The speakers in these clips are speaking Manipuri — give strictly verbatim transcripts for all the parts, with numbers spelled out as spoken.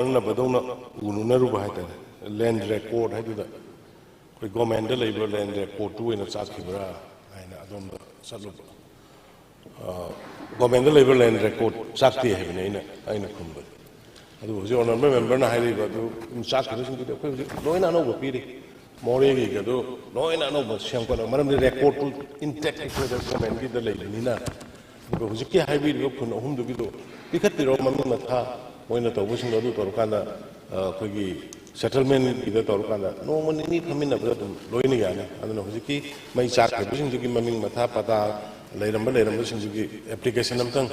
ꯅꯛꯅꯕꯗꯧꯅ ꯎꯅꯨꯅꯔꯨꯕ ꯍꯥꯏꯇꯥꯔꯦ꯫ ꯂꯦꯟ ꯔꯦꯀꯣꯔꯗ ꯍꯥꯏꯗꯨꯗ ꯑꯩꯈꯣꯏ ꯒꯣꯔꯃꯦꯟꯗ ꯂꯩꯕ ꯂꯦꯟ ꯔꯦꯀꯣꯔꯗꯇꯨ ꯑꯣꯏꯅ ꯆꯥꯛꯈꯤꯕ꯭ꯔꯥ ꯍꯥꯏꯅ ꯑꯗꯣꯝꯗ ꯆꯠꯂꯨꯕ꯫ ꯑ, ꯒꯣꯔꯃꯦꯟꯗ ꯂꯩꯕ ꯂꯦꯟ ꯔꯦꯀꯣꯔꯗ ꯆꯥꯛꯇꯦ ꯍꯥꯏꯕꯅꯤ ꯑꯩꯅ, ꯑꯩꯅ ꯈꯨꯝꯕꯗ꯫ ꯑꯗꯨꯕꯨ ꯍꯧꯖꯤꯛ ꯑꯣꯅꯔꯦꯕꯜ ꯃꯦꯝꯕꯔꯅ ꯍꯥꯏꯔꯤꯕ ꯑꯗꯨ ꯆꯥꯛꯈꯤꯕꯁꯤꯡꯗꯨꯗꯤ ꯑꯩꯈꯣꯏ ꯍꯧꯖꯤꯛ ꯂꯣꯏꯅ ꯑꯅꯧꯕ ꯄꯤꯔꯤ꯫ ꯃꯣꯔꯦꯒꯤꯒꯗꯨ ꯂꯣꯏꯅ ꯑꯅꯧꯕ ꯁꯦꯝꯒꯠꯂꯒ, ꯃꯔꯝꯗꯤ ꯔꯦꯀꯣꯔꯗꯇꯨ ꯏꯟꯇꯦꯛ ꯑꯩꯈꯣꯏꯗ ꯒꯣꯔꯃꯦꯟꯒꯤꯗ ꯂꯩꯕꯅꯤꯅ꯫ ꯑꯗꯨꯒ ꯍꯧꯖꯤꯛꯀꯤ ꯍꯥꯏꯕꯤꯔꯤꯕ ꯈꯨꯟ ꯑꯍꯨꯝꯗꯨꯒꯤꯗꯣ ꯄꯤꯈꯠꯄꯤꯔꯣ, ꯃꯃꯤꯡ ꯃꯊꯥ ꯃꯣꯏꯅ ꯇꯧꯕꯁꯤꯡꯗꯣ ꯑꯗꯨ ꯇꯧꯔꯀꯥꯟꯗ, ꯑ, ꯑꯩꯈꯣꯏꯒꯤ ꯁꯦꯇꯜꯃꯦꯟꯒꯤꯗ ꯇꯧꯔꯀꯥꯟꯗ ꯅꯣꯡꯃ ꯅꯤꯅꯤ ꯐꯝꯃꯤꯟꯅꯕꯗ ꯑꯗꯨꯝ ꯂꯣꯏꯅ ꯌꯥꯅꯤ꯫ ꯑꯗꯨꯅ ꯍꯧꯖꯤꯛꯀꯤ ꯃꯩ ꯆꯥꯛꯈꯤꯕꯁꯤꯡꯗꯨꯒꯤ ꯃꯃꯤꯡ ꯃꯊꯥ ꯄꯇꯥ ꯂꯩꯔꯝꯕ ꯂꯩꯔꯝꯕꯁꯤꯡꯗꯨꯒꯤ ꯑꯦꯄ꯭ꯂꯤꯀꯦꯁꯟ ꯑꯝꯇꯪ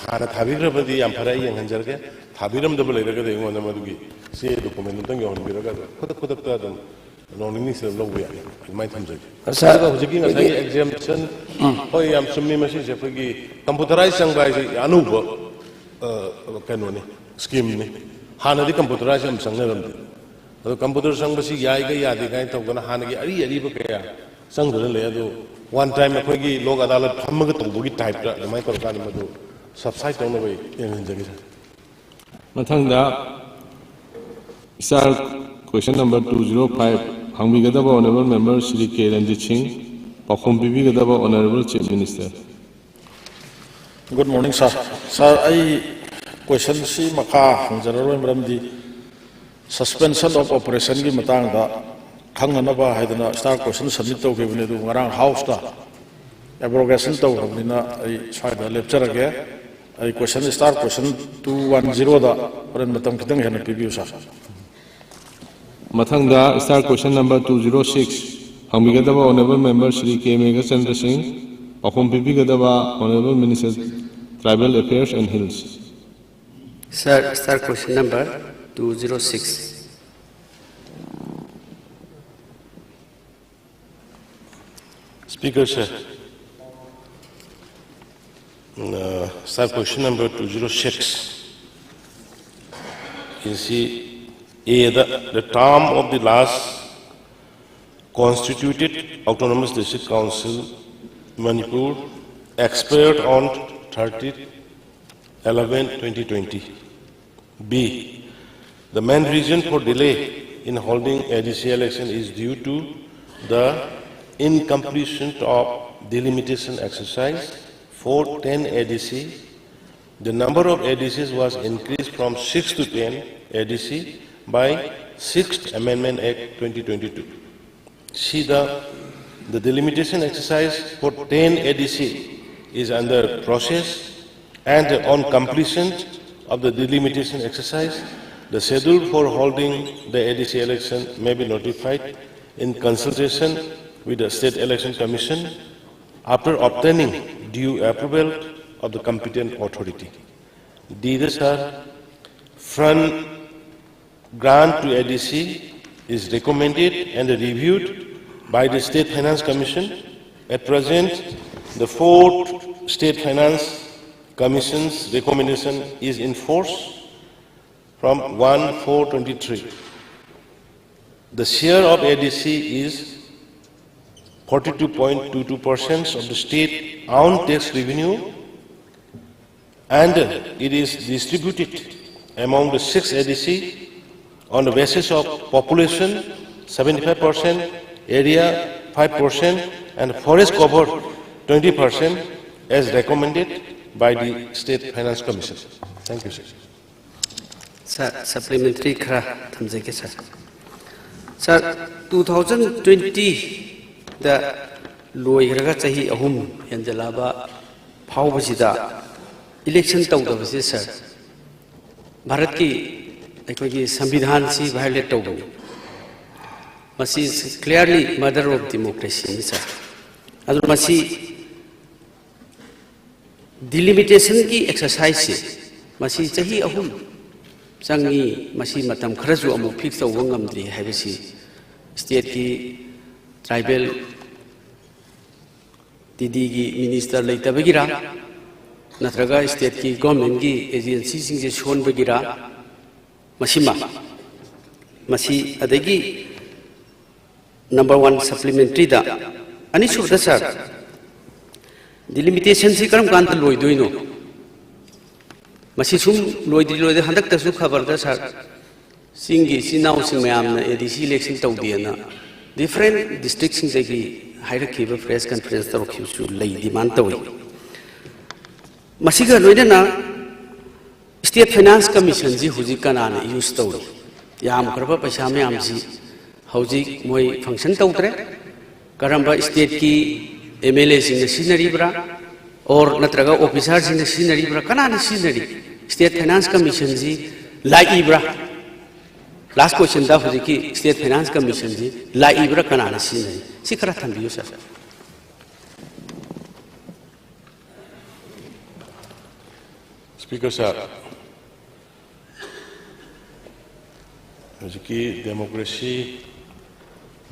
ꯍꯥꯟꯅ ꯊꯥꯕꯤꯈ꯭ꯔꯕꯗꯤ ꯌꯥꯝ ꯐꯔꯦ, ꯑꯩ ꯌꯦꯡꯍꯟꯖꯔꯒꯦ꯫ ꯊꯥꯕꯤꯔꯝꯗꯕ ꯂꯩꯔꯒꯗꯤ ꯑꯩꯉꯣꯟꯗ ꯃꯗꯨꯒꯤ ꯆꯦ ꯗꯣꯀꯨꯃꯦꯟ ꯑꯝꯇꯪ ꯌꯧꯍꯟꯕꯤꯔꯒ ꯑꯗꯨꯝ ꯈꯨꯗꯛ ꯈꯨꯗꯛꯇ ꯑꯗꯨꯝ ꯅꯣꯡ ꯅꯤꯅꯤꯁꯤꯗ ꯂꯧꯕ ꯌꯥꯅꯤ꯫ ꯑꯗꯨꯃꯥꯏꯅ ꯊꯝꯖꯒꯦ꯫ ꯁꯥꯔ, ꯑꯗꯨꯒ ꯍꯧꯖꯤꯛꯀꯤ ꯉꯁꯥꯏꯒꯤ ꯑꯦꯛꯖꯦꯝꯁꯟ, ꯍꯣꯏ, ꯌꯥꯝ ꯆꯨꯝꯃꯤ꯫ ꯃꯁꯤꯁꯦ ꯑꯩꯈꯣꯏꯒꯤ ꯀꯝꯄ꯭ꯌꯨꯇꯔꯥꯏꯁ ꯆꯪꯕ ꯍꯥꯏꯁꯦ ꯑꯅꯧꯕ, ꯑ, ꯀꯩꯅꯣꯅꯤ, ꯁ꯭ꯀꯤꯝꯅꯤ꯫ ꯍꯥꯟꯅꯗꯤ ꯀꯝꯄ꯭ꯌꯨꯇꯔꯥꯏꯁ ꯌꯥꯝ ꯆꯪꯅꯔꯝꯗꯦ꯫ ꯑꯗꯣ ꯀꯝꯄ꯭ꯌꯨꯇꯔ ꯆꯪꯕꯁꯤ ꯌꯥꯏꯒ ꯌꯥꯗꯦ ꯀꯥꯏꯅ ꯇꯧꯗꯅ ꯍꯥꯟꯅꯒꯤ ꯑꯔꯤ ꯑꯔꯤꯕ ꯀꯌꯥ ꯆꯪꯗꯨꯅ ꯂꯩ꯫ ꯑꯗꯣ ꯋꯥꯟ ꯇꯥꯏꯝ ꯑꯩꯈꯣꯏꯒꯤ ꯂꯣꯛ ꯑꯗꯥꯂꯠ ꯐꯝꯃꯒ ꯇꯧꯕꯒꯤ ꯇꯥꯏꯞꯇ ꯑꯗꯨꯃꯥꯏꯅ ꯇꯧꯔꯀꯥꯟꯗ ꯃꯗꯨ ꯁꯕꯁꯥꯏꯠ ꯇꯧꯅꯕ ꯌꯦꯡꯍꯟꯖꯒꯦ, ꯁꯥꯔ꯫ ꯃꯊꯪꯗ star question number two zero five ꯍꯪꯕꯤꯒꯗꯕ honourable member Shri K Ranjit Singh, ꯄꯥꯎꯈꯨꯝ ꯄꯤꯕꯤꯒꯗꯕ honourable chief minister. Good morning, sir. Sir, ꯑꯩ ꯀꯣꯏꯁꯟꯁꯤ ꯃꯈꯥ ꯍꯪꯖꯔꯔꯣꯏ, ꯃꯔꯝꯗꯤ suspension of operationꯒꯤ ꯃꯇꯥꯡꯗ ꯈꯪꯅꯅꯕ ꯍꯥꯏꯗꯅ ꯁ꯭ꯇꯥꯔ ꯀꯣꯏꯁꯟ ꯁꯕꯃꯤꯠ ꯇꯧꯈꯤꯕꯅꯤ, ꯑꯗꯨꯕꯨ ꯉꯔꯥꯡ ꯍꯥꯎꯁꯇ ꯑꯦꯕ꯭ꯔꯣꯒꯦꯁꯟ ꯇꯧꯈ꯭ꯔꯕꯅꯤꯅ ꯑꯩ ꯁ꯭ꯋꯥꯏꯗ ꯂꯦꯞꯆꯔꯒꯦ꯫ ꯑꯩ question, star question two one zeroꯗ ꯍꯣꯔꯦꯟ ꯃꯇꯝ ꯈꯤꯇꯪ ꯍꯦꯟꯅ ꯄꯤꯕꯤꯌꯨ, ꯁꯥꯔ꯫ ꯃꯊꯪꯗ star question number two zero six ꯍꯪꯕꯤꯒꯗꯕ honourable member Shri K Meghachandra Singh, ꯄꯥꯎꯈꯨꯝ ꯄꯤꯕꯤꯒꯗꯕ honourable minister tribal affairs and hills. Sir, star question number two zero six. Speaker, sir, uh, sir, question number two zero six. You see, A, the, the term of the last constituted Autonomous District Council, Manipur, expired on thirtieth eleven twenty twenty. B, The main reason for delay in holding A D C election is due to the incompletion of delimitation exercise for ten A D C. The number of A D Cs was increased from six to ten A D C by Sixth Amendment Act twenty twenty-two. See, the, the delimitation exercise for ten A D C is under process, and on completion of the delimitation exercise, the schedule for holding the A D C election may be notified in consultation with the State Election Commission after obtaining due approval of the competent authority. D this are front grant to A D C is recommended and reviewed by the State Finance Commission. At present, the fourth State Finance Commission's recommendation is in force from one four twenty-three. The share of A D C is forty-two point two two percent of the state own tax revenue, and it is distributed among the six A D C on the basis of population, seventy-five percent, area, five percent, and forest cover, twenty percent, as recommended by the State Finance Commission. Thank you, sir. Sir, supplementary ꯈꯔ ꯊꯝꯖꯒꯦ, sir. Sir, two thousand twenty ꯗ ꯂꯣꯏꯈ꯭ꯔꯒ ꯆꯍꯤ ꯑꯍꯨꯝ ꯍꯦꯟꯖꯜꯂꯛꯑꯕ ꯐꯥꯎꯕꯁꯤꯗ election ꯇꯧꯗꯕꯁꯦ, sir, ꯚꯥꯔꯠꯀꯤ ꯑꯩꯈꯣꯏꯒꯤ ꯁꯪꯕꯤꯙꯥꯟꯁꯤ violate ꯇꯧꯕꯅꯤ꯫ ꯃꯁꯤ clearly murder of democracy ꯅꯤ, sir꯫ ꯑꯗꯨ ꯃꯁꯤ delimitationꯒꯤ exerciseꯁꯤ ꯃꯁꯤ ꯆꯍꯤ ꯑꯍꯨꯝ ꯆꯪꯉꯤ, ꯃꯁꯤ ꯃꯇꯝ ꯈꯔꯁꯨ ꯑꯃꯨꯛ fix ꯇꯧꯕ ꯉꯝꯗ꯭ꯔꯤ ꯍꯥꯏꯕꯁꯤ stateꯀꯤ tribal TDꯒꯤ minister ꯂꯩꯇꯕꯒꯤꯔꯥ, ꯅꯠꯇ꯭ꯔꯒ stateꯀꯤ governmentꯀꯤ agencyꯁꯤꯡꯁꯦ ꯁꯣꯟꯕꯒꯤꯔꯥ, ꯃꯁꯤꯃ, ꯃꯁꯤ ꯑꯗꯒꯤ number one supplementaryꯗ, ꯑꯅꯤꯁꯨꯕꯗ, sir, delimitationꯁꯤ ꯀꯔꯝ ꯀꯥꯟꯗ ꯂꯣꯏꯗꯣꯏꯅꯣ? ꯃꯁꯤ ꯁꯨꯝ ꯂꯣꯏꯗ꯭ꯔꯤ ꯂꯣꯏꯗ꯭ꯔꯤ, ꯍꯟꯗꯛꯇꯁꯨ ꯈꯕꯔꯗ, sir, ꯆꯤꯡꯒꯤ ꯏꯆꯤꯟ ꯏꯅꯥꯎꯁꯤꯡ ꯃꯌꯥꯝꯅ ꯑꯦ ꯗꯤ ꯁꯤ ꯏꯂꯦꯛꯁꯟ ꯇꯧꯗꯦꯅ ꯗꯤꯐ꯭ꯔꯦꯟ ꯗꯤꯁꯇ꯭ꯔꯤꯛꯁꯤꯡꯗꯒꯤ ꯍꯥꯏꯔꯛꯈꯤꯕ ꯄ꯭ꯔꯦꯁ ꯀꯟꯐꯔꯦꯟꯁ ꯇꯧꯔꯛꯈꯤꯕꯁꯨ ꯂꯩ, ꯗꯤꯃꯥꯟ ꯇꯧꯏ꯫ ꯃꯁꯤꯒ ꯂꯣꯏꯅꯅ ꯁ꯭ꯇꯦꯠ ꯐꯥꯏꯅꯥꯟꯁ ꯀꯃꯤꯁꯟꯁꯤ ꯍꯧꯖꯤꯛ ꯀꯅꯥꯅ ꯌꯨꯁ ꯇꯧꯔꯤ? ꯌꯥꯝꯈ꯭ꯔꯕ ꯄꯩꯁꯥ ꯃꯌꯥꯝꯁꯤ ꯍꯧꯖꯤꯛ ꯃꯣꯏ ꯐꯪꯁꯟ ꯇꯧꯗ꯭ꯔꯦ꯫ ꯀꯔꯝꯕ ꯁ꯭ꯇꯦꯠꯀꯤ ꯑꯦꯝ ꯑꯦꯜ ꯑꯦꯁꯤꯡꯅ ꯁꯤꯖꯤꯟꯅꯔꯤꯕ꯭ꯔꯥ, ꯑꯣꯔ ꯅꯠꯇ꯭ꯔꯒ ꯑꯣꯐꯤꯁꯥꯔꯁꯤꯡꯅ ꯁꯤꯖꯤꯟꯅꯔꯤꯕ꯭ꯔꯥ, ꯀꯅꯥꯅ ꯁꯤꯖꯤꯟꯅꯔꯤ? State finance ꯀꯃꯤꯁꯟꯁꯤ ꯂꯥꯛꯏꯕ꯭ꯔꯥ? ꯂꯥꯁ ꯀꯣꯏꯁꯟꯗ, ꯍꯧꯖꯤꯛꯀꯤ ꯁ꯭ꯇꯦꯠ ꯐꯥꯏꯅꯥꯟꯁ ꯀꯃꯤꯁꯟꯁꯤ ꯂꯥꯛꯏꯕ꯭ꯔꯥ, ꯀꯅꯥꯅ ꯁꯤꯖꯤꯟꯅꯔꯤ? ꯁꯤ ꯈꯔ ꯊꯝꯕꯤꯌꯨ, ꯁꯥꯔ꯫ ꯁ꯭ꯄꯤꯀꯔ ꯁꯥꯔ, ꯍꯧꯖꯤꯛꯀꯤ ꯗꯦꯃꯣꯀ꯭ꯔꯦꯁꯤ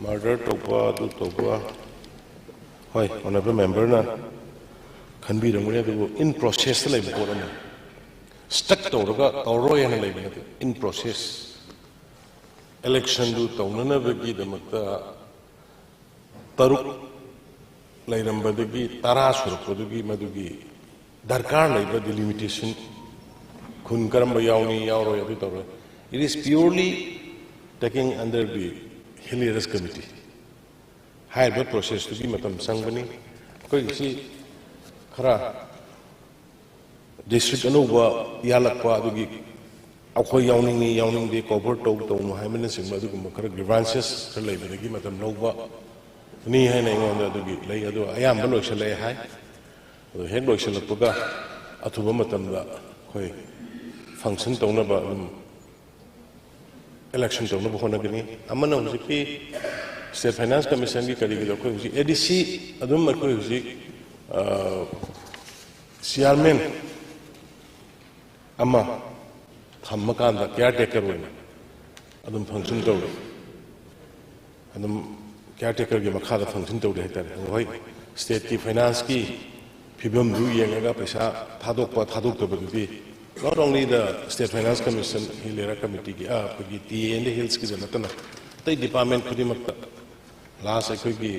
ꯃꯔꯗꯔ ꯇꯧꯕ, ꯑꯗꯨ ꯇꯧꯕ, ꯍꯣꯏ, ꯑꯣꯅꯔꯦꯕꯜ ꯃꯦꯝꯕꯔꯅ ꯈꯟꯕꯤꯔꯝꯒꯅꯤ, ꯑꯗꯨꯕꯨ ꯏꯟ ꯄ꯭ꯔꯣꯁꯦꯁꯇ ꯂꯩꯕ ꯄꯣꯠ ꯑꯃꯅꯤ꯫ ꯁ꯭ꯇꯛ ꯇꯧꯔꯒ ꯇꯧꯔꯔꯣꯏ ꯍꯥꯏꯅ ꯂꯩꯕ ꯅꯠꯇꯦ, ꯏꯟ ꯄ꯭ꯔꯣꯁꯦꯁ꯫ ꯏꯂꯦꯛꯁꯟꯗꯨ ꯇꯧꯅꯅꯕꯒꯤꯗꯃꯛꯇ ꯇꯔꯨꯛ ꯂꯩꯔꯝꯕꯗꯒꯤ ꯇꯔꯥ ꯁꯨꯔꯛꯄꯗꯨꯒꯤ ꯃꯗꯨꯒꯤ ꯗꯔꯀꯥꯔ ꯂꯩꯕ ꯗꯤꯂꯤꯃꯤꯇꯦꯁꯟ, ꯈꯨꯟ ꯀꯔꯝꯕ ꯌꯥꯎꯅꯤ ꯌꯥꯎꯔꯣꯏ ꯑꯗꯨ ꯇꯧꯔꯣꯏ, it is purely taking under the Hill Areas Committee꯫ ꯍꯥꯏꯔꯤꯕ ꯄ꯭ꯔꯣꯁꯦꯁꯇꯨꯒꯤ ꯃꯇꯝ ꯆꯪꯕꯅꯤ꯫ ꯑꯩꯈꯣꯏꯒꯤꯁꯤ ꯈꯔ ꯗꯤꯁꯇ꯭ꯔꯤꯛ ꯑꯅꯧꯕ ꯌꯥꯜꯂꯛꯄ, ꯑꯗꯨꯒꯤ ꯑꯩꯈꯣꯏ ꯌꯥꯎꯅꯤꯡꯉꯤ ꯌꯥꯎꯅꯤꯡꯗꯦ, ꯀꯣꯚꯔ ꯇꯧ ꯇꯧꯅꯨ ꯍꯥꯏꯕꯅꯆꯤꯡꯕ ꯑꯗꯨꯒꯨꯝꯕ ꯈꯔ ꯒ꯭ꯔꯤꯚꯥꯟꯁꯦꯁ ꯈꯔ ꯂꯩꯕꯗꯒꯤ ꯃꯇꯝ ꯂꯧꯕ ꯅꯤ ꯍꯥꯏꯅ ꯑꯩꯉꯣꯟꯗ ꯑꯗꯨꯒꯤ ꯂꯩ꯫ ꯑꯗꯣ ꯑꯌꯥꯝꯕ ꯂꯣꯏꯁꯤꯜꯂꯛꯑꯦ ꯍꯥꯏ꯫ ꯑꯗꯣ ꯍꯦꯛ ꯂꯣꯏꯁꯤꯜꯂꯛꯄꯒ ꯑꯊꯨꯕ ꯃꯇꯝꯗ ꯑꯩꯈꯣꯏ ꯐꯪꯁꯟ ꯇꯧꯅꯕ ꯑꯗꯨꯝ ꯏꯂꯦꯛꯁꯟ ꯇꯧꯅꯕ ꯍꯣꯠꯅꯒꯅꯤ꯫ ꯑꯃꯅ ꯍꯧꯖꯤꯛꯀꯤ ꯁ꯭ꯇꯦꯠ ꯐꯥꯏꯅꯥꯟꯁ ꯀꯃꯤꯁꯟꯒꯤ ꯀꯔꯤꯒꯤꯗꯣ ꯑꯩꯈꯣꯏ ꯍꯧꯖꯤꯛ ꯑꯦ ꯗꯤ ꯁꯤ ꯑꯗꯨꯝ ꯑꯩꯈꯣꯏ ꯍꯧꯖꯤꯛ ꯆꯤꯌꯥꯔꯃꯦꯟ ꯑꯃ ꯊꯝꯃꯀꯥꯟꯗ ꯀꯤꯌꯥꯔ ꯇꯦꯀꯔ ꯑꯣꯏꯅ ꯑꯗꯨꯝ ꯐꯪꯁꯟ ꯇꯧꯔꯤ꯫ ꯑꯗꯨꯝ ꯀꯤꯌꯥꯔ ꯇꯦꯀꯔꯒꯤ ꯃꯈꯥꯗ ꯐꯪꯁꯟ ꯇꯧꯔꯤ ꯍꯥꯏꯇꯥꯔꯦ꯫ ꯑꯗꯣ ꯍꯣꯏ, ꯁ꯭ꯇꯦꯠꯀꯤ ꯐꯥꯏꯅꯥꯟꯁꯀꯤ ꯐꯤꯕꯝꯗꯨ ꯌꯦꯡꯉꯒ ꯄꯩꯁꯥ ꯊꯥꯗꯣꯛꯄ ꯊꯥꯗꯣꯛꯇꯕꯗꯨꯗꯤ not only the State Finance Commission, Hill Area Committeeꯒꯤ, ꯑ, ꯑꯩꯈꯣꯏꯒꯤ TA and the Hillsꯀꯤꯗ ꯅꯠꯇꯅ ꯑꯇꯩ ꯗꯤꯄꯥꯔꯠꯃꯦꯟ ꯈꯨꯗꯤꯡꯃꯛꯇ ꯂꯥꯁ ꯑꯩꯈꯣꯏꯒꯤ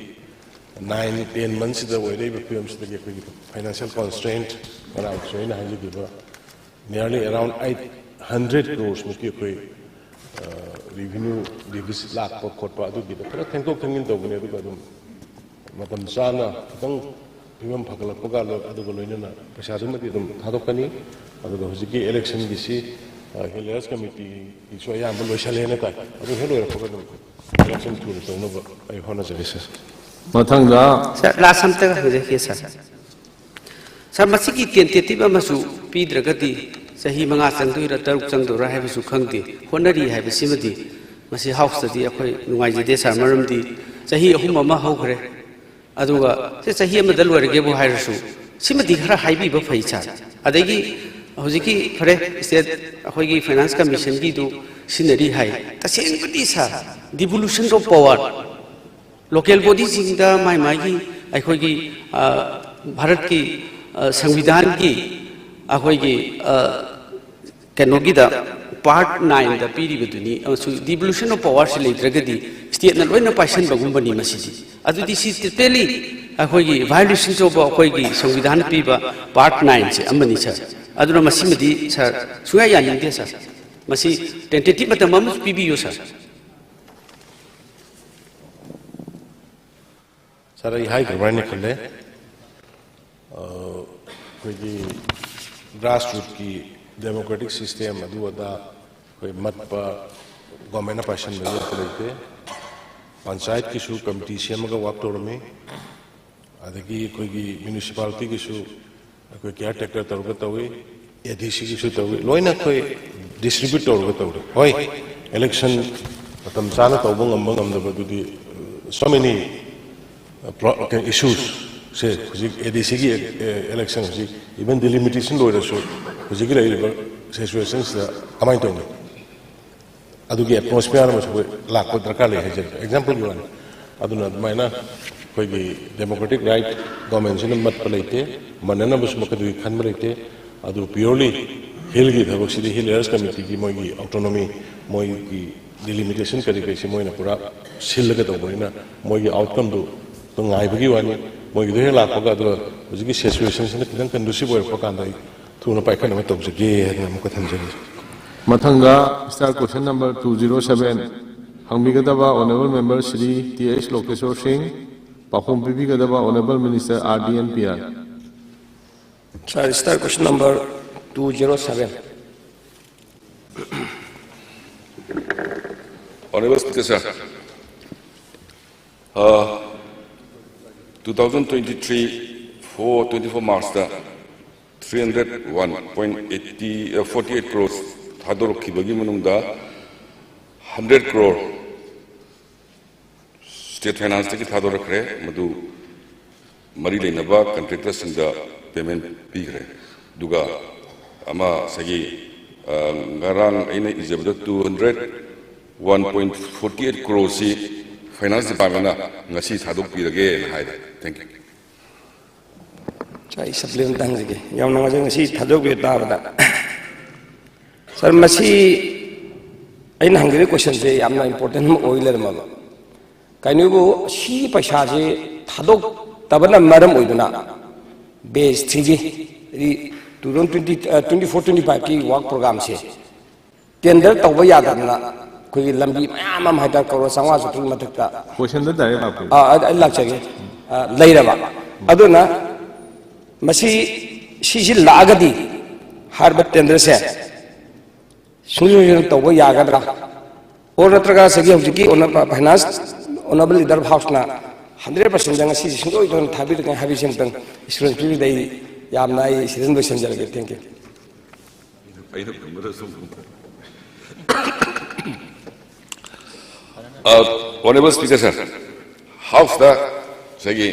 ꯅꯥꯏꯟ ꯇꯦꯟ ꯃꯟꯁꯤꯗ ꯑꯣꯏꯔꯛꯏꯕ ꯐꯤꯕꯝꯁꯤꯗꯒꯤ ꯑꯩꯈꯣꯏꯒꯤ ꯐꯥꯏꯅꯥꯟꯁꯤꯌꯦꯜ ꯀꯣꯟꯁꯇ꯭ꯔꯦꯟꯠ, ꯉꯔꯥꯡꯁꯨ ꯑꯩꯅ ꯍꯥꯏꯖꯈꯤꯕ nearly around eight hundred crores ꯃꯨꯛꯀꯤ ꯑꯩꯈꯣꯏ ꯔꯤꯚꯤꯅ꯭ꯌꯨ ꯗꯤꯐꯤꯁꯤꯠ ꯂꯥꯛꯄ ꯈꯣꯠꯄ ꯑꯗꯨꯒꯤꯗ ꯈꯔ ꯊꯦꯡꯗꯣꯛ ꯊꯦꯡꯖꯤꯟ ꯇꯧꯕꯅꯦ꯫ ꯑꯗꯨꯒ ꯑꯗꯨꯝ ꯃꯇꯝ ꯆꯥꯅ ꯈꯤꯇꯪ ꯐꯤꯕꯝ ꯐꯒꯠꯂꯛꯄꯒ ꯂꯣꯏ-, ꯑꯗꯨꯒ ꯂꯣꯏꯅꯅ ꯄꯩꯁꯥꯗꯨꯃꯗꯤ ꯑꯗꯨꯝ ꯊꯥꯗꯣꯛꯀꯅꯤ꯫ ꯑꯗꯨꯒ ꯍꯧꯖꯤꯛꯀꯤ ꯏꯂꯦꯛꯁꯟꯒꯤꯁꯤ, ꯑ, ꯍꯤꯜ ꯑꯦꯔꯤꯌꯥꯁ ꯀꯃꯤꯇꯤꯒꯤꯁꯨ ꯑꯌꯥꯝꯕ ꯂꯣꯏꯁꯜꯂꯦꯅ ꯇꯥꯏ꯫ ꯑꯗꯨ ꯍꯦꯛ ꯂꯣꯏꯔꯛꯄꯒ ꯑꯗꯨꯝ ꯏꯂꯦꯛꯁꯟ ꯊꯨꯅ ꯇꯧꯅꯕ ꯑꯩ ꯍꯣꯠꯅꯖꯒꯦ, ꯁꯥꯔ꯫ ꯃꯊꯪꯗ ꯁꯥꯔ, ꯂꯥꯁ ꯑꯝꯇꯒ ꯍꯪꯖꯒꯦ, ꯁꯥꯔ꯫ ꯁꯥꯔ, ꯃꯁꯤꯒꯤ ꯇꯦꯟꯇꯦꯇꯤꯚ ꯑꯃꯁꯨ ꯄꯤꯗ꯭ꯔꯒꯗꯤ ꯆꯍꯤ ꯃꯉꯥ ꯆꯪꯗꯣꯏꯔꯥ, ꯇꯔꯨꯛ ꯆꯪꯗꯣꯏꯔꯥ ꯍꯥꯏꯕꯁꯨ ꯈꯪꯗꯦ꯫ ꯍꯣꯠꯅꯔꯤ ꯍꯥꯏꯕꯁꯤꯃꯗꯤ ꯃꯁꯤ ꯍꯥꯎꯁꯇꯗꯤ ꯑꯩꯈꯣꯏ ꯅꯨꯡꯉꯥꯏꯖꯗꯦ, ꯁꯥꯔ, ꯃꯔꯝꯗꯤ ꯆꯍꯤ ꯑꯍꯨꯝ ꯑꯃ ꯍꯧꯈ꯭ꯔꯦ꯫ ꯑꯗꯨꯒ ꯁꯤ ꯆꯍꯤ ꯑꯃꯗ ꯂꯣꯏꯔꯒꯦꯕꯨ ꯍꯥꯏꯔꯁꯨ, ꯁꯤꯃꯗꯤ ꯈꯔ ꯍꯥꯏꯕꯤꯕ ꯐꯩ, ꯁꯥꯔ꯫ ꯑꯗꯒꯤ ꯍꯧꯖꯤꯛꯀꯤ, ꯐꯔꯦ, ꯁ꯭ꯇꯦꯠ ꯑꯩꯈꯣꯏꯒꯤ ꯐꯥꯏꯅꯥꯟꯁ ꯀꯃꯤꯁꯟꯒꯤꯗꯨ ꯁꯤꯖꯤꯟꯅꯔꯤ ꯍꯥꯏ, ꯇꯁꯦꯡꯕꯗꯤ, ꯁꯥꯔ, devolution of power, ꯂꯣꯀꯦꯜ ꯕꯣꯗꯤꯁꯤꯡꯗ ꯃꯥꯏ ꯃꯥꯏꯒꯤ ꯑꯩꯈꯣꯏꯒꯤ, ꯑ, ꯚꯥꯔꯠꯀꯤ, ꯑ, ꯁꯪꯕꯤꯙꯥꯟꯒꯤ ꯑꯩꯈꯣꯏꯒꯤ, ꯑ, ꯀꯩꯅꯣꯒꯤꯗ, ꯄꯥꯔꯠ ꯅꯥꯏꯟꯗ ꯄꯤꯔꯤꯕꯗꯨꯅꯤ꯫ ꯑꯃꯁꯨꯡ devolution of powerꯁꯤ ꯂꯩꯇ꯭ꯔꯒꯗꯤ ꯁ꯭ꯇꯦꯠꯅ ꯂꯣꯏꯅ ꯄꯥꯏꯁꯟꯕꯒꯨꯝꯕꯅꯤ ꯃꯁꯤꯗꯤ꯫ ꯑꯗꯨꯗꯤ ꯁꯤ totally ꯑꯩꯈꯣꯏꯒꯤ violation of ꯑꯩꯈꯣꯏꯒꯤ ꯁꯪꯕꯤꯙꯥꯟꯅ ꯄꯤꯕ ꯄꯥꯔꯠ ꯅꯥꯏꯟꯁꯦ ꯑꯃꯅꯤ, ꯁꯥꯔ꯫ ꯑꯗꯨꯅ ꯃꯁꯤꯃꯗꯤ, ꯁꯥꯔ, ꯁꯨꯡꯌꯥ ꯌꯥꯅꯤꯡꯗꯦ, ꯁꯥꯔ꯫ ꯃꯁꯤ ꯇꯦꯟꯇꯦꯇꯤꯚ ꯃꯇꯝ ꯑꯃꯁꯨ ꯄꯤꯕꯤꯌꯨ, ꯁꯥꯔ꯫ ꯁꯥꯔ, ꯑꯩ ꯍꯥꯏꯈ꯭ꯔꯕ ꯍꯥꯏꯅ ꯈꯜꯂꯦ꯫ ꯑ, ꯑꯩꯈꯣꯏꯒꯤ ꯒ꯭ꯔꯥꯁꯔꯨꯠꯀꯤ ꯗꯦꯃꯣꯀ꯭ꯔꯦꯇꯤꯛ ꯁꯤꯁꯇꯦꯝ ꯑꯗꯨ ꯑꯗꯥ ꯑꯩꯈꯣꯏ ꯃꯠꯄ ꯒꯣꯔꯃꯦꯟꯅ ꯄꯥꯏꯁꯟꯕꯒꯤ ꯑꯝꯇ ꯂꯩꯇꯦ꯫ ꯄꯟꯆꯥꯌꯠꯀꯤꯁꯨ ꯀꯃꯤꯇꯤ ꯁꯦꯝꯃꯒ ꯋꯥꯛ ꯇꯧꯔꯝꯃꯤ꯫ ꯑꯗꯒꯤ ꯑꯩꯈꯣꯏꯒꯤ ꯃ꯭ꯌꯨꯅꯤꯁꯤꯄꯥꯂꯤꯇꯤꯒꯤꯁꯨ ꯑꯩꯈꯣꯏ ꯀꯤꯌꯥꯔ ꯇꯦꯀꯔ ꯇꯧꯔꯒ ꯇꯧꯏ, ꯑꯦ ꯗꯤ ꯁꯤꯒꯤꯁꯨ ꯇꯧꯏ, ꯂꯣꯏꯅ ꯑꯩꯈꯣꯏ ꯗꯤꯁꯇ꯭ꯔꯤꯕ꯭ꯌꯨꯠ ꯇꯧꯔꯒ ꯇꯧꯔꯦ꯫ ꯍꯣꯏ, ꯏꯂꯦꯛꯁꯟ ꯃꯇꯝ ꯆꯥꯅ ꯇꯧꯕ ꯉꯝꯕ ꯉꯝꯗꯕꯗꯨꯗꯤ, so many ꯏꯁꯨꯁꯁꯦ ꯍꯧꯖꯤꯛ ꯑꯦ ꯗꯤ ꯁꯤꯒꯤ ꯏꯂꯦꯛꯁꯟ ꯍꯧꯖꯤꯛ, ꯏꯚꯟ ꯗꯤꯂꯤꯃꯤꯇꯦꯁꯟ ꯂꯣꯏꯔꯁꯨ, ꯍꯧꯖꯤꯛꯀꯤ ꯂꯩꯔꯤꯕ ꯁꯤꯆꯨꯋꯦꯁꯟꯁꯤꯗ ꯀꯃꯥꯏꯅ ꯇꯧꯅꯤ? ꯑꯗꯨꯒꯤ ꯑꯦꯠꯃꯣꯁꯐꯤꯌꯥꯔ ꯑꯃꯁꯨ ꯑꯩꯈꯣꯏ ꯂꯥꯛꯄ ꯗꯔꯀꯥꯔ ꯂꯩ ꯍꯥꯏꯖꯔꯤ, ꯑꯦꯛꯖꯥꯝꯄꯜꯒꯤ ꯋꯥꯅꯤ꯫ ꯑꯗꯨꯅ ꯑꯗꯨꯃꯥꯏꯅ ꯑꯩꯈꯣꯏꯒꯤ ꯗꯦꯃꯣꯀ꯭ꯔꯦꯇꯤꯛ ꯔꯥꯏꯠ ꯒꯣꯔꯃꯦꯟꯁꯤꯅ ꯃꯠꯄ ꯂꯩꯇꯦ, ꯃꯥꯟꯅꯅꯕꯁꯨ ꯃꯈꯣꯏꯗꯨꯒꯤ ꯈꯟꯕ ꯂꯩꯇꯦ꯫ ꯑꯗꯨ ꯄꯤꯌꯣꯔꯂꯤ ꯍꯤꯜꯒꯤ ꯊꯕꯛꯁꯤꯗꯤ ꯍꯤꯜ ꯑꯦꯔꯤꯌꯥꯁ ꯀꯃꯤꯇꯤꯒꯤ ꯃꯣꯏꯒꯤ ꯑꯣꯇꯣꯅꯣꯃꯤ, ꯃꯣꯏꯒꯤ ꯗꯤꯂꯤꯃꯤꯇꯦꯁꯟ ꯀꯔꯤ ꯀꯔꯤꯁꯤ ꯃꯣꯏꯅ ꯄꯨꯔꯥ ꯁꯤꯜꯂꯒ ꯇꯧꯕꯅꯤꯅ, ꯃꯣꯏꯒꯤ ꯑꯥꯎꯠꯀꯝꯗꯨ ꯉꯥꯏꯕꯒꯤ ꯋꯥꯅꯤ꯫ ꯃꯣꯏꯒꯤꯗꯣ ꯍꯦꯛ ꯂꯥꯛꯄꯒ, ꯑꯗꯨꯒ ꯍꯧꯖꯤꯛꯀꯤ ꯁꯤꯆꯨꯋꯦꯁꯟꯁꯤꯅ ꯈꯤꯇꯪ ꯀꯟꯗꯨꯁꯤꯞ ꯑꯣꯏꯔꯛꯄ ꯀꯥꯟꯗ ꯑꯩ ꯊꯨꯅ ꯄꯥꯏꯈꯠꯅꯕ ꯇꯧꯖꯒꯦ ꯍꯥꯏꯗꯅ ꯑꯃꯨꯛꯀ ꯊꯝꯖꯔꯤ꯫ ꯃꯊꯪꯗ Star Question Number two zero seven ꯍꯪꯕꯤꯒꯗꯕ Honourable Member Shri T H Lokeshwar Singh, ꯄꯥꯎꯈꯨꯝ ꯄꯤꯕꯤꯒꯗꯕ Honourable Minister R D N P R꯫ Sir, Star Question Number two zero seven. Honorable Speaker, sir, uh, two thousand twenty-three four twenty-four March ꯇ three hundred one point eighty, uh, forty-eight crores ꯊꯥꯗꯣꯔꯛꯈꯤꯕꯒꯤ ꯃꯅꯨꯡꯗ hundred crore state finance ꯇꯒꯤ ꯊꯥꯗꯣꯔꯛꯈ꯭ꯔꯦ, ꯃꯗꯨ ꯃꯔꯤ ꯂꯩꯅꯕ contractor ꯁꯤꯡꯗ payment ꯄꯤꯈ꯭ꯔꯦ꯫ ꯑꯗꯨꯒ ꯑꯃ ꯉꯁꯥꯏꯒꯤ, ꯑ, ꯉꯔꯥꯡ ꯑꯩꯅ ꯏꯖꯕꯗ two hundred one point forty eight crore ꯁꯤ finance department ꯅ ꯉꯁꯤ ꯊꯥꯗꯣꯛꯄꯤꯔꯒꯦꯅ ꯍꯥꯏꯔꯦ꯫ Thank you꯫ Sir, ꯑꯩ supplementary ꯍꯪꯖꯒꯦ꯫ ꯌꯥꯝ ꯅꯨꯡꯉꯥꯏꯖꯩ ꯉꯁꯤ ꯊꯥꯗꯣꯛꯄꯤꯕ ꯇꯥꯕꯗ꯫ Sir, ꯃꯁꯤ ꯑꯩꯅ ꯍꯪꯖꯔꯤꯕ question ꯁꯦ ꯌꯥꯝꯅ important ꯑꯃ ꯑꯣꯏ ꯂꯩꯔꯝꯃꯕ꯫ ꯀꯩꯅꯣꯕꯨ ꯁꯤ ꯄꯩꯁꯥꯁꯤ ꯊꯥꯗꯣꯛꯇꯕꯅ ꯃꯔꯝ ꯑꯣꯏꯗꯨꯅ batch three ꯒꯤ, ꯍꯥꯏꯗꯤ two thousand twenty, ꯑ, twenty four twenty five ꯀꯤ work program ꯁꯦ tender ꯇꯧꯕ ꯌꯥꯗꯗꯅ ꯑꯩꯈꯣꯏꯒꯤ ꯂꯝꯕꯤ ꯃꯌꯥꯝ ꯑꯃ ꯍꯥꯏꯇꯥꯔꯦ, crore ꯆꯥꯝꯃꯉꯥ ꯆꯥꯇ꯭ꯔꯨꯛ ꯃꯊꯛꯇ Question ꯗ direct ꯂꯥꯛꯄꯤꯌꯨ꯫ ꯑꯥ, ꯑꯩ ꯑꯩ ꯂꯥꯛꯆꯒꯦ꯫ ꯑꯥ, ꯂꯩꯔꯕ꯫ ꯑꯗꯨꯅ ꯃꯁꯤ ꯁꯤꯁꯤ ꯂꯥꯛꯑꯒꯗꯤ ꯍꯥꯏꯔꯤꯕ tender ꯁꯦ ꯁꯨꯡꯁꯣꯏ ꯁꯣꯏꯗꯅ ꯇꯧꯕ ꯌꯥꯒꯗ꯭ꯔꯥ? Or ꯅꯠꯇ꯭ꯔꯒ ꯁꯤꯒꯤ ꯍꯧꯖꯤꯛꯀꯤ ꯑꯣꯅ-, finance honourable leader of house ꯅ hundred percent ꯉꯁꯤꯁꯦ ꯁꯨꯡꯁꯣꯏ ꯁꯣꯏꯗꯅ ꯊꯥꯕꯤꯔꯛꯀꯅꯤ ꯍꯥꯏꯕꯁꯤ ꯑꯃꯨꯛꯇꯪ assurance ꯄꯤꯕꯤꯕ ꯑꯩ ꯌꯥꯝꯅ ꯑꯩ ꯁꯤꯗ ꯂꯣꯏꯁꯤꯟꯖꯔꯒꯦ꯫ Thank you꯫ ꯑꯩꯅ ꯈꯨꯝꯕꯗ ꯁꯨꯝ꯫ ꯑ, Honorable Speaker, sir, house ꯇ ꯉꯁꯥꯏꯒꯤ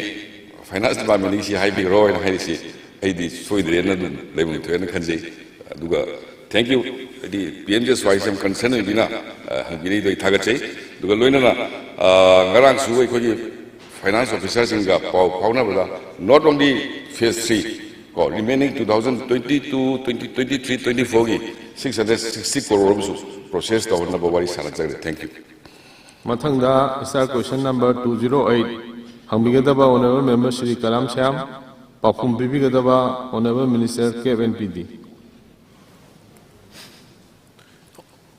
finance department ꯗꯒꯤ ꯁꯤ ꯍꯥꯏꯕꯤꯈ꯭ꯔꯣ ꯍꯥꯏꯅ ꯍꯥꯏꯔꯤꯁꯤ ꯑꯩꯗꯤ ꯁꯣꯏꯗ꯭ꯔꯦꯅ ꯑꯗꯨꯝ ꯂꯩꯐꯝ ꯊꯣꯛꯑꯦꯅ ꯈꯟꯖꯩ꯫ ꯑꯗꯨꯒ thank you, ꯍꯥꯏꯗꯤ P M G S Y ꯁꯤ ꯌꯥꯝ concern ꯑꯣꯏꯕꯅꯤꯅ, ꯑ, ꯍꯪꯕꯤꯔꯛꯏꯗꯣ ꯑꯩ ꯊꯥꯒꯠꯆꯩ꯫ ꯑꯗꯨꯒ ꯂꯣꯏꯅꯅ, ꯑ, ꯉꯔꯥꯡꯁꯨ ꯑꯩꯈꯣꯏꯒꯤ finance officer ꯁꯤꯡꯒ ꯄꯥꯎ ꯐꯥꯎꯅꯕꯗ not only phase three ꯀꯣ, remaining two thousand twenty two, twenty twenty three, twenty four ꯒꯤ six hundred sixty crore ꯑꯃꯁꯨ process ꯇꯧꯍꯟꯅꯕ ꯋꯥꯔꯤ ꯁꯥꯟꯅꯖꯈ꯭ꯔꯦ꯫ Thank you꯫ ꯃꯊꯪꯗ Star Question Number two zero eight ꯍꯪꯕꯤꯒꯗꯕ Honourable Member Shri Kalam Shyam, ꯄꯥꯎꯈꯨꯝ ꯄꯤꯕꯤꯒꯗꯕ Honourable Minister K N P D꯫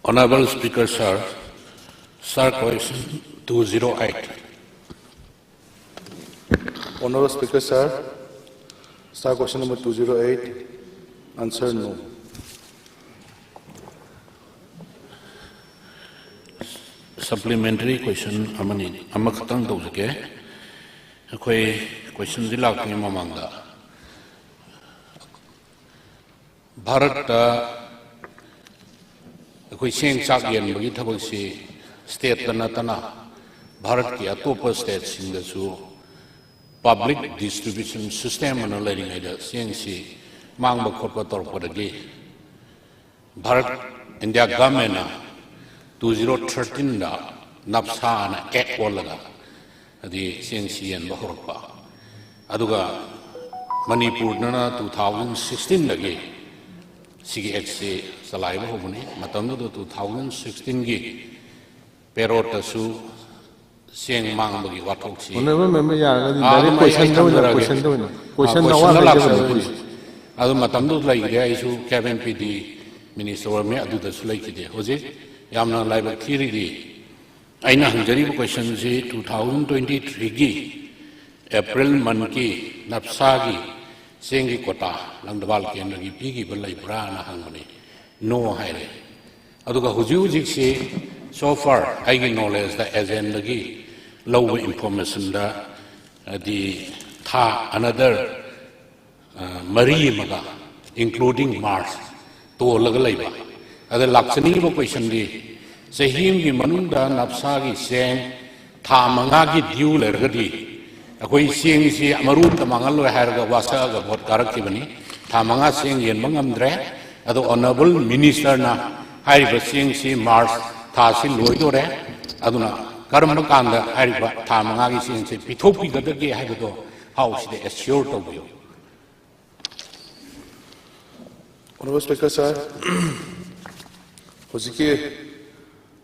Honorable Speaker, sir, sir, question two zero eight. Honorable Speaker, sir, sir, question number two zero eight, answer no. Supplementary question ꯑꯃꯅꯤ, ꯑꯃꯈꯛꯇꯪ ꯇꯧꯖꯒꯦ꯫ ꯑꯩꯈꯣꯏ questionꯁꯤ ꯂꯥꯛꯇ꯭ꯔꯤꯉꯩ ꯃꯃꯥꯡꯗ ꯚꯥꯔꯠꯇ ꯑꯩꯈꯣꯏ ꯆꯦꯡ ꯆꯥꯛ ꯌꯦꯟꯕꯒꯤ ꯊꯕꯛꯁꯤ stateꯇ ꯅꯠꯇꯅ ꯚꯥꯔꯠꯀꯤ ꯑꯇꯣꯞꯄ stateꯁꯤꯡꯗꯁꯨ public distribution system ꯑꯅ ꯂꯩꯔꯤꯉꯩꯗ ꯆꯦꯡꯁꯤ ꯃꯥꯡꯕ ꯈꯣꯠꯄ ꯇꯧꯔꯛꯄꯗꯒꯤ Bharat, India governmentꯅ two zero thirteenꯗ NAFSAꯅ act ꯑꯣꯜꯂꯒ ꯍꯥꯏꯗꯤ ꯆꯦꯡꯁꯤ ꯌꯦꯟꯕ ꯍꯧꯔꯛꯄ꯫ ꯑꯗꯨꯒ ꯃꯅꯤꯄꯨꯔꯗꯅ two thousand sixteenꯗꯒꯤ ꯁꯤꯒꯤ actꯁꯤ ꯆꯂꯥꯏꯕ ꯍꯧꯕꯅꯤ꯫ ꯃꯇꯝꯗꯨꯗ two thousand sixteenꯒꯤ payrollꯇꯁꯨ ꯆꯦꯡ ꯃꯥꯡꯕꯒꯤ ꯋꯥꯊꯣꯛꯁꯤ Honorable member, ꯌꯥꯔꯒꯗꯤ ꯑꯥ, direct ꯑꯗꯨꯝ ꯑꯩ questionꯗ ꯑꯣꯏꯅ, ꯊꯝꯖꯔꯒꯦ꯫ Questionꯗ ꯑꯣꯏꯅ꯫ ꯑꯥ, Questionꯗ questionꯗ ꯑꯋꯥꯠꯄ ꯂꯥꯛꯆꯒꯦ꯫ ꯂꯩꯖꯕꯅꯤ꯫ ꯑꯗꯨ ꯃꯇꯝꯗꯨ ꯂꯩꯈꯤꯗꯦ, ꯑꯩꯁꯨ cabinet PD minister ꯑꯣꯏꯔꯝꯃꯤ, ꯑꯗꯨꯗꯁꯨ ꯂꯩꯈꯤꯗꯦ꯫ ꯍꯧꯖꯤꯛ ꯌꯥꯝꯅ ꯂꯥꯏꯕꯛ ꯊꯤꯔꯤꯗꯤ, ꯑꯩꯅ ꯍꯪꯖꯔꯤꯕ questionꯁꯤ two thousand twenty threeꯒꯤ April monthꯀꯤ NAFSAꯒꯤ ꯆꯦꯡꯒꯤ quota ꯂꯪꯗꯕꯥꯜ ꯀꯦꯟꯗ꯭ꯔꯒꯤ ꯄꯤꯈꯤꯕ ꯂꯩꯕ꯭ꯔꯥꯅ ꯍꯪꯕꯅꯤ꯫ No ꯍꯥꯏꯔꯦ꯫ ꯑꯗꯨꯒ ꯍꯧꯖꯤꯛ ꯍꯧꯖꯤꯛꯁꯤ so far ꯑꯩꯒꯤ knowledgeꯇ agentꯗꯒꯤ ꯂꯧꯕ informationꯗ ꯍꯥꯏꯗꯤ ꯊꯥ another ꯃꯔꯤ ꯑꯃꯒ, including March, ꯇꯣꯜꯂꯒ ꯂꯩꯕ꯫ ꯑꯗ ꯂꯥꯛꯆꯅꯤꯡꯉꯤꯕ questionꯗꯤ, ꯆꯍꯤ ꯑꯃꯒꯤ ꯃꯅꯨꯡꯗ NAFSAꯒꯤ ꯆꯦꯡ ꯊꯥ ꯃꯉꯥꯒꯤ due ꯂꯩꯔꯒꯗꯤ, ꯑꯩꯈꯣꯏ ꯆꯦꯡꯁꯤ ꯃꯔꯨ ꯑꯃꯇ ꯃꯥꯡꯍꯜꯂꯣꯏ ꯍꯥꯏꯔꯒ ꯋꯥꯁꯛꯑꯒ vote ꯀꯥꯔꯛꯈꯤꯕꯅꯤ꯫ ꯊꯥ ꯃꯉꯥ ꯆꯦꯡ ꯌꯦꯟꯕ ꯉꯝꯗ꯭ꯔꯦ꯫ ꯑꯗꯣ Honorable Ministerꯅ ꯍꯥꯏꯔꯤꯕ ꯆꯦꯡꯁꯤ March ꯊꯥꯁꯤ ꯂꯣꯏꯗꯣꯔꯦ, ꯑꯗꯨꯅ ꯀꯔꯝꯕ ꯀꯥꯟꯗ ꯍꯥꯏꯔꯤꯕ ꯊꯥ ꯃꯉꯥꯒꯤ ꯆꯦꯡꯁꯤ ꯄꯤꯊꯣꯛꯄꯤꯒꯗꯒꯦ ꯍꯥꯏꯕꯗꯣ Houseꯗ assure ꯇꯧꯕꯤꯌꯨ꯫ Honorable Speaker, sir, ꯍꯧꯖꯤꯛꯀꯤ,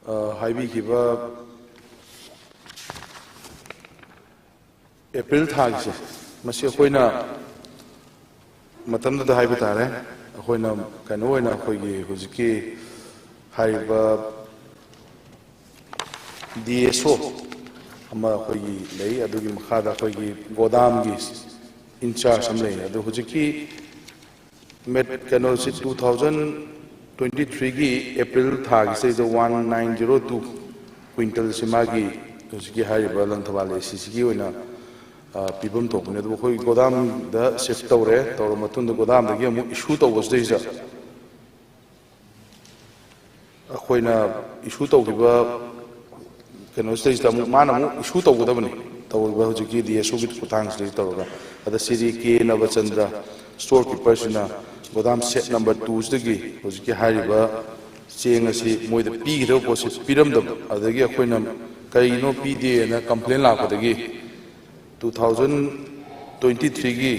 ꯑ, ꯍꯥꯏꯕꯤꯈꯤꯕ April ꯊꯥꯒꯤꯁꯦ, ꯃꯁꯤ ꯑꯩꯈꯣꯏꯅ ꯃꯇꯝꯗꯨꯗ ꯍꯥꯏꯕ ꯇꯥꯔꯦ, ꯑꯩꯈꯣꯏꯅ ꯀꯩꯅꯣ ꯑꯣꯏꯅ ꯑꯩꯈꯣꯏꯒꯤ ꯍꯧꯖꯤꯛꯀꯤ ꯍꯥꯏꯔꯤꯕ ꯗꯤ ꯑꯦꯁ ꯑꯣ ꯑꯃ ꯑꯩꯈꯣꯏꯒꯤ ꯂꯩ, ꯑꯗꯨꯒꯤ ꯃꯈꯥꯗ ꯑꯩꯈꯣꯏꯒꯤ ꯒꯣꯗꯥꯝꯒꯤ ꯏꯟꯆꯥꯔꯖ ꯑꯃ ꯂꯩ꯫ ꯑꯗꯨ ꯍꯧꯖꯤꯛꯀꯤ ꯃꯦꯠ ꯀꯩꯅꯣꯁꯤ ꯇꯨ ꯊꯥꯎꯖꯟ ꯇ꯭ꯋꯦꯟꯇꯤ ꯊ꯭ꯔꯤꯒꯤ ꯑꯦꯄ꯭ꯔꯤꯜ ꯊꯥꯒꯤꯁꯤꯗꯩꯗ ꯋꯥꯟ ꯅꯥꯏꯟ ꯖꯤꯔꯣ ꯇꯨ ꯀ꯭ꯋꯤꯟꯇꯜꯁꯤ ꯃꯥꯒꯤ ꯍꯧꯖꯤꯛꯀꯤ ꯍꯥꯏꯔꯤꯕ ꯂꯪꯊꯕꯥꯜ ꯑꯦ ꯁꯤꯁꯤꯒꯤ ꯑꯣꯏꯅ ꯄꯤꯐꯝ ꯊꯣꯛꯄꯅꯤ꯫ ꯑꯗꯨꯕꯨ ꯑꯩꯈꯣꯏ ꯒꯣꯗꯥꯝꯗ ꯁꯤꯐ ꯇꯧꯔꯦ꯫ ꯇꯧꯔꯕ ꯃꯇꯨꯡꯗ ꯒꯣꯗꯥꯝꯗꯒꯤ ꯑꯃꯨꯛ ꯏꯁꯨ ꯇꯧꯕꯁꯤꯗꯩꯁꯤꯗ ꯑꯩꯈꯣꯏꯅ ꯏꯁꯨ ꯇꯧꯈꯤꯕ ꯀꯩꯅꯣꯁꯤꯗꯩꯁꯤꯗ ꯑꯃꯨꯛ ꯃꯥꯅ ꯑꯃꯨꯛ ꯏꯁꯨ ꯇꯧꯒꯗꯕꯅꯤ꯫ ꯇꯧꯔꯤꯕ ꯍꯧꯖꯤꯛꯀꯤ ꯗꯤ ꯑꯦꯁ ꯑꯣꯒꯤ ꯈꯨꯠꯊꯥꯡꯁꯤꯗꯒꯤ ꯇꯧꯔꯒ, ꯑꯗ ꯁꯤꯗꯤ ꯀꯦ ꯅꯕꯆꯟꯗ꯭ꯔ, ꯁ꯭ꯇꯣꯔ ꯀꯤꯄꯔꯁꯤꯅ ꯒꯣꯗꯥꯝ ꯁꯦꯠ ꯅꯝꯕꯔ ꯇꯨꯁꯤꯗꯒꯤ ꯍꯧꯖꯤꯛꯀꯤ ꯍꯥꯏꯔꯤꯕ ꯆꯦꯡ ꯑꯁꯤ ꯃꯣꯏꯗ ꯄꯤꯒꯗꯕ ꯄꯣꯠꯁꯤ ꯄꯤꯔꯝꯗꯕ, ꯑꯗꯒꯤ ꯑꯩꯈꯣꯏꯅ ꯀꯩꯒꯤꯅꯣ ꯄꯤꯗꯦꯅ ꯀꯝꯄ꯭ꯂꯦꯟ ꯂꯥꯛꯄꯗꯒꯤ ꯇꯨ ꯊꯥꯎꯖꯟ ꯇ꯭ꯋꯦꯟꯇꯤ ꯊ꯭ꯔꯤꯒꯤ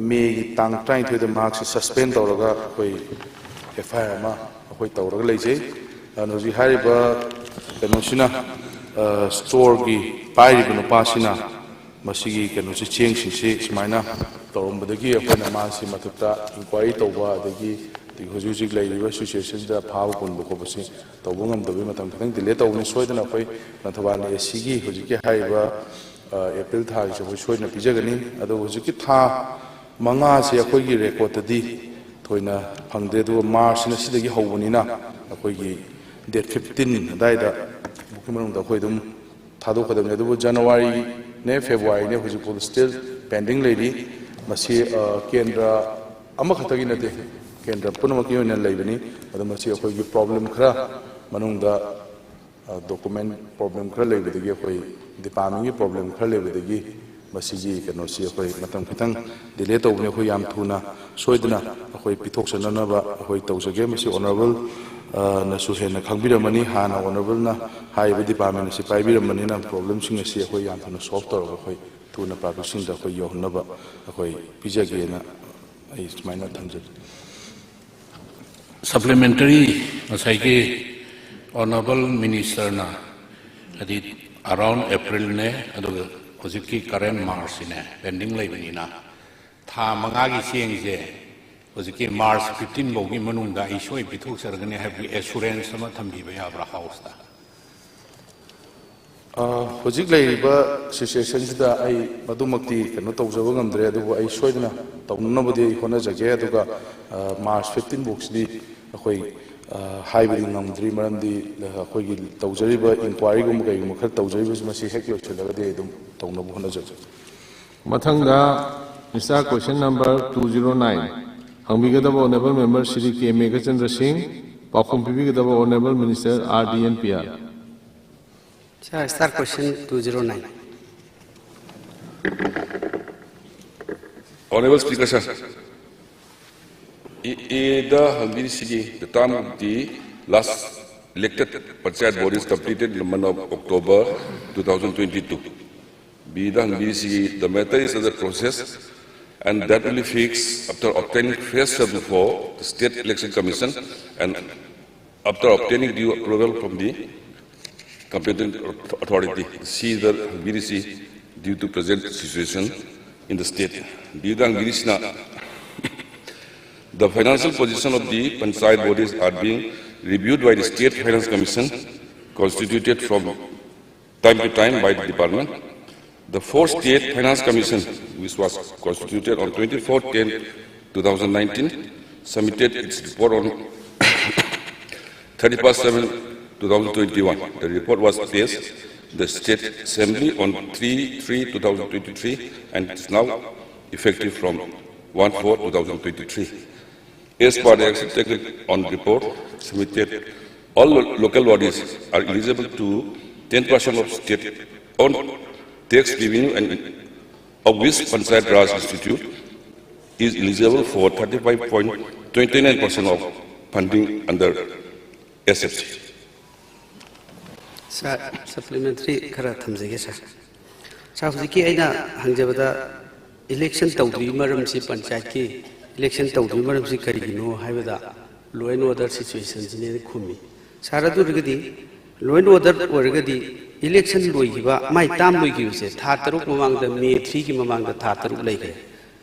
ꯃꯦꯒꯤ ꯇꯥꯡ ꯇꯔꯥꯅꯤꯊꯣꯏꯗ ꯃꯍꯥꯛꯁꯦ ꯁꯁꯄꯦꯟ ꯇꯧꯔꯒ ꯑꯩꯈꯣꯏ ꯑꯦꯐ ꯑꯥꯏ ꯑꯥꯔ ꯑꯃ ꯑꯩꯈꯣꯏ ꯇꯧꯔꯒ ꯂꯩꯖꯩ꯫ ꯑꯗꯨꯅ ꯍꯧꯖꯤꯛ ꯍꯥꯏꯔꯤꯕ ꯀꯩꯅꯣꯁꯤꯅ, ꯁ꯭ꯇꯣꯔꯒꯤ ꯄꯥꯏꯔꯤꯕ ꯅꯨꯄꯥꯁꯤꯅ ꯃꯁꯤꯒꯤ ꯀꯩꯅꯣꯁꯤ, ꯆꯦꯡꯁꯤꯡꯁꯤ ꯁꯨꯃꯥꯏꯅ ꯇꯧꯔꯝꯕꯗꯒꯤ ꯑꯩꯈꯣꯏꯅ ꯃꯥꯁꯤ ꯃꯊꯛꯇ ꯏꯟꯀ꯭ꯋꯥꯏꯔꯤ ꯇꯧꯕ, ꯑꯗꯒꯤ ꯍꯧꯖꯤꯛ ꯍꯧꯖꯤꯛ ꯂꯩꯔꯤꯕ ꯁꯤꯆꯨꯋꯦꯁꯟꯁꯤꯗ ꯐꯥꯕ ꯄꯨꯟꯕ ꯈꯣꯠꯄꯁꯤ ꯇꯧꯕ ꯉꯝꯗꯕꯒꯤ ꯃꯇꯝ ꯈꯤꯇꯪ ꯗꯤꯂꯦ ꯇꯧꯕꯅꯤ꯫ ꯁꯣꯏꯗꯅ ꯑꯩꯈꯣꯏ ꯂꯪꯊꯕꯥꯜ ꯑꯦ ꯁꯤꯒꯤ ꯍꯧꯖꯤꯛꯀꯤ ꯍꯥꯏꯔꯤꯕ ꯑꯦꯄ꯭ꯔꯤꯜ ꯊꯥꯒꯤꯁꯨ ꯑꯩꯈꯣꯏ ꯁꯣꯏꯗꯅ ꯄꯤꯖꯒꯅꯤ꯫ ꯑꯗꯣ ꯍꯧꯖꯤꯛꯀꯤ ꯊꯥ ꯃꯉꯥꯁꯦ ꯑꯩꯈꯣꯏꯒꯤ ꯔꯦꯀꯣꯔꯠꯇꯗꯤ ꯊꯣꯏꯅ ꯐꯪꯗꯦ꯫ ꯑꯗꯨꯒ ꯃꯥꯔꯆꯁꯤꯅ ꯁꯤꯗꯒꯤ ꯍꯧꯕꯅꯤꯅ ꯑꯩꯈꯣꯏꯒꯤ ꯗꯦꯠ ꯐꯤꯐꯇꯤꯟ ꯑꯗꯨꯋꯥꯏꯗ ꯐꯥꯎꯒꯤ ꯃꯅꯨꯡꯗ ꯑꯩꯈꯣꯏ ꯑꯗꯨꯝ ꯊꯥꯗꯣꯛꯀꯗꯕꯅꯤ꯫ ꯑꯗꯨꯕꯨ ꯖꯅꯋꯥꯔꯤꯅꯦ, ꯐꯦꯕ꯭ꯔꯨꯋꯥꯔꯤꯅꯦ, ꯍꯧꯖꯤꯛꯐꯥꯎ ꯁ꯭ꯇꯤꯜ ꯄꯦꯟꯗꯤꯡ ꯂꯩꯔꯤ꯫ ꯃꯁꯤ ꯀꯦꯟꯗ꯭ꯔ ꯑꯃꯈꯛꯇꯒꯤ ꯅꯠꯇꯦ, ꯀꯦꯟꯗ꯭ꯔ ꯄꯨꯝꯅꯃꯛꯀꯤ ꯑꯣꯏꯅ ꯂꯩꯕꯅꯤ꯫ ꯑꯗꯣ ꯃꯁꯤ ꯑꯩꯈꯣꯏꯒꯤ ꯄ꯭ꯔꯣꯕ꯭ꯂꯦꯝ ꯈꯔ ꯃꯅꯨꯡꯗ ꯗꯣꯀꯨꯃꯦꯟ ꯄ꯭ꯔꯣꯕ꯭ꯂꯦꯝ ꯈꯔ ꯂꯩꯕꯗꯒꯤ ꯑꯩꯈꯣꯏ ꯗꯤꯄꯥꯔꯠꯃꯦꯟꯒꯤ ꯄ꯭ꯔꯣꯕ꯭ꯂꯦꯝ ꯈꯔ ꯂꯩꯕꯗꯒꯤ ꯃꯁꯤꯒꯤ ꯀꯩꯅꯣꯁꯤ ꯑꯩꯈꯣꯏ ꯃꯇꯝ ꯈꯤꯇꯪ ꯗꯤꯂꯦ ꯇꯧꯕꯅꯤ꯫ ꯑꯩꯈꯣꯏ ꯌꯥꯝ ꯊꯨꯅ ꯁꯣꯏꯗꯅ ꯑꯩꯈꯣꯏ ꯄꯤꯊꯣꯛꯆꯅꯅꯕ ꯑꯩꯈꯣꯏ ꯇꯧꯖꯒꯦ꯫ ꯃꯁꯤ ꯑꯣꯅꯔꯦꯕꯜ ꯅꯁꯨ ꯍꯦꯟꯅ ꯈꯪꯕꯤꯔꯝꯃꯅꯤ꯫ ꯍꯥꯟꯅ ꯑꯣꯅꯔꯦꯕꯜꯅ ꯍꯥꯏꯔꯤꯕ ꯗꯤꯄꯥꯔꯠꯃꯦꯟ ꯑꯁꯤ ꯄꯥꯏꯕꯤꯔꯝꯕꯅꯤꯅ ꯄ꯭ꯔꯣꯕ꯭ꯂꯦꯝꯁꯤꯡ ꯑꯁꯤ ꯑꯩꯈꯣꯏ ꯌꯥꯝ ꯊꯨꯅ ꯁꯣꯜꯕ ꯇꯧꯔꯒ ꯑꯩꯈꯣꯏ ꯊꯨꯅ ꯄꯕ꯭ꯂꯤꯛꯁꯤꯡꯗ ꯑꯩꯈꯣꯏ ꯌꯧꯍꯟꯅꯕ ꯑꯩꯈꯣꯏ ꯄꯤꯖꯒꯦꯅ ꯑꯩ ꯁꯨꯃꯥꯏꯅ ꯊꯝꯖꯒꯦ꯫ ꯁꯄ꯭ꯂꯤꯃꯦꯟꯇꯔꯤ ꯉꯁꯥꯏꯒꯤ ꯑꯣꯅꯔꯦꯕꯜ ꯃꯤꯅꯤꯁꯇꯔꯅ ꯍꯥꯏꯗꯤ ꯑꯔꯥꯎꯟ ꯑꯦꯄ꯭ꯔꯤꯜꯅꯦ, ꯑꯗꯨꯒ ꯍꯧꯖꯤꯛꯀꯤ ꯀꯔꯦꯟ ꯃꯥꯔꯆꯁꯤꯅꯦ ꯄꯦꯟꯗꯤꯡ ꯂꯩꯕꯅꯤꯅ ꯊꯥ ꯃꯉꯥꯒꯤ ꯆꯦꯡꯁꯦ ꯍꯧꯖꯤꯛꯀꯤ ꯃꯥꯔꯆ ꯐꯤꯐꯇꯤꯟ ꯐꯥꯎꯒꯤ ꯃꯅꯨꯡꯗ ꯑꯩ ꯁꯣꯏ ꯄꯤꯊꯣꯛꯆꯔꯒꯅꯤ ꯍꯥꯏꯕꯒꯤ ꯑꯦꯁꯨꯔꯦꯟꯁ ꯑꯃ ꯊꯝꯕꯤꯕ ꯌꯥꯕ꯭ꯔꯥ ꯍꯥꯎꯁꯇ? ꯑ, ꯍꯧꯖꯤꯛ ꯂꯩꯔꯤꯕ ꯁꯤꯆꯨꯋꯦꯁꯟꯁꯤꯗ ꯑꯩ ꯃꯗꯨꯃꯛꯇꯤ ꯀꯩꯅꯣ ꯇꯧꯖꯕ ꯉꯝꯗ꯭ꯔꯦ, ꯑꯗꯨꯕꯨ ꯑꯩ ꯁꯣꯏꯗꯅ ꯇꯧꯅꯅꯕꯗꯤ ꯑꯩ ꯍꯣꯠꯅꯖꯒꯦ꯫ ꯑꯗꯨꯒ, ꯑ, ꯃꯥꯔꯆ ꯐꯤꯐꯇꯤꯟ ꯐꯥꯎꯁꯤꯗꯤ ꯑꯩꯈꯣꯏ, ꯑ, ꯍꯥꯏꯕꯗꯤ ꯉꯝꯗ꯭ꯔꯤ, ꯃꯔꯝꯗꯤ ꯑꯩꯈꯣꯏꯒꯤ ꯇꯧꯖꯔꯤꯕ ꯏꯟꯀ꯭ꯋꯥꯏꯔꯤꯒꯨꯝꯕ ꯀꯩꯒꯨꯝꯕ ꯈꯔ ꯇꯧꯖꯔꯤꯕꯁꯤ ꯃꯁꯤ ꯍꯦꯛ ꯂꯣꯏꯁꯤꯜꯂꯒꯗꯤ ꯑꯩ ꯑꯗꯨꯝ ꯇꯧꯅꯕ ꯍꯣꯠꯅꯖꯒꯦ꯫ ꯃꯊꯪꯗ Mister Question number two zero nine, ꯍꯪꯕꯤꯒꯗꯕ Honourable Member Shri K Meghachandra Singh, ꯄꯥꯎꯈꯨꯝ ꯄꯤꯕꯤꯒꯗꯕ Honourable Minister R D N P R꯫ Sir, star question two zero nine. Honorable Speaker, sir, E-, ꯏꯗ ꯍꯪꯕꯤꯔꯤꯁꯤꯒꯤ, the term of the last elected Panchayat body is completed in the month of October two thousand twenty-two. ꯕꯤꯗ ꯍꯪꯕꯤꯔꯤꯁꯤꯒꯤ, the matter is under process and that will be fixed after obtaining fresh submission for the State Election Commission and after obtaining due approval from the competent authority. ꯁꯤꯗ ꯍꯪꯕꯤꯔꯤꯁꯤ due to present situation in the state. ꯕꯤꯗ ꯍꯪꯕꯤꯔꯤꯁꯤꯅ, the financial position of the Panchayat bodies are being reviewed by the State Finance Commission constituted from time to time by the department. The fourth State Finance Commission, which was constituted on twenty-four ten two thousand nineteen, submitted its report on thirty-first seven two thousand twenty-one. The report was placed in the State Assembly on three three two thousand twenty-three and is now effective from one four two thousand twenty-three. As per the action taken on report submitted, all lo- local bodies are eligible to ten percent of state own tax revenue and of which Panchayat Raj Institute is eligible for thirty-five point twenty-nine percent of funding under S F C. Sir, supplementary ꯈꯔ ꯊꯝꯖꯒꯦ, sir. Sir, ꯍꯧꯖꯤꯛꯀꯤ ꯑꯩꯅ ꯍꯪꯖꯕꯗ election ꯇꯧꯗ꯭ꯔꯤꯕ ꯃꯔꯝꯁꯤ, ꯄꯟꯆꯥꯌꯠꯀꯤ election ꯇꯧꯗ꯭ꯔꯤꯕ ꯃꯔꯝꯁꯤ ꯀꯔꯤꯒꯤꯅꯣ ꯍꯥꯏꯕꯗ law and order situationꯁꯤꯅꯦꯅ ꯈꯨꯝꯃꯤ꯫ Sir, ꯑꯗꯨ ꯑꯣꯏꯔꯒꯗꯤ law and order ꯑꯣꯏꯔꯒꯗꯤ election ꯂꯣꯏꯈꯤꯕ, ꯃꯥꯏ term ꯂꯣꯏꯈꯤꯕꯁꯦ ꯊꯥ ꯇꯔꯨꯛ ꯃꯃꯥꯡꯗ, May threeꯒꯤ ꯃꯃꯥꯡꯗ ꯊꯥ ꯇꯔꯨꯛ ꯂꯩꯈ꯭ꯔꯦ,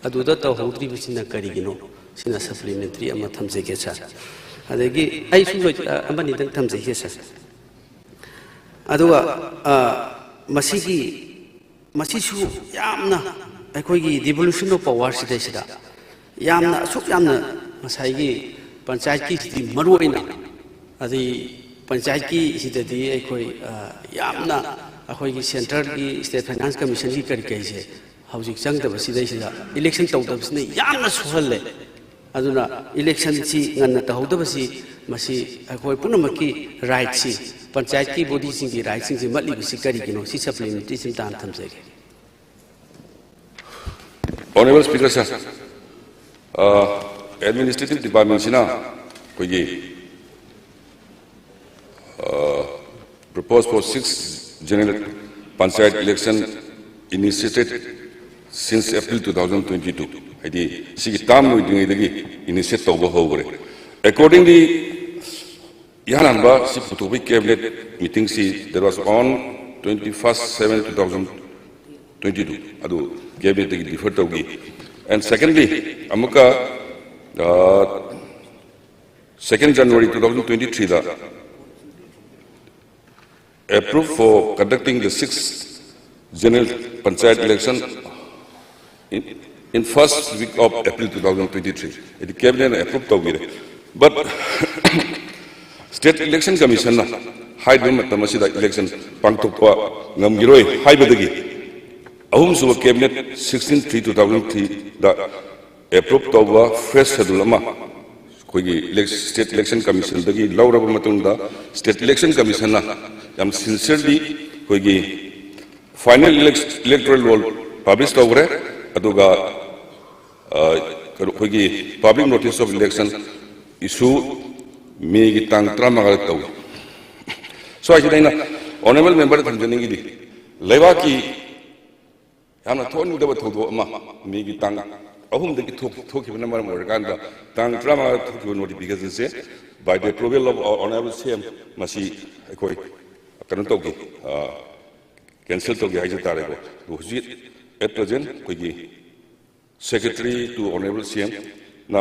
ꯑꯗꯨꯗ ꯇꯧꯍꯧꯗ꯭ꯔꯤꯕꯁꯤꯅ ꯀꯔꯤꯒꯤꯅꯣ? ꯁꯤꯅ ꯁꯄ꯭ꯂꯤꯃꯦꯟꯇꯔꯤ ꯑꯃ ꯊꯝꯖꯒꯦ ꯁꯥꯔ꯫ ꯑꯗꯒꯤ ꯑꯩ ꯁꯨꯝ ꯂꯣꯏ-, ꯑ, ꯑꯃꯅꯤꯗꯪ ꯊꯝꯖꯒꯦ ꯁꯥꯔ꯫ ꯑꯗꯨꯒ, ꯑ, ꯃꯁꯤꯒꯤ, ꯃꯁꯤꯁꯨ ꯌꯥꯝꯅ ꯑꯩꯈꯣꯏꯒꯤ devolution of power ꯁꯤꯗꯩꯁꯤꯗ ꯌꯥꯝꯅ, ꯑꯁꯨꯛ ꯌꯥꯝꯅ ꯉꯁꯥꯏꯒꯤ ꯄꯟꯆꯥꯌꯠꯀꯤꯁꯤꯗꯤ ꯃꯔꯨ ꯑꯣꯏꯅ, ꯑꯗꯩ ꯄꯟꯆꯥꯌꯠꯀꯤ ꯁꯤꯗꯗꯤ ꯑꯩꯈꯣꯏ, ꯑ, ꯌꯥꯝꯅ ꯑꯩꯈꯣꯏꯒꯤ centreꯒꯤ state finance commissionꯒꯤ ꯀꯔꯤ ꯀꯔꯤꯁꯦ ꯍꯧꯖꯤꯛ ꯆꯪꯗꯕꯁꯤꯗꯩꯁꯤꯗ election ꯇꯧꯗꯕꯁꯤꯅ ꯌꯥꯝꯅ ꯁꯣꯛꯍꯜꯂꯦ꯫ ꯑꯗꯨꯅ electionꯁꯤ ꯉꯟꯅ ꯇꯧꯍꯧꯗꯕꯁꯤ, ꯃꯁꯤ ꯑꯩꯈꯣꯏ ꯄꯨꯝꯅꯃꯛꯀꯤ rightꯁꯤ, ꯄꯟꯆꯥꯌꯠꯀꯤ bodyꯁꯤꯡꯒꯤ rightꯁꯤꯡꯁꯤ ꯃꯠꯂꯤꯕꯁꯤ ꯀꯔꯤꯒꯤꯅꯣ? ꯁꯤ supplementaryꯁꯤ ꯑꯃꯇ ꯍꯥꯟꯅ ꯊꯝꯖꯒꯦ꯫ Honourable Speaker sir, ꯑ, administrative departmentꯁꯤꯅ ꯑꯩꯈꯣꯏꯒꯤ, ꯑ, propose for six general panchayat election initiated since April two thousand twenty-two, ꯍꯥꯏꯗꯤ ꯁꯤꯒꯤ term ꯂꯣꯏꯗ꯭ꯔꯤꯉꯩꯗꯒꯤ initiate ꯇꯧꯕ ꯍꯧꯈ꯭ꯔꯦ꯫ Accordingly, ꯏꯍꯥꯟ ꯍꯥꯟꯕ ꯁꯤ ꯄꯨꯊꯣꯛꯄꯒꯤ cabinet meetingꯁꯤ, that was on twenty-first seven two thousand twenty-two, ꯑꯗꯨ cabinetꯇꯒꯤ defer ꯇꯧꯈꯤ꯫ And secondly, ꯑꯃꯨꯛꯀ, ꯑ, second January two thousand twenty-threeꯗ approve for conducting the sixth general panchayat election in, in first week of April two thousand twenty-three꯫ ꯍꯥꯏꯗꯤ cabinetꯅ approve ꯇꯧꯕꯤꯔꯦ꯫ But state election commissionꯅ ꯍꯥꯏꯔꯤꯕ ꯃꯇꯝ ꯑꯁꯤꯗ election ꯄꯥꯡꯊꯣꯛꯄ ꯉꯝꯈꯤꯔꯣꯏ ꯍꯥꯏꯕꯗꯒꯤ ꯑꯍꯨꯝꯁꯨꯕ cabinet sixteen three two thousand threeꯗ approve ꯇꯧꯕ fresh schedule ꯑꯃ ꯑꯩꯈꯣꯏꯒꯤ elec-, state election commissionꯗꯒꯤ ꯂꯧꯔꯕ ꯃꯇꯨꯡꯗ, state election commissionꯅ ꯌꯥꯝ sincerely ꯑꯩꯈꯣꯏꯒꯤ final elec-, electoral roll publish ꯇꯧꯈ꯭ꯔꯦ꯫ ꯑꯗꯨꯒ, ꯑ, ꯀꯩꯅꯣ, ꯑꯩꯈꯣꯏꯒꯤ public notice of election issue ꯃꯦꯒꯤ ꯇꯥꯡ ꯇꯔꯥꯃꯉꯥꯗ ꯇꯧꯏ꯫ ꯁ꯭ꯋꯥꯏꯁꯤꯗ ꯑꯩꯅ honourable memberꯗ ꯊꯝꯖꯅꯤꯡꯉꯤꯗꯤ, ꯂꯩꯕꯥꯛꯀꯤ ꯌꯥꯝꯅ ꯊꯣꯛꯍꯟꯅꯤꯡꯗꯕ ꯊꯧꯗꯣꯛ ꯑꯃ ꯃꯦꯒꯤ ꯇꯥꯡ ꯑꯍꯨꯝꯗꯒꯤ ꯊꯣꯛ-, ꯊꯣꯛꯈꯤꯕꯅ ꯃꯔꯝ ꯑꯣꯏꯔꯀꯥꯟꯗ, ꯇꯥꯡ ꯇꯔꯥꯃꯉꯥꯗ ꯊꯣꯛꯈꯤꯕ notificationꯁꯦ, by the approval of our honourable C M, ꯃꯁꯤ ꯑꯩꯈꯣꯏ ꯀꯩꯅꯣ ꯇꯧꯒꯦ, ꯑ, cancel ꯇꯧꯒꯦ ꯍꯥꯏꯖ ꯇꯥꯔꯦꯀꯣ꯫ ꯑꯗꯣ ꯍꯧꯖꯤꯛ at present ꯑꯩꯈꯣꯏꯒꯤ Secretary to Honourable C M, ꯅ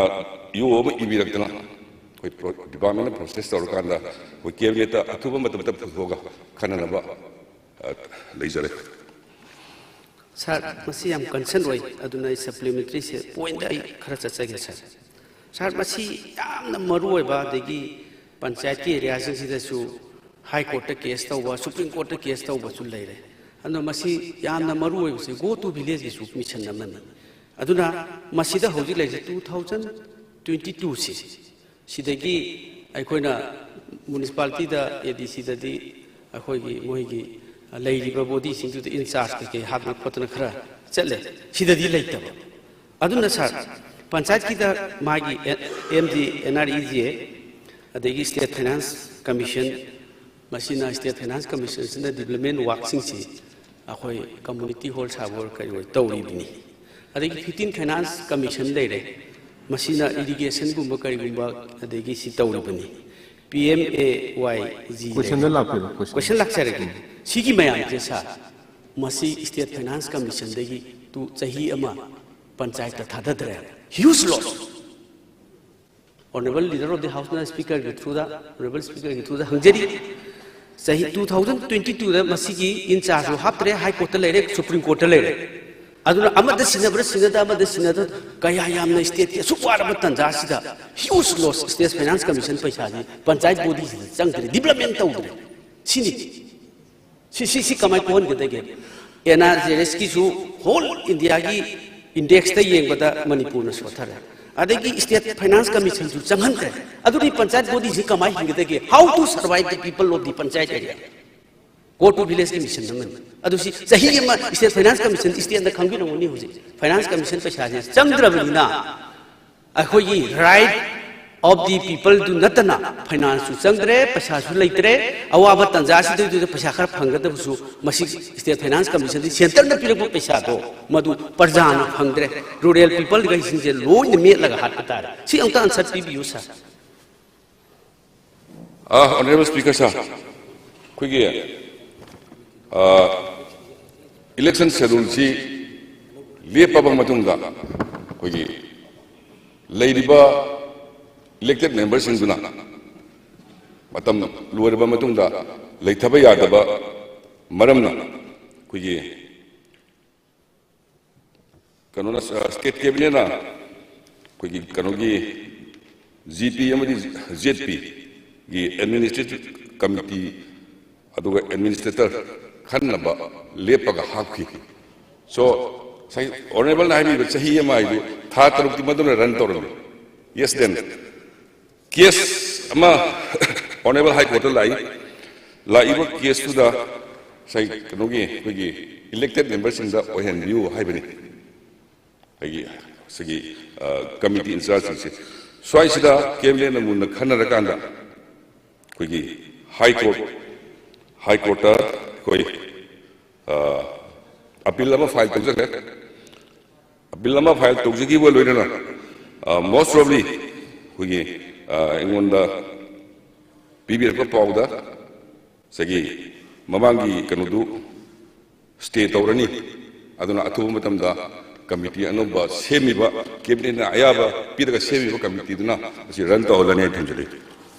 ꯏ ꯑꯣ ꯑꯃ ꯏꯕꯤꯔꯛꯇꯅ ꯑꯩꯈꯣꯏ ꯄ꯭ꯔꯣ-, ꯗꯤꯄꯥꯔꯠꯃꯦꯟꯅ ꯄ꯭ꯔꯣꯁꯦꯁ ꯇꯧꯔꯀꯥꯟꯗ ꯑꯩꯈꯣꯏ ꯀꯦꯕꯤꯅꯦꯠꯇ ꯑꯊꯨꯕ ꯃꯇꯝꯗ ꯄꯨꯊꯣꯛꯑꯒ ꯈꯟꯅꯅꯕ, ꯑ, ꯂꯩꯖꯔꯦ꯫ ꯁꯥꯔ, ꯃꯁꯤ ꯌꯥꯝ ꯀꯟꯁꯔꯟ ꯑꯣꯏ, ꯑꯗꯨꯅ ꯑꯩ ꯁꯄ꯭ꯂꯤꯃꯦꯟꯇꯔꯤꯁꯦ ꯄꯣꯏꯟꯗ ꯑꯩ ꯈꯔ ꯆꯠꯆꯒꯦ, ꯁꯥꯔ꯫ ꯁꯥꯔ, ꯃꯁꯤ ꯌꯥꯝꯅ ꯃꯔꯨ ꯑꯣꯏꯕ, ꯑꯗꯒꯤ ꯄꯟꯆꯥꯌꯠꯀꯤ ꯑꯦꯔꯤꯌꯥꯁꯤꯡꯁꯤꯗꯁꯨ ꯍꯥꯏ ꯀꯣꯔꯠꯇ ꯀꯦꯁ ꯇꯧꯕ, ꯁꯨꯄ꯭ꯔꯤꯝ ꯀꯣꯔꯠꯇ ꯀꯦꯁ ꯇꯧꯕꯁꯨ ꯂꯩꯔꯦ꯫ ꯑꯗꯨꯅ ꯃꯁꯤ ꯌꯥꯝꯅ ꯃꯔꯨ ꯑꯣꯏꯕꯁꯦ Go to Villageꯀꯤꯁꯨ ꯃꯤꯁꯟ ꯑꯃꯅꯤ꯫ ꯑꯗꯨꯅ ꯃꯁꯤꯗ ꯍꯧꯖꯤꯛ ꯂꯩꯔꯤꯁꯦ two thousand twenty twoꯁꯤ, ꯁꯤꯗꯒꯤ ꯑꯩꯈꯣꯏꯅ ꯃ꯭ꯌꯨꯅꯤꯁꯤꯄꯥꯂꯤꯇꯤꯗ, ꯑꯦ ꯗꯤ ꯁꯤꯗꯗꯤ ꯑꯩꯈꯣꯏꯒꯤ ꯃꯣꯏꯒꯤ ꯂꯩꯔꯤꯕ ꯕꯣꯗꯤꯁꯤꯡꯗꯨꯗ ꯏꯟ ꯆꯥꯔꯖ ꯀꯩꯀꯩ ꯍꯥꯞꯇꯅ ꯈꯣꯠꯇꯅ ꯈꯔ ꯆꯠꯂꯦ꯫ ꯁꯤꯗꯗꯤ ꯂꯩꯇꯕ꯫ ꯑꯗꯨꯅ ꯁꯥꯔ, ꯄꯟꯆꯥꯌꯠꯀꯤꯗ ꯃꯥꯒꯤ M D, N R E G A, ꯑꯗꯒꯤ ꯁ꯭ꯇꯦꯠ ꯐꯥꯏꯅꯥꯟꯁ ꯀꯃꯤꯁꯟ, ꯃꯁꯤꯅ ꯁ꯭ꯇꯦꯠ ꯐꯥꯏꯅꯥꯟꯁ ꯀꯃꯤꯁꯟꯁꯤꯅ ꯗꯤꯕ꯭ꯂꯞꯃꯦꯟ ꯋꯥꯔꯛꯁꯤꯡꯁꯤ ꯑꯩꯈꯣꯏ ꯀꯝꯃ꯭ꯌꯨꯅꯤꯇꯤ ꯍꯣꯜ ꯁꯥꯕ ꯑꯣꯏꯔꯣ ꯀꯔꯤ ꯑꯣꯏ ꯇꯧꯔꯤꯕꯅꯤ꯫ ꯑꯗꯒꯤ ꯐꯤꯐꯇꯤꯟ ꯐꯥꯏꯅꯥꯟꯁ ꯀꯃꯤꯁꯟ ꯂꯩꯔꯦ, ꯃꯁꯤꯅ ꯏꯔꯤꯒꯦꯁꯟꯒꯨꯝꯕ ꯀꯔꯤꯒꯨꯝꯕ ꯑꯗꯒꯤ ꯁꯤ ꯇꯧꯔꯤꯕꯅꯤ꯫ P M A Y G ꯀꯣꯏꯁꯟꯗ ꯂꯩꯔꯦ꯫ ꯂꯥꯛꯄꯤꯔꯣ, ꯀꯣꯏꯁꯟ꯫ ꯀꯣꯏꯁꯟ ꯂꯥꯛꯆꯔꯒꯦ꯫ ꯁꯤꯒꯤ ꯃꯌꯥꯝꯁꯦ ꯁꯥꯔ, ꯃꯁꯤ ꯁ꯭ꯇꯦꯠ ꯐꯥꯏꯅꯥꯟꯁ ꯀꯃꯤꯁꯟꯗꯒꯤ ꯇꯨ ꯆꯍꯤ ꯑꯃ ꯄꯟꯆꯥꯌꯠꯇ ꯊꯥꯗꯗ꯭ꯔꯦ꯫ Huge loss꯫ Honourable Leader of the Houseꯅ ꯁ꯭ꯄꯤꯀꯔꯒꯤ ꯊ꯭ꯔꯨꯗ, ꯑꯣꯅꯔꯦꯕꯜ ꯁ꯭ꯄꯤꯀꯔꯒꯤ ꯊ꯭ꯔꯨꯗ ꯍꯪꯖꯔꯤ꯫ ꯆꯍꯤ two thousand twenty twoꯗ ꯃꯁꯤꯒꯤ ꯏꯟ ꯆꯥꯔꯖꯁꯨ ꯍꯥꯞꯇ꯭ꯔꯦ, ꯍꯥꯏ ꯀꯣꯔꯠꯇ ꯂꯩꯔꯦ, ꯁꯨꯄ꯭ꯔꯤꯝ ꯀꯣꯔꯠꯇ ꯂꯩꯔꯦ꯫ ꯑꯗꯨꯅ ꯑꯃꯗ ꯁꯤꯟꯅꯕ꯭ꯔꯥ ꯁꯤꯟꯅꯗ, ꯑꯃꯗ ꯁꯤꯟꯅꯗ, ꯀꯌꯥ ꯌꯥꯝꯅ ꯁ꯭ꯇꯦꯠꯀꯤ ꯑꯁꯨꯛ ꯋꯥꯔꯕ ꯇꯥꯟꯖꯥꯁꯤꯗ huge loss, state finance commission ꯄꯩꯁꯥꯁꯤ ꯄꯟꯆꯥꯌꯠ ꯕꯣꯗꯤꯁꯤꯗ ꯆꯪꯗ꯭ꯔꯦ, ꯗꯤꯕ꯭ꯂꯞꯃꯦꯟ ꯇꯧꯗ꯭ꯔꯦ꯫ ꯁꯤꯅꯤ꯫ ꯁꯤ, ꯁꯤ, ꯁꯤ ꯀꯃꯥꯏꯅ ꯀꯣꯛꯍꯟꯒꯗꯒꯦ? ꯑꯦꯟ ꯑꯥꯔ ꯖꯤ ꯑꯦꯁꯀꯤꯁꯨ ꯍꯣꯜ ꯏꯟꯗꯤꯌꯥꯒꯤ ꯏꯟꯗꯦꯛꯁꯇ ꯌꯦꯡꯕꯗ ꯃꯅꯤꯄꯨꯔꯅ ꯁꯣꯠꯊꯔꯦ꯫ ꯑꯗꯒꯤ ꯁ꯭ꯇꯦꯠ ꯐꯥꯏꯅꯥꯟꯁ ꯀꯃꯤꯁꯟꯁꯨ ꯆꯪꯍꯟꯗ꯭ꯔꯦ꯫ ꯑꯗꯨꯗꯤ ꯄꯟꯆꯥꯌꯠ ꯕꯣꯗꯤꯁꯤ ꯀꯃꯥꯏꯅ ꯍꯤꯡꯒꯗꯒꯦ? How to survive the people of the panchayat area? Go to Villageꯀꯤ mission ꯑꯃꯅꯤ꯫ ꯑꯗꯨ ꯁꯤ ꯆꯍꯤ ꯑꯃ ꯁ꯭ꯇꯦꯠ ꯐꯥꯏꯅꯥꯟꯁ ꯀꯃꯤꯁꯟ ꯁ꯭ꯇꯦꯠꯅ ꯈꯪꯕꯤꯔꯝꯒꯅꯤ꯫ ꯍꯧꯖꯤꯛ ꯐꯥꯏꯅꯥꯟꯁ ꯀꯃꯤꯁꯟ ꯄꯩꯁꯥꯁꯦ ꯆꯪꯗ꯭ꯔꯕꯅꯤꯅ ꯑꯩꯈꯣꯏꯒꯤ right of the peopleꯗꯨ ꯅꯠꯇꯅ ꯐꯥꯏꯅꯥꯟꯁꯁꯨ ꯆꯪꯗ꯭ꯔꯦ, ꯄꯩꯁꯥꯁꯨ ꯂꯩꯇ꯭ꯔꯦ꯫ ꯑꯋꯥꯕ ꯇꯥꯟꯖꯥꯁꯤꯗꯩꯗꯨꯗ ꯄꯩꯁꯥ ꯈꯔ ꯐꯪꯒꯗꯕꯁꯨ ꯃꯁꯤ ꯁ꯭ꯇꯦꯠ ꯐꯥꯏꯅꯥꯟꯁ ꯀꯃꯤꯁꯟꯗꯤ ꯁꯦꯟꯇꯔꯅ ꯄꯤꯔꯛꯄ ꯄꯩꯁꯥꯗꯣ ꯃꯗꯨ ꯄ꯭ꯔꯖꯥꯅ ꯐꯪꯗ꯭ꯔꯦ꯫ ꯔꯨꯔꯦꯜ ꯄꯤꯄꯜꯈꯩꯁꯤꯡꯁꯦ ꯂꯣꯏꯅ ꯃꯦꯠꯂꯒ ꯍꯥꯠꯄ ꯇꯥꯔꯦ꯫ ꯁꯤ ꯑꯃꯨꯛꯇ ꯑꯟꯁꯔ ꯄꯤꯕꯤꯌꯨ ꯁꯥꯔ꯫ ꯑ, ꯑꯣꯅꯔꯦꯕꯜ ꯁ꯭ꯄꯤꯀꯔ ꯁꯥꯔ, ꯑꯩꯈꯣꯏꯒꯤ, ꯑ, ꯏꯂꯦꯛꯁꯟ ꯁꯦꯗꯨꯜꯁꯤ ꯂꯦꯞꯄꯕ ꯃꯇꯨꯡꯗ ꯑꯩꯈꯣꯏꯒꯤ ꯂꯩꯔꯤꯕ elected memberꯁꯤꯡꯗꯨꯅ ꯃꯇꯝ ꯂꯣꯏꯔꯕ ꯃꯇꯨꯡꯗ ꯂꯩꯊꯕ ꯌꯥꯗꯕ ꯃꯔꯝꯅ ꯑꯩꯈꯣꯏꯒꯤ ꯀꯩꯅꯣꯅ, state cabinetꯅ ꯑꯩꯈꯣꯏꯒꯤ ꯀꯩꯅꯣꯒꯤ G P ꯑꯃꯗꯤ Z Pꯒꯤ administrative committee ꯑꯗꯨꯒ administrator ꯈꯟꯅꯕ ꯂꯦꯞꯄꯒ ꯍꯥꯞꯈꯤ꯫ So, ꯉꯁꯥꯏ honourableꯅ ꯍꯥꯏꯕꯤꯕ ꯆꯍꯤ ꯑꯃ ꯍꯥꯏꯗꯨ ꯊꯥ ꯇꯔꯨꯛꯇꯤ ꯃꯗꯨꯅ run ꯇꯧꯔꯝꯃꯤ꯫ Yes, then, case ꯑꯃ honourable High Courtꯇ ꯂꯥꯛꯏ꯫ ꯂꯥꯛꯏꯕ caseꯇꯨꯗ ꯉꯁꯥꯏ ꯀꯩꯅꯣꯒꯤ ꯑꯩꯈꯣꯏꯒꯤ elected memberꯁꯤꯡꯗ ꯑꯣꯏꯍꯟꯕꯤꯌꯨ ꯍꯥꯏꯕꯅꯤ꯫ ꯑꯩꯒꯤ ꯁꯤꯒꯤ, ꯑ, committee in chargeꯁꯤꯡꯁꯦ ꯁ꯭ꯋꯥꯏꯁꯤꯗ cabinetꯅ ꯃꯨꯟꯅ ꯈꯟꯅꯔꯀꯥꯟꯗ ꯑꯩꯈꯣꯏꯒꯤ High Court, High Courtꯇ ꯑꯩꯈꯣꯏ, ꯑ, appeal ꯑꯃ file ꯇꯧꯖꯈ꯭ꯔꯦ꯫ Appeal ꯑꯃ file ꯇꯧꯖꯈꯤꯕ ꯂꯣꯏꯅꯅ, ꯑ, most probably ꯑꯩꯈꯣꯏꯒꯤ, ꯑ, ꯑꯩꯉꯣꯟꯗ ꯄꯤꯕꯤꯔꯛꯄ ꯄꯥꯎꯗ ꯉꯁꯥꯏꯒꯤ ꯃꯃꯥꯡꯒꯤ ꯀꯩꯅꯣꯗꯨ stay ꯇꯧꯔꯅꯤ꯫ ꯑꯗꯨꯅ ꯑꯊꯨꯕ ꯃꯇꯝꯗ committee ꯑꯅꯧꯕ ꯁꯦꯝꯃꯤꯕ, cabinetꯅ ꯑꯌꯥꯕ ꯄꯤꯔꯒ ꯁꯦꯝꯃꯤꯕ committeeꯗꯨꯅ ꯃꯁꯤ run ꯇꯧꯍꯜꯂꯅꯤ ꯍꯥꯏꯅ ꯊꯝꯖꯔꯤ꯫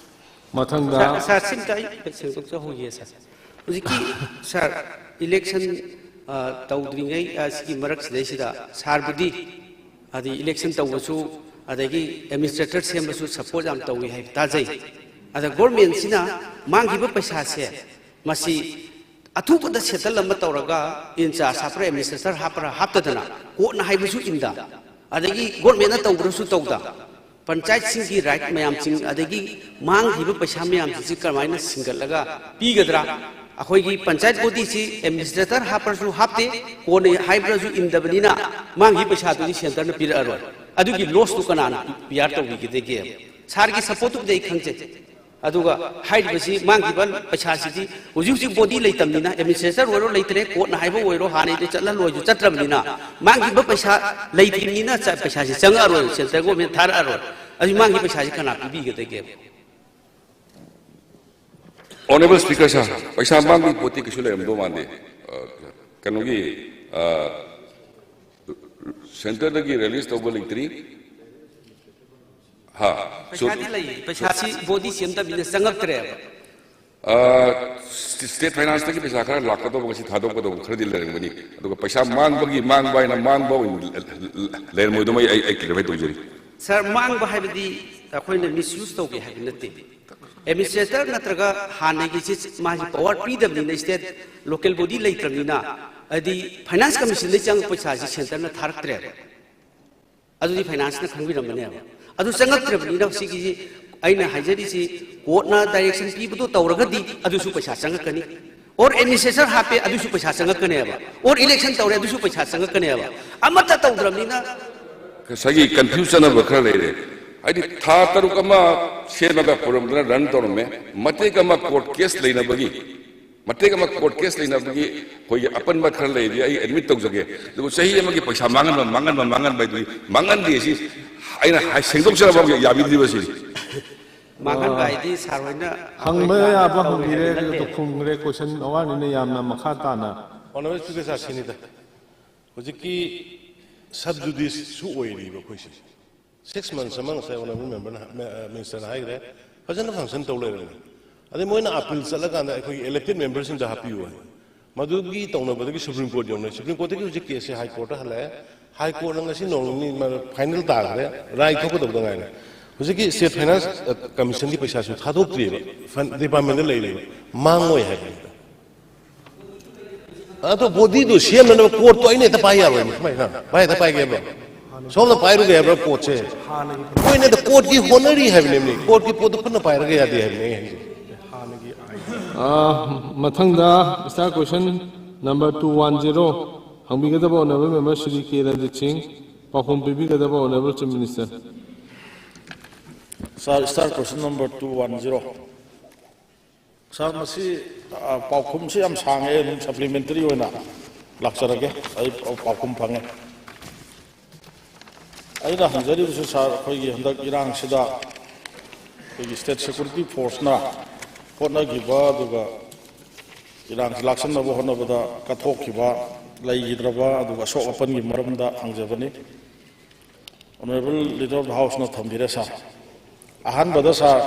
ꯃꯊꯪꯗ ꯁꯥꯔ, ꯁꯥꯔ, ꯁꯤꯝꯇ ꯑꯩ ꯁꯦꯡꯗꯣꯛꯆꯍꯧꯒꯦ, ꯁꯥꯔ꯫ ꯍꯧꯖꯤꯛꯀꯤ, ꯁꯥꯔ, election, ꯑ, ꯇꯧꯗ꯭ꯔꯤꯉꯩ, ꯑ, ꯁꯤꯒꯤ ꯃꯔꯛꯁꯤꯗꯩꯁꯤꯗ ꯁꯥꯔꯕꯨꯗꯤ ꯑꯗꯩ election ꯇꯧꯕꯁꯨ, ꯑꯗꯒꯤ administrator ꯁꯦꯝꯕꯁꯨ support ꯌꯥꯝ ꯇꯧꯏ ꯍꯥꯏꯕ ꯇꯥꯖꯩ꯫ ꯑꯗ governmentꯁꯤꯅ ꯃꯥꯡꯈꯤꯕ ꯄꯩꯁꯥꯁꯦ, ꯃꯁꯤ ꯑꯊꯨꯕꯗ settle ꯑꯃ ꯇꯧꯔꯒ, in charge ꯍꯥꯞꯄ꯭ꯔꯥ, administrator ꯍꯥꯞꯄ꯭ꯔꯥ ꯍꯥꯞꯇꯗꯅ, courtꯅ ꯍꯥꯏꯕꯁꯨ ꯏꯟꯗ, ꯑꯗꯒꯤ governmentꯅ ꯇꯧꯕ꯭ꯔꯁꯨ ꯇꯧꯗ, ꯄꯟꯆꯥꯌꯠꯁꯤꯡꯒꯤ right ꯃꯌꯥꯝꯁꯤꯡ, ꯑꯗꯒꯤ ꯃꯥꯡꯈꯤꯕ ꯄꯩꯁꯥ ꯃꯌꯥꯝꯁꯤꯡꯁꯤ ꯀꯔꯝꯍꯥꯏꯅ ꯁꯤꯡꯒꯠꯂꯒ ꯄꯤꯒꯗ꯭ꯔꯥ? ꯑꯩꯈꯣꯏꯒꯤ ꯄꯟꯆꯥꯌꯠ bodyꯁꯤ administrator ꯍꯥꯞꯄ꯭ꯔꯁꯨ ꯍꯥꯞꯇꯦ, courtꯅ ꯍꯥꯏꯕ꯭ꯔꯁꯨ ꯏꯟꯗꯕꯅꯤꯅ, ꯃꯥꯡꯈꯤꯕ ꯄꯩꯁꯥꯗꯨꯗꯤ centreꯅ ꯄꯤꯔꯛꯑꯔꯣꯏ꯫ ꯑꯗꯨꯒꯤ lossꯇꯨ ꯀꯅꯥꯅ bear ꯇꯧꯕꯤꯒꯗꯒꯦ? ꯁꯥꯔꯒꯤ supportꯇꯨꯕꯨꯗꯤ ꯑꯩ ꯈꯪꯖꯩ꯫ ꯑꯗꯨꯒ ꯍꯥꯏꯔꯤꯕꯁꯤ ꯃꯥꯡꯈꯤꯕ ꯄꯩꯁꯥꯁꯤꯗꯤ ꯍꯧꯖꯤꯛ ꯍꯧꯖꯤꯛ body ꯂꯩꯇꯕꯅꯤꯅ, administrator ꯑꯣꯏꯔꯣ ꯂꯩꯇ꯭ꯔꯦ, courtꯅ ꯍꯥꯏꯕ ꯑꯣꯏꯔꯣ, ꯍꯥꯟꯅꯩꯗꯨ ꯆꯠꯍꯜꯂꯣꯏꯁꯨ ꯆꯠꯇ꯭ꯔꯕꯅꯤꯅ, ꯃꯥꯡꯈꯤꯕ ꯄꯩꯁꯥ ꯂꯩꯇ꯭ꯔꯤꯕꯅꯤꯅ ꯆ-, ꯄꯩꯁꯥꯁꯤ ꯆꯪꯉꯛꯑꯔꯣꯏ, centre government ꯊꯥꯔꯛꯑꯔꯣꯏ꯫ ꯑꯗꯨ ꯃꯥꯡꯈꯤꯕ ꯄꯩꯁꯥꯁꯤ ꯀꯅꯥ ꯄꯤꯕꯤꯒꯗꯒꯦ? Honourable Speaker sir, ꯄꯩꯁꯥ ꯃꯥꯡꯕꯒꯤ ꯄꯣꯠꯇꯤ ꯀꯩꯁꯨ ꯂꯩꯔꯝꯗꯧ ꯃꯥꯟꯗꯦ꯫ ꯑ, ꯀꯩꯅꯣꯒꯤ, ꯑ, centreꯗꯒꯤ release ꯇꯧꯕ ꯂꯩꯇ꯭ꯔꯤ꯫ ꯍꯥ? ꯄꯩꯁꯥꯗꯤ ꯂꯩ, ꯄꯩꯁꯥꯁꯤ ꯕꯣꯗꯤ ꯁꯦꯝꯗꯕꯅꯤꯅ ꯆꯪꯉꯛꯇ꯭ꯔꯦꯕ꯫ ꯑ, ꯁ꯭ꯇꯦꯠ ꯐꯥꯏꯅꯥꯟꯁꯇꯒꯤ ꯄꯩꯁꯥ ꯈꯔ ꯂꯥꯛꯀꯗꯧꯕ, ꯉꯁꯤ ꯊꯥꯗꯣꯛꯀꯗꯧꯕ ꯈꯔꯗꯤ ꯂꯩꯔꯝꯒꯅꯤ꯫ ꯑꯗꯨꯒ ꯄꯩꯁꯥ ꯃꯥꯡꯕꯒꯤ ꯃꯥꯡꯕ ꯍꯥꯏꯅ ꯃꯥꯡꯕ ꯑꯣꯏꯅ ꯂꯩꯔꯝꯃꯣꯏꯗꯧꯃꯩ ꯑꯩ, ꯑꯩ clarify ꯇꯧꯖꯔꯤ꯫ ꯁꯥꯔ, ꯃꯥꯡꯕ ꯍꯥꯏꯕꯗꯤ ꯑꯩꯈꯣꯏꯅ misuse ꯇꯧꯒꯦ ꯍꯥꯏꯕ ꯅꯠꯇꯦ꯫ ꯑꯦꯗꯃꯤꯅꯤꯁꯇ꯭ꯔꯦꯇꯔ ꯅꯠꯇ꯭ꯔꯒ ꯍꯥꯟꯅꯒꯤꯁꯤ ꯃꯥꯁꯤ ꯄꯋꯥꯔ ꯄꯤꯗꯕꯅꯤꯅ, ꯁ꯭ꯇꯦꯠ ꯂꯣꯀꯦꯜ ꯕꯣꯗꯤ ꯂꯩꯇ꯭ꯔꯕꯅꯤꯅ, ꯍꯥꯏꯗꯤ ꯐꯥꯏꯅꯥꯟꯁ ꯀꯃꯤꯁꯟꯗꯒꯤ ꯆꯪꯉꯛꯄ ꯄꯩꯁꯥꯁꯤ ꯁꯦꯟꯇꯔꯅ ꯊꯥꯔꯛꯇ꯭ꯔꯦꯕ꯫ ꯑꯗꯨꯗꯤ ꯐꯥꯏꯅꯥꯟꯁꯅ ꯈꯪꯕꯤꯔꯝꯒꯅꯦꯕ꯫ ꯑꯗꯨ ꯆꯪꯉꯛꯇ꯭ꯔꯕꯅꯤꯅ ꯁꯤꯒꯤ ꯑꯩꯅ ꯍꯥꯏꯖꯔꯤꯁꯤ, ꯀꯣꯔꯠꯅ ꯗꯥꯏꯔꯦꯛꯁꯟ ꯄꯤꯕꯗꯨ ꯇꯧꯔꯒꯗꯤ ꯑꯗꯨꯁꯨ ꯄꯩꯁꯥ ꯆꯪꯉꯛꯀꯅꯤ, ꯑꯣꯔ ꯑꯦꯗꯃꯤꯅꯤꯁꯇ꯭ꯔꯦꯁꯟ ꯍꯥꯞꯄꯦ ꯑꯗꯨꯁꯨ ꯄꯩꯁꯥ ꯆꯪꯉꯛꯀꯅꯦꯕ, ꯑꯣꯔ ꯏꯂꯦꯛꯁꯟ ꯇꯧꯔꯦ ꯑꯗꯨꯁꯨ ꯄꯩꯁꯥ ꯆꯪꯉꯛꯀꯅꯦꯕ꯫ ꯑꯃꯠꯇ ꯇꯧꯗ꯭ꯔꯕꯅꯤꯅ ꯉꯁꯥꯏꯒꯤ ꯀꯟꯐ꯭ꯌꯨꯁ ꯆꯠꯅꯕ ꯈꯔ ꯂꯩꯔꯦ꯫ ꯍꯥꯏꯗꯤ ꯊꯥ ꯇꯔꯨꯛ ꯑꯃ ꯁꯦꯝꯃꯒ ꯄ꯭ꯔꯣꯒ꯭ꯔꯥꯝꯗꯨꯅ ꯔꯟ ꯇꯧꯔꯝꯃꯦ, ꯃꯇꯦꯛ ꯑꯃ ꯀꯣꯔꯠ ꯀꯦꯁ ꯂꯩꯅꯕꯒꯤ, ꯃꯇꯦꯛ ꯑꯃ ꯀꯣꯔꯠ ꯀꯦꯁ ꯂꯩꯅꯕꯒꯤ ꯑꯩꯈꯣꯏꯒꯤ ꯑꯄꯟꯕ ꯈꯔ ꯂꯩꯔꯗꯤ ꯑꯩ ꯑꯦꯗꯃꯤꯠ ꯇꯧꯖꯒꯦ꯫ ꯑꯗꯨꯕꯨ ꯆꯍꯤ ꯑꯃꯒꯤ ꯄꯩꯁꯥ ꯃꯥꯡꯍꯟꯕ, ꯃꯥꯡꯍꯟꯕ, ꯃꯥꯡꯍꯟꯕ ꯍꯥꯏꯗꯨꯗꯤ ꯃꯥꯡꯍꯟꯗꯦ꯫ ꯁꯤ ꯑꯩꯅ ꯍꯥꯏ-, ꯁꯦꯡꯗꯣꯛꯆꯔꯕ ꯌꯥꯕꯤꯗ꯭ꯔꯤꯕ ꯁꯤꯅꯤ꯫ ꯃꯥꯡꯍꯟꯕ ꯍꯥꯏꯗꯤ ꯁꯥꯔ ꯍꯣꯏꯅ ꯍꯪꯕ ꯑꯩꯈꯣꯏ ꯌꯥꯕ ꯇꯧꯔꯦ ꯍꯪꯕꯤꯔꯦ, ꯍꯥꯏꯕ ꯑꯗꯨꯒ ꯅꯠꯇꯦ꯫ ꯈꯨꯝꯈ꯭ꯔꯦ꯫ ꯀꯣꯏꯁꯟ ꯑꯋꯥꯔꯅꯤꯅ ꯌꯥꯝꯅ ꯃꯈꯥ ꯇꯥꯅ꯫ ꯑꯣꯅꯔꯦꯕꯜ ꯁ꯭ꯄꯤꯀꯔ ꯁꯥꯔ, ꯁꯤꯅꯤꯗ, ꯍꯧꯖꯤꯛꯀꯤ ꯁꯕ ꯖꯨꯗꯤꯁꯁꯨ ꯑꯣꯏꯔꯤꯕ ꯑꯩꯈꯣꯏꯁꯦ꯫ ꯁꯤꯛꯁ ꯃꯟꯁ ꯑꯃ ꯉꯁꯥꯏ ꯑꯣꯅꯔꯦꯕꯜ ꯃꯦꯝꯕꯔꯅ, ꯃꯤꯅꯤꯁꯇꯔꯅ ꯍꯥꯏꯈ꯭ꯔꯦ, ꯐꯖꯅ ꯐꯪꯁꯟ ꯇꯧ ꯂꯩꯔꯕꯅꯤ꯫ ꯑꯗꯩ ꯃꯣꯏꯅ ꯑꯄꯤꯜ ꯆꯠꯂꯀꯥꯟꯗ ꯑꯩꯈꯣꯏꯒꯤ ꯏꯂꯦꯛꯇꯦꯗ ꯃꯦꯝꯕꯔꯁꯤꯡꯗ ꯍꯥꯞꯄꯤꯌꯨ ꯍꯥꯏ꯫ ꯃꯗꯨꯒꯤ ꯇꯧꯅꯕꯗꯒꯤ ꯁꯨꯄ꯭ꯔꯤꯝ ꯀꯣꯔꯠ ꯌꯧꯅꯩ꯫ ꯁꯨꯄ꯭ꯔꯤꯝ ꯀꯣꯔꯠꯇꯒꯤ ꯍꯧꯖꯤꯛ ꯀꯦꯁꯁꯦ ꯍꯥꯏ ꯀꯣꯔꯠꯇ ꯍꯜꯂꯛꯑꯦ꯫ ꯍꯥꯏ ꯀꯣꯔꯠꯅ ꯉꯁꯤ ꯅꯣꯡ ꯅꯤꯅꯤ ꯐꯥꯏꯅꯦꯜ ꯇꯥꯈ꯭ꯔꯦ, ꯔꯥꯏ ꯊꯣꯛꯀꯗꯧꯗ ꯉꯥꯏꯔꯦ꯫ ꯍꯧꯖꯤꯛꯀꯤ ꯁ꯭ꯇꯦꯠ ꯐꯥꯏꯅꯥꯟꯁ, ꯑ, ꯀꯃꯤꯁꯟꯒꯤ ꯄꯩꯁꯥꯁꯨ ꯊꯥꯗꯣꯛꯇ꯭ꯔꯤꯕ, ꯐꯟ ꯗꯤꯄꯥꯔꯠꯃꯦꯟꯗ ꯂꯩꯔꯤꯕ, ꯃꯥꯡꯉꯣꯏ ꯍꯥꯏꯕꯅꯤꯗ꯫ ꯑꯗꯣ ꯕꯣꯗꯤꯗꯨ ꯁꯦꯝꯅꯅꯕ ꯀꯣꯔꯠꯇꯣ ꯑꯩꯅ ꯍꯦꯛꯇ ꯄꯥꯏ ꯌꯥꯔꯣꯏꯅꯦ꯫ ꯁꯨꯃꯥꯏꯅ ꯚꯥꯏ ꯍꯦꯛꯇ ꯄꯥꯏꯒꯦ ꯍꯥꯏꯕ꯭ꯔꯣ? ꯁꯣꯝꯅ ꯄꯥꯏꯔꯨꯒꯦ ꯍꯥꯏꯕ꯭ꯔꯣ ꯀꯣꯔꯠꯁꯦ? ꯃꯣꯏꯅ ꯀꯣꯔꯠꯀꯤ ꯍꯣꯠꯅꯔꯤ ꯍꯥꯏꯕꯅꯦ꯫ ꯀꯣꯔꯠꯀꯤ ꯄꯣꯠꯇꯣ ꯄꯨꯟꯅ ꯄꯥꯏꯔꯒ ꯌꯥꯗꯦ ꯍꯥꯏꯕꯅꯦ ꯑꯩ ꯍꯥꯏꯁꯦ꯫ ꯑꯥ, ꯃꯊꯪꯗ star question number two one zero ꯍꯪꯕꯤꯒꯗꯕ honourable member Shri K Ranjit Singh, ꯄꯥꯎꯈꯨꯝ ꯄꯤꯕꯤꯒꯗꯕ honourable chief minister. Sir, star question number two one zero. Sir, ꯃꯁꯤ, ꯑ, ꯄꯥꯎꯈꯨꯝꯁꯤ ꯌꯥꯝ ꯁꯥꯡꯉꯦ, ꯑꯩ ꯑꯗꯨꯝ ꯁꯄ꯭ꯂꯤꯃꯦꯟꯇꯔꯤ ꯑꯣꯏꯅ ꯂꯥꯛꯆꯔꯒꯦ꯫ ꯑꯩ ꯄꯥꯎꯈꯨꯝ ꯐꯪꯉꯦ꯫ ꯑꯩꯅ ꯍꯪꯖꯔꯤꯕꯁꯤ, ꯁꯥꯔ, ꯑꯩꯈꯣꯏꯒꯤ ꯍꯟꯗꯛ ꯏꯔꯥꯡꯁꯤꯗ ꯑꯩꯈꯣꯏꯒꯤ ꯁ꯭ꯇꯦꯠ ꯁꯦꯀ꯭ꯌꯨꯔꯤꯇꯤ ꯐꯣꯔꯁꯅ ꯍꯣꯠꯅꯈꯤꯕ, ꯑꯗꯨꯒ ꯏꯔꯥꯡꯁꯤ ꯂꯥꯛꯁꯟꯅꯕ ꯍꯣꯠꯅꯕꯗ ꯀꯠꯊꯣꯛꯈꯤꯕ, ꯂꯩꯈꯤꯗ꯭ꯔꯕ, ꯑꯗꯨꯒ ꯑꯁꯣꯛ ꯑꯄꯟꯒꯤ ꯃꯔꯝꯗ ꯍꯪꯖꯕꯅꯤ꯫ Honourable Leader of the Houseꯅ ꯊꯝꯕꯤꯔꯦ ꯁꯥꯔ꯫ ꯑꯍꯥꯟꯕꯗ ꯁꯥꯔ,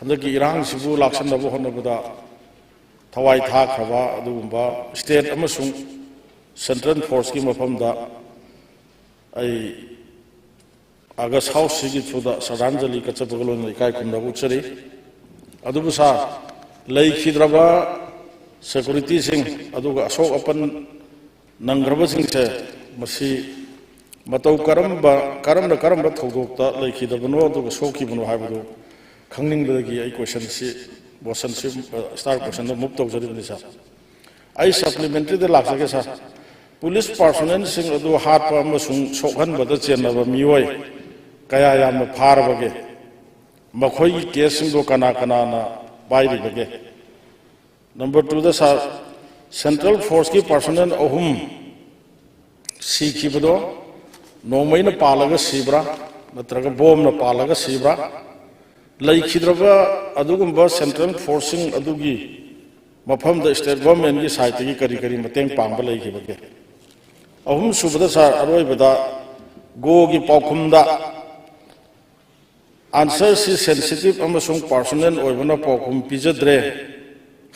ꯍꯟꯗꯛꯀꯤ ꯏꯔꯥꯡꯁꯤꯕꯨ ꯂꯥꯛꯁꯤꯟꯅꯕ ꯍꯣꯠꯅꯕꯗ ꯊꯋꯥꯏ ꯊꯥꯈ꯭ꯔꯕ ꯑꯗꯨꯒꯨꯝꯕ state ꯑꯃꯁꯨꯡ central forceꯀꯤ ꯃꯐꯝꯗ ꯑꯩ August Houseꯁꯤꯒꯤ throughꯗ ꯁ꯭ꯔꯗꯥꯟꯖꯂꯤ ꯀꯠꯆꯕꯒ ꯂꯣꯏꯅꯅ ꯏꯀꯥꯏ ꯈꯨꯝꯅꯕ ꯎꯠꯆꯔꯤ꯫ ꯑꯗꯨꯕꯨ ꯁꯥꯔ, ꯂꯩꯈꯤꯗ꯭ꯔꯕ securityꯁꯤꯡ ꯑꯗꯨꯒ ꯑꯁꯣꯛ ꯑꯄꯟ ꯅꯪꯈ꯭ꯔꯕꯁꯤꯡꯁꯦ ꯃꯁꯤ ꯃꯇꯧ ꯀꯔꯝꯕ, ꯀꯔꯝꯅ ꯀꯔꯝꯕ ꯊꯧꯗꯣꯛꯇ ꯂꯩꯈꯤꯗꯕꯅꯣ ꯑꯗꯨꯒ ꯁꯣꯛꯈꯤꯕꯅꯣ ꯍꯥꯏꯕꯗꯨ ꯈꯪꯅꯤꯡꯕꯗꯒꯤ ꯑꯩ questionꯁꯤ, motionꯁꯤ, star questionꯗ move ꯇꯧꯖꯔꯤꯕꯅꯤ ꯁꯥꯔ꯫ ꯑꯩ supplementaryꯗ ꯂꯥꯛꯆꯒꯦ ꯁꯥꯔ꯫ Police personnelꯁꯤꯡ ꯑꯗꯨ ꯍꯥꯠꯄ ꯑꯃꯁꯨꯡ ꯁꯣꯛꯍꯟꯕꯗ ꯆꯦꯟꯅꯕ ꯃꯤꯑꯣꯏ ꯀꯌꯥ ꯌꯥꯝꯅ ꯐꯥꯔꯕꯒꯦ? ꯃꯈꯣꯏꯒꯤ caseꯁꯤꯡꯗꯣ ꯀꯅꯥ ꯀꯅꯥꯅ ꯄꯥꯏꯔꯤꯕꯒꯦ? Number twoꯗ ꯁꯥꯔ, central forceꯀꯤ personnel ꯑꯍꯨꯝ ꯁꯤꯈꯤꯕꯗꯣ ꯅꯣꯡꯃꯩꯅ ꯄꯥꯜꯂꯒ ꯁꯤꯕ꯭ꯔꯥ, ꯅꯠꯇ꯭ꯔꯒ ꯕꯣꯝꯅ ꯄꯥꯜꯂꯒ ꯁꯤꯕ꯭ꯔꯥ? ꯂꯩꯈꯤꯗ꯭ꯔꯕ ꯑꯗꯨꯒꯨꯝꯕ central forceꯁꯤꯡ ꯑꯗꯨꯒꯤ ꯃꯐꯝꯗ state governmentꯀꯤ sideꯇꯒꯤ ꯀꯔꯤ ꯀꯔꯤ ꯃꯇꯦꯡ ꯄꯥꯡꯕ ꯂꯩꯈꯤꯕꯒꯦ? ꯑꯍꯨꯝꯁꯨꯕꯗ ꯁꯥꯔ, ꯑꯔꯣꯏꯕꯗ ꯒꯣꯒꯤ ꯄꯥꯎꯈꯨꯝꯗ answerꯁꯤ sensitive ꯑꯃꯁꯨꯡ personal ꯑꯣꯏꯕꯅ ꯄꯥꯎꯈꯨꯝ ꯄꯤꯖꯗ꯭ꯔꯦ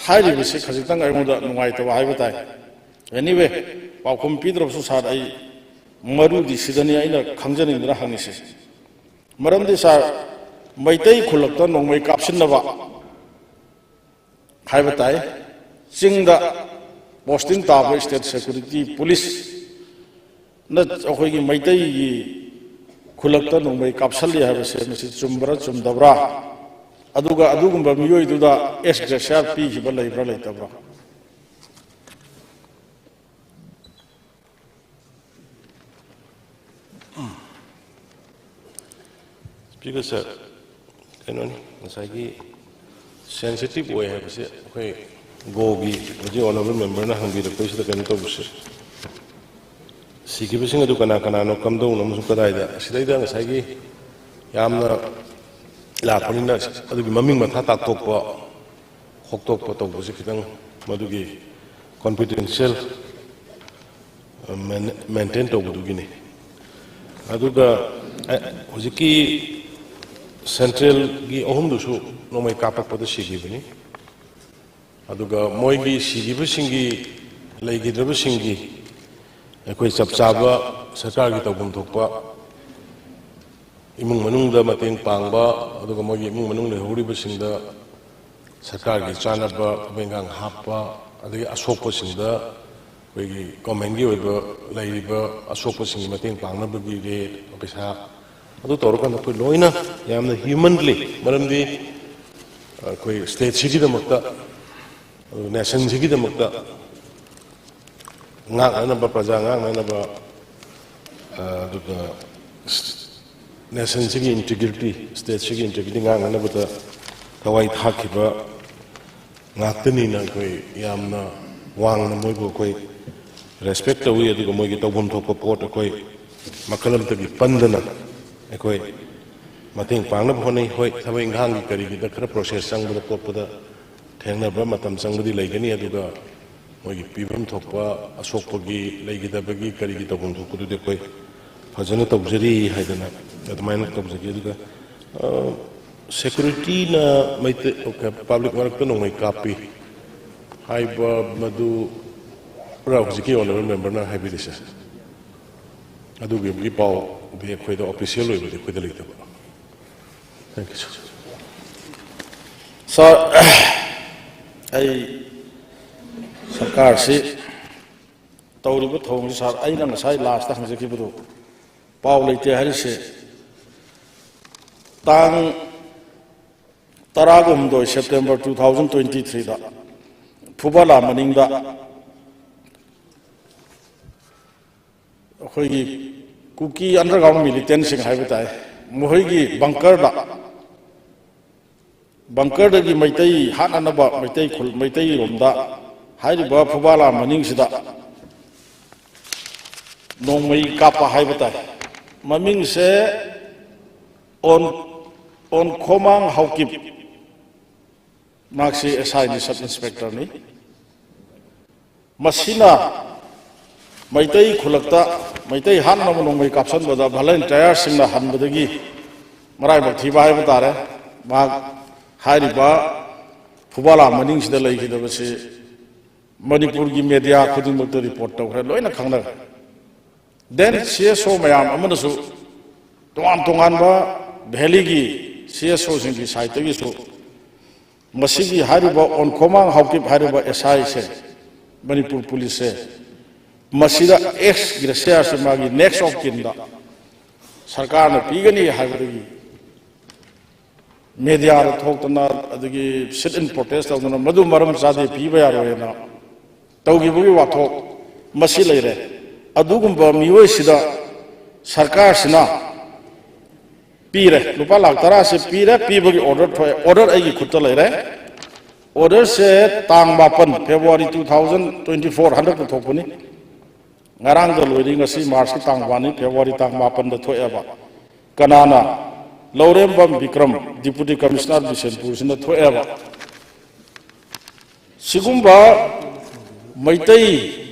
ꯍꯥꯏꯔꯤꯕꯁꯤ ꯈꯖꯤꯛꯇꯪ ꯑꯩꯉꯣꯟꯗ ꯅꯨꯡꯉꯥꯏꯇꯕ ꯍꯥꯏꯕ ꯇꯥꯏ꯫ Anyway, ꯄꯥꯎꯈꯨꯝ ꯄꯤꯗ꯭ꯔꯕꯁꯨ ꯁꯥꯔ, ꯑꯩ ꯃꯔꯨꯗꯤ ꯁꯤꯗꯅꯤ ꯑꯩꯅ ꯈꯪꯖꯅꯤꯡꯗꯅ ꯍꯪꯉꯤꯁꯦ꯫ ꯃꯔꯝꯗꯤ ꯁꯥꯔ, ꯃꯩꯇꯩ ꯈꯨꯜꯂꯛꯇ ꯅꯣꯡꯃꯩ ꯀꯥꯞꯁꯤꯟꯅꯕ ꯍꯥꯏꯕ ꯇꯥꯏ, ꯆꯤꯡꯗ posting ꯇꯥꯕ state security policeꯅ ꯑꯩꯈꯣꯏꯒꯤ ꯃꯩꯇꯩꯒꯤ ꯈꯨꯜꯂꯛꯇ ꯅꯣꯡꯃꯩ ꯀꯥꯞꯁꯜꯂꯤ ꯍꯥꯏꯕꯁꯦ ꯃꯁꯤ ꯆꯨꯝꯕ꯭ꯔꯥ ꯆꯨꯝꯗꯕ꯭ꯔꯥ? ꯑꯗꯨꯒ ꯑꯗꯨꯒꯨꯝꯕ ꯃꯤꯑꯣꯏꯗꯨꯗ ex gratia ꯄꯤꯈꯤꯕ ꯂꯩꯕ꯭ꯔꯥ ꯂꯩꯇꯕ꯭ꯔꯥ? Speaker sir, ꯀꯩꯅꯣꯅꯤ, ꯉꯁꯥꯏꯒꯤ sensitive ꯑꯣꯏ ꯍꯥꯏꯕꯁꯦ ꯑꯩꯈꯣꯏ ꯒꯣꯒꯤ ꯍꯧꯖꯤꯛ honourable memberꯅ ꯍꯪꯕꯤꯔꯛꯄꯁꯤꯗ ꯀꯩꯅꯣ ꯇꯧꯕꯁꯦ, ꯁꯤꯈꯤꯕꯁꯤꯡ ꯑꯗꯨ ꯀꯅꯥ ꯀꯅꯥꯅꯣ, ꯀꯝꯗꯧꯅꯣ ꯑꯃꯁꯨꯡ ꯀꯗꯥꯏꯗ, ꯁꯤꯗꯩꯗ ꯉꯁꯥꯏꯒꯤ ꯌꯥꯝꯅ ꯂꯥꯛꯄꯅꯤꯅ ꯑꯗꯨꯒꯤ ꯃꯃꯤꯡ ꯃꯊꯥ ꯇꯥꯛꯊꯣꯛꯄ ꯈꯣꯛꯇꯣꯛꯄ ꯇꯧꯕꯁꯦ ꯈꯤꯇꯪ ꯃꯗꯨꯒꯤ confidential maintain ꯇꯧꯕꯗꯨꯒꯤꯅꯤ꯫ ꯑꯗꯨꯒ ꯑ, ꯍꯧꯖꯤꯛꯀꯤ ꯁꯦꯟꯇ꯭ꯔꯦꯜꯒꯤ ꯑꯍꯨꯝꯗꯨꯁꯨ ꯅꯣꯡꯃꯩ ꯀꯥꯞꯄꯛꯄꯗ ꯁꯤꯈꯤꯕꯅꯤ꯫ ꯑꯗꯨꯒ ꯃꯣꯏꯒꯤ ꯁꯤꯈꯤꯕꯁꯤꯡꯒꯤ, ꯂꯩꯈꯤꯗ꯭ꯔꯕꯁꯤꯡꯒꯤ ꯑꯩꯈꯣꯏ ꯆꯞ ꯆꯥꯕ ꯁꯔꯀꯥꯔꯒꯤ ꯇꯧꯐꯝ ꯊꯣꯛꯄ ꯏꯃꯨꯡ ꯃꯅꯨꯡꯗ ꯃꯇꯦꯡ ꯄꯥꯡꯕ, ꯑꯗꯨꯒ ꯃꯣꯏꯒꯤ ꯏꯃꯨꯡ ꯃꯅꯨꯡ ꯂꯩꯍꯧꯔꯤꯕꯁꯤꯡꯗ ꯁꯔꯀꯥꯔꯒꯤ ꯆꯥꯅꯕ ꯊꯕꯛ ꯏꯪꯈꯥꯡ ꯍꯥꯞꯄ, ꯑꯗꯒꯤ ꯑꯁꯣꯛꯄꯁꯤꯡꯗ ꯑꯩꯈꯣꯏꯒꯤ ꯒꯣꯔꯃꯦꯟꯒꯤ ꯑꯣꯏꯕ ꯂꯩꯔꯤꯕ ꯑꯁꯣꯛꯄꯁꯤꯡꯒꯤ ꯃꯇꯦꯡ ꯄꯥꯡꯅꯕꯒꯤ ꯔꯦꯠ ꯄꯩꯁꯥ, ꯑꯗꯨ ꯇꯧꯔꯀꯥꯟꯗ ꯑꯩꯈꯣꯏ ꯂꯣꯏꯅ ꯌꯥꯝꯅ ꯍ꯭ꯌꯨꯃꯟꯂꯤ, ꯃꯔꯝꯗꯤ ꯑꯩꯈꯣꯏ ꯁ꯭ꯇꯦꯠꯁꯤꯒꯤꯗꯃꯛꯇ, ꯅꯦꯁꯟꯁꯤꯒꯤꯗꯃꯛꯇ ꯉꯥꯛꯅꯅꯕ, ꯄ꯭ꯔꯖꯥ ꯉꯥꯛꯅꯅꯕ, ꯑ, ꯑꯗꯨꯒ ꯅꯦꯁꯟꯁꯤꯒꯤ ꯏꯟꯇꯤꯒ꯭ꯔꯤꯇꯤ, ꯁ꯭ꯇꯦꯠꯁꯤꯒꯤ ꯏꯟꯇꯤꯒ꯭ꯔꯤꯇꯤ ꯉꯥꯛꯅꯅꯕꯗ ꯊꯋꯥꯏ ꯊꯥꯈꯤꯕ ꯉꯥꯛꯇꯅꯤꯅ ꯑꯩꯈꯣꯏ ꯌꯥꯝꯅ ꯋꯥꯡꯅ ꯃꯣꯏꯕꯨ ꯑꯩꯈꯣꯏ ꯔꯦꯁꯄꯦꯛ ꯇꯧꯏ꯫ ꯑꯗꯨꯒ ꯃꯣꯏꯒꯤ ꯇꯧꯐꯝ ꯊꯣꯛꯄ ꯄꯣꯠ ꯑꯩꯈꯣꯏ ꯃꯈꯜ ꯑꯃꯠꯇꯒꯤ ꯄꯟꯗꯅ ꯑꯩꯈꯣꯏ ꯃꯇꯦꯡ ꯄꯥꯡꯅꯕ ꯍꯣꯠꯅꯩ꯫ ꯍꯣꯏ, ꯊꯕꯛ ꯏꯪꯈꯥꯡꯒꯤ ꯀꯔꯤꯒꯤꯗ ꯈꯔ ꯄ꯭ꯔꯣꯁꯦꯁ ꯆꯪꯕꯗ ꯈꯣꯠꯄꯗ ꯊꯦꯡꯅꯕ ꯃꯇꯝ ꯆꯪꯕꯗꯤ ꯂꯩꯒꯅꯤ, ꯑꯗꯨꯒ ꯃꯣꯏꯒꯤ ꯄꯤꯐꯝ ꯊꯣꯛꯄ ꯑꯁꯣꯛꯄꯒꯤ, ꯂꯩꯈꯤꯗꯕꯒꯤ, ꯀꯔꯤꯒꯤ ꯇꯧꯐꯝ ꯊꯣꯛꯄꯗꯨꯗꯤ ꯑꯩꯈꯣꯏ ꯐꯖꯅ ꯇꯧꯖꯔꯤ ꯍꯥꯏꯗꯅ ꯑꯗꯨꯃꯥꯏꯅ ꯇꯧꯖꯒꯦ꯫ ꯑꯗꯨꯒ, ꯑ, ꯁꯦꯀ꯭ꯌꯨꯔꯤꯇꯤꯅ ꯃꯩꯇꯩ, ꯄꯕ꯭ꯂꯤꯛ ꯃꯔꯛꯇ ꯅꯣꯡꯃꯩ ꯀꯥꯞꯄꯤ ꯍꯥꯏꯕ ꯃꯗꯨ ꯄꯨꯔꯥ ꯍꯧꯖꯤꯛꯀꯤ ꯑꯣꯅꯔꯦꯕꯜ ꯃꯦꯝꯕꯔꯅ ꯍꯥꯏꯕꯤꯔꯤꯁꯦ, ꯑꯗꯨꯒꯤ ꯄꯥꯎꯗꯤ ꯑꯩꯈꯣꯏꯗ ꯑꯣꯐꯤꯁꯤꯌꯦꯜ ꯑꯣꯏꯕꯗꯤ ꯑꯩꯈꯣꯏꯗ ꯂꯩꯇꯕ꯫ Thank you, sir. ꯁꯥꯔ, ꯑꯩ ꯁꯔꯀꯥꯔꯁꯤ ꯇꯧꯔꯤꯕ ꯊꯧꯑꯣꯡꯁꯤ, ꯁꯥꯔ, ꯑꯩꯅ ꯉꯁꯥꯏ ꯂꯥꯁꯇ ꯍꯪꯖꯈꯤꯕꯗꯨ, ꯄꯥꯎ ꯂꯩꯇꯦ ꯍꯥꯏꯔꯤꯁꯦ, ꯇꯥꯡ ꯇꯔꯥꯒ ꯍꯨꯝꯗꯣꯏ ꯁꯦꯞꯇꯦꯝꯕꯔ two thousand twenty threeꯗ ꯐꯨꯕꯥꯂꯥ ꯃꯅꯤꯡꯗ ꯑꯩꯈꯣꯏꯒꯤ ꯀꯨꯀꯤ ꯑꯟꯗꯔꯒ꯭ꯔꯥꯎꯟ ꯃꯤꯂꯤꯇꯦꯟꯁꯤꯡ ꯍꯥꯏꯕ ꯇꯥꯏ, ꯃꯈꯣꯏꯒꯤ ꯕꯪꯀꯔꯗ, ꯕꯪꯀꯔꯗꯒꯤ ꯃꯩꯇꯩ ꯍꯥꯠꯅꯅꯕ ꯃꯩꯇꯩ ꯈꯨꯜ, ꯃꯩꯇꯩꯔꯣꯝꯗ ꯍꯥꯏꯔꯤꯕ ꯐꯨꯕꯥꯂꯥ ꯃꯅꯤꯡꯁꯤꯗ ꯅꯣꯡꯃꯩ ꯀꯥꯞꯄ ꯍꯥꯏꯕ ꯇꯥꯏ꯫ ꯃꯃꯤꯡꯁꯦ ꯑꯣꯟ, ꯑꯣꯟꯈꯣꯃꯥꯡ ꯍꯥꯎꯀꯤꯞ, ꯃꯍꯥꯛꯁꯤ ꯑꯦꯁ ꯑꯥꯏꯅꯤ, ꯁꯕ ꯏꯟꯁꯄꯦꯛꯇꯔꯅꯤ꯫ ꯃꯁꯤꯅ ꯃꯩꯇꯩ ꯈꯨꯜꯂꯛꯇ ꯃꯩꯇꯩ ꯍꯥꯠꯅꯕ ꯅꯣꯡꯃꯩ ꯀꯥꯞꯁꯤꯟꯕꯗ ꯚꯣꯂꯟꯇꯤꯌꯔꯁꯤꯡꯅ ꯍꯟꯕꯗꯒꯤ ꯃꯔꯥꯏꯕꯛ ꯊꯤꯕ ꯍꯥꯏꯕ ꯇꯥꯔꯦ꯫ ꯃꯍꯥꯛ ꯍꯥꯏꯔꯤꯕ ꯐꯨꯕꯥꯂꯥ ꯃꯅꯤꯡꯁꯤꯗ ꯂꯩꯈꯤꯗꯕꯁꯤ ꯃꯅꯤꯄꯨꯔꯒꯤ ꯃꯦꯗꯤꯌꯥ ꯈꯨꯗꯤꯡꯃꯛꯇ ꯔꯤꯄꯣꯔꯠ ꯇꯧꯈ꯭ꯔꯦ, ꯂꯣꯏꯅ ꯈꯪꯅꯔꯦ꯫ ꯗꯦꯟ ꯁꯤ ꯑꯦꯁ ꯑꯣ ꯃꯌꯥꯝ ꯑꯃꯅꯁꯨ ꯇꯣꯉꯥꯟ ꯇꯣꯉꯥꯟꯕ ꯚꯦꯂꯤꯒꯤ ꯁꯤ ꯑꯦꯁ ꯑꯣꯁꯤꯡꯒꯤ ꯁꯥꯏꯠꯇꯒꯤꯁꯨ ꯃꯁꯤꯒꯤ ꯍꯥꯏꯔꯤꯕ ꯑꯣꯟꯈꯣꯃꯥꯡ ꯍꯥꯎꯀꯤꯞ ꯍꯥꯏꯔꯤꯕ ꯑꯦꯁ ꯑꯥꯏꯁꯦ, ꯃꯅꯤꯄꯨꯔ ꯄꯨꯂꯤꯁꯁꯦ, ꯃꯁꯤꯗ ꯑꯦꯛꯁ ꯒ꯭ꯔꯦꯁꯤꯌꯥꯁꯦ ꯃꯥꯒꯤ ꯅꯦꯛꯁ ꯑꯣꯐ ꯀꯤꯟꯗ ꯁꯔꯀꯥꯔꯅ ꯄꯤꯒꯅꯤ ꯍꯥꯏꯕꯗꯒꯤ ꯃꯦꯗꯤꯌꯥꯗ ꯊꯣꯛꯇꯅ, ꯑꯗꯒꯤ ꯁꯤꯠ ꯏꯟ ꯄ꯭ꯔꯣꯇꯦꯁ ꯇꯧꯗꯅ ꯃꯗꯨ ꯃꯔꯝ ꯆꯥꯗꯦ, ꯄꯤꯕ ꯌꯥꯔꯣꯏꯅ ꯇꯧꯈꯤꯕꯒꯤ ꯋꯥꯊꯣꯛ ꯃꯁꯤ ꯂꯩꯔꯦ꯫ ꯑꯗꯨꯒꯨꯝꯕ ꯃꯤꯑꯣꯏꯁꯤꯗ ꯁꯔꯀꯥꯔꯁꯤꯅ ꯄꯤꯔꯦ, ꯂꯨꯄꯥ ꯂꯥꯈ ꯇꯔꯥꯁꯦ ꯄꯤꯔꯦ, ꯄꯤꯕꯒꯤ ꯑꯣꯔꯗꯔ ꯊꯣꯛꯑꯦ, ꯑꯣꯔꯗꯔ ꯑꯩꯒꯤ ꯈꯨꯠꯇ ꯂꯩꯔꯦ꯫ ꯑꯣꯔꯗꯔꯁꯦ ꯇꯥꯡ ꯃꯥꯄꯟ, February two thousand twenty four, ꯍꯟꯗꯛꯇ ꯊꯣꯛꯄꯅꯤ꯫ ꯉꯔꯥꯡꯗ ꯂꯣꯏꯔꯤ, ꯉꯁꯤ ꯃꯥꯔꯆꯀꯤ ꯇꯥꯡ ꯋꯥꯟꯅꯤ, ꯐꯦꯕ꯭ꯔꯨꯋꯥꯔꯤ ꯇꯥꯡ ꯃꯥꯄꯟꯗ ꯊꯣꯛꯑꯦꯕ꯫ ꯀꯅꯥꯅ? ꯂꯧꯔꯦꯝꯕꯝ ꯕꯤꯀ꯭ꯔꯝ, ꯗꯤꯄꯨꯇꯤ ꯀꯃꯤꯁꯅꯔ ꯕꯤꯁꯦꯟꯄꯨꯔꯁꯤꯅ ꯊꯣꯛꯑꯦꯕ꯫ ꯁꯤꯒꯨꯝꯕ ꯃꯩꯇꯩ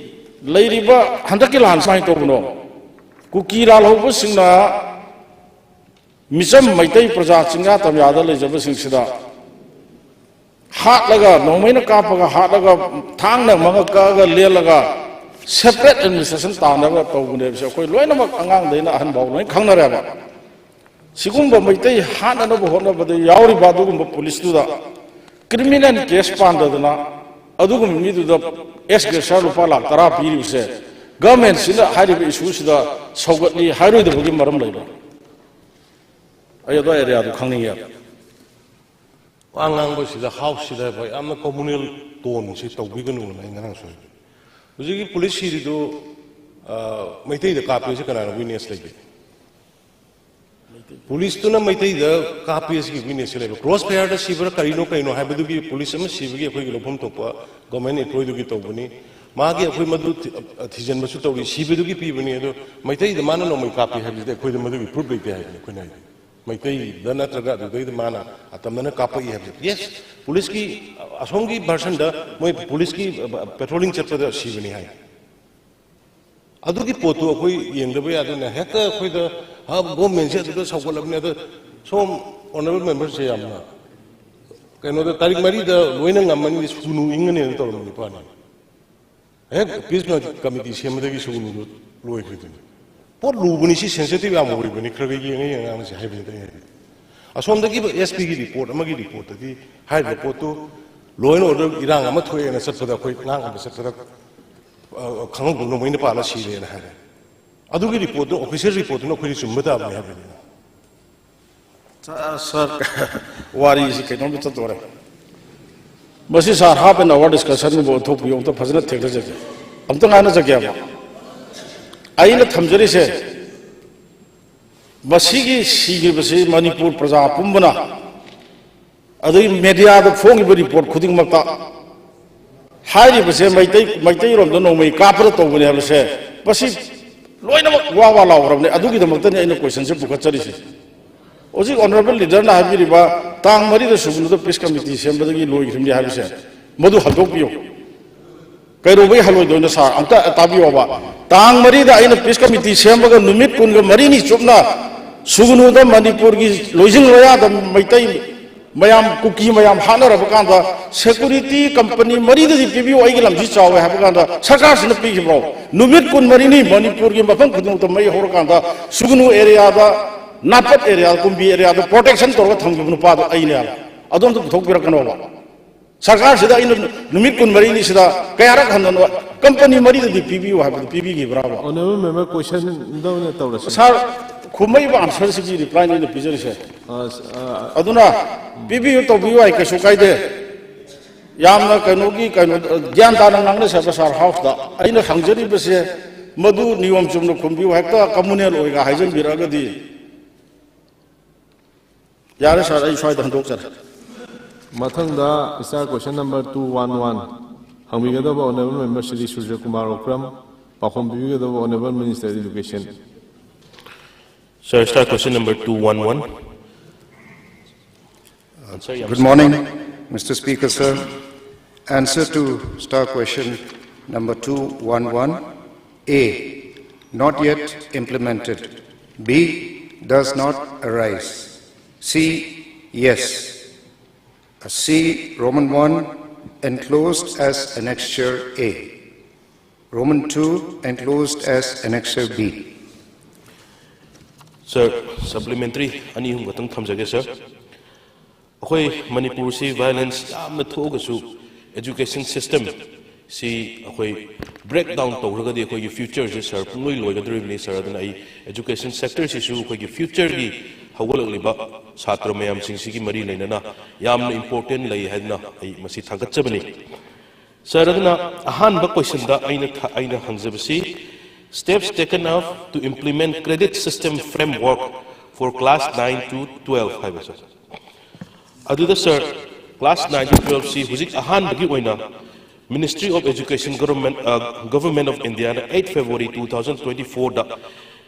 ꯂꯩꯔꯤꯕ ꯍꯟꯗꯛꯀꯤ ꯂꯥꯟ ꯁꯨꯃꯥꯏꯅ ꯇꯧꯕꯅꯣ? ꯀꯨꯀꯤ ꯂꯥꯜꯍꯧꯕꯁꯤꯡꯅ ꯃꯤꯆꯝ ꯃꯩꯇꯩ ꯄ꯭ꯔꯖꯥ ꯆꯤꯡꯌꯥ ꯇꯝꯌꯥꯗ ꯂꯩꯖꯕꯁꯤꯡꯁꯤꯗ ꯍꯥꯠꯂꯒ, ꯅꯣꯡꯃꯩꯅ ꯀꯥꯞꯄꯒ ꯍꯥꯠꯂꯒ, ꯊꯥꯡꯅ ꯃꯉꯛ ꯀꯛꯑꯒ ꯂꯦꯜꯂꯒ separate administration ꯇꯥꯅꯕ ꯇꯧꯕꯅꯦꯕꯁꯦ ꯑꯩꯈꯣꯏ ꯂꯣꯏꯅꯃꯛ, ꯑꯉꯥꯡꯗꯩꯅ ꯑꯍꯟ ꯐꯥꯎ ꯂꯣꯏ ꯈꯪꯅꯔꯦꯕ꯫ ꯁꯤꯒꯨꯝꯕ ꯃꯩꯇꯩ ꯍꯥꯠꯅꯅꯕ ꯍꯣꯠꯅꯕꯗ ꯌꯥꯎꯔꯤꯕ ꯑꯗꯨꯒꯨꯝꯕ ꯄꯨꯂꯤꯁꯇꯨꯗ ꯀ꯭ꯔꯤꯃꯤꯅꯦꯜ ꯀꯦꯁ ꯄꯥꯟꯗꯗꯅ ꯑꯗꯨꯒꯨꯝꯕ ꯃꯤꯗꯨꯗ ꯑꯦꯛꯁ ꯒ꯭ꯔꯦꯁꯤꯌꯥ ꯂꯨꯄꯥ ꯂꯥꯈ ꯇꯔꯥ ꯄꯤꯔꯤꯕꯁꯦ ꯒꯚꯔꯟꯃꯦꯟꯠꯁꯤꯅ ꯍꯥꯏꯔꯤꯕ ꯏꯁꯨꯁꯤꯗ ꯁꯧꯒꯠꯂꯤ ꯍꯥꯏꯔꯣꯏꯗꯕꯒꯤ ꯃꯔꯝ ꯂꯩꯕ꯭ꯔꯥ? ꯑꯩ ꯑꯗꯨ ꯑꯦꯔꯤꯌꯥꯗꯨ ꯈꯪꯅꯤꯡꯉꯦꯕ꯫ ꯋꯥ ꯉꯥꯡꯕꯁꯤꯗ ꯍꯥꯎꯁꯁꯤꯗ ꯌꯥꯝꯅ ꯀꯣꯃꯨꯅꯦꯜ ꯇꯣꯟꯁꯤ ꯇꯧꯕꯤꯒꯅꯨꯅ ꯑꯩ ꯉꯔꯥꯡꯁꯨ ꯍꯥꯏꯕꯅꯤ꯫ ꯍꯧꯖꯤꯛꯀꯤ ꯄꯨꯂꯤꯁ ꯁꯤꯔꯤꯗꯨ, ꯑ, ꯃꯩꯇꯩꯗ ꯀꯥꯞꯄꯦꯁꯦ ꯀꯅꯥꯅ ꯋꯤꯠꯅꯦꯁ ꯂꯩꯒꯦ? ꯄꯨꯂꯤꯁꯇꯨꯅ ꯃꯩꯇꯩꯗ ꯀꯥꯞꯄꯦ ꯁꯤꯒꯤ ꯋꯤꯠꯅꯦꯁꯁꯦ ꯂꯩꯕ? ꯀ꯭ꯔꯣꯁ ꯐꯌꯥꯔꯗ ꯁꯤꯕ꯭ꯔꯥ ꯀꯔꯤꯅꯣ ꯀꯩꯅꯣ ꯍꯥꯏꯕꯗꯨꯒꯤ, ꯄꯨꯂꯤꯁ ꯑꯃ ꯁꯤꯕꯒꯤ ꯑꯩꯈꯣꯏꯒꯤ ꯂꯧꯐꯝ ꯊꯣꯛꯄ ꯒꯣꯔꯃꯦꯟ ꯑꯦꯝꯄ꯭ꯂꯣꯏꯗꯨꯒꯤ ꯇꯧꯕꯅꯤ꯫ ꯃꯥꯒꯤ ꯑꯩꯈꯣꯏ ꯃꯗꯨ ꯊꯤ-, ꯑ, ꯊꯤꯖꯤꯟꯕꯁꯨ ꯇꯧꯔꯤ, ꯁꯤꯕꯗꯨꯒꯤ ꯄꯤꯕꯅꯤ꯫ ꯑꯗꯣ ꯃꯩꯇꯩꯗ ꯃꯥꯅ ꯅꯣꯡꯃꯩ ꯀꯥꯞꯄꯤ ꯍꯥꯏꯕꯁꯤꯗꯤ ꯑꯩꯈꯣꯏꯗ ꯃꯗꯨꯒꯤ ꯄ꯭ꯔꯨꯐ ꯂꯩꯇꯦ ꯍꯥꯏꯕꯅꯤ ꯑꯩꯈꯣꯏꯅ ꯍꯥꯏꯗꯤ꯫ ꯃꯩꯇꯩꯗ ꯅꯠꯇ꯭ꯔꯒ ꯑꯗꯨꯗꯩꯗ ꯃꯥꯅ ꯑꯇꯝꯅꯅ ꯀꯥꯞꯄꯛꯏ ꯍꯥꯏꯕꯁꯦ꯫ ꯌꯦꯁ, ꯄꯨꯂꯤꯁꯀꯤ, ꯑꯁꯣꯝꯒꯤ ꯚꯔꯁꯟꯗ ꯃꯣꯏ ꯄꯨꯂꯤꯁꯀꯤ, ꯑ, ꯄꯦꯇ꯭ꯔꯣꯂꯤꯡ ꯆꯠꯄꯗ ꯁꯤꯕꯅꯤ ꯍꯥꯏ꯫ ꯑꯗꯨꯒꯤ ꯄꯣꯠꯇꯨ ꯑꯩꯈꯣꯏ ꯌꯦꯡꯗꯕ ꯌꯥꯗꯦꯅ ꯍꯦꯛꯇ ꯑꯩꯈꯣꯏꯗ ꯒꯣꯔꯃꯦꯟꯁꯦ ꯑꯗꯨꯗ ꯁꯧꯒꯠꯂꯕꯅꯤ꯫ ꯑꯗ ꯁꯣꯝ ꯑꯣꯅꯔꯦꯕꯜ ꯃꯦꯝꯕꯔꯁꯦ ꯌꯥꯝꯅ ꯀꯩꯅꯣꯗ ꯇꯥꯔꯤꯛ ꯃꯔꯤꯗ ꯂꯣꯏꯅ ꯉꯝꯃꯅꯤ, ꯁꯨꯒꯅꯨ ꯏꯪꯉꯅꯤꯅ ꯇꯧꯔꯝꯕ ꯅꯨꯄꯥꯅꯤ꯫ ꯍꯦꯛ ꯄꯤꯁ ꯀꯃꯤꯇꯤ ꯁꯦꯝꯕꯗꯒꯤ ꯁꯨꯒꯅꯨꯗꯣ ꯂꯣꯏꯈ꯭ꯔꯤꯗꯨꯅꯤ꯫ ꯄꯣꯠ ꯂꯨꯕꯅꯤ, ꯁꯤ ꯁꯦꯟꯁꯤꯇꯤꯚ ꯌꯥꯝ ꯑꯣꯏꯕꯅꯤ, ꯈꯔ ꯈꯔ ꯌꯦꯡꯉ ꯌꯦꯡꯉ ꯉꯥꯡꯅꯁꯤ ꯍꯥꯏꯕꯅꯤꯗ ꯑꯩꯅ ꯍꯥꯏꯗꯤ꯫ ꯑꯁꯣꯝꯗꯒꯤ ꯑꯦꯁ ꯄꯤꯒꯤ ꯔꯤꯄꯣꯔꯠ ꯑꯃꯒꯤ ꯔꯤꯄꯣꯔꯠꯇꯗꯤ ꯍꯥꯏꯔꯤꯕ ꯄꯣꯠꯇꯨ ꯂꯣ ꯑꯦꯟ ꯑꯣꯔꯗꯔ ꯏꯔꯥꯡ ꯑꯃ ꯊꯣꯛꯑꯦꯅ ꯆꯠꯄꯗ, ꯑꯩꯈꯣꯏ ꯉꯥꯡꯅꯕ ꯆꯠꯄꯗ, ꯑ, ꯈꯪꯍꯧꯗꯅ ꯃꯩꯅ ꯄꯥꯜꯂ ꯁꯤꯔꯦꯅ ꯍꯥꯏꯔꯦ꯫ ꯑꯗꯨꯒꯤ ꯔꯤꯄꯣꯔꯠꯇꯨ, ꯑꯣꯐꯤꯁꯤꯌꯦꯜ ꯔꯤꯄꯣꯔꯠꯇꯨꯅ ꯑꯩꯈꯣꯏꯗꯤ ꯆꯨꯝꯕ ꯇꯥꯕꯅꯤ ꯍꯥꯏꯕꯅꯤꯅ꯫ ꯁꯥꯔ, ꯁꯥꯔ, ꯋꯥꯔꯤꯁꯤ ꯀꯩꯅꯣꯝꯇ ꯇꯧꯔꯦ꯫ ꯃꯁꯤ ꯁꯥꯔ half an hour discussion ꯒꯨꯝꯕ ꯑꯣꯟꯊꯣꯛꯄꯤꯌꯨ, ꯑꯝꯇ ꯐꯖꯅ ꯊꯦꯡꯅꯖꯒꯦ, ꯑꯝꯇ ꯉꯥꯡꯅꯖꯒꯦꯕ꯫ ꯑꯩꯅ ꯊꯝꯖꯔꯤꯁꯦ, ꯃꯁꯤꯒꯤ ꯁꯤꯈ꯭ꯔꯤꯕꯁꯤ ꯃꯅꯤꯄꯨꯔ ꯄ꯭ꯔꯖꯥ ꯄꯨꯝꯕꯅ, ꯑꯗꯒꯤ ꯃꯦꯗꯤꯌꯥꯗ ꯐꯣꯡꯉꯤꯕ ꯔꯤꯄꯣꯔꯠ ꯈꯨꯗꯤꯡꯃꯛꯇ ꯍꯥꯏꯔꯤꯕꯁꯦ ꯃꯩꯇꯩ, ꯃꯩꯇꯩꯔꯣꯝꯗ ꯅꯣꯡꯃꯩ ꯀꯥꯞꯄꯗ ꯇꯧꯕꯅꯤ ꯍꯥꯏꯕꯁꯦ, ꯃꯁꯤ ꯂꯣꯏꯅꯃꯛ ꯋꯥ ꯋꯥ ꯂꯥꯎꯈ꯭ꯔꯕꯅꯤ꯫ ꯑꯗꯨꯒꯤꯗꯃꯛꯇꯅꯤ ꯑꯩꯅ ꯀꯣꯏꯁꯟꯁꯦ ꯄꯨꯈꯠꯆꯔꯤꯁꯦ꯫ ꯍꯧꯖꯤꯛ ꯑꯣꯅꯔꯦꯕꯜ ꯂꯤꯗꯔꯅ ꯍꯥꯏꯕꯤꯔꯤꯕ ꯇꯥꯡ ꯃꯔꯤꯗ ꯁꯨꯒꯅꯨꯗ ꯄꯤꯁ ꯀꯃꯤꯇꯤ ꯁꯦꯝꯕꯗꯒꯤ ꯂꯣꯏꯈ꯭ꯔꯤꯕꯅꯤ ꯍꯥꯏꯕꯁꯦ, ꯃꯗꯨ ꯍꯟꯗꯣꯛꯄꯤꯌꯨ꯫ ꯀꯩꯗꯧꯕꯩ ꯍꯜꯂꯣꯏꯗꯣꯏꯅꯣ ꯁꯥꯔ? ꯑꯝꯇ ꯇꯥꯕꯤꯌꯣꯕ꯫ ꯇꯥꯡ ꯃꯔꯤꯗ ꯑꯩꯅ ꯄꯤꯁ ꯀꯃꯤꯇꯤ ꯁꯦꯝꯕꯒ ꯅꯨꯃꯤꯠ ꯀꯨꯟꯒ ꯃꯔꯤꯅꯤ ꯆꯨꯞꯅ ꯁꯨꯒꯅꯨꯗ ꯃꯅꯤꯄꯨꯔꯒꯤ ꯂꯣꯏꯖꯤꯡ ꯂꯣꯌꯥꯗ ꯃꯩꯇꯩ ꯃꯌꯥꯝ, ꯀꯨꯀꯤ ꯃꯌꯥꯝ ꯍꯥꯠꯅꯔꯕ ꯀꯥꯟꯗ ꯁꯦꯀꯨꯔꯤꯇꯤ ꯀꯝꯄꯅꯤ ꯃꯔꯤꯗꯗꯤ ꯄꯤꯕꯤꯌꯨ, ꯑꯩꯒꯤ ꯂꯝꯁꯤ ꯆꯥꯎꯋꯦ ꯍꯥꯏꯕ ꯀꯥꯟꯗ ꯁꯔꯀꯥꯔꯁꯤꯅ ꯄꯤꯈꯤꯕ꯭ꯔꯣ? ꯅꯨꯃꯤꯠ ꯀꯨꯟꯃꯔꯤꯅꯤ ꯃꯅꯤꯄꯨꯔꯒꯤ ꯃꯐꯝ ꯈꯨꯗꯤꯡꯃꯛꯇ ꯃꯩ ꯍꯧꯔꯀꯥꯟꯗ ꯁꯨꯒꯅꯨ ꯑꯦꯔꯤꯌꯥꯗ, ꯅꯥꯠꯄꯠ ꯑꯦꯔꯤꯌꯥ, ꯀꯨꯝꯕꯤ ꯑꯦꯔꯤꯌꯥꯗ ꯄ꯭ꯔꯣꯇꯦꯛꯁꯟ ꯇꯧꯔꯒ ꯊꯝꯈꯤꯕ ꯅꯨꯄꯥꯗꯣ ꯑꯩꯅꯦꯕ꯫ ꯑꯗꯣꯝꯇ ꯄꯨꯊꯣꯛꯄꯤꯔꯛꯀꯅꯣꯕ꯫ ꯁꯔꯀꯥꯔꯁꯤꯗ ꯑꯩꯅ ꯅꯨꯃꯤꯠ ꯀꯨꯟꯃꯔꯤꯅꯤꯁꯤꯗ ꯀꯌꯥꯔꯛ ꯍꯟꯅ ꯀꯝꯄꯅꯤ ꯃꯔꯤꯗꯗꯤ ꯄꯤꯕꯤꯌꯨ ꯍꯥꯏꯕꯗꯨ ꯄꯤꯕꯤꯈꯤꯕ꯭ꯔꯥꯕ? ꯑꯣꯅꯔꯦꯕꯜ ꯃꯦꯝꯕꯔ, ꯀꯣꯏꯁꯟꯗ ꯑꯣꯏꯅ ꯇꯧꯔꯁꯤ꯫ ꯁꯥꯔ, ꯈꯨꯝꯃꯛꯏꯕ ꯑꯟꯁꯔꯁꯤꯒꯤ ꯔꯤꯄ꯭ꯂꯥꯏꯅꯤ ꯑꯩꯅ ꯄꯤꯖꯔꯤꯁꯦ꯫ ꯑ, ꯑ, ꯑꯗꯨꯅ ꯄꯤꯕꯤꯌꯨ, ꯇꯧꯕꯤꯌꯨ ꯍꯥꯏ, ꯀꯩꯁꯨ ꯀꯥꯏꯗꯦ꯫ ꯌꯥꯝꯅ ꯀꯩꯅꯣꯒꯤ, ꯀꯩꯅꯣ, ꯒ꯭ꯌꯥꯟ ꯇꯥꯅ ꯉꯥꯡꯅꯁꯦ ꯍꯥꯏꯕ ꯁꯥꯔ ꯍꯥꯎꯁꯇ꯫ ꯑꯩꯅ ꯍꯪꯖꯔꯤꯕꯁꯦ ꯃꯗꯨ ꯅꯤꯌꯣꯝ ꯆꯨꯝꯅ ꯈꯨꯝꯕꯤꯌꯨ, ꯍꯦꯛꯇ ꯀꯝꯃꯨꯅꯦꯜ ꯑꯣꯏꯒ ꯍꯥꯏꯖꯟꯕꯤꯔꯛꯑꯒꯗꯤ꯫ ꯌꯥꯔꯦ ꯁꯥꯔ, ꯑꯩ ꯁ꯭ꯋꯥꯏꯗ ꯍꯟꯗꯣꯛꯆꯔꯦ꯫ ꯃꯊꯪꯗ star question number two one one ꯍꯪꯕꯤꯒꯗꯕ ꯑꯣꯅꯔꯦꯕꯜ ꯃꯦꯝꯕꯔ ꯁ꯭ꯔꯤ ꯁꯨꯔꯖ ꯀꯨꯃꯥꯔ ꯑꯣꯀ꯭ꯔꯝ, ꯄꯥꯎꯈꯨꯝ ꯄꯤꯕꯤꯒꯗꯕ honourable minister education. Sir, start question number two one one. Answer, Good morning, Mister Speaker, sir. Answer to star question number two one one A. not yet implemented. B, does not arise. C, yes. C, Roman one, enclosed as Annexure A. Roman two, enclosed as Annexure B. Sir, supplementary ꯑꯅꯤ ꯑꯍꯨꯝ ꯈꯛꯇꯪ ꯊꯝꯖꯒꯦ, sir. ꯑꯩꯈꯣꯏ ꯃꯅꯤꯄꯨꯔꯁꯤ violence ꯌꯥꯝꯅ ꯊꯣꯛꯑꯒꯁꯨ education system ꯁꯤ ꯑꯩꯈꯣꯏ break down ꯇꯧꯈ꯭ꯔꯒꯗꯤ ꯑꯩꯈꯣꯏꯒꯤ future ꯁꯦ, sir, ꯄꯨꯡꯂꯣꯏ ꯂꯣꯏꯒꯗꯧꯔꯤꯕꯅꯤ, sir꯫ ꯑꯗꯨꯅ ꯑꯩ education sector ꯁꯤꯁꯨ ꯑꯩꯈꯣꯏꯒꯤ future ꯒꯤ ꯍꯧꯒꯠꯂꯛꯂꯤꯕ ꯁꯥꯇ꯭ꯔ ꯃꯌꯥꯝꯁꯤꯡꯁꯤꯒꯤ ꯃꯔꯤ ꯂꯩꯅꯅ ꯌꯥꯝꯅ important ꯂꯩ ꯍꯥꯏꯗꯨꯅ ꯑꯩ ꯃꯁꯤ ꯊꯥꯒꯠꯆꯕꯅꯤ꯫ Sir, ꯑꯗꯨꯅ ꯑꯍꯥꯟꯕ question ꯗ ꯑꯩꯅ ꯊ- ꯑꯩꯅ ꯍꯪꯖꯕꯁꯤ, steps taken up to implement credit system framework for class nine to twelve ꯍꯥꯏꯕ, sir꯫ ꯑꯗꯨꯗ, sir, class nine to twelve ꯁꯤ ꯍꯧꯖꯤꯛ ꯑꯍꯥꯟꯕꯒꯤ ꯑꯣꯏꯅ Ministry of Education, Government, ꯑ, Government of India ꯅ eight February two thousand twenty-four ꯗ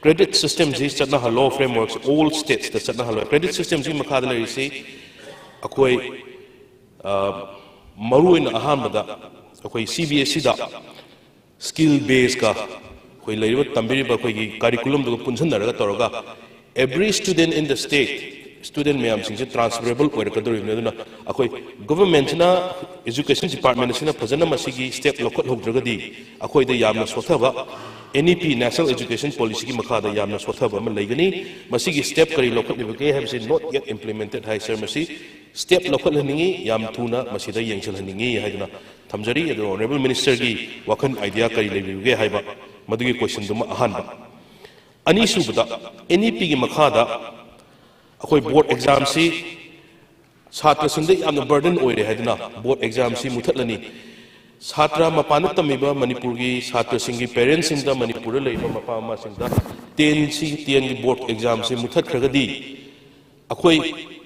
credit system ꯁꯤ ꯆꯠꯅꯍꯜꯂꯣ, framework ꯁꯤ all states ꯇ ꯆꯠꯅꯍꯜꯂꯣ꯫ Credit system ꯁꯤ ꯃꯈꯥꯗ ꯂꯩꯔꯤꯁꯤ ꯑꯩꯈꯣꯏ, ꯑ, ꯃꯔꯨꯑꯣꯏꯅ ꯑꯍꯥꯟꯕꯗ ꯑꯩꯈꯣꯏ C B S E ꯗ skill base ꯀ ꯑꯩꯈꯣꯏ ꯂꯩꯔꯤꯕ ꯇꯝꯕꯤꯔꯤꯕ ꯑꯩꯈꯣꯏꯒꯤ curriculum ꯗꯨꯒ ꯄꯨꯟꯁꯤꯟꯅꯔꯒ ꯇꯧꯔꯒ every student in the state, student ꯃꯌꯥꯝꯁꯤꯡꯁꯦ transferable ꯑꯣꯏꯔꯛꯀꯗꯧꯔꯤꯕꯅꯤ꯫ ꯑꯗꯨꯅ ꯑꯩꯈꯣꯏ government ꯁꯤꯅ, education department ꯑꯁꯤꯅ ꯐꯖꯅ ꯃꯁꯤꯒꯤ step ꯂꯧꯈꯠꯍꯧꯗ꯭ꯔꯒꯗꯤ ꯑꯩꯈꯣꯏꯗ ꯌꯥꯝꯅ ꯁꯣꯠꯊꯕ, N E P, National Education Policy ꯒꯤ ꯃꯈꯥꯗ ꯌꯥꯝꯅ ꯁꯣꯠꯊꯕ ꯑꯃ ꯂꯩꯒꯅꯤ꯫ ꯃꯁꯤꯒꯤ step ꯀꯔꯤ ꯂꯧꯈꯠꯂꯤꯕꯒꯦ ꯍꯥꯏꯕꯁꯤ not yet implemented high, sir꯫ ꯃꯁꯤ step ꯂꯧꯈꯠꯍꯟꯅꯤꯡꯉꯤ, ꯌꯥꯝ ꯊꯨꯅ ꯃꯁꯤꯗ ꯌꯦꯡꯁꯤꯜꯍꯟꯅꯤꯡꯉꯤ ꯍꯥꯏꯗꯨꯅ ꯊꯝꯖꯔꯤ꯫ ꯑꯗꯨꯒ honourable minister ꯒꯤ ꯋꯥꯈꯜ, idea ꯀꯔꯤ ꯂꯩꯕꯤꯕꯒꯦ ꯍꯥꯏꯕ ꯃꯗꯨꯒꯤ question ꯗꯨꯃ ꯑꯍꯥꯟꯕ꯫ ꯑꯅꯤꯁꯨꯕꯗ, N E P ꯒꯤ ꯃꯈꯥꯗ ꯑꯩꯈꯣꯏ board exam ꯁꯤ ꯁꯥꯇ꯭ꯔꯁꯤꯡꯗ ꯌꯥꯝꯅ burden ꯑꯣꯏꯔꯦ ꯍꯥꯏꯗꯨꯅ board exam ꯁꯤ ꯃꯨꯊꯠꯂꯅꯤ꯫ ꯁꯥꯇ꯭ꯔ ꯃꯄꯥꯟꯗ ꯇꯝꯃꯤꯕ ꯃꯅꯤꯄꯨꯔꯒꯤ ꯁꯥꯇ꯭ꯔꯁꯤꯡꯒꯤ parents ꯁꯤꯡꯗ, ꯃꯅꯤꯄꯨꯔꯗ ꯂꯩꯔꯤꯕ ꯃꯄꯥ ꯃꯃꯥꯁꯤꯡꯗ ten ꯁꯤ, ten ꯒꯤ board exam ꯁꯤ ꯃꯨꯊꯠꯈ꯭ꯔꯒꯗꯤ ꯑꯩꯈꯣꯏ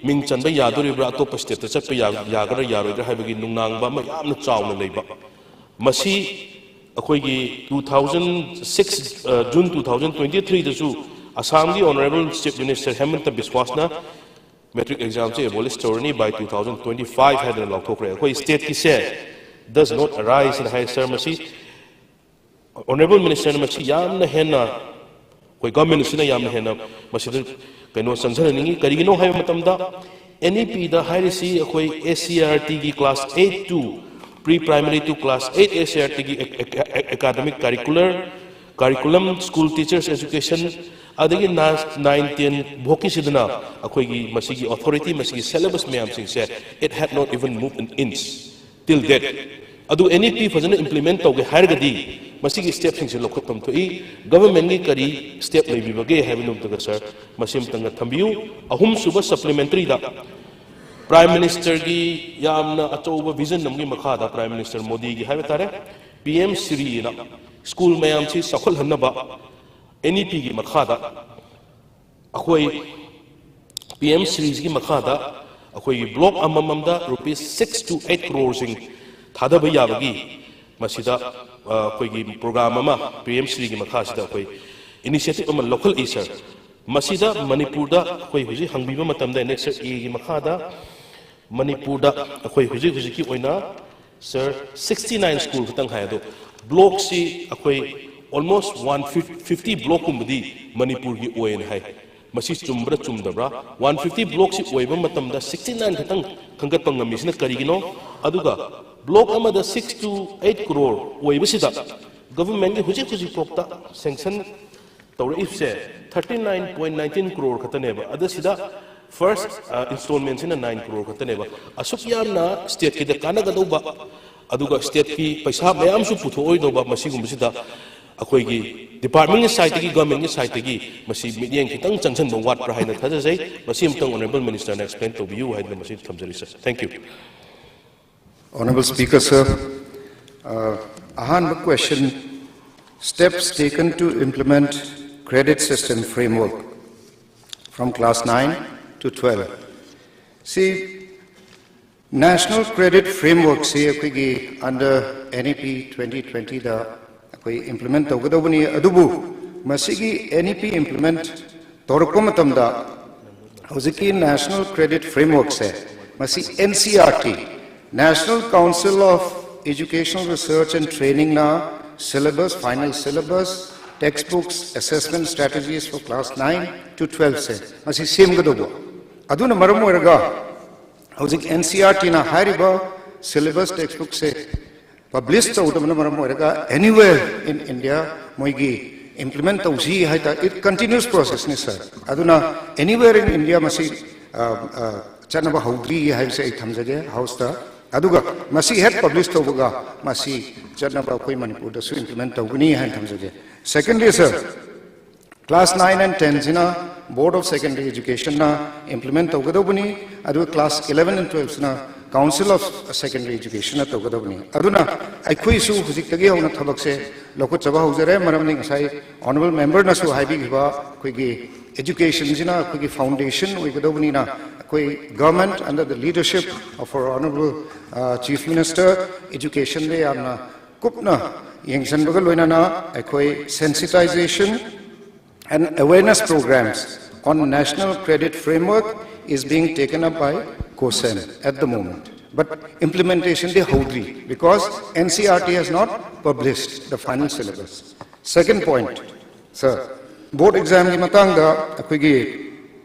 ꯃꯤꯡ ꯆꯟꯕ ꯌꯥꯗꯣꯔꯤꯕ꯭ꯔꯥ, ꯑꯇꯣꯞꯄ state ꯇ ꯆꯠꯄ ꯌꯥ-, ꯌꯥꯒꯗ꯭ꯔꯥ ꯌꯥꯔꯣꯏꯗ꯭ꯔꯥ ꯍꯥꯏꯕꯒꯤ ꯅꯨꯡꯅꯥꯡꯕ ꯑꯃ ꯌꯥꯝꯅ ꯆꯥꯎꯅ ꯂꯩꯕ꯫ ꯃꯁꯤ ꯑꯩꯈꯣꯏꯒꯤ two thousand six, ꯑ, June two thousand twenty-three ꯗꯁꯨ ꯑꯁꯥꯝꯒꯤ honourable Chief Minister ꯍꯦꯃꯟꯇ ꯕꯤꯁ꯭ꯋꯥꯁꯅ matric exam ꯁꯦ abolish ꯇꯧꯔꯅꯤ by two thousand twenty-five ꯍꯥꯏꯗꯅ ꯂꯥꯎꯊꯣꯛꯈ꯭ꯔꯦ꯫ ꯑꯩꯈꯣꯏ state ꯀꯤꯁꯦ does not arise ꯍꯥꯏꯅ ꯍꯥꯏ, sir꯫ ꯃꯁꯤ Honourable Minister ꯅ ꯃꯁꯤ ꯌꯥꯝꯅ ꯍꯦꯟꯅ ꯑꯩꯈꯣꯏ ꯒꯚꯔꯟꯃꯦꯟꯠ ꯑꯁꯤꯅ ꯌꯥꯝꯅ ꯍꯦꯟꯅ ꯃꯁꯤꯗ ꯀꯩꯅꯣ ꯆꯪꯁꯤꯟꯍꯟꯅꯤꯡꯉꯤ꯫ ꯀꯔꯤꯒꯤꯅꯣ ꯍꯥꯏꯕ ꯃꯇꯝꯗ, ꯑꯦꯟ ꯏ ꯄꯤꯗ ꯍꯥꯏꯔꯤꯁꯤ ꯑꯩꯈꯣꯏ ꯑꯦꯁ ꯁꯤ ꯑꯥꯔ ꯇꯤꯒꯤ class eight to pre primary to class eight S C R ꯇꯤꯒꯤ academic curricular, curriculum, school teachers education, ꯑꯗꯒꯤ ꯅꯥꯏꯟ ꯇꯦꯟ ꯐꯥꯎꯀꯤꯁꯤꯗꯅ ꯑꯩꯈꯣꯏꯒꯤ ꯃꯁꯤꯒꯤ authority, ꯃꯁꯤꯒꯤ syllabus ꯃꯌꯥꯝꯁꯤꯡꯁꯦ, it had not even moved an inch till date꯫ ꯑꯗꯨ ꯑꯦꯟ ꯏ ꯄꯤ ꯐꯖꯅ implement ꯇꯧꯒꯦ ꯍꯥꯏꯔꯒꯗꯤ ꯃꯁꯤꯒꯤ stepꯁꯤꯡꯁꯦ ꯂꯧꯈꯠꯐꯝ ꯊꯣꯛꯏ꯫ ꯒꯚꯔꯟꯃꯦꯟꯠꯀꯤ ꯀꯔꯤ step ꯂꯩꯕꯤꯕꯒꯦ ꯍꯥꯏꯕꯗꯨ ꯑꯝꯇꯒ ꯁꯥꯔ, ꯃꯁꯤ ꯑꯝꯇꯪꯒ ꯊꯝꯕꯤꯌꯨ꯫ ꯑꯍꯨꯝꯁꯨꯕ supplementaryꯗ Prime Ministerꯒꯤ ꯌꯥꯝꯅ ꯑꯆꯧꯕ vision ꯑꯃꯒꯤ ꯃꯈꯥꯗ, Prime Minister ꯃꯣꯗꯤꯒꯤ ꯍꯥꯏꯕ ꯇꯥꯔꯦ, ꯄꯤ ꯑꯦꯝ ꯁ꯭ꯔꯤꯅ school ꯃꯌꯥꯝꯁꯤ ꯆꯥꯎꯈꯠꯍꯟꯅꯕ ꯑꯦꯟ ꯏ ꯄꯤꯒꯤ ꯃꯈꯥꯗ ꯑꯩꯈꯣꯏ ꯄꯤ ꯑꯦꯝ ꯁ꯭ꯔꯤꯁꯤꯒꯤ ꯃꯈꯥꯗ ꯑꯩꯈꯣꯏꯒꯤ block ꯑꯃꯃꯝꯗ rupees six to eight crore ꯁꯤꯡ ꯊꯥꯗꯕ ꯌꯥꯕꯒꯤ ꯃꯁꯤꯗ, ꯑ, ꯑꯩꯈꯣꯏꯒꯤ program ꯑꯃ ꯄꯤ ꯑꯦꯝ ꯁ꯭ꯔꯤꯒꯤ ꯃꯈꯥꯁꯤꯗ ꯑꯩꯈꯣꯏ initiative ꯑꯃ ꯂꯧꯈꯠꯂꯛꯏ ꯁꯥꯔ꯫ ꯃꯁꯤꯗ ꯃꯅꯤꯄꯨꯔꯗ ꯑꯩꯈꯣꯏ ꯍꯧꯖꯤꯛ ꯍꯪꯕꯤꯕ ꯃꯇꯝꯗ, Annexure Aꯒꯤ ꯃꯈꯥꯗ ꯃꯅꯤꯄꯨꯔꯗ ꯑꯩꯈꯣꯏ ꯍꯧꯖꯤꯛ ꯍꯧꯖꯤꯛꯀꯤ ꯑꯣꯏꯅ ꯁꯥꯔ, sixty nine school ꯈꯛꯇꯪ ꯍꯥꯏ, ꯑꯗꯣ blockꯁꯤ ꯑꯩꯈꯣꯏ almost one fifty blockꯀꯨꯝꯕꯗꯤ ꯃꯅꯤꯄꯨꯔꯒꯤ ꯑꯣꯏꯅ ꯍꯥꯏ꯫ ꯃꯁꯤ ꯆꯨꯝꯕ꯭ꯔꯥ ꯆꯨꯝꯗꯕ꯭ꯔꯥ? One fifty blockꯁꯤ ꯑꯣꯏꯕ ꯃꯇꯝꯗ sixty nine ꯈꯛꯇꯪ ꯈꯟꯒꯠꯄ ꯉꯝꯃꯤꯁꯤꯅ ꯀꯔꯤꯒꯤꯅꯣ? ꯑꯗꯨꯒ block ꯑꯃꯗ six to eight crore ꯑꯣꯏꯕꯁꯤꯗ ꯒꯚꯔꯟꯃꯦꯟꯠꯀꯤ ꯍꯧꯖꯤꯛ ꯍꯧꯖꯤꯛ ꯐꯥꯎꯗ sanction ꯇꯧꯔꯛꯏꯕꯁꯦ thirty nine point nineteen crore ꯈꯛꯇꯅꯦꯕ꯫ ꯑꯗ ꯁꯤꯗ first, ꯑ, installmentꯁꯤꯅ nine crore ꯈꯛꯇꯅꯦꯕ꯫ ꯑꯁꯨꯛ ꯌꯥꯝꯅ stateꯀꯤꯗ ꯀꯥꯟꯅꯒꯗꯧꯕ, ꯑꯗꯨꯒ stateꯀꯤ ꯄꯩꯁꯥ ꯃꯌꯥꯝꯁꯨ ꯄꯨꯊꯣꯛꯑꯣꯏꯗꯧꯕ, ꯃꯁꯤꯒꯨꯝꯕꯁꯤꯗ ꯑꯩꯈꯣꯏꯒꯤ departmentꯀꯤ sideꯇꯒꯤ, governmentꯀꯤ sideꯇꯒꯤ ꯃꯁꯤ ꯃꯤꯠꯌꯦꯡ ꯈꯤꯇꯪ ꯆꯪꯁꯤꯟꯕ ꯋꯥꯠꯄ꯭ꯔꯥ ꯍꯥꯏꯅ ꯊꯥꯖꯖꯩ꯫ ꯃꯁꯤ ꯑꯝꯇꯪ Honourable Ministerꯅ explain ꯇꯧꯕꯤꯌꯨ ꯍꯥꯏꯗꯅ ꯃꯁꯤ ꯊꯝꯖꯔꯤ ꯁꯥꯔ꯫ Thank you꯫ Honourable Speaker, sir, uh, ꯑꯍꯥꯟꯕ question, steps taken to implement credit system framework from class nine to twelve. ꯁꯤ National Credit Frameworkꯁꯤ ꯑꯩꯈꯣꯏꯒꯤ under N E P twenty twentyꯗ ꯑꯩꯈꯣꯏ implement ꯇꯧꯒꯗꯧꯕꯅꯤ꯫ ꯑꯗꯨꯕꯨ ꯃꯁꯤꯒꯤ N E P implement ꯇꯧꯔꯛꯄ ꯃꯇꯝꯗ ꯍꯧꯖꯤꯛꯀꯤ National Credit Frameworkꯁꯦ ꯃꯁꯤ N C R T, National Council of Educational Research and Trainingꯅ syllabus, final syllabus, textbooks, assessment strategies for class nine to twelve ꯁꯦ ꯃꯁꯤ ꯁꯦꯝꯒꯗꯧꯕ꯫ ꯑꯗꯨꯅ ꯃꯔꯝ ꯑꯣꯏꯔꯒ ꯍꯧꯖꯤꯛ ꯑꯦꯟ ꯁꯤ ꯑꯥꯔ ꯇꯤꯅ ꯍꯥꯏꯔꯤꯕ syllabus, textbookꯁꯦ publish ꯇꯧꯗꯕꯅ ꯃꯔꯝ ꯑꯣꯏꯔꯒ anywhere in India ꯃꯣꯏꯒꯤ implement ꯇꯧꯁꯤ ꯍꯥꯏꯇꯥꯔꯦ꯫ It continuous processꯅꯤ, sir꯫ ꯑꯗꯨꯅ anywhere in India ꯃꯁꯤ ꯑ, ꯑ, ꯆꯠꯅꯕ ꯍꯧꯗ꯭ꯔꯤ ꯍꯥꯏꯕꯁꯦ ꯑꯩ ꯊꯝꯖꯒꯦ Houseꯇ꯫ ꯑꯗꯨꯒ ꯃꯁꯤ ꯍꯦꯛ publish ꯇꯧꯕꯒ ꯃꯁꯤ ꯆꯠꯅꯕ ꯑꯩꯈꯣꯏ ꯃꯅꯤꯄꯨꯔꯗꯁꯨ implement ꯇꯧꯒꯅꯤ ꯍꯥꯏꯅ ꯊꯝꯖꯒꯦ꯫ Secondly, sir, class nine and ten ꯁꯤꯅ Board of Secondary Educationꯅ implement ꯇꯧꯒꯗꯧꯕꯅꯤ, ꯑꯗꯨꯒ class eleven and twelve ꯁꯤꯅ Council of Secondary Educationꯅ ꯇꯧꯒꯗꯧꯕꯅꯤ꯫ ꯑꯗꯨꯅ ꯑꯩꯈꯣꯏꯁꯨ ꯍꯧꯖꯤꯛꯇꯒꯤ ꯍꯧꯅ ꯊꯕꯛꯁꯦ ꯂꯧꯈꯠꯆꯕ ꯍꯧꯖꯔꯦ, ꯃꯔꯝꯗꯤ ꯉꯁꯥꯏ honourable memberꯅꯁꯨ ꯍꯥꯏꯕꯤꯈꯤꯕ ꯑꯩꯈꯣꯏꯒꯤ educationꯁꯤꯅ ꯑꯩꯈꯣꯏꯒꯤ foundation ꯑꯣꯏꯒꯗꯧꯕꯅꯤꯅ ꯑꯩꯈꯣꯏ government under the leadership of our honourable, uh, Chief Minister educationꯗ ꯌꯥꯝꯅ ꯀꯨꯞꯅ ꯌꯦꯡꯁꯤꯟꯕꯒ ꯂꯣꯏꯅꯅ ꯑꯩꯈꯣꯏ sensitization and awareness programs on national credit framework is being taken up by COSEM at the moment. But implementationꯗꯤ ꯍꯧꯗ꯭ꯔꯤ because N C R T has not published the final syllabus. Second point, sir, board examꯒꯤ ꯃꯇꯥꯡꯗ ꯑꯩꯈꯣꯏꯒꯤ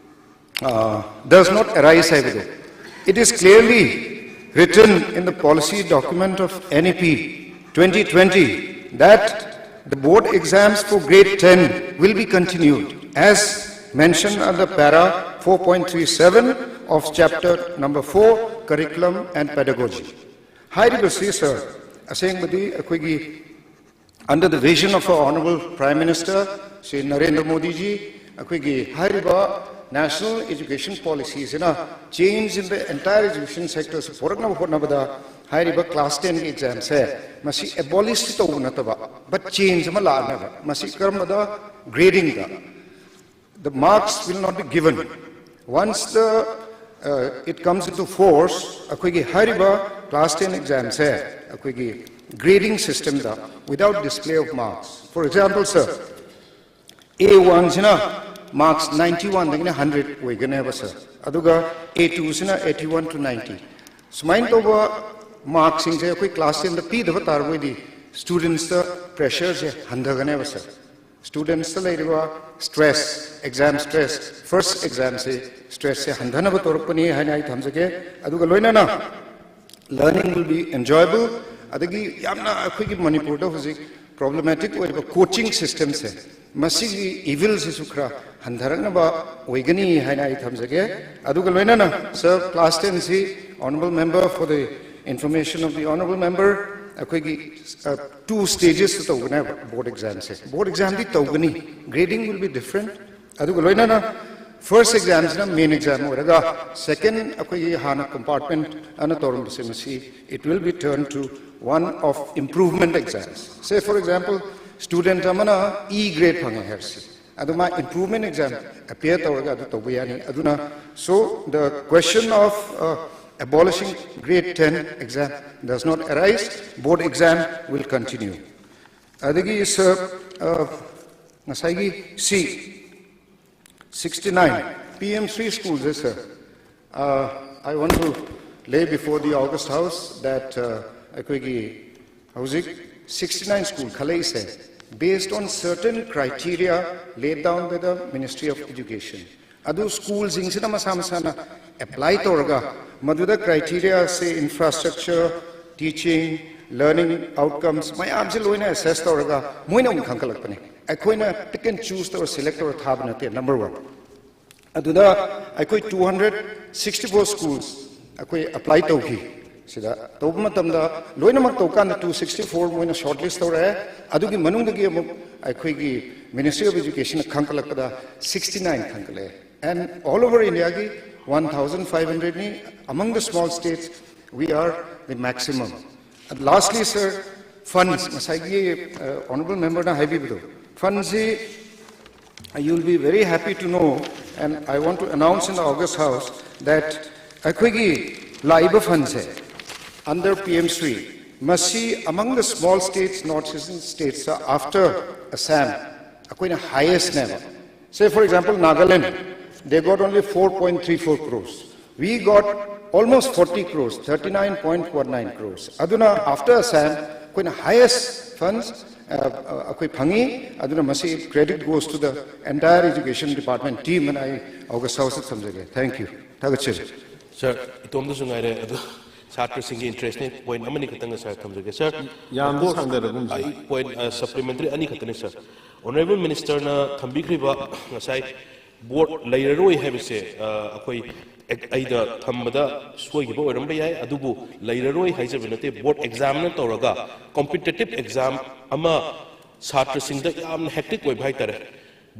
uh, does not arise ꯍꯥꯏꯕꯗꯣ, it is clearly written in the policy document of N E P twenty twenty that the board exams for grade ten will be continued as mentioned under para four point three seven of chapter number four, curriculum and pedagogy. ꯍꯥꯏꯔꯤꯕꯁꯤ, sir, ꯑꯁꯦꯡꯕꯗꯤ ꯑꯩꯈꯣꯏꯒꯤ under the vision of our honourable Prime Minister Shri Narendra Modi ji, ꯑꯩꯈꯣꯏꯒꯤ ꯍꯥꯏꯔꯤꯕ national education policyꯁꯤꯅ change in the entire education sectorꯁꯤ ꯄꯨꯔꯛꯅꯕ ꯍꯣꯠꯅꯕꯗ ꯍꯥꯏꯔꯤꯕ class tenꯒꯤ examꯁꯦ ꯃꯁꯤ abolish ꯇꯧꯕ ꯅꯠꯇꯕ, but change ꯑꯃ ꯂꯥꯛꯅꯕ꯫ ꯃꯁꯤ ꯀꯔꯝꯕꯗ? Gradingꯗ꯫ The marks will not be given. Once the, uh, it comes into force, ꯑꯩꯈꯣꯏꯒꯤ ꯍꯥꯏꯔꯤꯕ class ten examꯁꯦ ꯑꯩꯈꯣꯏꯒꯤ grading systemꯗ without display of marks. For example, sir, A one ꯁꯤꯅ marks ninety one ꯗꯒꯤꯅ hundred ꯑꯣꯏꯒꯅꯦꯕ, sir꯫ ꯑꯗꯨꯒ A two ꯁꯤꯅ eighty one to ninety꯫ ꯁꯨꯃꯥꯏꯅ ꯇꯧꯕ markꯁꯤꯡꯁꯦ ꯑꯩꯈꯣꯏ class tenꯗ ꯄꯤꯗꯕ ꯇꯥꯔꯒꯗꯤ ꯁ꯭ꯇꯨꯗꯦꯟꯠꯁꯇ ꯄ꯭ꯔꯦꯁꯔꯁꯦ ꯍꯟꯊꯒꯅꯦꯕ ꯁꯥꯔ꯫ ꯁ꯭ꯇꯨꯗꯦꯟꯠꯁꯇ ꯂꯩꯔꯤꯕ ꯁ꯭ꯇ꯭ꯔꯦꯁ, ꯑꯦꯛꯖꯥꯝ ꯁ꯭ꯇ꯭ꯔꯦꯁ, ꯐꯥꯔꯁ ꯑꯦꯛꯖꯥꯝꯁꯦ ꯁ꯭ꯇ꯭ꯔꯦꯁꯁꯦ ꯍꯟꯊꯅꯕ ꯇꯧꯔꯛꯄꯅꯤ ꯍꯥꯏꯅ ꯑꯩ ꯊꯝꯖꯒꯦ꯫ ꯑꯗꯨꯒ ꯂꯣꯏꯅꯅ learning will be enjoyable꯫ ꯑꯗꯒꯤ ꯌꯥꯝꯅ ꯑꯩꯈꯣꯏꯒꯤ ꯃꯅꯤꯄꯨꯔꯗ ꯍꯧꯖꯤꯛ ꯄ꯭ꯔꯣꯕ꯭ꯂꯦꯃꯦꯇꯤꯛ ꯑꯣꯏꯔꯤꯕ ꯀꯣꯆꯤꯡ ꯁꯤꯁꯇꯦꯝꯁꯦ, ꯃꯁꯤꯒꯤ ꯏꯚꯤꯜꯁꯤꯁꯨ ꯈꯔ ꯍꯟꯊꯔꯛꯅꯕ ꯑꯣꯏꯒꯅꯤ ꯍꯥꯏꯅ ꯑꯩ ꯊꯝꯖꯒꯦ꯫ ꯑꯗꯨꯒ ꯂꯣꯏꯅꯅ ꯁꯥꯔ, class ꯇꯦꯟꯁꯤ, honourable member, for the information of the honourable member, ꯑꯩꯈꯣꯏꯒꯤ ꯇꯨ ꯁ꯭ꯇꯦꯖꯦꯁꯇ ꯇꯧꯒꯅꯦꯕ ꯕꯣꯔꯗ ꯑꯦꯛꯖꯥꯝꯁꯦ꯫ ꯕꯣꯔꯗ ꯑꯦꯛꯖꯥꯝꯗꯤ ꯇꯧꯒꯅꯤ, grading will be different꯫ ꯑꯗꯨꯒ ꯂꯣꯏꯅꯅ ꯐꯥꯔꯁ ꯑꯦꯛꯖꯥꯝꯁꯤꯅ ꯃꯦꯟ ꯑꯦꯛꯖꯥꯝ ꯑꯣꯏꯔꯒ, ꯁꯦꯀꯦꯟ ꯑꯩꯈꯣꯏꯒꯤ ꯍꯥꯟꯅ ꯀꯝꯄꯥꯔꯠꯃꯦꯟꯠ ꯑꯅ ꯇꯧꯔꯝꯕꯁꯦ, ꯃꯁꯤ it will be turned to one of improvement exams꯫ Say for example, student ꯑꯃꯅ ꯏ ꯒ꯭ꯔꯦꯗ ꯐꯪꯉꯦ ꯍꯥꯏꯔꯁꯤ, ꯑꯗꯨ ꯃꯥ ꯏꯝꯄ꯭ꯔꯨꯚꯃꯦꯟ ꯑꯦꯛꯖꯥꯝ ꯑꯦꯄꯤꯌꯔ ꯇꯧꯔꯒ ꯑꯗꯨ ꯇꯧꯕ ꯌꯥꯅꯤ꯫ ꯑꯗꯨꯅ, so the question of, uh, abolishing grade ten exam does not arise, board exam will continue꯫ ꯑꯗꯒꯤ ꯁꯥꯔ, ꯉꯁꯥꯏꯒꯤ C sixty nine P M Shri ꯁ꯭ꯀꯨꯜꯁꯦ sir, I want to lay before the august house that, uh, ꯑꯩꯈꯣꯏꯒꯤ ꯍꯧꯖꯤꯛ ꯁꯤꯛꯁꯇꯤ ꯅꯥꯏꯟ ꯁ꯭ꯀꯨꯜ ꯈꯜꯂꯛꯏꯁꯦ based on certain criteria laid down by the Ministry of Education꯫ ꯑꯗꯨ ꯁ꯭ꯀꯨꯜꯁꯤꯡꯁꯤꯅ ꯃꯁꯥ ꯃꯁꯥꯅ ꯑꯦꯄ꯭ꯂꯥꯏ ꯇꯧꯔꯒ, ꯃꯗꯨꯗ ꯀ꯭ꯔꯥꯏꯇꯦꯔꯤꯌꯥꯁꯦ, ꯏꯟꯐ꯭ꯔꯥꯁ꯭ꯇ꯭ꯔꯛꯆꯔ, ꯇꯤꯆꯤꯡ, ꯂꯔꯅꯤꯡ ꯑꯥꯎꯠꯀꯝꯁ ꯃꯌꯥꯝꯁꯦ ꯂꯣꯏꯅ ꯑꯦꯁꯦꯁ ꯇꯧꯔꯒ ꯃꯣꯏꯅ ꯑꯃꯨꯛ ꯈꯟꯒꯠꯂꯛꯄꯅꯦ꯫ ꯑꯩꯈꯣꯏꯅ pick and choose ꯇꯧꯔ ꯁꯦꯂꯦꯛ ꯇꯧꯔ ꯊꯥꯕ ꯅꯠꯇꯦ, ꯅꯝꯕꯔ ꯋꯥꯟ꯫ ꯑꯗꯨꯗ ꯑꯩꯈꯣꯏ two hundred sixty four schools ꯑꯩꯈꯣꯏ ꯑꯦꯄ꯭ꯂꯥꯏ ꯇꯧꯈꯤ꯫ ꯁꯤꯗ ꯇꯧꯕ ꯃꯇꯝꯗ ꯂꯣꯏꯅꯃꯛ ꯇꯧꯀꯥꯟꯗ two sixty four ꯃꯣꯏꯅ ꯁꯣꯔꯠ ꯂꯤꯁ ꯇꯧꯔꯛꯑꯦ꯫ ꯑꯗꯨꯒꯤ ꯃꯅꯨꯡꯗꯒꯤ ꯑꯃꯨꯛ ꯑꯩꯈꯣꯏꯒꯤ Ministry of Educationꯅ ꯈꯟꯒꯠꯂꯛꯄꯗ sixty nine ꯈꯟꯒꯠꯂꯛꯑꯦ꯫ And all over Indiaꯒꯤ one thousand five hundredꯅꯤ꯫ Among the small states, we are the maximum. And lastly, sir, funds, ꯉꯁꯥꯏꯒꯤ, uh, honourable memberꯅ ꯍꯥꯏꯕꯤꯕꯗꯣ, fundsꯁꯤ, uh, you'll be very happy to know, and I want to announce in the august house that ꯑꯩꯈꯣꯏꯒꯤ ꯂꯥꯛꯏꯕ fundsꯁꯦ under P M Shri, ꯃꯁꯤ among the small states, North Eastern states, after Assam, ꯑꯩꯈꯣꯏꯅ highestꯅꯦꯕ꯫ Say, for example, Nagaland, they got only four point three four crores. We got almost forty crores, thirty nine point one nine crores. ꯑꯗꯨꯅ after Assam, ꯑꯩꯈꯣꯏꯅ highest funds ꯑꯩꯈꯣꯏ ꯐꯪꯉꯤ꯫ ꯑꯗꯨꯅ ꯃꯁꯤ credit goes to the entire education department team ꯑꯅ ꯑꯩ ꯑꯣꯒꯁ ꯍꯥꯎꯁꯇ ꯊꯝꯖꯒꯦ꯫ Thank you꯫ ꯊꯥꯒꯠꯆꯔꯤ꯫ ꯁꯥꯔ, ꯏꯇꯣꯝꯗꯁꯨ ꯉꯥꯏꯔꯦ ꯑꯗꯣ, ꯁꯥꯇ꯭ꯔꯁꯤꯡꯒꯤ ꯏꯟꯇꯔꯦꯁꯅꯦ꯫ ꯄꯣꯏꯟ ꯑꯃꯅꯤ ꯈꯛꯇꯪꯒ ꯁꯥꯔ ꯊꯝꯖꯒꯦ꯫ ꯁꯥꯔ, ꯌꯥꯝꯅ ꯁꯥꯡꯊꯔꯒꯨꯝꯁꯤ꯫ ꯑꯩ ꯄꯣꯏꯟ ꯁꯄ꯭ꯂꯤꯃꯦꯟꯇꯔꯤ ꯑꯅꯤ ꯈꯛꯇꯅꯦ ꯁꯥꯔ꯫ ꯑꯣꯅꯔꯦꯕꯜ ꯃꯤꯅꯤꯁꯇꯔꯅ ꯊꯝꯕꯤꯈ꯭ꯔꯤꯕ ꯉꯁꯥꯏ ꯕꯣꯔꯗ ꯂꯩꯔꯔꯣꯏ ꯍꯥꯏꯕꯁꯦ, ꯑ, ꯑꯩꯈꯣꯏ ꯑꯩꯗ ꯊꯝꯕꯗ ꯁꯣꯏꯈꯤꯕ ꯑꯣꯏꯔꯝꯕ ꯌꯥꯏ, ꯑꯗꯨꯕꯨ ꯂꯩꯔꯔꯣꯏ ꯍꯥꯏꯖꯕ ꯅꯠꯇꯦ꯫ ꯕꯣꯔꯗ ꯑꯦꯛꯖꯥꯝꯅ ꯇꯧꯔꯒ ꯀꯣꯝꯄꯤꯇꯤꯇꯤꯞ ꯑꯦꯛꯖꯥꯝ ꯑꯃ ꯁꯥꯇ꯭ꯔꯁꯤꯡꯗ ꯌꯥꯝꯅ ꯍꯦꯛꯇꯤꯛ ꯑꯣꯏꯕ ꯍꯥꯏꯇꯥꯔꯦ꯫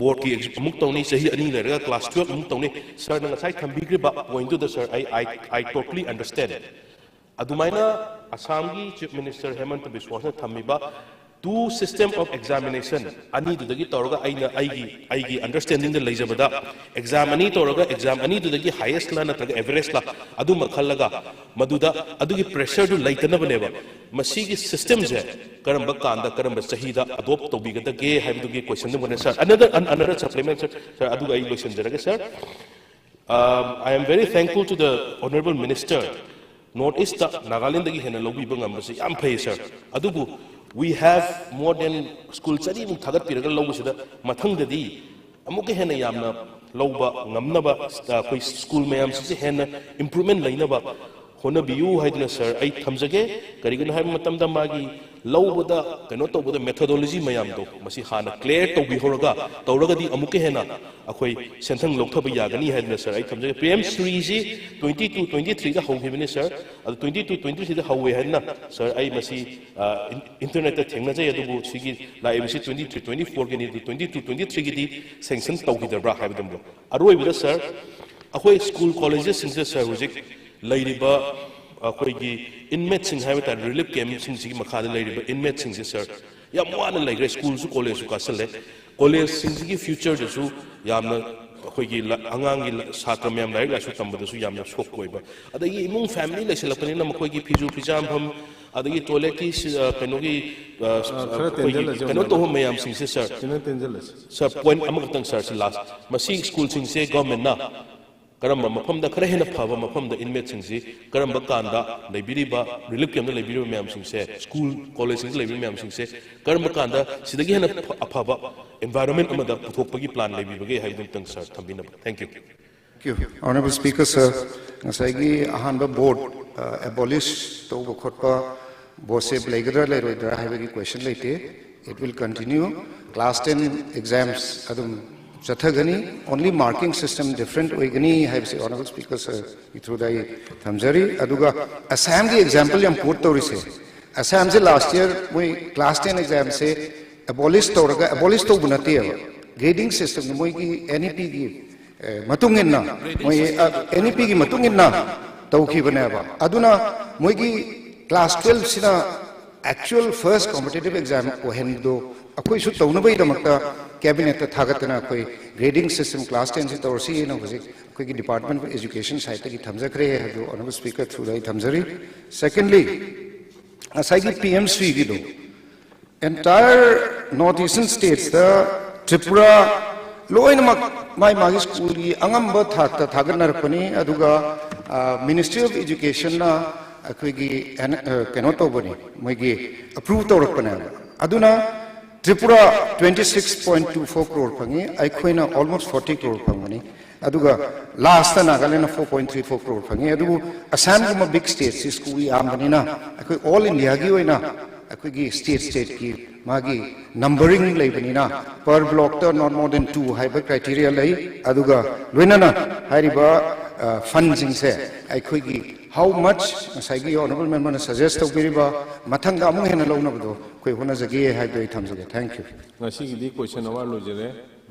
ꯕꯣꯔꯗꯀꯤ ꯑꯃꯨꯛ ꯇꯧꯅꯤ, ꯆꯍꯤ ꯑꯅꯤ ꯂꯩꯔꯒ ꯀ꯭ꯂꯥꯁ ꯇꯨꯌꯦꯜꯞ ꯑꯃꯨꯛ ꯇꯧꯅꯤ꯫ ꯁꯥꯔꯅ ꯉꯁꯥꯏ ꯊꯝꯕꯤꯈ꯭ꯔꯤꯕ ꯄꯣꯏꯟꯗꯨꯗ ꯁꯥꯔ, ꯑꯩ I, I totally understand꯫ ꯑꯗꯨꯃꯥꯏꯅ ꯑꯁꯥꯝꯒꯤ ꯆꯤꯐ ꯃꯤꯅꯤꯁꯇꯔ ꯍꯦꯃꯟꯇ ꯕꯤꯁ꯭ꯋꯥꯁꯅ ꯊꯝꯃꯤꯕ two system of examination ꯑꯅꯤꯗꯨꯗꯒꯤ ꯇꯧꯔꯒ ꯑꯩꯅ ꯑꯩꯒꯤ ꯑꯩꯒꯤ ꯑꯟꯗꯔꯁꯇꯦꯟꯗꯤꯡꯗ ꯂꯩꯖꯕꯗ ꯑꯦꯛꯖꯥꯝ ꯑꯅꯤ ꯇꯧꯔꯒ ꯑꯦꯛꯖꯥꯝ ꯑꯅꯤꯗꯨꯗꯒꯤ ꯍꯥꯏꯌꯦꯁꯂ ꯅꯠꯇ꯭ꯔꯒ ꯑꯦꯚꯔꯦꯖꯂ ꯑꯗꯨꯃ ꯈꯜꯂꯒ ꯃꯗꯨꯗ ꯑꯗꯨꯒꯤ ꯄ꯭ꯔꯦꯁꯔꯗꯨ ꯂꯩꯇꯅꯕꯅꯦꯕ꯫ ꯃꯁꯤꯒꯤ ꯁꯤꯁꯇꯦꯝꯁꯦ ꯀꯔꯝꯕ ꯀꯥꯟꯗ ꯀꯔꯝꯕ ꯆꯍꯤꯗ ꯑꯦꯗꯣꯞ ꯇꯧꯕꯤꯒꯗꯒꯦ ꯍꯥꯏꯕꯗꯨꯒꯤ ꯀꯣꯏꯁꯟꯗꯨꯃꯅꯦ ꯁꯥꯔ꯫ Another, another supplement, sir, sir, ꯑꯗꯨꯒ ꯑꯩ ꯂꯣꯏꯁꯤꯟꯖꯔꯒꯦ ꯁꯥꯔ꯫ Um, I am very thankful to the Honorable Minister. North East ꯇ ꯅꯥꯒꯥꯂꯦꯟꯗꯒꯤ ꯍꯦꯟꯅ ꯂꯧꯕꯤꯕ ꯉꯝꯕꯁꯤ ꯌꯥꯝ ꯐꯩ ꯁꯥꯔ꯫ ꯑꯗꯨꯕꯨ we have more than school ꯆꯅꯤꯃꯨꯛ ꯊꯥꯒꯠꯄꯤꯔꯒ ꯂꯧꯕꯁꯤꯗ ꯃꯊꯪꯗꯗꯤ ꯑꯃꯨꯛꯀ ꯍꯦꯟꯅ ꯌꯥꯝꯅ ꯂꯧꯕ ꯉꯝꯅꯕ, ꯑ, ꯑꯩꯈꯣꯏ ꯁ꯭ꯀꯨꯜ ꯃꯌꯥꯝꯁꯤꯁꯨ ꯍꯦꯟꯅ ꯏꯝꯄ꯭ꯔꯨꯚꯃꯦꯟ ꯂꯩꯅꯕ ꯍꯣꯠꯅꯕꯤꯌꯨ ꯍꯥꯏꯗꯨꯅ ꯁꯥꯔ ꯑꯩ ꯊꯝꯖꯒꯦ꯫ ꯀꯔꯤꯒꯤꯅꯣ ꯍꯥꯏꯕ ꯃꯇꯝꯗ ꯃꯥꯒꯤ ꯂꯧꯕꯗ ꯀꯩꯅꯣ ꯇꯧꯕꯗ ꯃꯦꯊꯣꯗꯣꯂꯣꯖꯤ ꯃꯌꯥꯝꯗꯣ ꯃꯁꯤ ꯍꯥꯟꯅ ꯀ꯭ꯂꯤꯌꯥꯔ ꯇꯧꯕꯤꯍꯧꯔꯒ ꯇꯧꯔꯒꯗꯤ ꯑꯃꯨꯛꯀ ꯍꯦꯟꯅ ꯑꯩꯈꯣꯏ ꯁꯦꯟꯊꯪ ꯂꯧꯊꯕ ꯌꯥꯒꯅꯤ ꯍꯥꯏꯗꯨꯅ ꯁꯥꯔ ꯑꯩ ꯊꯝꯖꯒꯦ꯫ P M Shri twenty two twenty ꯊ꯭ꯔꯤꯗ ꯍꯧꯈꯤꯕꯅꯤ ꯁꯥꯔ꯫ ꯑꯗꯨ ꯇ꯭ꯋꯦꯟꯇꯤ ꯇꯨ ꯇ꯭ꯋꯦꯟꯇꯤ ꯊ꯭ꯔꯤꯗ ꯍꯧꯋꯦ ꯍꯥꯏꯗꯅ ꯁꯥꯔ ꯑꯩ ꯃꯁꯤ, ꯑ, ꯏꯟ-, ꯏꯟꯇꯔꯅꯦꯠꯇ ꯊꯦꯡꯅꯖꯩ꯫ ꯑꯗꯨꯕꯨ ꯁꯤꯒꯤ ꯂꯥꯛꯏꯕꯁꯤ ꯇ꯭ꯋꯦꯟꯇꯤ ꯊ꯭ꯔꯤ ꯇ꯭ꯋꯦꯟꯇꯤ ꯐꯣꯔꯒꯤꯅꯤ꯫ ꯑꯗꯨ ꯇ꯭ꯋꯦꯟꯇꯤ ꯇꯨ ꯇ꯭ꯋꯦꯟꯇꯤ ꯊ꯭ꯔꯤꯒꯤꯗꯤ ꯁꯦꯡꯁꯟ ꯇꯧꯈꯤꯗꯕ꯭ꯔꯥ ꯍꯥꯏꯕꯗꯨꯃ꯫ ꯑꯔꯣꯏꯕꯗ ꯁꯥꯔ, ꯑꯩꯈꯣꯏ ꯁ꯭ꯀꯨꯜ ꯀꯣꯂꯦꯖꯦꯁꯁꯤꯡꯁꯤꯗ ꯁꯥꯔ ꯍꯧꯖꯤꯛ ꯂꯩꯔꯤꯕ ꯑꯩꯈꯣꯏꯒꯤ ꯏꯟꯃꯦꯠꯁꯤꯡ ꯍꯥꯏꯕ ꯇꯥꯔꯦ, ꯔꯤꯂꯤꯐ ꯀꯦꯝꯞꯁꯤꯡꯁꯤꯒꯤ ꯃꯈꯥꯗ ꯂꯩꯔꯤꯕ ꯏꯟꯃꯦꯠꯁꯤꯡꯁꯦ ꯁꯥꯔ ꯌꯥꯝ ꯋꯥꯅ ꯂꯩꯈ꯭ꯔꯦ꯫ ꯁ꯭ꯀꯨꯜꯁꯨ ꯀꯣꯂꯦꯖꯁꯨ ꯀꯥꯁꯜꯂꯦ꯫ ꯀꯣꯂꯦꯖꯁꯤꯡꯁꯤꯒꯤ ꯐ꯭ꯌꯨꯆꯔꯗꯁꯨ ꯌꯥꯝꯅ ꯑꯩꯈꯣꯏꯒꯤ ꯂ-, ꯑꯉꯥꯡꯒꯤ ꯂ-, ꯁꯥꯇ꯭ꯔ ꯃꯌꯥꯝ ꯂꯥꯏꯔꯤꯛ ꯂꯥꯏꯁꯨ ꯇꯝꯕꯗꯁꯨ ꯌꯥꯝꯅ ꯁꯣꯛꯄ ꯑꯣꯏꯕ, ꯑꯗꯒꯤ ꯏꯃꯨꯡ ꯐꯦꯃꯤꯂꯤ ꯂꯩꯁꯜꯂꯛꯄꯅꯤꯅ ꯃꯈꯣꯏꯒꯤ ꯐꯤꯖꯨ ꯐꯤꯖꯥꯝꯐꯝ ꯑꯗꯒꯤ ꯇꯣꯏꯂꯦꯠꯀꯤ ꯁꯤ-, ꯑ, ꯀꯩꯅꯣꯒꯤ, ꯑ, ꯈꯔ ꯑꯩꯈꯣꯏꯒꯤ ꯇꯦꯟꯖꯜꯂꯁꯤ ꯀꯩꯅꯣ ꯑꯣꯖꯥ꯫ ꯇꯧꯐꯝ ꯃꯌꯥꯝꯁꯤꯡꯁꯦ ꯁꯥꯔ, ꯈꯤꯇꯪ ꯇꯦꯟꯖꯜꯂꯁꯤ꯫ ꯁꯥꯔ, ꯄꯣꯏꯟ ꯑꯃꯈꯛꯇꯪ ꯁꯥꯔ, ꯁꯤ ꯂꯥꯁ꯫ ꯃꯁꯤ ꯁ꯭ꯀꯨꯜꯁꯤꯡꯁꯦ ꯒꯚꯔꯟꯃꯦꯟꯠꯅ ꯀꯔꯝꯕ ꯃꯐꯝꯗ, ꯈꯔ ꯍꯦꯟꯅ ꯐꯕ ꯃꯐꯝꯗ inmateꯁꯤꯡꯁꯤ ꯀꯔꯝꯕ ꯀꯥꯟꯗ, ꯂꯩꯕꯤꯔꯤꯕ relief campꯇ ꯂꯩꯕꯤꯔꯤꯕ ꯃꯌꯥꯝꯁꯤꯡꯁꯦ, school collegeꯁꯤꯡꯗ ꯂꯩꯕꯤꯔꯤꯕ ꯃꯌꯥꯝꯁꯤꯡꯁꯦ ꯀꯔꯝꯕ ꯀꯥꯟꯗ ꯁꯤꯗꯒꯤ ꯍꯦꯟꯅ ꯐ-, ꯑꯐꯕ environment ꯑꯃꯗ ꯄꯨꯊꯣꯛꯄꯒꯤ plan ꯂꯩꯕꯤꯕꯒꯦ ꯍꯥꯏꯕꯗꯨ ꯑꯃꯇꯪ sir ꯊꯝꯕꯤꯅꯕ꯫ Thank you꯫ Thank you, Honorable Speaker sir. ꯉꯁꯥꯏꯒꯤ ꯑꯍꯥꯟꯕ board abolish ꯇꯧꯕ ꯈꯣꯠꯄ, board ꯁꯦ ꯂꯩꯒꯗ꯭ꯔꯥ ꯂꯩꯔꯣꯏꯗ꯭ꯔꯥ ꯍꯥꯏꯕꯒꯤ question ꯂꯩꯇꯦ꯫ It will continue. Class ten exams ꯑꯗꯨꯝ ꯆꯠꯊꯒꯅꯤ꯫ Only marking system different ꯑꯣꯏꯒꯅꯤ ꯍꯥꯏꯕꯁꯦ Honorable Speaker sir ꯒꯤ through ꯗ ꯑꯩ ꯊꯝꯖꯔꯤ꯫ ꯑꯗꯨꯒ ꯑꯁꯥꯝꯒꯤ example ꯌꯥꯝ quote ꯇꯧꯔꯤꯁꯦ, ꯑꯁꯥꯝꯁꯦ last year ꯃꯣꯏ class ten examꯁꯦ abolish ꯇꯧꯔꯒ, abolish ꯇꯧꯕ ꯅꯠꯇꯦꯕ, grading system ꯃꯣꯏꯒꯤ NEPꯒꯤ ꯃꯇꯨꯡ ꯏꯟꯅ, ꯃꯣꯏ NEPꯒꯤ ꯃꯇꯨꯡ ꯏꯟꯅ ꯇꯧꯈꯤꯕꯅꯦꯕ꯫ ꯑꯗꯨꯅ ꯃꯣꯏꯒꯤ class twelveꯁꯤꯅ actual first competitive exam ꯑꯣꯏꯍꯟꯕꯗꯣ ꯑꯩꯈꯣꯏꯁꯨ ꯇꯧꯅꯕꯒꯤꯗꯃꯛꯇ cabinetꯇ ꯊꯥꯒꯠꯇꯅ ꯑꯩꯈꯣꯏ grading system class tenꯁꯤ ꯇꯧꯔꯁꯤꯅ ꯍꯧꯖꯤꯛ ꯑꯩꯈꯣꯏꯒꯤ Department of Education sideꯇꯒꯤ ꯊꯝꯖꯈ꯭ꯔꯦ ꯍꯥꯏꯕꯗꯨ Honorable Speaker through ꯗ ꯑꯩ ꯊꯝꯖꯔꯤ꯫ Secondly, ꯉꯁꯥꯏꯒꯤ PM Shriꯒꯤꯗꯣ, entire North Eastern statesꯇ Tripura ꯂꯣꯏꯅꯃꯛ ꯃꯥꯏ ꯃꯥꯒꯤ schoolꯒꯤ ꯑꯉꯝꯕ ꯊꯥꯛꯇ ꯊꯥꯒꯠꯅꯔꯛꯄꯅꯤ꯫ ꯑꯗꯨꯒ Ministry of Educationꯅ ꯑꯩꯈꯣꯏꯒꯤ ꯀꯩꯅꯣ ꯇꯧꯕꯅꯤ, ꯃꯣꯏꯒꯤ approve ꯇꯧꯔꯛꯄꯅꯦꯕ꯫ ꯑꯗꯨꯅ Tripura twenty six point two four crore ꯐꯪꯉꯤ, ꯑꯩꯈꯣꯏꯅ almost forty crore ꯐꯪꯕꯅꯤ꯫ ꯑꯗꯨꯒ lastꯇ Nagalandꯅ four point three four crore ꯐꯪꯉꯤ꯫ ꯑꯗꯨꯕꯨ ꯑꯁꯥꯝꯒꯨꯝꯕ big stateꯁꯤ school ꯌꯥꯝꯕꯅꯤꯅ ꯑꯩꯈꯣꯏ all Indiaꯒꯤ ꯑꯣꯏꯅ ꯑꯩꯈꯣꯏꯒꯤ state stateꯀꯤ ꯃꯥꯒꯤ numbering ꯂꯩꯕꯅꯤꯅ per blockꯇ not more than two ꯍꯥꯏꯕ criteria ꯂꯩ꯫ ꯑꯗꯨꯒ ꯂꯣꯏꯅꯅ ꯍꯥꯏꯔꯤꯕ fundꯁꯤꯡꯁꯦ ꯑꯩꯈꯣꯏꯒꯤ how much ꯉꯁꯥꯏꯒꯤ Honorable Memberꯅ suggest ꯇꯧꯕꯤꯔꯤꯕ ꯃꯊꯪꯗ ꯑꯃꯨꯛ ꯍꯦꯟꯅ ꯂꯧꯅꯕꯗꯣ ꯑꯩꯈꯣꯏ ꯍꯣꯠꯅꯖꯒꯦ ꯍꯥꯏꯕꯗꯣ ꯑꯩ ꯊꯝꯖꯒꯦ꯫ Thank you꯫ ꯉꯁꯤꯒꯤꯗꯤ question hour ꯂꯣꯏꯖꯔꯦ꯫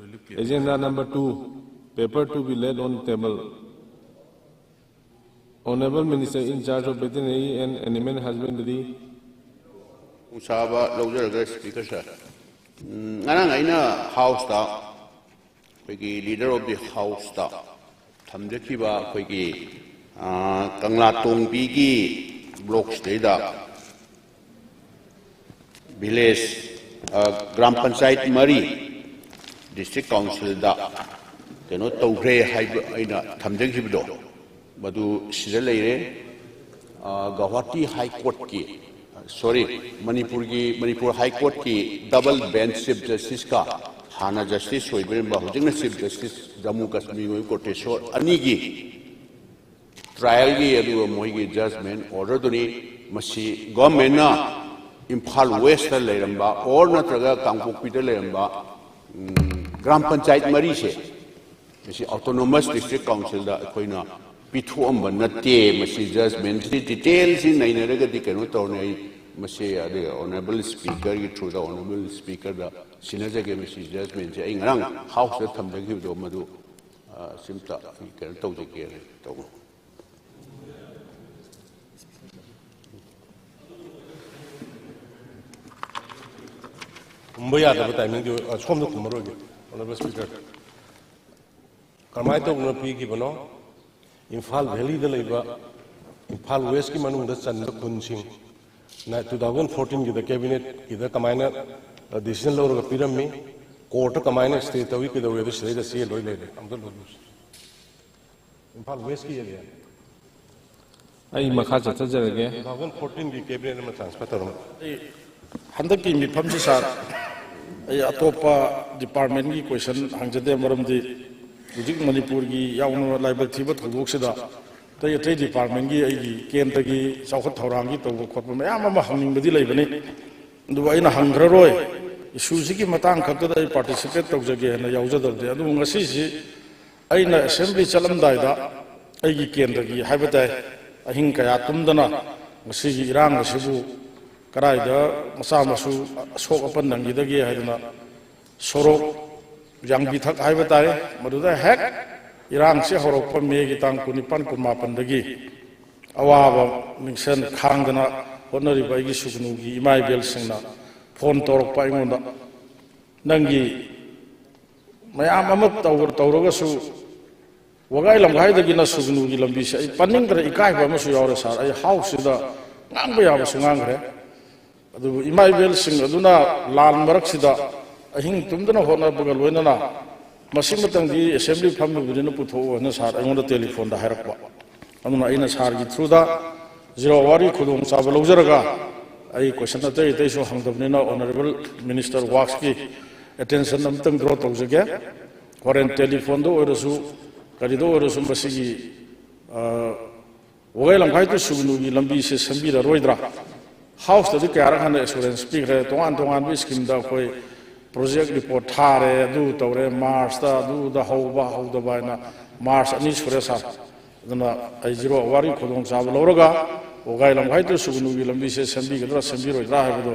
Agenda number two, paper to be laid on table. Honorable Minister in charge of Veterinary and Animal Husbandry. ꯎꯁꯥꯕ ꯂꯧꯖꯔꯒ Speaker sir, ꯉꯔꯥꯡ ꯑꯩꯅ Houseꯇ ꯑꯩꯈꯣꯏꯒꯤ Leader of the Houseꯇ ꯊꯝꯖꯈꯤꯕ ꯑꯩꯈꯣꯏꯒꯤ ꯀꯪꯂꯥ ꯇꯣꯡꯕꯤꯒꯤ blockꯁꯤꯗꯩꯗ village, ꯒ꯭ꯔꯥꯝ ꯄꯟꯆꯥꯌꯠ ꯃꯔꯤ district councilꯗ ꯀꯩꯅꯣ ꯇꯧꯈ꯭ꯔꯦ ꯍꯥꯏꯕ ꯑꯩꯅ ꯊꯝꯖꯈꯤꯕꯗꯣ, ꯃꯗꯨ ꯁꯤꯗ ꯂꯩꯔꯦ꯫ ꯑ, ꯒꯧꯍꯥꯇꯤ ꯍꯥꯏ ꯀꯣꯔꯠꯀꯤ, ꯁꯣꯔꯤ, ꯃꯅꯤꯄꯨꯔꯒꯤ, ꯃꯅꯤꯄꯨꯔ ꯍꯥꯏ ꯀꯣꯔꯠꯀꯤ ꯗꯕꯜ ꯕꯦꯟꯆ ꯆꯤꯐ ꯖꯁꯇꯤꯁꯀ, ꯍꯥꯟꯅ ꯖꯁꯇꯤꯁ ꯑꯣꯏꯕꯤꯔꯝꯕ, ꯍꯧꯖꯤꯛꯅ ꯆꯤꯐ ꯖꯁꯇꯤꯁ ꯖꯝꯃꯨ ꯀꯥꯁꯃꯤꯔ ꯑꯣꯏꯕ ꯀꯣꯇꯦꯁꯣꯔ ꯑꯅꯤꯒꯤ ꯇ꯭ꯔꯥꯏꯌꯦꯜꯒꯤ, ꯑꯗꯨꯒ ꯃꯣꯏꯒꯤ ꯖꯖꯃꯦꯟ ꯑꯣꯔꯗꯔꯗꯨꯅꯤ꯫ ꯃꯁꯤ ꯒꯣꯔꯃꯦꯟꯅ ꯏꯝꯐꯥꯜ ꯋꯦꯁꯇ ꯂꯩꯔꯝꯕ ꯑꯣꯔ ꯅꯠꯇ꯭ꯔꯒ ꯀꯥꯡꯄꯣꯛꯄꯤꯗ ꯂꯩꯔꯝꯕ, ꯎꯝ, ꯒ꯭ꯔꯥꯝ ꯄꯟꯆꯥꯌꯠ ꯃꯔꯤꯁꯦ, ꯃꯁꯤ ꯑꯣꯇꯣꯅꯣꯃꯁ ꯗꯤꯁꯇ꯭ꯔꯤꯛ ꯀꯥꯎꯟꯁꯤꯜꯗ ꯑꯩꯈꯣꯏꯅ ꯄꯤꯊꯣꯛꯑꯝꯕ ꯅꯠꯇꯦ꯫ ꯃꯁꯤ ꯖꯖꯃꯦꯟꯁꯤ ꯗꯤꯇꯦꯜꯁꯤ ꯅꯩꯅꯔꯒꯗꯤ ꯀꯩꯅꯣ ꯇꯧꯔꯅꯤ꯫ ꯑꯩ ꯃꯁꯤ ꯑꯗꯩ ꯑꯣꯅꯔꯦꯕꯜ ꯁ꯭ꯄꯤꯀꯔꯒꯤ ꯊ꯭ꯔꯨꯗ ꯑꯣꯅꯔꯦꯕꯜ ꯁ꯭ꯄꯤꯀꯔꯗ ꯁꯤꯟꯅꯖꯒꯦ꯫ ꯃꯁꯤ ꯖꯖꯃꯦꯟꯁꯤ ꯑꯩ ꯉꯔꯥꯡ ꯍꯥꯎꯁꯇ ꯊꯝꯖꯈꯤꯕꯗꯣ, ꯃꯗꯨ, ꯑ, ꯁꯤꯝꯇ ꯑꯩ ꯀꯩꯅꯣ ꯇꯧꯖꯒꯦꯅ ꯇꯧꯕ꯫ ꯈꯨꯝꯕ ꯌꯥꯗꯕ ꯇꯥꯏꯃꯤꯡꯗꯤ ꯑꯣꯏ-, ꯑ, ꯁꯣꯝꯗ ꯈꯨꯝꯃꯔꯣꯏꯒꯦ, ꯑꯣꯅꯔꯦꯕꯜ ꯁ꯭ꯄꯤꯀꯔ꯫ ꯀꯃꯥꯏꯅ ꯇꯧꯗꯅ ꯄꯤꯈꯤꯕꯅꯣ? ꯏꯝꯐꯥꯜ ꯚꯦꯂꯤꯗ ꯂꯩꯕ ꯏꯝꯐꯥꯜ ꯋꯦꯁꯀꯤ ꯃꯅꯨꯡꯗ ꯆꯟꯕ ꯈꯨꯟꯁꯤꯡ, ꯅ-, ꯇꯨ ꯊꯥꯎꯖꯟ ꯐꯣꯔꯇꯤꯟꯒꯤꯗ ꯀꯦꯕꯤꯅꯦꯠꯀꯤꯗ ꯀꯃꯥꯏꯅ, ꯑ, ꯗꯤꯁꯤꯖꯟ ꯂꯧꯔꯒ ꯄꯤꯔꯝꯃꯤ? ꯀꯣꯔꯠꯇ ꯀꯃꯥꯏꯅ ꯁ꯭ꯇꯦ ꯇꯧꯏ, ꯀꯩꯗꯧꯏ, ꯑꯗꯨ ꯁꯤꯗꯩꯗ ꯆꯦ ꯂꯣꯏ ꯂꯩꯔꯦ꯫ ꯑꯝꯇ ꯂꯣꯏ-, ꯏꯝꯐꯥꯜ ꯋꯦꯁꯀꯤ ꯑꯦꯔꯤꯌꯥ꯫ ꯑꯩ ꯃꯈꯥ ꯆꯠꯊꯖꯔꯒꯦ꯫ ꯇꯨ ꯊꯥꯎꯖꯟ ꯐꯣꯔꯇꯤꯟꯒꯤ ꯀꯦꯕꯤꯅꯦꯠ ꯑꯃ ꯇ꯭ꯔꯥꯟꯁꯐꯔ ꯇꯧꯔꯝꯃꯤ꯫ ꯑꯩ ꯍꯟꯗꯛꯀꯤ ꯃꯤꯐꯝꯁꯤ, ꯁꯥꯔ, ꯑꯩ ꯑꯇꯣꯞꯄ ꯗꯤꯄꯥꯔꯠꯃꯦꯟꯒꯤ ꯀꯣꯏꯁꯟ ꯍꯪꯖꯗꯦ, ꯃꯔꯝꯗꯤ ꯍꯧꯖꯤꯛ ꯃꯅꯤꯄꯨꯔꯒꯤ ꯌꯥꯎꯅ ꯂꯥꯏꯕꯛ ꯊꯤꯕ ꯊꯧꯗꯣꯛꯁꯤꯗ ꯑꯇꯩ ꯑꯇꯩ ꯗꯤꯄꯥꯔꯠꯃꯦꯟꯒꯤ ꯑꯩꯒꯤ ꯀꯦꯟꯗ꯭ꯔꯒꯤ ꯆꯥꯎꯈꯠ ꯊꯧꯔꯥꯡꯒꯤ ꯇꯧꯕ ꯈꯣꯠꯄ ꯃꯌꯥꯝ ꯑꯃ ꯍꯪꯅꯤꯡꯕꯗꯤ ꯂꯩꯕꯅꯤ, ꯑꯗꯨꯕꯨ ꯑꯩꯅ ꯍꯪꯈ꯭ꯔꯔꯣꯏ꯫ ꯏꯁꯨꯁꯤꯒꯤ ꯃꯇꯥꯡ ꯈꯛꯇꯗ ꯑꯩ ꯄꯥꯔꯇꯤꯁꯤꯄꯦꯠ ꯇꯧꯖꯒꯦ ꯍꯥꯏꯅ ꯌꯥꯎꯖꯗꯕꯅꯤ꯫ ꯑꯗꯨꯕꯨ ꯉꯁꯤꯁꯤ ꯑꯩꯅ ꯑꯦꯁꯦꯝꯕ꯭ꯂꯤ ꯆꯠꯂꯝꯗꯥꯏꯗ ꯑꯩꯒꯤ ꯀꯦꯟꯗ꯭ꯔꯒꯤ ꯍꯥꯏꯕ ꯇꯥꯏ, ꯑꯍꯤꯡ ꯀꯌꯥ ꯇꯨꯝꯗꯅ ꯃꯁꯤꯒꯤ ꯏꯔꯥꯡ ꯑꯁꯤꯕꯨ ꯀꯗꯥꯏꯗ ꯃꯆꯥ ꯃꯁꯨ ꯑꯁꯣꯛ ꯑꯄꯟ ꯅꯪꯈꯤꯗꯒꯦ ꯍꯥꯏꯗꯅ ꯁꯣꯔꯣꯛ ꯌꯥꯡꯕꯤꯊꯛ ꯍꯥꯏꯕ ꯇꯥꯏ, ꯃꯗꯨꯗ ꯍꯦꯛ ꯏꯔꯥꯡꯁꯤ ꯍꯧꯔꯛꯄ ꯃꯦꯒꯤ ꯇꯥꯡ ꯀꯨꯟꯅꯤꯄꯥꯟ, ꯀꯨꯟꯃꯥꯄꯟꯗꯒꯤ ꯑꯋꯥꯕ ꯃꯤꯡꯁꯦꯜ ꯈꯥꯡꯗꯅ ꯍꯣꯠꯅꯔꯤꯕ ꯑꯩꯒꯤ ꯁꯨꯒꯅꯨꯒꯤ ꯏꯃꯥ ꯏꯕꯦꯜꯁꯤꯡꯅ ꯐꯣꯟ ꯇꯧꯔꯛꯄ ꯑꯩꯉꯣꯟꯗ, "ꯅꯪꯒꯤ ꯃꯌꯥꯝ ꯑꯃ ꯇꯧ-, ꯇꯧꯔꯒꯁꯨ ꯋꯥꯒꯥꯏ ꯂꯝꯈꯥꯏꯗꯒꯤꯅ ꯁꯨꯒꯅꯨꯒꯤ ꯂꯝꯕꯤꯁꯦ ꯑꯩ ꯄꯟꯅꯤꯡꯗ꯭ꯔꯦ, ꯏꯀꯥꯏꯕ ꯑꯃꯁꯨ ꯌꯥꯎꯔꯦ ꯁꯥꯔ꯫ ꯑꯩ ꯍꯥꯎꯁꯁꯤꯗ ꯉꯥꯡꯕ ꯌꯥꯕꯁꯨ ꯉꯥꯡꯈ꯭ꯔꯦ꯫ ꯑꯗꯨꯕꯨ ꯏꯃꯥ ꯏꯕꯦꯜꯁꯤꯡ ꯑꯗꯨꯅ ꯂꯥꯟ ꯃꯔꯛꯁꯤꯗ ꯑꯍꯤꯡ ꯇꯨꯝꯗꯅ ꯍꯣꯠꯅꯕꯒ ꯂꯣꯏꯅꯅ ꯃꯁꯤꯃꯇꯪꯗꯤ ꯑꯦꯁꯦꯝꯕ꯭ꯂꯤ ꯐꯝꯃꯤꯕꯅꯤꯅ ꯄꯨꯊꯣꯛꯑꯣ ꯍꯥꯏꯅ ꯁꯥꯔ ꯑꯩꯉꯣꯟꯗ ꯇꯦꯂꯤꯐꯣꯟꯗ ꯍꯥꯏꯔꯛꯄ꯫ ꯑꯗꯨꯅ ꯑꯩꯅ ꯁꯥꯔꯒꯤ ꯊ꯭ꯔꯨꯗ ꯖꯤꯔꯣ ꯑꯋꯥꯔꯒꯤ ꯈꯨꯗꯣꯡꯆꯥꯕ ꯂꯧꯖꯔꯒ ꯑꯩ ꯀꯣꯏꯁꯟ ꯑꯇꯩ ꯑꯇꯩꯁꯨ ꯍꯪꯗꯕꯅꯤꯅ ꯑꯣꯅꯔꯦꯕꯜ ꯃꯤꯅꯤꯁꯇꯔ ꯋꯥꯛꯁꯀꯤ ꯑꯦꯇꯦꯟꯁꯟ ꯑꯃꯇꯪ ꯗ꯭ꯔꯣ ꯇꯧꯖꯒꯦ꯫ ꯍꯣꯔꯦꯟ ꯇꯦꯂꯤꯐꯣꯟꯗ ꯑꯣꯏꯔꯁꯨ ꯀꯔꯤꯗ ꯑꯣꯏꯔꯁꯨ ꯃꯁꯤꯒꯤ ꯋꯥꯒꯥꯏ ꯂꯝꯈꯥꯏ ꯇꯨ ꯁꯨꯒꯅꯨꯒꯤ ꯂꯝꯕꯤꯁꯦ ꯁꯦꯝꯕꯤꯔꯔꯣꯏꯗ꯭ꯔꯥ? ꯍꯥꯎꯁꯇꯗꯤ ꯀꯌꯥꯔꯛ ꯍꯥꯟꯅ ꯑꯦꯁꯨꯔꯦꯟꯁ ꯄꯤꯈ꯭ꯔꯦ꯫ ꯇꯣꯉꯥꯟ ꯇꯣꯉꯥꯟꯕ ꯁ꯭ꯀꯤꯝꯗ ꯑꯩꯈꯣꯏ ꯄ꯭ꯔꯣꯖꯦꯛ ꯔꯤꯄꯣꯔꯠ ꯊꯥꯔꯦ, ꯑꯗꯨ ꯇꯧꯔꯦ, ꯃꯥꯔꯁꯇ ꯑꯗꯨꯗ ꯍꯧꯕ ꯍꯧꯗꯕ ꯍꯥꯏꯅ ꯃꯥꯔꯁ ꯑꯅꯤ ꯁꯨꯔꯦ ꯁꯥꯔ꯫ ꯑꯗꯨꯅ ꯑꯩ ꯖꯤꯔꯣ ꯑꯋꯥꯔꯒꯤ ꯈꯨꯗꯣꯡꯆꯥꯕ ꯂꯧꯔꯒ ꯋꯥꯒꯥꯏ ꯂꯝꯈꯥꯏ ꯇꯨ ꯁꯨꯒꯅꯨꯒꯤ ꯂꯝꯕꯤꯁꯦ ꯁꯦꯝꯕꯤꯒꯗ꯭ꯔꯥ ꯁꯦꯝꯕꯤꯔꯣꯏꯗ꯭ꯔꯥ ꯍꯥꯏꯕꯗꯣ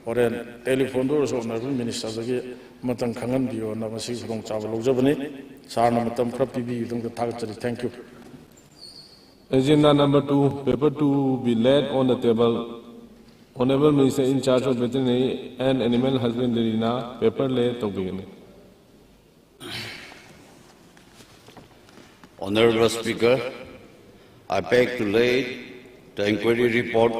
ꯍꯣꯔꯦꯟ ꯇꯦꯂꯤꯐꯣꯟꯗ ꯑꯣꯏꯔꯁꯨ ꯑꯣꯅꯔꯦꯕꯜ ꯃꯤꯅꯤꯁꯇꯔꯗꯒꯤ ꯑꯃꯇꯪ ꯈꯪꯍꯟꯕꯤꯌꯣꯅ ꯃꯁꯤꯒꯤ ꯈꯨꯗꯣꯡꯆꯥꯕ ꯂꯧꯖꯕꯅꯤ꯫ ꯁꯥꯔꯅ ꯃꯇꯝ ꯈꯔ ꯄꯤꯕꯤꯕꯒꯤꯗꯃꯛꯇ ꯊꯥꯒꯠꯆꯔꯤ꯫ Thank you꯫ Agenda number two, paper to be laid on the table. Honorable Minister in charge of Veterinary and Animal Husbandry ꯅ paper lay ꯇꯧꯕꯤꯒꯅꯤ꯫ Honorable Speaker, I beg to lay the inquiry report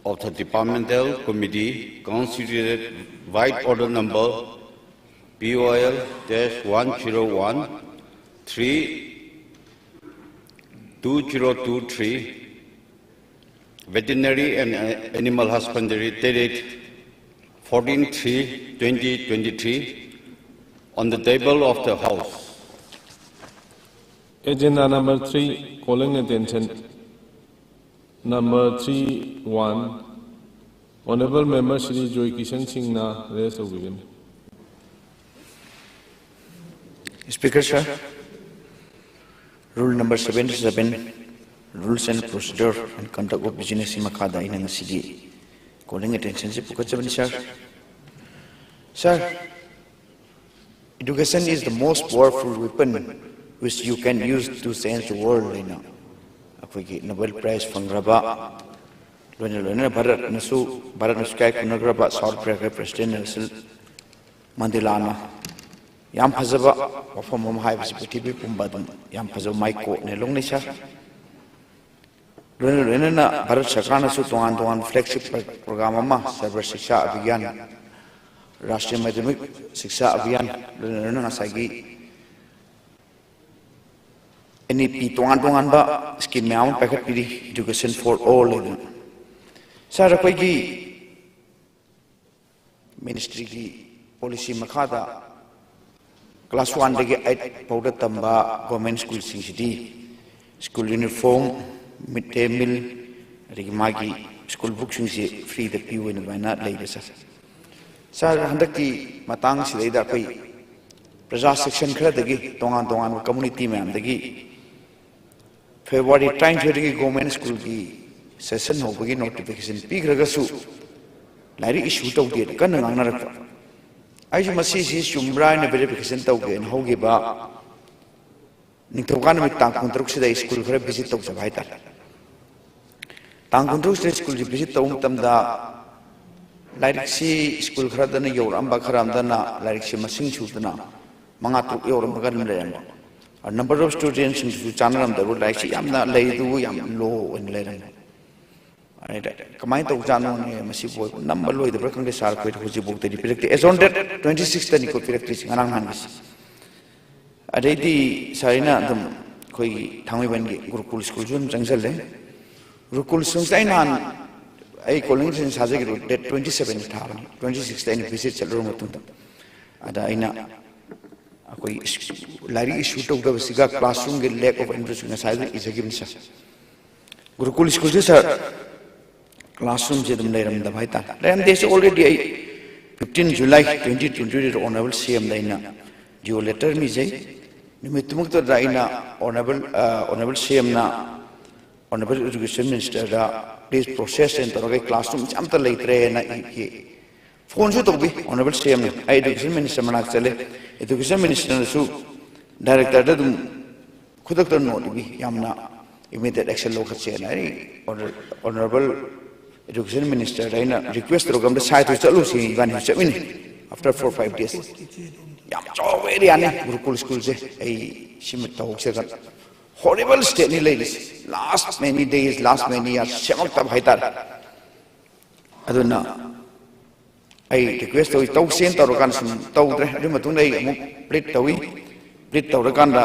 of the Departmental Committee constituted by order number P O L dash one zero one three two zero two three, Veterinary and Animal Husbandry, dated fourteen three twenty twenty-three, on the table of the House. Agenda number three, calling attention number three one, Honorable Member Shri Joy Kishan Singh ꯅ raise ꯇꯧꯕꯤꯒꯅꯤ꯫ Speaker sir, rule number seventy-seven, rules and procedure and conduct of business ꯀꯤ ꯃꯈꯥꯗ ꯑꯩꯅ ꯉꯁꯤꯗꯤ calling attention ꯁꯤ ꯄꯨꯈꯠꯆꯕꯅꯤ sir꯫ Sir, education is the most powerful weapon which you can use to change the world ꯍꯥꯏꯅ ꯑꯩꯈꯣꯏꯒꯤ Nobel Prize ꯐꯪꯈ꯭ꯔꯕ, ꯂꯣꯏꯅ ꯂꯣꯏꯅꯅ ꯚꯥꯔꯠꯅꯁꯨ, ꯚꯥꯔꯠꯅꯁꯨ ꯏꯀꯥꯏ ꯈꯨꯝꯅꯈ꯭ꯔꯕ South Africa President Nelson Mandela ꯅ ꯌꯥꯝ ꯐꯖꯕ ꯋꯥꯐꯝ ꯑꯃ ꯍꯥꯏꯕꯁꯤ ꯄ꯭ꯔꯤꯊꯤꯕꯤ ꯄꯨꯝꯕ ꯑꯗꯨꯝ ꯌꯥꯝ ꯐꯖꯕ ꯃꯥꯏꯀꯣꯛꯅꯦ ꯂꯧꯅꯩ sir꯫ ꯂꯣꯏꯅ ꯂꯣꯏꯅꯅ ꯚꯥꯔꯠ ꯁꯔꯀꯥꯔꯅꯁꯨ ꯇꯣꯉꯥꯟ ꯇꯣꯉꯥꯟꯕ flagship program ꯑꯃ Sarva Shiksha Abhiyan ꯔꯥꯁꯇ꯭ꯔꯤꯌ ꯃꯥꯙ꯭ꯌꯃꯤꯛ ꯁꯤꯛꯁꯥ ꯑꯚꯤꯌꯥꯟ, ꯂꯣꯏꯅꯅ ꯉꯁꯥꯏꯒꯤ ꯑꯦꯟ ꯏ ꯄꯤ ꯇꯣꯉꯥꯟ ꯇꯣꯉꯥꯟꯕ ꯁ꯭ꯀꯤꯝ ꯃꯌꯥꯝ ꯑꯃ ꯄꯥꯏꯈꯠꯄꯤꯔꯤ, Education for All ꯍꯥꯏꯗꯅ꯫ ꯁꯥꯔ, ꯑꯩꯈꯣꯏꯒꯤ ꯃꯤꯅꯤꯁꯇ꯭ꯔꯤꯒꯤ ꯄꯣꯂꯤꯁꯤ ꯃꯈꯥꯗ ꯀ꯭ꯂꯥꯁ ꯋꯥꯟꯗꯒꯤ ꯑꯩꯠ ꯐꯥꯎꯗ ꯇꯝꯕ ꯒꯣꯔꯃꯦꯟ ꯁ꯭ꯀꯨꯜꯁꯤꯡꯁꯤꯗꯤ ꯁ꯭ꯀꯨꯜ ꯌꯨꯅꯤꯐꯣꯔꯝ, ꯃꯤꯗ ꯗꯦ ꯃꯤꯜ, ꯑꯗꯒꯤ ꯃꯥꯒꯤ ꯁ꯭ꯀꯨꯜ ꯕꯨꯛꯁꯤꯡꯁꯤ ꯐ꯭ꯔꯤꯗ ꯄꯤꯌꯨ ꯍꯥꯏꯅ ꯑꯗꯨꯃꯥꯏꯅ ꯂꯩꯔꯦ ꯁꯥꯔ꯫ ꯁꯥꯔ, ꯍꯟꯗꯛꯀꯤ ꯃꯇꯥꯡꯁꯤꯗꯩꯗ ꯑꯩꯈꯣꯏ ꯄ꯭ꯔꯖꯥ ꯁꯦꯛꯁꯟ ꯈꯔꯗꯒꯤ, ꯇꯣꯉꯥꯟ ꯇꯣꯉꯥꯟꯕ ꯀꯝꯃꯨꯅꯤꯇꯤ ꯃꯌꯥꯝꯗꯒꯤ ꯐꯦꯕ꯭ꯔꯨꯋꯥꯔꯤ ꯇꯔꯥꯅꯤꯊꯣꯏꯗꯒꯤ ꯒꯣꯔꯃꯦꯟ ꯁ꯭ꯀꯨꯜꯒꯤ ꯁꯦꯁꯟ ꯍꯧꯕꯒꯤ ꯅꯣꯇꯤꯐꯤꯀꯦꯁꯟ ꯄꯤꯈ꯭ꯔꯒꯁꯨ ꯂꯥꯏꯔꯤꯛ ꯏꯁꯨ ꯇꯧꯗꯦꯅ ꯀꯟꯅ ꯉꯥꯡꯅꯔꯛꯄ꯫ ꯑꯩꯁꯨ ꯃꯁꯤꯁꯤ ꯆꯨꯝꯕ꯭ꯔꯥ ꯍꯥꯏꯅ ꯚꯦꯔꯤꯐꯤꯀꯦꯁꯟ ꯇꯧꯒꯦꯅ ꯍꯧꯈꯤꯕ ꯅꯤꯡꯊꯧꯀꯥ ꯅꯨꯃꯤꯠ ꯇꯥꯡ ꯀꯨꯟꯇꯔꯨꯛꯁꯤꯗ ꯑꯩ ꯁ꯭ꯀꯨꯜ ꯈꯔ ꯚꯤꯖꯤꯠ ꯇꯧꯖꯕ ꯍꯥꯏꯇꯥꯔꯦ꯫ ꯇꯥꯡ ꯀꯨꯟꯇꯔꯨꯛꯁꯤꯗ ꯁ꯭ꯀꯨꯜꯁꯤ ꯚꯤꯖꯤꯠ ꯇꯧꯕ ꯃꯇꯝꯗ ꯂꯥꯏꯔꯤꯛꯁꯤ ꯁ꯭ꯀꯨꯜ ꯈꯔꯗꯅ ꯌꯧꯔꯛꯑꯝꯕ, ꯈꯔ ꯑꯃꯗꯅ ꯂꯥꯏꯔꯤꯛꯁꯤ ꯃꯁꯤꯡ ꯁꯨꯗꯅ ꯃꯉꯥ ꯇꯔꯨꯛ ꯌꯧꯔꯝꯃꯒ ꯑꯗꯨꯝ ꯂꯩꯔꯝꯕ꯫ Number of studentꯁꯤꯡꯗꯨꯁꯨ ꯆꯥꯟꯅꯔꯝꯗꯕ, ꯂꯥꯏꯔꯤꯛꯁꯤ ꯌꯥꯝꯅ ꯂꯩꯗꯨꯕꯨ ꯌꯥꯝ ꯂꯣ ꯑꯣꯏꯅ ꯂꯩꯔꯝꯕ꯫ ꯑꯗꯩꯗ ꯀꯃꯥꯏꯅ ꯇꯧꯖꯥꯠꯅꯣꯅꯦ ꯃꯁꯤꯕꯨ? ꯅꯝꯕ ꯂꯣꯏꯗꯕ꯭ꯔꯥ ꯈꯪꯗꯦ ꯁꯥꯔ, ꯑꯩꯈꯣꯏꯗ ꯍꯧꯖꯤꯛꯐꯥꯎꯗꯗꯤ ꯄꯤꯔꯛꯇꯦ꯫ As on date twenty sixꯇꯅꯤꯀꯣ ꯄꯤꯔꯛꯇ꯭ꯔꯤꯁꯤ, ꯉꯔꯥꯡ ꯅꯍꯥꯟꯒꯤꯁꯤ꯫ ꯑꯗꯩꯗꯤ ꯁꯥꯔ, ꯑꯩꯅ ꯑꯗꯨꯝ ꯑꯩꯈꯣꯏꯒꯤ ꯊꯥꯡꯃꯩꯕꯟꯒꯤ ꯒꯨꯔꯨꯀꯨꯜ ꯁ꯭ꯀꯨꯜꯁꯨ ꯑꯗꯨꯝ ꯆꯪꯁꯜꯂꯦ꯫ ꯒꯨꯔꯨꯀꯨꯜ ꯁ꯭ꯀꯨꯜꯁꯦ ꯑꯩ ꯅꯍꯥꯟ ꯑꯩ ꯀꯣꯂꯤꯡ ꯁꯥꯖꯈꯤꯕ date twenty seven ꯊꯥꯕꯅꯤ, twenty sixꯇ ꯑꯩꯅ ꯚꯤꯖꯤꯠ ꯆꯠꯂꯨꯔ ꯃꯇꯨꯡꯗ꯫ ꯑꯗ ꯑꯩꯅ ꯑꯩꯈꯣꯏ ꯂꯥꯏꯔꯤꯛ ꯏꯁꯨ ꯇꯧꯗꯕꯁꯤꯒ classroomꯒꯤ lack of interest ꯉꯁꯥꯏꯗꯨ ꯏꯖꯈꯤꯕꯅꯤ ꯁꯥꯔ꯫ ꯒꯨꯔꯨꯀꯨꯜ ꯁ꯭ꯀꯨꯜꯁꯦ ꯁꯥꯔ, classroomꯁꯦ ꯑꯗꯨꯝ ꯂꯩꯔꯝꯗꯕ ꯍꯥꯏꯇꯥꯔꯦ꯫ ꯂꯩꯔꯝꯗꯦꯁꯦ already ꯑꯩ fifteen July twenty twenty honorable CMꯗ ꯑꯩꯅ G O letter ꯑꯃ ꯏꯖꯩ꯫ ꯅꯨꯃꯤꯠꯇꯨꯃꯛꯇꯗ ꯑꯩꯅ honorable, ꯑ, honorable CMꯅ honorable education ministerꯗ please process ꯍꯥꯏꯅ ꯇꯧꯔꯒ classroomꯁꯦ ꯑꯝꯇ ꯂꯩꯇ꯭ꯔꯦꯅ ꯏꯈꯤ꯫ Phoneꯁꯨ ꯇꯧꯕꯤ honorable CMꯅ꯫ ꯑꯩ education minister ꯃꯅꯥꯛ ꯆꯠꯂꯦ꯫ Education ministerꯅꯁꯨ directorꯗ ꯑꯗꯨꯝ ꯈꯨꯗꯛꯇ note ꯏꯕꯤ, ꯌꯥꯝꯅ immediate action ꯂꯧꯈꯠꯁꯦꯅ꯫ ꯑꯩ honorable education ministerꯗ ꯑꯩꯅ request ꯇꯧꯔꯒ ꯑꯝꯇ siteꯇꯨ ꯆꯠꯂꯨꯁꯤ, ꯏꯕꯥꯅꯤ ꯆꯠꯃꯤꯟꯅꯩ꯫ After four five days, ꯌꯥꯝ ꯆꯥꯎꯕ areaꯅꯤ ꯒꯨꯔꯨꯀꯨꯜ ꯁ꯭ꯀꯨꯜꯁꯦ꯫ ꯑꯩ ꯁꯤꯃ ꯇꯧꯍꯧꯁꯦꯗꯅ꯫ Horrible stateꯅꯤ ꯂꯩꯔꯤꯁꯦ꯫ Last many days, last many years ꯁꯦꯝꯃꯛꯇꯕ ꯍꯥꯏꯇꯥꯔꯦ꯫ ꯑꯗꯨꯅ ꯑꯩ ꯔꯤꯀ꯭ꯋꯦꯁ ꯇꯧꯏ, ꯇꯧꯁꯦꯅ ꯇꯧꯔꯀꯥꯟꯗ ꯁꯨꯝ ꯇꯧꯗ꯭ꯔꯦ꯫ ꯑꯗꯨꯒꯤ ꯃꯇꯨꯡꯗ ꯑꯩ ꯑꯃꯨꯛ ꯄ꯭ꯂꯤꯠ ꯇꯧꯏ꯫ ꯄ꯭ꯂꯤꯠ ꯇꯧꯔꯀꯥꯟꯗ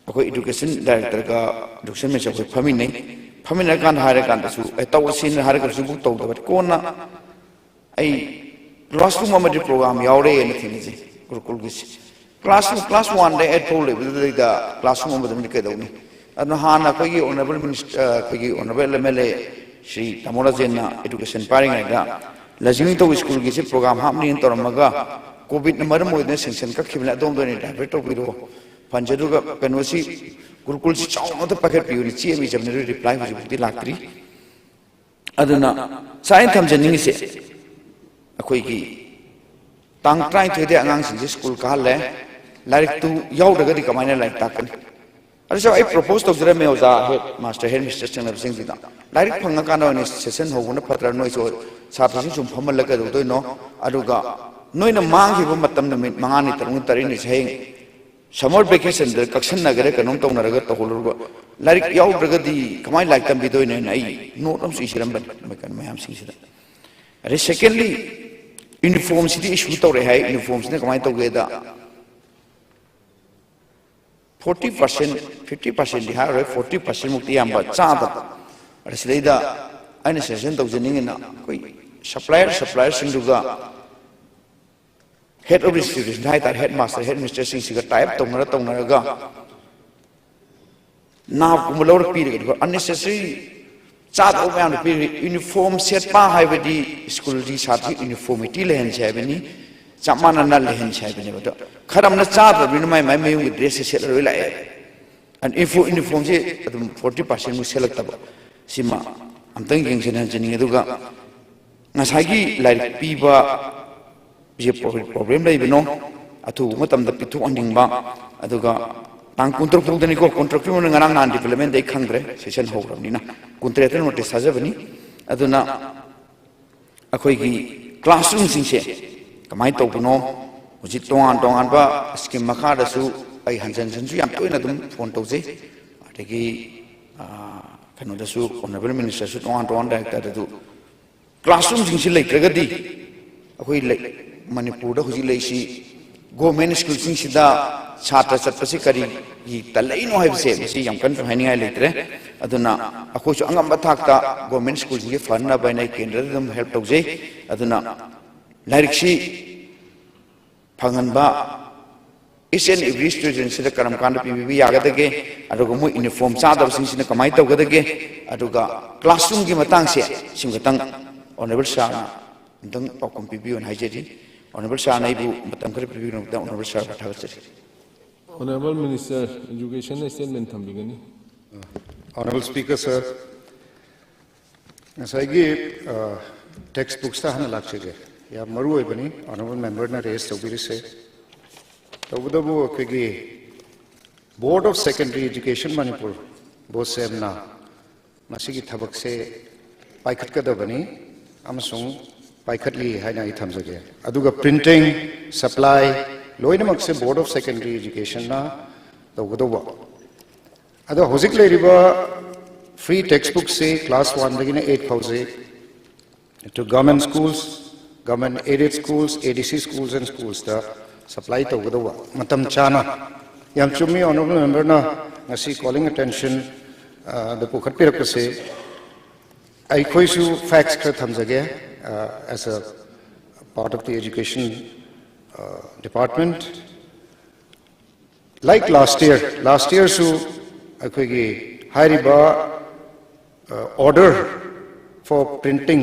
ꯑꯩꯈꯣꯏ ꯏꯗꯨꯀꯦꯁꯟ ꯗꯥꯏꯔꯦꯛꯇꯔꯒ ꯏꯗꯨꯀꯦꯁꯟ ꯃꯤꯅꯤꯁꯇꯔ ꯑꯩꯈꯣꯏ ꯐꯝꯃꯤꯟꯅꯩ꯫ ꯐꯝꯃꯤꯟꯅꯔꯀꯥꯟꯗ ꯍꯥꯏꯔꯀꯥꯟꯗꯁꯨ, "ꯑꯦ, ꯇꯧꯔꯁꯤꯅ" ꯍꯥꯏꯔꯒ ꯍꯧꯖꯤꯛꯐꯥꯎ ꯇꯧꯗꯕ꯫ ꯀꯣꯟꯅ ꯑꯩ ꯀ꯭ꯂꯥꯁꯔꯨꯝ ꯑꯃꯗꯤ ꯄ꯭ꯔꯣꯒ꯭ꯔꯥꯝ ꯌꯥꯎꯔꯦꯅ ꯊꯦꯡꯅꯖꯩ ꯒꯨꯔꯨꯀꯨꯜꯒꯤꯁꯤ꯫ ꯀ꯭ꯂꯥꯁ, ꯀ꯭ꯂꯥꯁ ꯋꯥꯟꯗ ꯑꯩꯠ ꯐꯥꯎ ꯂꯩꯕꯗꯨꯗꯩꯗ ꯀ꯭ꯂꯥꯁꯔꯨꯝ ꯑꯃꯗ ꯀꯩꯗꯧꯅꯤ? ꯑꯗꯨꯅ ꯍꯥꯟꯅ ꯑꯩꯈꯣꯏꯒꯤ ꯑꯣꯅꯔꯦꯕꯜ ꯃꯤꯅꯤꯁꯇꯔ, ꯑꯩꯈꯣꯏꯒꯤ honourable M L A Shri ꯇꯥꯃꯣ ꯔꯥꯖꯦꯟꯅ ꯏꯗꯨꯀꯦꯁꯟ ꯄꯥꯏꯔꯤꯉꯩꯗ ꯂꯖꯤꯡ ꯇꯧ ꯁ꯭ꯀꯨꯜꯒꯤꯁꯤ ꯄ꯭ꯔꯣꯒ꯭ꯔꯥꯝ ꯍꯥꯞꯅꯤꯅ ꯇꯧꯔꯝꯃꯒ ꯀꯣꯚꯤꯗꯅ ꯃꯔꯝ ꯑꯣꯏꯗꯨꯅ ꯁꯦꯡꯁꯟ ꯀꯛꯈꯤꯕꯅꯤ, ꯑꯗꯣꯝꯗ ꯑꯣꯏꯅ ꯗꯥꯏꯚꯔꯠ ꯇꯧꯕꯤꯔꯛꯑꯣ ꯐꯟꯁꯦ, ꯑꯗꯨꯒ ꯀꯩꯅꯣꯁꯤ ꯒꯨꯔꯨꯀꯨꯜꯁꯤ ꯆꯥꯎꯅ ꯑꯝꯇ ꯄꯥꯏꯈꯠꯄꯤꯌꯨꯅ ꯆꯦ ꯑꯃ ꯏꯖꯕꯅꯤ꯫ ꯑꯗꯨ ꯔꯤꯄ꯭ꯂꯥꯏ ꯍꯧꯖꯤꯛꯐꯥꯎꯗꯤ ꯂꯥꯛꯇ꯭ꯔꯤ꯫ ꯑꯗꯨꯅ ꯁꯥꯏꯅ ꯊꯝꯖꯅꯤꯡꯉꯤꯁꯦ, ꯑꯩꯈꯣꯏꯒꯤ ꯇꯥꯡ ꯇꯔꯥꯅꯤꯊꯣꯏꯗ ꯑꯉꯥꯡꯁꯤꯡꯁꯦ ꯁ꯭ꯀꯨꯜ ꯀꯥꯍꯜꯂꯦ, ꯂꯥꯏꯔꯤꯛꯇꯨ ꯌꯥꯎꯗ꯭ꯔꯒꯗꯤ ꯀꯃꯥꯏꯅ ꯂꯥꯏꯔꯤꯛ ꯇꯥꯛꯀꯅꯤ? ꯑꯗꯨꯁꯨ ꯑꯩ ꯄ꯭ꯔꯣꯄꯣꯁ ꯇꯧꯖꯔꯝꯃꯦ ꯑꯣꯖꯥ, ꯍꯦꯗ ꯃꯥꯁꯇꯔ, ꯍꯦꯗ ꯃꯤꯁꯇꯔ ꯆꯪꯅꯕꯁꯤꯡꯁꯤꯗ, ꯂꯥꯏꯔꯤꯛ ꯐꯪꯉꯀꯥꯟꯗ ꯑꯣꯏꯅ ꯁꯦꯁꯟ ꯍꯧꯕꯅ ꯐꯠꯇ꯭ꯔꯥ? ꯅꯣꯏꯁꯨ ꯁꯥꯇ꯭ꯔꯁꯤꯡ ꯁꯨꯝ ꯐꯝꯍꯜꯂꯒ ꯀꯩꯗꯧꯗꯣꯏꯅꯣ? ꯑꯗꯨꯒ ꯅꯣꯏꯅ ꯃꯥꯡꯈꯤꯕ ꯃꯇꯝ ꯅꯨꯃꯤꯠ ꯃꯉꯥꯅꯤ, ꯇꯔꯨꯛꯅꯤ, ꯇꯔꯦꯠꯅꯤꯁꯦ ꯍꯌꯦꯡ ꯁꯝꯃꯔ ꯚꯦꯀꯦꯁꯟꯗ ꯀꯛꯁꯟꯅꯒꯦꯔꯥ ꯀꯩꯅꯣꯝ ꯇꯧꯅꯔꯒ ꯇꯧꯍꯜꯂꯨꯔꯕ, ꯂꯥꯏꯔꯤꯛ ꯌꯥꯎꯗ꯭ꯔꯒꯗꯤ ꯀꯃꯥꯏꯅ ꯂꯥꯏꯔꯤꯛ ꯇꯝꯕꯤꯗꯣꯏꯅꯣ ꯍꯥꯏꯅ ꯑꯩ ꯅꯣꯠ ꯑꯃꯁꯨ ꯏꯖꯔꯝꯕꯅꯤ ꯃꯌꯥꯝꯁꯤꯡꯁꯤꯗ꯫ ꯑꯗꯩ ꯁꯦꯀꯦꯟꯂꯤ, ꯌꯨꯅꯤꯐꯣꯔꯝꯁꯤꯗꯤ ꯏꯁꯨ ꯇꯧꯔꯦ ꯍꯥꯏ꯫ ꯌꯨꯅꯤꯐꯣꯔꯝꯁꯤꯅ ꯀꯃꯥꯏꯅ ꯇꯧꯒꯦꯗ, ꯐꯣꯔꯇꯤ ꯄꯥꯔꯁꯦꯟ, ꯐꯤꯐꯇꯤ ꯄꯥꯔꯁꯦꯟꯗꯤ ꯍꯥꯏꯔꯔꯣꯏ, ꯐꯣꯔꯇꯤ ꯄꯥꯔꯁꯦꯟꯃꯨꯛꯇꯤ ꯑꯌꯥꯝꯕ ꯆꯥꯗꯕ꯫ ꯑꯗ ꯁꯤꯗꯩꯗ ꯑꯩꯅ ꯁꯖꯦꯁꯟ ꯇꯧꯖꯅꯤꯡꯉꯤꯅ, ꯑꯩꯈꯣꯏ ꯁꯄ꯭ꯂꯥꯏꯌꯔ, ꯁꯄ꯭ꯂꯥꯏꯌꯔꯁꯤꯡꯗꯨꯒ ꯍꯦꯗ ꯑꯣꯐ ꯏꯟꯁꯇꯤꯇ꯭ꯌꯨꯁꯟ ꯍꯥꯏ ꯇꯥꯔꯦ, ꯍꯦꯗ ꯃꯥꯁꯇꯔ, ꯍꯦꯗ ꯃꯤꯁꯇꯔꯁꯤꯡꯁꯤꯒ ꯇꯥꯏ ꯑꯞ ꯇꯧꯅꯔ ꯇꯧꯅꯔꯒ ꯅꯥꯞꯀꯨꯝꯕ ꯂꯧꯔ ꯄꯤꯔꯒꯗꯤ, ꯑꯟꯅꯦꯁꯦꯁꯔꯤ ꯆꯥꯗꯕ ꯃꯌꯥꯝꯗꯣ ꯄꯤꯔꯒ, ꯌꯨꯅꯤꯐꯣꯔꯝ ꯁꯦꯠꯄ ꯍꯥꯏꯕꯗꯤ ꯁ꯭ꯀꯨꯜꯒꯤ ꯁꯥꯇ꯭ꯔ ꯌꯨꯅꯤꯐꯣꯔꯃꯤꯇꯤ ꯂꯩꯍꯟꯁꯦ ꯍꯥꯏꯕꯅꯤ, ꯆꯞ ꯃꯥꯟꯅꯅ ꯂꯩꯍꯟꯁꯦ ꯍꯥꯏꯕꯅꯦꯕ꯫ ꯑꯗꯣ ꯈꯔ ꯑꯃꯅ ꯆꯥꯗ꯭ꯔꯕꯅꯤꯅ ꯃꯥꯏ ꯃꯥꯏ ꯃꯌꯨꯝꯒꯤ ꯗ꯭ꯔꯦꯁꯁꯦ ꯁꯦꯠꯂ ꯂꯣꯏ ꯂꯥꯛꯑꯦ꯫ ꯑꯗꯨ ꯌꯨꯅꯤꯐꯣꯔꯝꯁꯦ ꯑꯗꯨꯝ ꯐꯣꯔꯇꯤ ꯄꯥꯔꯁꯦꯟꯃꯨꯛ ꯁꯦꯠꯂꯛꯇꯕ, ꯁꯤꯃ ꯑꯝꯇꯪ ꯌꯦꯡꯁꯤꯟꯍꯟꯖꯅꯤꯡꯉꯤ꯫ ꯑꯗꯨꯒ ꯉꯁꯥꯏꯒꯤ ꯂꯥꯏꯔꯤꯛ ꯄꯤꯕ ꯁꯦ ꯄ꯭ꯔꯣ-, ꯄ꯭ꯔꯣꯕ꯭ꯂꯦꯝ ꯂꯩꯕꯅꯣ, ꯑꯊꯨꯕ ꯃꯇꯝꯗ ꯄꯤꯊꯣꯛꯍꯟꯅꯤꯡꯕ, ꯑꯗꯨꯒ ꯇꯥꯡ ꯀꯨꯟꯇꯔꯨꯛ ꯐꯥꯎꯗꯅꯤꯀꯣ, ꯀꯨꯟꯇꯔꯨꯛꯀꯤ ꯃꯅꯨꯡꯗ, ꯉꯔꯥꯡ ꯅꯍꯥꯟ ꯗꯤꯕꯦꯂꯞꯃꯦꯟꯗ ꯑꯩ ꯈꯪꯗ꯭ꯔꯦ, ꯁꯦꯁꯟ ꯍꯧꯈ꯭ꯔꯕꯅꯤꯅ, ꯀꯨꯟꯇꯔꯦꯠꯇ ꯅꯣꯇꯤꯁ ꯊꯥꯖꯕꯅꯤ꯫ ꯑꯗꯨꯅ ꯑꯩꯈꯣꯏꯒꯤ ꯀ꯭ꯂꯥꯁꯔꯨꯝꯁꯤꯡꯁꯦ ꯀꯃꯥꯏꯅ ꯇꯧꯕꯅꯣ? ꯍꯧꯖꯤꯛ ꯇꯣꯉꯥꯟ ꯇꯣꯉꯥꯟꯕ ꯁ꯭ꯀꯤꯝ ꯃꯈꯥꯗꯁꯨ ꯑꯩ ꯍꯟꯖꯟ ꯍꯟꯖꯟꯁꯨ ꯌꯥꯝ ꯇꯣꯏꯅ ꯑꯗꯨꯝ ꯐꯣꯟ ꯇꯧꯖꯩ, ꯑꯗꯒꯤ, ꯑ, ꯀꯩꯅꯣꯗꯁꯨ, ꯑꯣꯅꯔꯦꯕꯜ ꯃꯤꯅꯤꯁꯇꯔꯁꯨ ꯇꯣꯉꯥꯟ ꯇꯣꯉꯥꯟꯕ ꯗꯥꯏꯔꯦꯛꯇꯔꯗꯁꯨ, ꯀ꯭ꯂꯥꯁꯔꯨꯝꯁꯤꯡꯁꯤ ꯂꯩꯇ꯭ꯔꯒꯗꯤ ꯑꯩꯈꯣꯏ ꯂꯩ- ꯃꯅꯤꯄꯨꯔꯗ ꯍꯧꯖꯤꯛ ꯂꯩꯔꯤꯁꯤ ꯒꯣꯔꯃꯦꯟ ꯁ꯭ꯀꯨꯜꯁꯤꯡꯁꯤꯗ ꯁꯥꯇ꯭ꯔ ꯆꯠꯄꯁꯤ ꯀꯔꯤꯒꯤ ꯇꯜꯂꯛꯏꯅꯣ ꯍꯥꯏꯕꯁꯦ, ꯃꯁꯤ ꯌꯥꯝ ꯀꯟꯅꯁꯨ ꯍꯥꯏꯅꯤꯡꯉꯥꯏ ꯂꯩꯇ꯭ꯔꯦ꯫ ꯑꯗꯨꯅ ꯑꯩꯈꯣꯏꯁꯨ ꯑꯉꯝꯕ ꯊꯥꯛꯇ ꯒꯣꯔꯃꯦꯟ ꯁ꯭ꯀꯨꯜꯁꯤꯡꯁꯦ ꯐꯅꯕ ꯍꯥꯏꯅ ꯑꯩ ꯀꯦꯟꯗ꯭ꯔꯗ ꯑꯗꯨꯝ ꯍꯦꯜꯞ ꯇꯧꯖꯩ꯫ ꯑꯗꯨꯅ ꯂꯥꯏꯔꯤꯛꯁꯤ ꯐꯪꯍꯟꯕ, each and every studentꯁꯤꯗ ꯀꯔꯝ ꯀꯥꯟꯗ ꯄꯤꯕꯤꯕ ꯌꯥꯒꯗꯒꯦ, ꯑꯗꯨꯒ ꯃꯣꯏ ꯌꯨꯅꯤꯐꯣꯔꯝ ꯆꯥꯗꯕꯁꯤꯡꯁꯤꯅ ꯀꯃꯥꯏꯅ ꯇꯧꯒꯗꯒꯦ, ꯑꯗꯨꯒ ꯀ꯭ꯂꯥꯁꯔꯨꯝꯒꯤ ꯃꯇꯥꯡꯁꯦ ꯁꯤꯃꯇꯪ ꯑꯣꯅꯔꯦꯕꯜ ꯁꯥꯔꯅ ꯑꯝꯇꯪ ꯄꯥꯎꯈꯨꯝ ꯄꯤꯕꯤꯌꯨꯅ ꯍꯥꯏꯖꯔꯤ꯫ ꯑꯣꯅꯔꯦꯕꯜ ꯁꯥꯔꯅ ꯑꯩꯕꯨ ꯃꯇꯝ ꯈꯔ ꯄꯤꯕꯤꯔꯕꯗ ꯑꯣꯅꯔꯦꯕꯜ ꯁꯥꯔꯕꯨ ꯊꯥꯒꯠꯆꯔꯤ꯫ Honorable Minister, Educationꯅ statement ꯊꯝꯕꯤꯒꯅꯤ꯫ Honorable Speaker, sir, ꯉꯁꯥꯏꯒꯤ ꯇꯦꯛꯁ ꯕꯨꯛꯁꯇ ꯍꯥꯟꯅ ꯂꯥꯛꯆꯒꯦ꯫ ꯌꯥꯝ ꯃꯔꯨ ꯑꯣꯏꯕꯅꯤ꯫ Honorable Memberꯅ ꯔꯦꯖ ꯇꯧꯕꯤꯔꯤꯁꯦ꯫ ꯇꯧꯕꯇꯕꯨ ꯑꯩꯈꯣꯏꯒꯤ Board of Secondary Education Manipur, ꯕꯣꯁꯦꯝꯅ ꯃꯁꯤꯒꯤ ꯊꯕꯛꯁꯦ ꯄꯥꯏꯈꯠꯀꯗꯕꯅꯤ ꯑꯃꯁꯨꯡ ꯄꯥꯏꯈꯠꯂꯤ ꯍꯥꯏꯅ ꯑꯩ ꯊꯝꯖꯒꯦ꯫ ꯑꯗꯨꯒ printing, supply ꯂꯣꯏꯅꯃꯛꯁꯦ Board of Secondary Educationꯅ ꯇꯧꯒꯗꯧꯕ꯫ ꯑꯗꯣ ꯍꯧꯖꯤꯛ ꯂꯩꯔꯤꯕ free text bookꯁꯦ class oneꯗꯒꯤꯅ eight ꯐꯥꯎꯁꯦ to government schools, government aided schools, ADC schools and schoolsꯇ supply ꯇꯧꯒꯗꯧꯕ ꯃꯇꯝ ꯆꯥꯅ꯫ ꯌꯥꯝ ꯆꯨꯝꯃꯤ, Honorable Memberꯅ ꯉꯁꯤ calling attention, ꯑ, ꯗ ꯄꯨꯈꯠꯄꯤꯔꯛꯄꯁꯦ꯫ ꯑꯩꯈꯣꯏꯁꯨ facts ꯈꯔ ꯊꯝꯖꯒꯦ, ꯑ, as a part of the education, ꯑ, department. Like last year, last yearꯁꯨ ꯑꯩꯈꯣꯏꯒꯤ ꯍꯥꯏꯔꯤꯕ order for printing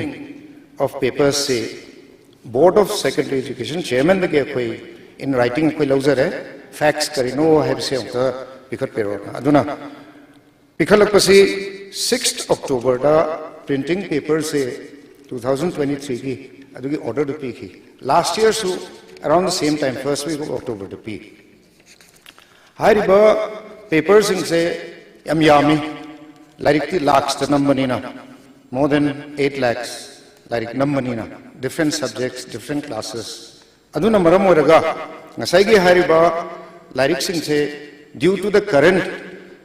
of papersꯁꯤ Board of Secondary Education chairmanꯗꯒꯤ ꯑꯩꯈꯣꯏ in writing ꯑꯩꯈꯣꯏ ꯂꯧꯖꯔꯦ꯫ Facts ꯀꯔꯤꯅꯣ ꯍꯥꯏꯕꯁꯦ ꯑꯃꯨꯛꯇ ꯄꯤꯈꯠꯄꯤꯔꯛꯑꯣ꯫ ꯑꯗꯨꯅ ꯄꯤꯈꯠꯂꯛꯄꯁꯤ sixth Octoberꯗ printing paperꯁꯦ two thousand twenty threeꯒꯤ ꯑꯗꯨꯒꯤ orderꯗꯨ ꯄꯤꯈꯤ꯫ Last yearꯁꯨ around the same time, first week of Octoberꯗ ꯄꯤ꯫ ꯍꯥꯏꯔꯤꯕ paperꯁꯤꯡꯁꯦ ꯌꯥꯝ ꯌꯥꯝꯃꯤ꯫ ꯂꯥꯏꯔꯤꯛꯇꯤ lakhsꯇ ꯅꯝꯕꯅꯤꯅ, more than eight lakhs ꯂꯥꯏꯔꯤꯛ ꯅꯝꯕꯅꯤꯅ, different subjects, different classes꯫ ꯑꯗꯨꯅ ꯃꯔꯝ ꯑꯣꯏꯔꯒ ꯉꯁꯥꯏꯒꯤ ꯍꯥꯏꯔꯤꯕ ꯂꯥꯏꯔꯤꯛꯁꯤꯡꯁꯦ due to the current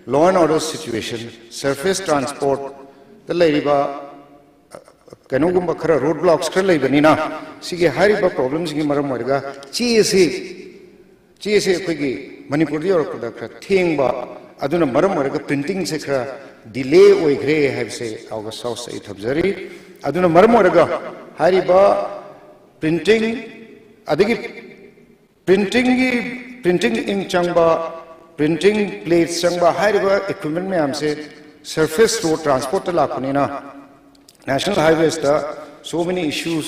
law and order situation, surface transportꯇ ꯂꯩꯔꯤꯕ ꯀꯩꯅꯣꯒꯨꯝꯕ ꯈꯔ, ꯔꯣꯗ ꯕ꯭ꯂꯣꯛꯁ ꯈꯔ ꯂꯩꯕꯅꯤꯅ, ꯁꯤꯒꯤ ꯍꯥꯏꯔꯤꯕ ꯄ꯭ꯔꯣꯕ꯭ꯂꯦꯝꯁꯤꯡꯒꯤ ꯃꯔꯝ ꯑꯣꯏꯔꯒ ꯆꯦ ꯑꯁꯤ ꯆꯦꯁꯦ ꯑꯩꯈꯣꯏꯒꯤ ꯃꯅꯤꯄꯨꯔꯗ ꯌꯧꯔꯛꯄꯗ ꯈꯔ ꯊꯦꯡꯕ, ꯑꯗꯨꯅ ꯃꯔꯝ ꯑꯣꯏꯔꯒ ꯄ꯭ꯔꯤꯟꯇꯤꯡꯁꯦ ꯈꯔ ꯗꯤꯂꯦ ꯑꯣꯏꯈ꯭ꯔꯦ ꯍꯥꯏꯕꯁꯦ ꯑꯥꯎꯒꯁ ꯍꯥꯎꯁꯇ ꯑꯩ ꯊꯝꯖꯔꯤ꯫ ꯑꯗꯨꯅ ꯃꯔꯝ ꯑꯣꯏꯔꯒ ꯍꯥꯏꯔꯤꯕ ꯄ꯭ꯔꯤꯟꯇꯤꯡ, ꯑꯗꯒꯤ ꯄ꯭ꯔꯤꯟꯇꯤꯡꯒꯤ, ꯄ꯭ꯔꯤꯟꯇꯤꯡ ꯏꯪ ꯆꯪꯕ, ꯄ꯭ꯔꯤꯟꯇꯤꯡ ꯄ꯭ꯂꯦꯠꯁ ꯆꯪꯕ ꯍꯥꯏꯔꯤꯕ ꯏꯀ꯭ꯋꯤꯞꯃꯦꯟ ꯃꯌꯥꯝꯁꯦ ꯁꯔꯐꯦꯁ ꯔꯣꯗ ꯇ꯭ꯔꯥꯟꯁꯄꯣꯔꯠꯇ ꯂꯥꯛꯄꯅꯤꯅ, ꯅꯦꯁꯅꯦꯜ ꯍꯥꯏꯋꯦꯁꯇ so many issues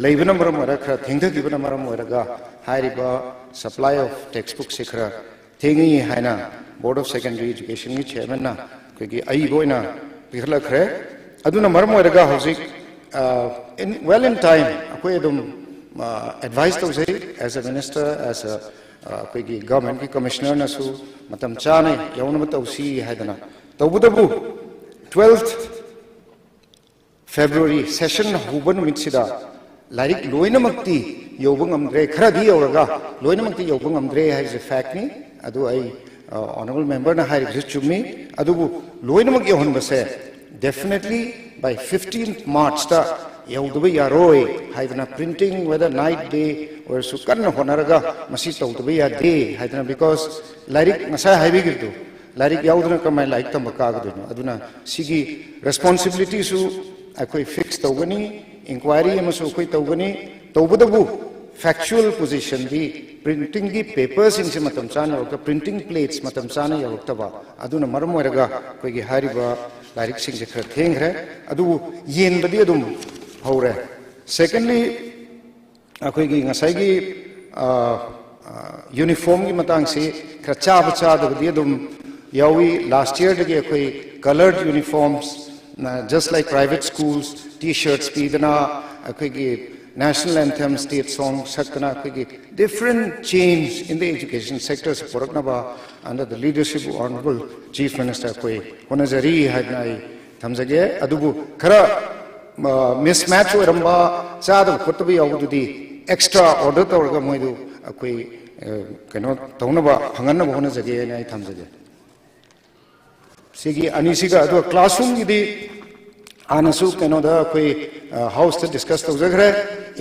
ꯂꯩꯕꯅ ꯃꯔꯝ ꯑꯣꯏꯔꯒ, ꯈꯔ ꯊꯦꯡꯊꯈꯤꯕꯅ ꯃꯔꯝ ꯑꯣꯏꯔꯒ ꯍꯥꯏꯔꯤꯕ ꯁꯄ꯭ꯂꯥꯏ ꯑꯣꯐ ꯇꯦꯛꯁ ꯕꯨꯛꯁꯦ ꯈꯔ ꯊꯦꯡꯉꯤ ꯍꯥꯏꯅ ꯕꯣꯔꯗ ꯑꯣꯐ ꯁꯦꯀꯦꯟꯗꯔꯤ ꯏꯖꯨꯀꯦꯁꯟꯒꯤ ꯆꯤꯌꯔꯃꯦꯟꯅ ꯑꯩꯈꯣꯏꯒꯤ ꯑꯏꯕ ꯑꯣꯏꯅ ꯄꯤꯈꯠꯂꯛꯈ꯭ꯔꯦ꯫ ꯑꯗꯨꯅ ꯃꯔꯝ ꯑꯣꯏꯔꯒ ꯍꯧꯖꯤꯛ, well in time, ꯑꯩꯈꯣꯏ ꯑꯗꯨꯝ ꯑꯦꯗꯚꯥꯏꯁ ꯇꯧꯖꯩ, as a minister, as a, ꯑꯩꯈꯣꯏꯒꯤ ꯒꯚꯔꯟꯃꯦꯟꯠꯀꯤ ꯀꯃꯤꯁꯅꯔꯅꯁꯨ ꯃꯇꯝ ꯆꯥꯅ ꯌꯧꯅꯕ ꯇꯧꯁꯤ ꯍꯥꯏꯗꯅ꯫ ꯇꯧꯕꯇꯕꯨ, twelfth February session ꯍꯧꯕ ꯅꯨꯃꯤꯠꯁꯤꯗ ꯂꯥꯏꯔꯤꯛ ꯂꯣꯏꯅꯃꯛꯇꯤ ꯌꯧꯕ ꯉꯝꯗ꯭ꯔꯦ, ꯈꯔꯗꯤ ꯌꯧꯔꯒ ꯂꯣꯏꯅꯃꯛꯇꯤ ꯌꯧꯕ ꯉꯝꯗ꯭ꯔꯦ ꯍꯥꯏꯕꯁꯦ ꯐꯦꯛꯅꯤ꯫ ꯑꯗꯨ ꯑꯩ, ꯑꯣꯅꯔꯦꯕꯜ ꯃꯦꯝꯕꯔꯅ ꯍꯥꯏꯔꯤꯕꯁꯨ ꯆꯨꯝꯃꯤ꯫ ꯑꯗꯨꯕꯨ ꯂꯣꯏꯅꯃꯛ ꯌꯧꯍꯟꯕꯁꯦ definitely by fifteenth Marchꯇ ꯌꯧꯗꯕ ꯌꯥꯔꯣꯏ ꯍꯥꯏꯗꯅ, printing, whether night day ꯑꯣꯏꯔꯁꯨ, ꯀꯟꯅ ꯍꯣꯠꯅꯔꯒ ꯃꯁꯤ ꯇꯧꯗꯕ ꯌꯥꯗꯦ ꯍꯥꯏꯗꯅ, because ꯂꯥꯏꯔꯤꯛ, ꯉꯁꯥꯏ ꯍꯥꯏꯕꯤꯈꯤꯕꯗꯣ, ꯂꯥꯏꯔꯤꯛ ꯌꯥꯎꯗꯅ ꯀꯃꯥꯏꯅ ꯂꯥꯏꯔꯤꯛ ꯇꯝꯕ ꯀꯥꯒꯗꯣꯏꯅꯣ? ꯑꯗꯨꯅ ꯁꯤꯒꯤ ꯔꯦꯁꯄꯣꯟꯁꯤꯕꯤꯂꯤꯇꯤꯁꯨ ꯑꯩꯈꯣꯏ ꯐꯤꯛꯁ ꯇꯧꯒꯅꯤ, ꯏꯟꯀ꯭ꯋꯥꯏꯔꯤ ꯑꯃꯁꯨ ꯑꯩꯈꯣꯏ ꯇꯧꯒꯅꯤ꯫ ꯇꯧꯕꯇꯕꯨ, ꯐꯦꯛꯆꯨꯋꯦꯜ ꯄꯣꯖꯤꯁꯟꯗꯤ, ꯄ꯭ꯔꯤꯟꯇꯤꯡꯒꯤ ꯄꯦꯄꯔꯁꯤꯡꯁꯦ ꯃꯇꯝ ꯆꯥꯅ ꯌꯧꯔꯛꯇꯕ, ꯄ꯭ꯔꯤꯟꯇꯤꯡ ꯄ꯭ꯂꯦꯠꯁ ꯃꯇꯝ ꯆꯥꯅ ꯌꯧꯔꯛꯇꯕ, ꯑꯗꯨꯅ ꯃꯔꯝ ꯑꯣꯏꯔꯒ ꯑꯩꯈꯣꯏꯒꯤ ꯍꯥꯏꯔꯤꯕ ꯂꯥꯏꯔꯤꯛꯁꯤꯡꯁꯦ ꯈꯔ ꯊꯦꯡꯈ꯭ꯔꯦ꯫ ꯑꯗꯨꯕꯨ ꯌꯦꯟꯕꯗꯤ ꯑꯗꯨꯝ ꯍꯧꯔꯦ꯫ Secondly, ꯑꯩꯈꯣꯏꯒꯤ ꯉꯁꯥꯏꯒꯤ ꯌꯨꯅꯤꯐꯣꯔꯝꯒꯤ ꯃꯇꯥꯡꯁꯤ ꯈꯔ ꯆꯥꯕ ꯆꯥꯗꯕꯗꯤ ꯑꯗꯨꯝ ꯌꯥꯎꯏ꯫ ꯂꯥꯁ ꯌꯔꯗꯒꯤ ꯑꯩꯈꯣꯏ colour uniforms, just like private schools, T-shirts ꯄꯤꯗꯅ, ꯑꯩꯈꯣꯏꯒꯤ ꯅꯦꯁꯅꯦꯜ ꯑꯦꯟꯊꯦꯝ, ꯁ꯭ꯇꯦꯠ ꯁꯣꯡ ꯁꯛꯇꯅ, ꯑꯩꯈꯣꯏꯒꯤ different change in the education sector ꯁꯤ ꯄꯨꯔꯛꯅꯕ under the leadership of Honorable Chief Minister ꯑꯩꯈꯣꯏ ꯍꯣꯠꯅꯖꯔꯤ ꯍꯥꯏꯗꯅ ꯑꯩ ꯊꯝꯖꯒꯦ꯫ ꯑꯗꯨꯕꯨ ꯈꯔ ꯃꯤꯁꯃꯦꯠꯆ ꯑꯣꯏꯔꯝꯕ, ꯆꯥꯗꯕ ꯈꯣꯠꯇꯕ ꯌꯥꯎꯕꯗꯨꯗꯤ ꯑꯦꯛꯁꯇ꯭ꯔꯥ ꯑꯣꯔꯗꯔ ꯇꯧꯔꯒ ꯃꯣꯏꯗꯨ ꯑꯩꯈꯣꯏ, ꯑ, ꯀꯩꯅꯣ ꯇꯧꯅꯕ, ꯐꯪꯍꯟꯅꯕ ꯍꯣꯠꯅꯖꯒꯦ ꯍꯥꯏꯅ ꯑꯩ ꯊꯝꯖꯒꯦ꯫ ꯁꯤꯒꯤ ꯑꯅꯤꯁꯤꯒ꯫ ꯑꯗꯨꯒ ꯀ꯭ꯂꯥꯁꯔꯨꯝꯒꯤꯗꯤ ꯍꯥꯟꯅꯁꯨ ꯀꯩꯅꯣꯗ ꯑꯩꯈꯣꯏ ꯍꯥꯎꯁꯇ ꯗꯤꯁꯀꯁ ꯇꯧꯖꯈ꯭ꯔꯦ꯫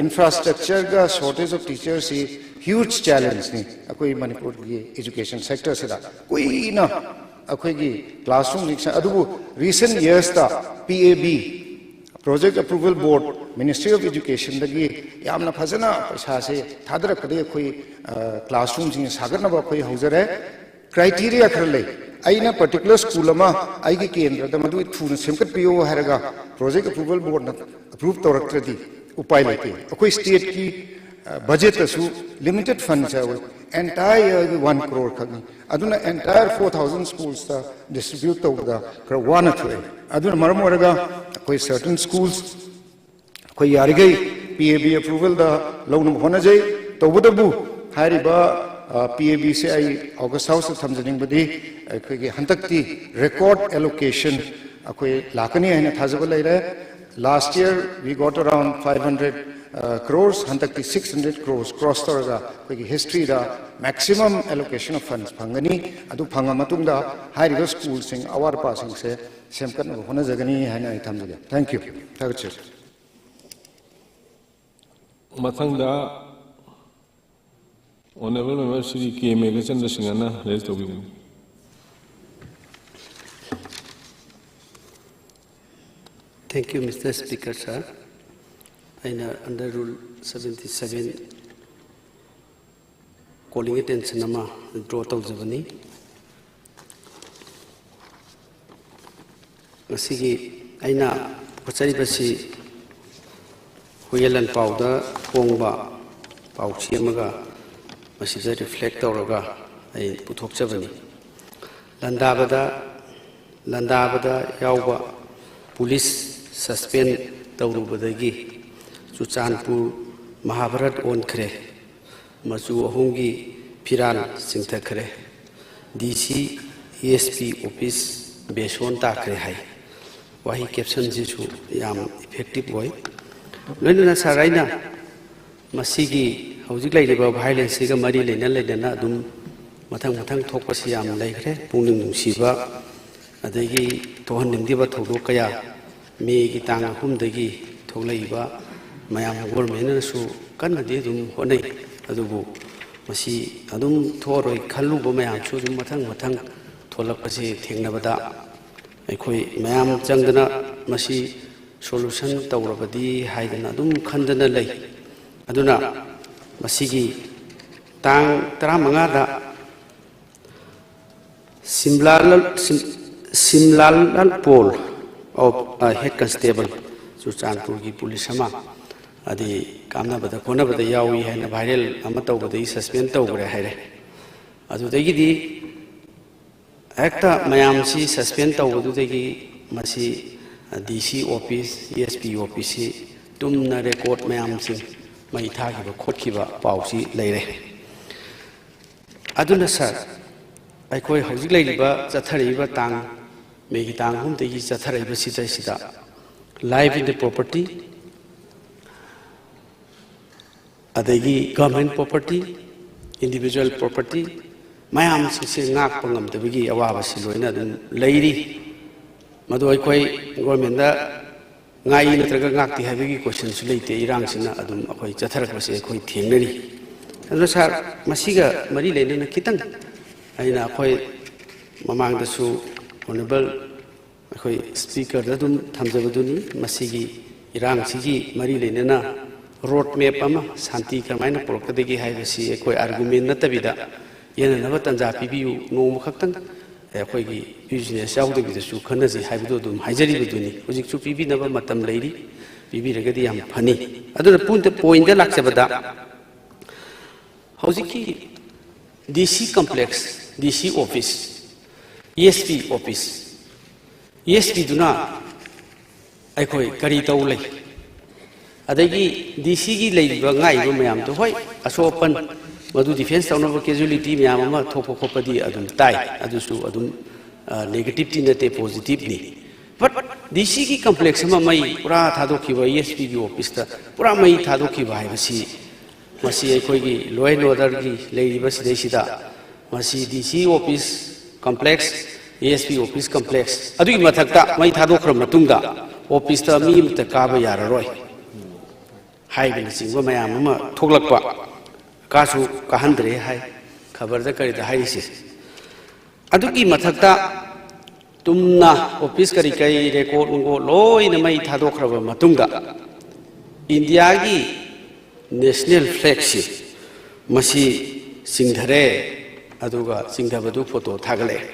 ꯏꯟꯐ꯭ꯔꯥꯁ꯭ꯇ꯭ꯔꯛꯆꯔꯒ ꯁꯣꯔꯇꯦꯖ ꯑꯣꯐ ꯇꯤꯆꯔꯁꯤ ꯍ꯭ꯌꯨꯖ ꯆꯦꯂꯦꯟꯖꯅꯤ ꯑꯩꯈꯣꯏ ꯃꯅꯤꯄꯨꯔꯒꯤ ꯑꯦꯖꯨꯀꯦꯁꯟ ꯁꯦꯛꯇꯔꯁꯤꯗ꯫ ꯀꯨꯏꯅ ꯑꯩꯈꯣꯏꯒꯤ ꯀ꯭ꯂꯥꯁꯔꯨꯝꯁꯤꯡ, ꯑꯗꯨꯕꯨ ꯔꯤꯁꯦꯟ ꯌꯔꯁꯇ P A B, project approval board, ministry of ꯏꯖꯨꯀꯦꯁꯟꯗꯒꯤ ꯌꯥꯝꯅ ꯐꯖꯅ ꯄꯩꯁꯥꯁꯦ ꯊꯥꯗꯔꯛꯄꯗꯒꯤ ꯑꯩꯈꯣꯏ ꯀ꯭ꯂꯥꯁꯔꯨꯝꯁꯤꯡ ꯁꯥꯒꯠꯅꯕ ꯑꯩꯈꯣꯏ ꯍꯧꯖꯔꯦ꯫ ꯀ꯭ꯔꯥꯏꯇꯦꯔꯤꯌꯥ ꯈꯔ ꯂꯩ꯫ ꯑꯩꯅ ꯄꯔꯇꯤꯀꯨꯂꯔ ꯁ꯭ꯀꯨꯜ ꯑꯃ ꯑꯩꯒꯤ ꯀꯦꯟꯗ꯭ꯔꯗ ꯃꯗꯨ ꯊꯨꯅ ꯁꯦꯝꯒꯠꯄꯤꯌꯨ ꯍꯥꯏꯔꯒ ꯄ꯭ꯔꯣꯖꯦꯛ ꯑꯦꯄ꯭ꯔꯨꯚꯦꯜ ꯕꯣꯔꯗꯅ ꯑꯦꯄ꯭ꯔꯨꯚ ꯇꯧꯔꯛꯇ꯭ꯔꯗꯤ ꯎꯄꯥꯏ ꯂꯩꯇꯦ꯫ ꯑꯩꯈꯣꯏ ꯁ꯭ꯇꯦꯠꯀꯤ ꯕꯖꯦꯠꯇꯁꯨ ꯂꯤꯃꯤꯇꯦꯗ ꯐꯟꯁ ꯌꯥꯎꯏ꯫ ꯑꯦꯟꯇꯥꯌꯔꯒꯤ ꯋꯥꯟ ꯀ꯭ꯔꯣꯔ ꯈꯛꯅꯤ꯫ ꯑꯗꯨꯅ ꯑꯦꯟꯇꯥꯌꯔ ꯐꯣꯔ ꯊꯥꯎꯖꯟ ꯁ꯭ꯀꯨꯜꯁꯇ ꯗꯤꯁꯇ꯭ꯔꯤꯕ꯭ꯌꯨꯠ ꯇꯧꯕꯗ ꯈꯔ ꯋꯥꯅ ꯊꯣꯛꯑꯦ꯫ ꯑꯗꯨꯅ ꯃꯔꯝ ꯑꯣꯏꯔꯒ ꯑꯩꯈꯣꯏ ꯁꯔꯇꯟ ꯁ꯭ꯀꯨꯜꯁ ꯑꯩꯈꯣꯏ ꯌꯥꯔꯤꯈꯩ ꯄꯤ ꯑꯦ ꯕꯤ ꯑꯦꯄ꯭ꯔꯨꯚꯦꯜꯗ ꯂꯧꯅꯕ ꯍꯣꯠꯅꯖꯩ꯫ ꯇꯧꯕꯇꯕꯨ ꯍꯥꯏꯔꯤꯕ ꯄꯤ ꯑꯦ ꯕꯤꯁꯦ ꯑꯩ ꯑꯣꯒꯁ ꯍꯥꯎꯁꯇ ꯊꯝꯖꯅꯤꯡꯕꯗꯤ ꯑꯩꯈꯣꯏꯒꯤ ꯍꯟꯗꯛꯇꯤ ꯔꯦꯀꯣꯔꯗ ꯑꯦꯂꯣꯀꯦꯁꯟ ꯑꯩꯈꯣꯏ ꯂꯥꯛꯀꯅꯤ ꯍꯥꯏꯅ ꯊꯥꯖꯕ ꯂꯩꯔꯦ꯫ Last year we got around five hundred crores, ꯍꯟꯗꯛꯇꯤ six hundred crores cross ꯇꯧꯔꯒ ꯑꯩꯈꯣꯏꯒꯤ ꯍꯤꯁꯇ꯭ꯔꯤꯗ ꯃꯦꯛꯁꯤꯃꯝ ꯑꯦꯂꯣꯀꯦꯁꯟ ꯑꯣꯐ ꯐꯟꯁ ꯐꯪꯒꯅꯤ꯫ ꯑꯗꯨ ꯐꯪꯉ ꯃꯇꯨꯡꯗ ꯍꯥꯏꯔꯤꯕ ꯁ꯭ꯀꯨꯜꯁꯤꯡ, ꯑꯋꯥꯠ ꯑꯄꯥꯁꯤꯡꯁꯦ ꯁꯦꯝꯒꯠꯅꯕ ꯍꯣꯠꯅꯖꯒꯅꯤ ꯍꯥꯏꯅ ꯑꯩ ꯊꯝꯖꯒꯦ꯫ Thank you꯫ ꯊꯥꯒꯠꯆꯔꯤ꯫ ꯃꯊꯪꯗ Honourable Member Shri K Meghachandra ꯁꯤꯡꯍꯅ ꯔꯦꯖ ꯇꯧꯕꯤꯒꯅꯤ꯫ Thank you, Mister Speaker, sir. ꯑꯩꯅ under rule seventy seven calling attention ꯑꯃ draw ꯇꯧꯖꯕꯅꯤ꯫ ꯉꯁꯤꯒꯤ ꯑꯩꯅ ꯄꯨꯈꯠꯆꯔꯤꯕꯁꯤ ꯍꯨꯏꯌꯦꯟ ꯂꯥꯟꯄꯥꯎꯗ ꯐꯣꯡꯕ ꯄꯥꯎꯆꯦ ꯑꯃꯒ ꯃꯁꯤꯗ reflect ꯇꯧꯔꯒ ꯑꯩ ꯄꯨꯊꯣꯛꯆꯕꯅꯤ꯫ ꯂꯥꯟꯗꯥꯕꯗ, ꯂꯥꯟꯗꯥꯕꯗ ꯌꯥꯎꯕ ꯄꯨꯂꯤꯁ suspend ꯇꯧꯔꯨꯕꯗꯒꯤ ꯆꯨꯔꯆꯥꯟꯄꯨꯔ ꯃꯍꯥꯚꯥꯔꯠ ꯑꯣꯟꯈ꯭ꯔꯦ꯫ ꯃꯆꯨ ꯑꯍꯨꯝꯒꯤ ꯐꯤꯔꯥꯜ ꯆꯤꯡꯊꯈ꯭ꯔꯦ꯫ ꯗꯤ ꯁꯤ, ꯑꯦꯁ ꯄꯤ ꯑꯣꯐꯤꯁ ꯕꯦꯁꯣꯟ ꯇꯥꯈ꯭ꯔꯦ ꯍꯥꯏ꯫ ꯋꯥꯍꯩ captionꯁꯤꯁꯨ ꯌꯥꯝ effective ꯑꯣꯏ꯫ ꯂꯣꯏꯅꯅ sir, ꯑꯩꯅ ꯃꯁꯤꯒꯤ ꯍꯧꯖꯤꯛ ꯂꯩꯔꯤꯕ violenceꯁꯤꯒ ꯃꯔꯤ ꯂꯩꯅ ꯂꯩꯅꯅ ꯑꯗꯨꯝ ꯃꯊꯪ ꯃꯊꯪ ꯊꯣꯛꯄꯁꯤ ꯌꯥꯝ ꯂꯩꯈ꯭ꯔꯦ꯫ ꯄꯨꯛꯅꯤꯡ ꯅꯨꯡꯁꯤꯕ ꯑꯗꯒꯤ ꯊꯣꯛꯍꯟꯅꯤꯡꯗꯕ ꯊꯧꯗꯣꯛ ꯀꯌꯥ ꯃꯦꯒꯤ ꯇꯥꯡ ꯑꯍꯨꯝꯗꯒꯤ ꯊꯣꯛꯂꯛꯏꯕ ꯃꯌꯥꯝ ꯒꯣꯔꯃꯦꯟꯅꯁꯨ ꯀꯟꯅꯗꯤ ꯑꯗꯨꯝ ꯍꯣꯠꯅꯩ꯫ ꯑꯗꯨꯕꯨ ꯃꯁꯤ ꯑꯗꯨꯝ ꯊꯣꯛꯑꯔꯣꯏ ꯈꯜꯂꯨꯕ ꯃꯌꯥꯝꯁꯨ ꯑꯗꯨꯝ ꯃꯊꯪ ꯃꯊꯪ ꯊꯣꯛꯂꯛꯄꯁꯦ ꯊꯦꯡꯅꯕꯗ ꯑꯩꯈꯣꯏ ꯃꯌꯥꯝ ꯆꯪꯗꯅ ꯃꯁꯤ ꯁꯣꯂꯨꯁꯟ ꯇꯧꯔꯕꯗꯤ ꯍꯥꯏꯗꯅ ꯑꯗꯨꯝ ꯈꯟꯗꯅ ꯂꯩ꯫ ꯑꯗꯨꯅ ꯃꯁꯤꯒꯤ ꯇꯥꯡ ꯇꯔꯥꯃꯉꯥꯗ ꯁꯤꯝꯂꯥꯂꯥꯜ, ꯁꯤꯝ-, ꯁꯤꯝꯂꯥꯂꯥꯜ ꯄꯣꯜ ꯑꯣꯐ, ꯑ, ꯍꯦꯗ ꯀꯟꯁꯇꯦꯕꯜ, ꯆꯨꯔꯆꯥꯟꯄꯨꯔꯒꯤ ꯄꯨꯂꯤꯁ ꯑꯃ, ꯑꯗꯤ ꯀꯥꯞꯅꯕꯗ ꯈꯣꯠꯅꯕꯗ ꯌꯥꯎꯏ ꯍꯥꯏꯅ ꯚꯥꯏꯔꯦꯜ ꯑꯃ ꯇꯧꯕꯗꯒꯤ ꯁꯁꯄꯦꯟ ꯇꯧꯈ꯭ꯔꯦ ꯍꯥꯏꯔꯦ꯫ ꯑꯗꯨꯗꯒꯤꯗꯤ ꯍꯦꯛꯇ ꯃꯌꯥꯝꯁꯤ ꯁꯁꯄꯦꯟ ꯇꯧꯕꯗꯨꯗꯒꯤ ꯃꯁꯤ ꯗꯤ ꯁꯤ ꯑꯣꯐꯤꯁ, ꯑꯦꯁ ꯄꯤ ꯑꯣꯐꯤꯁꯁꯤ ꯇꯨꯝꯅ ꯔꯦꯀꯣꯔꯠ ꯃꯌꯥꯝꯁꯤꯡ ꯃꯩ ꯊꯥꯈꯤꯕ ꯈꯣꯠꯈꯤꯕ ꯄꯥꯎꯁꯤ ꯂꯩꯔꯦ꯫ ꯑꯗꯨꯅ ꯁꯥꯔ, ꯑꯩꯈꯣꯏ ꯍꯧꯖꯤꯛ ꯂꯩꯔꯤꯕ ꯆꯠꯊꯔꯛꯏꯕ ꯇꯥꯡ, ꯃꯦꯒꯤ ꯇꯥꯡ ꯑꯍꯨꯝꯗꯒꯤ ꯆꯠꯊꯔꯛꯏꯕꯁꯤꯗꯩꯁꯤꯗ life in the property, ꯑꯗꯒꯤ government property, individual property ꯃꯌꯥꯝꯁꯤꯡꯁꯦ ꯉꯥꯛꯄ ꯉꯝꯗꯕꯒꯤ ꯑꯋꯥꯕꯁꯤ ꯂꯣꯏꯅ ꯑꯗꯨꯝ ꯂꯩꯔꯤ꯫ ꯃꯗꯨ ꯑꯩꯈꯣꯏ ꯒꯣꯔꯃꯦꯟꯗ ꯉꯥꯛꯏ ꯅꯠꯇ꯭ꯔꯒ ꯉꯥꯛꯇꯦ ꯍꯥꯏꯕꯒꯤ ꯀꯣꯏꯁꯟꯁꯨ ꯂꯩꯇꯦ꯫ ꯏꯔꯥꯡꯁꯤꯅ ꯑꯗꯨꯝ ꯑꯩꯈꯣꯏ ꯆꯠꯊꯔꯛꯄꯁꯦ ꯑꯩꯈꯣꯏ ꯊꯦꯡꯅꯔꯤ꯫ ꯑꯗꯨꯅ ꯁꯥꯔ, ꯃꯁꯤꯒ ꯃꯔꯤ ꯂꯩꯅꯅ ꯈꯤꯇꯪ ꯑꯩꯅ ꯑꯩꯈꯣꯏ ꯃꯃꯥꯡꯗꯁꯨ ꯑꯣꯅꯔꯦꯕꯜ ꯑꯩꯈꯣꯏ ꯁ꯭ꯄꯤꯀꯔꯗ ꯑꯗꯨꯝ ꯊꯝꯖꯕꯗꯨꯅꯤ, ꯃꯁꯤꯒꯤ ꯏꯔꯥꯡꯁꯤꯒꯤ ꯃꯔꯤ ꯂꯩꯅꯅ ꯔꯣꯗ ꯃꯦꯞ ꯑꯃ ꯁꯥꯟꯇꯤ ꯀꯔꯝꯍꯥꯏꯅ ꯄꯨꯔꯛꯀꯗꯒꯦ ꯍꯥꯏꯕꯁꯤ ꯑꯩꯈꯣꯏ ꯑꯥꯔꯒꯨꯃꯦꯟ ꯅꯠꯇꯕꯤꯗ ꯌꯦꯟꯅꯅꯕ ꯇꯥꯟꯖꯥ ꯄꯤꯕꯤꯌꯨ, ꯅꯣꯡꯃ ꯈꯛꯇꯪ ꯑꯩꯈꯣꯏꯒꯤ ꯕꯤꯖꯤꯅꯦꯁ ꯌꯥꯎꯗꯕꯤꯗꯁꯨ ꯈꯟꯅꯁꯤ ꯍꯥꯏꯕꯗꯨ ꯑꯗꯨꯝ ꯍꯥꯏꯖꯔꯤꯕꯗꯨꯅꯤ꯫ ꯍꯧꯖꯤꯛꯁꯨ ꯄꯤꯕꯤꯅꯕ ꯃꯇꯝ ꯂꯩꯔꯤ, ꯄꯤꯕꯤꯔꯒꯗꯤ ꯌꯥꯝ ꯐꯅꯤ꯫ ꯑꯗꯨꯅ ꯄꯣꯏꯟꯗ, ꯄꯣꯏꯟꯗ ꯂꯥꯛꯆꯕꯗ, ꯍꯧꯖꯤꯛꯀꯤ ꯗꯤ ꯁꯤ ꯀꯝꯄ꯭ꯂꯦꯛꯁ, ꯗꯤ ꯁꯤ ꯑꯣꯐꯤꯁ, ꯑꯦꯁ ꯄꯤ ꯑꯣꯐꯤꯁ, ꯑꯦꯁ ꯄꯤꯗꯨꯅ ꯑꯩꯈꯣꯏ ꯀꯔꯤ ꯇꯧ ꯂꯩ? ꯑꯗꯒꯤ ꯗꯤ ꯁꯤꯒꯤ ꯂꯩꯔꯤꯕ ꯉꯥꯛꯏꯕ ꯃꯌꯥꯝꯗꯣ, ꯍꯣꯏ, ꯑꯁꯣꯛ ꯑꯄꯟ, ꯃꯗꯨ ꯗꯤꯐꯦꯟꯁ ꯇꯧꯅꯕ ꯀꯦꯖꯨꯋꯦꯂꯤꯇꯤ ꯃꯌꯥꯝ ꯑꯃ ꯊꯣꯛꯄ ꯈꯣꯠꯄꯗꯤ ꯑꯗꯨꯝ ꯇꯥꯏ, ꯑꯗꯨꯁꯨ ꯑꯗꯨꯝ, ꯑ, ꯅꯦꯒꯦꯇꯤꯞꯇꯤ ꯅꯠꯇꯦ, ꯄꯣꯖꯤꯇꯤꯞꯅꯤ꯫ ꯕꯠ ꯗꯤ ꯁꯤꯒꯤ ꯀꯝꯄ꯭ꯂꯦꯛꯁ ꯑꯃ ꯃꯩ ꯄꯨꯔꯥ ꯊꯥꯗꯣꯛꯈꯤꯕ, ꯑꯦꯁ ꯄꯤꯒꯤ ꯑꯣꯐꯤꯁꯇ ꯄꯨꯔꯥ ꯃꯩ ꯊꯥꯗꯣꯛꯈꯤꯕ ꯍꯥꯏꯕꯁꯤ, ꯃꯁꯤ ꯑꯩꯈꯣꯏꯒꯤ law and orderꯒꯤ ꯂꯩꯔꯤꯕ ꯁꯤꯗꯩꯁꯤꯗ ꯃꯁꯤ ꯗꯤ ꯁꯤ office complex, A S P office complex ꯑꯗꯨꯒꯤ ꯃꯊꯛꯇ ꯃꯩ ꯊꯥꯗꯣꯛꯈ꯭ꯔ ꯃꯇꯨꯡꯗ ꯑꯣꯐꯤꯁꯇ ꯃꯤ ꯑꯃꯇ ꯀꯥꯕ ꯌꯥꯔꯔꯣꯏ ꯍꯥꯏꯕꯅꯆꯤꯡꯕ ꯃꯌꯥꯝ ꯑꯃ ꯊꯣꯛꯂꯛꯄ, ꯀꯥꯁꯨ ꯀꯥꯍꯟꯗ꯭ꯔꯦ ꯍꯥꯏ ꯈꯕꯔꯗ ꯀꯔꯤꯗ ꯍꯥꯏꯔꯤꯁꯦ꯫ ꯑꯗꯨꯒꯤ ꯃꯊꯛꯇ ꯇꯨꯝꯅ ꯑꯣꯐꯤꯁ ꯀꯔꯤ ꯀꯔꯤ ꯔꯦꯀꯣꯔꯠ ꯅꯨꯡꯀꯣꯠ ꯂꯣꯏꯅ ꯃꯩ ꯊꯥꯗꯣꯛꯈ꯭ꯔꯕ ꯃꯇꯨꯡꯗ ꯏꯟꯗꯤꯌꯥꯒꯤ ꯅꯦꯁꯅꯦꯜ ꯐ꯭ꯂꯦꯒꯁꯤ ꯃꯁꯤ ꯆꯤꯡꯊꯔꯦ, ꯑꯗꯨꯒ ꯆꯤꯡꯊꯕꯗꯨ ꯐꯣꯇꯣ ꯊꯥꯒꯠꯂꯛꯑꯦ꯫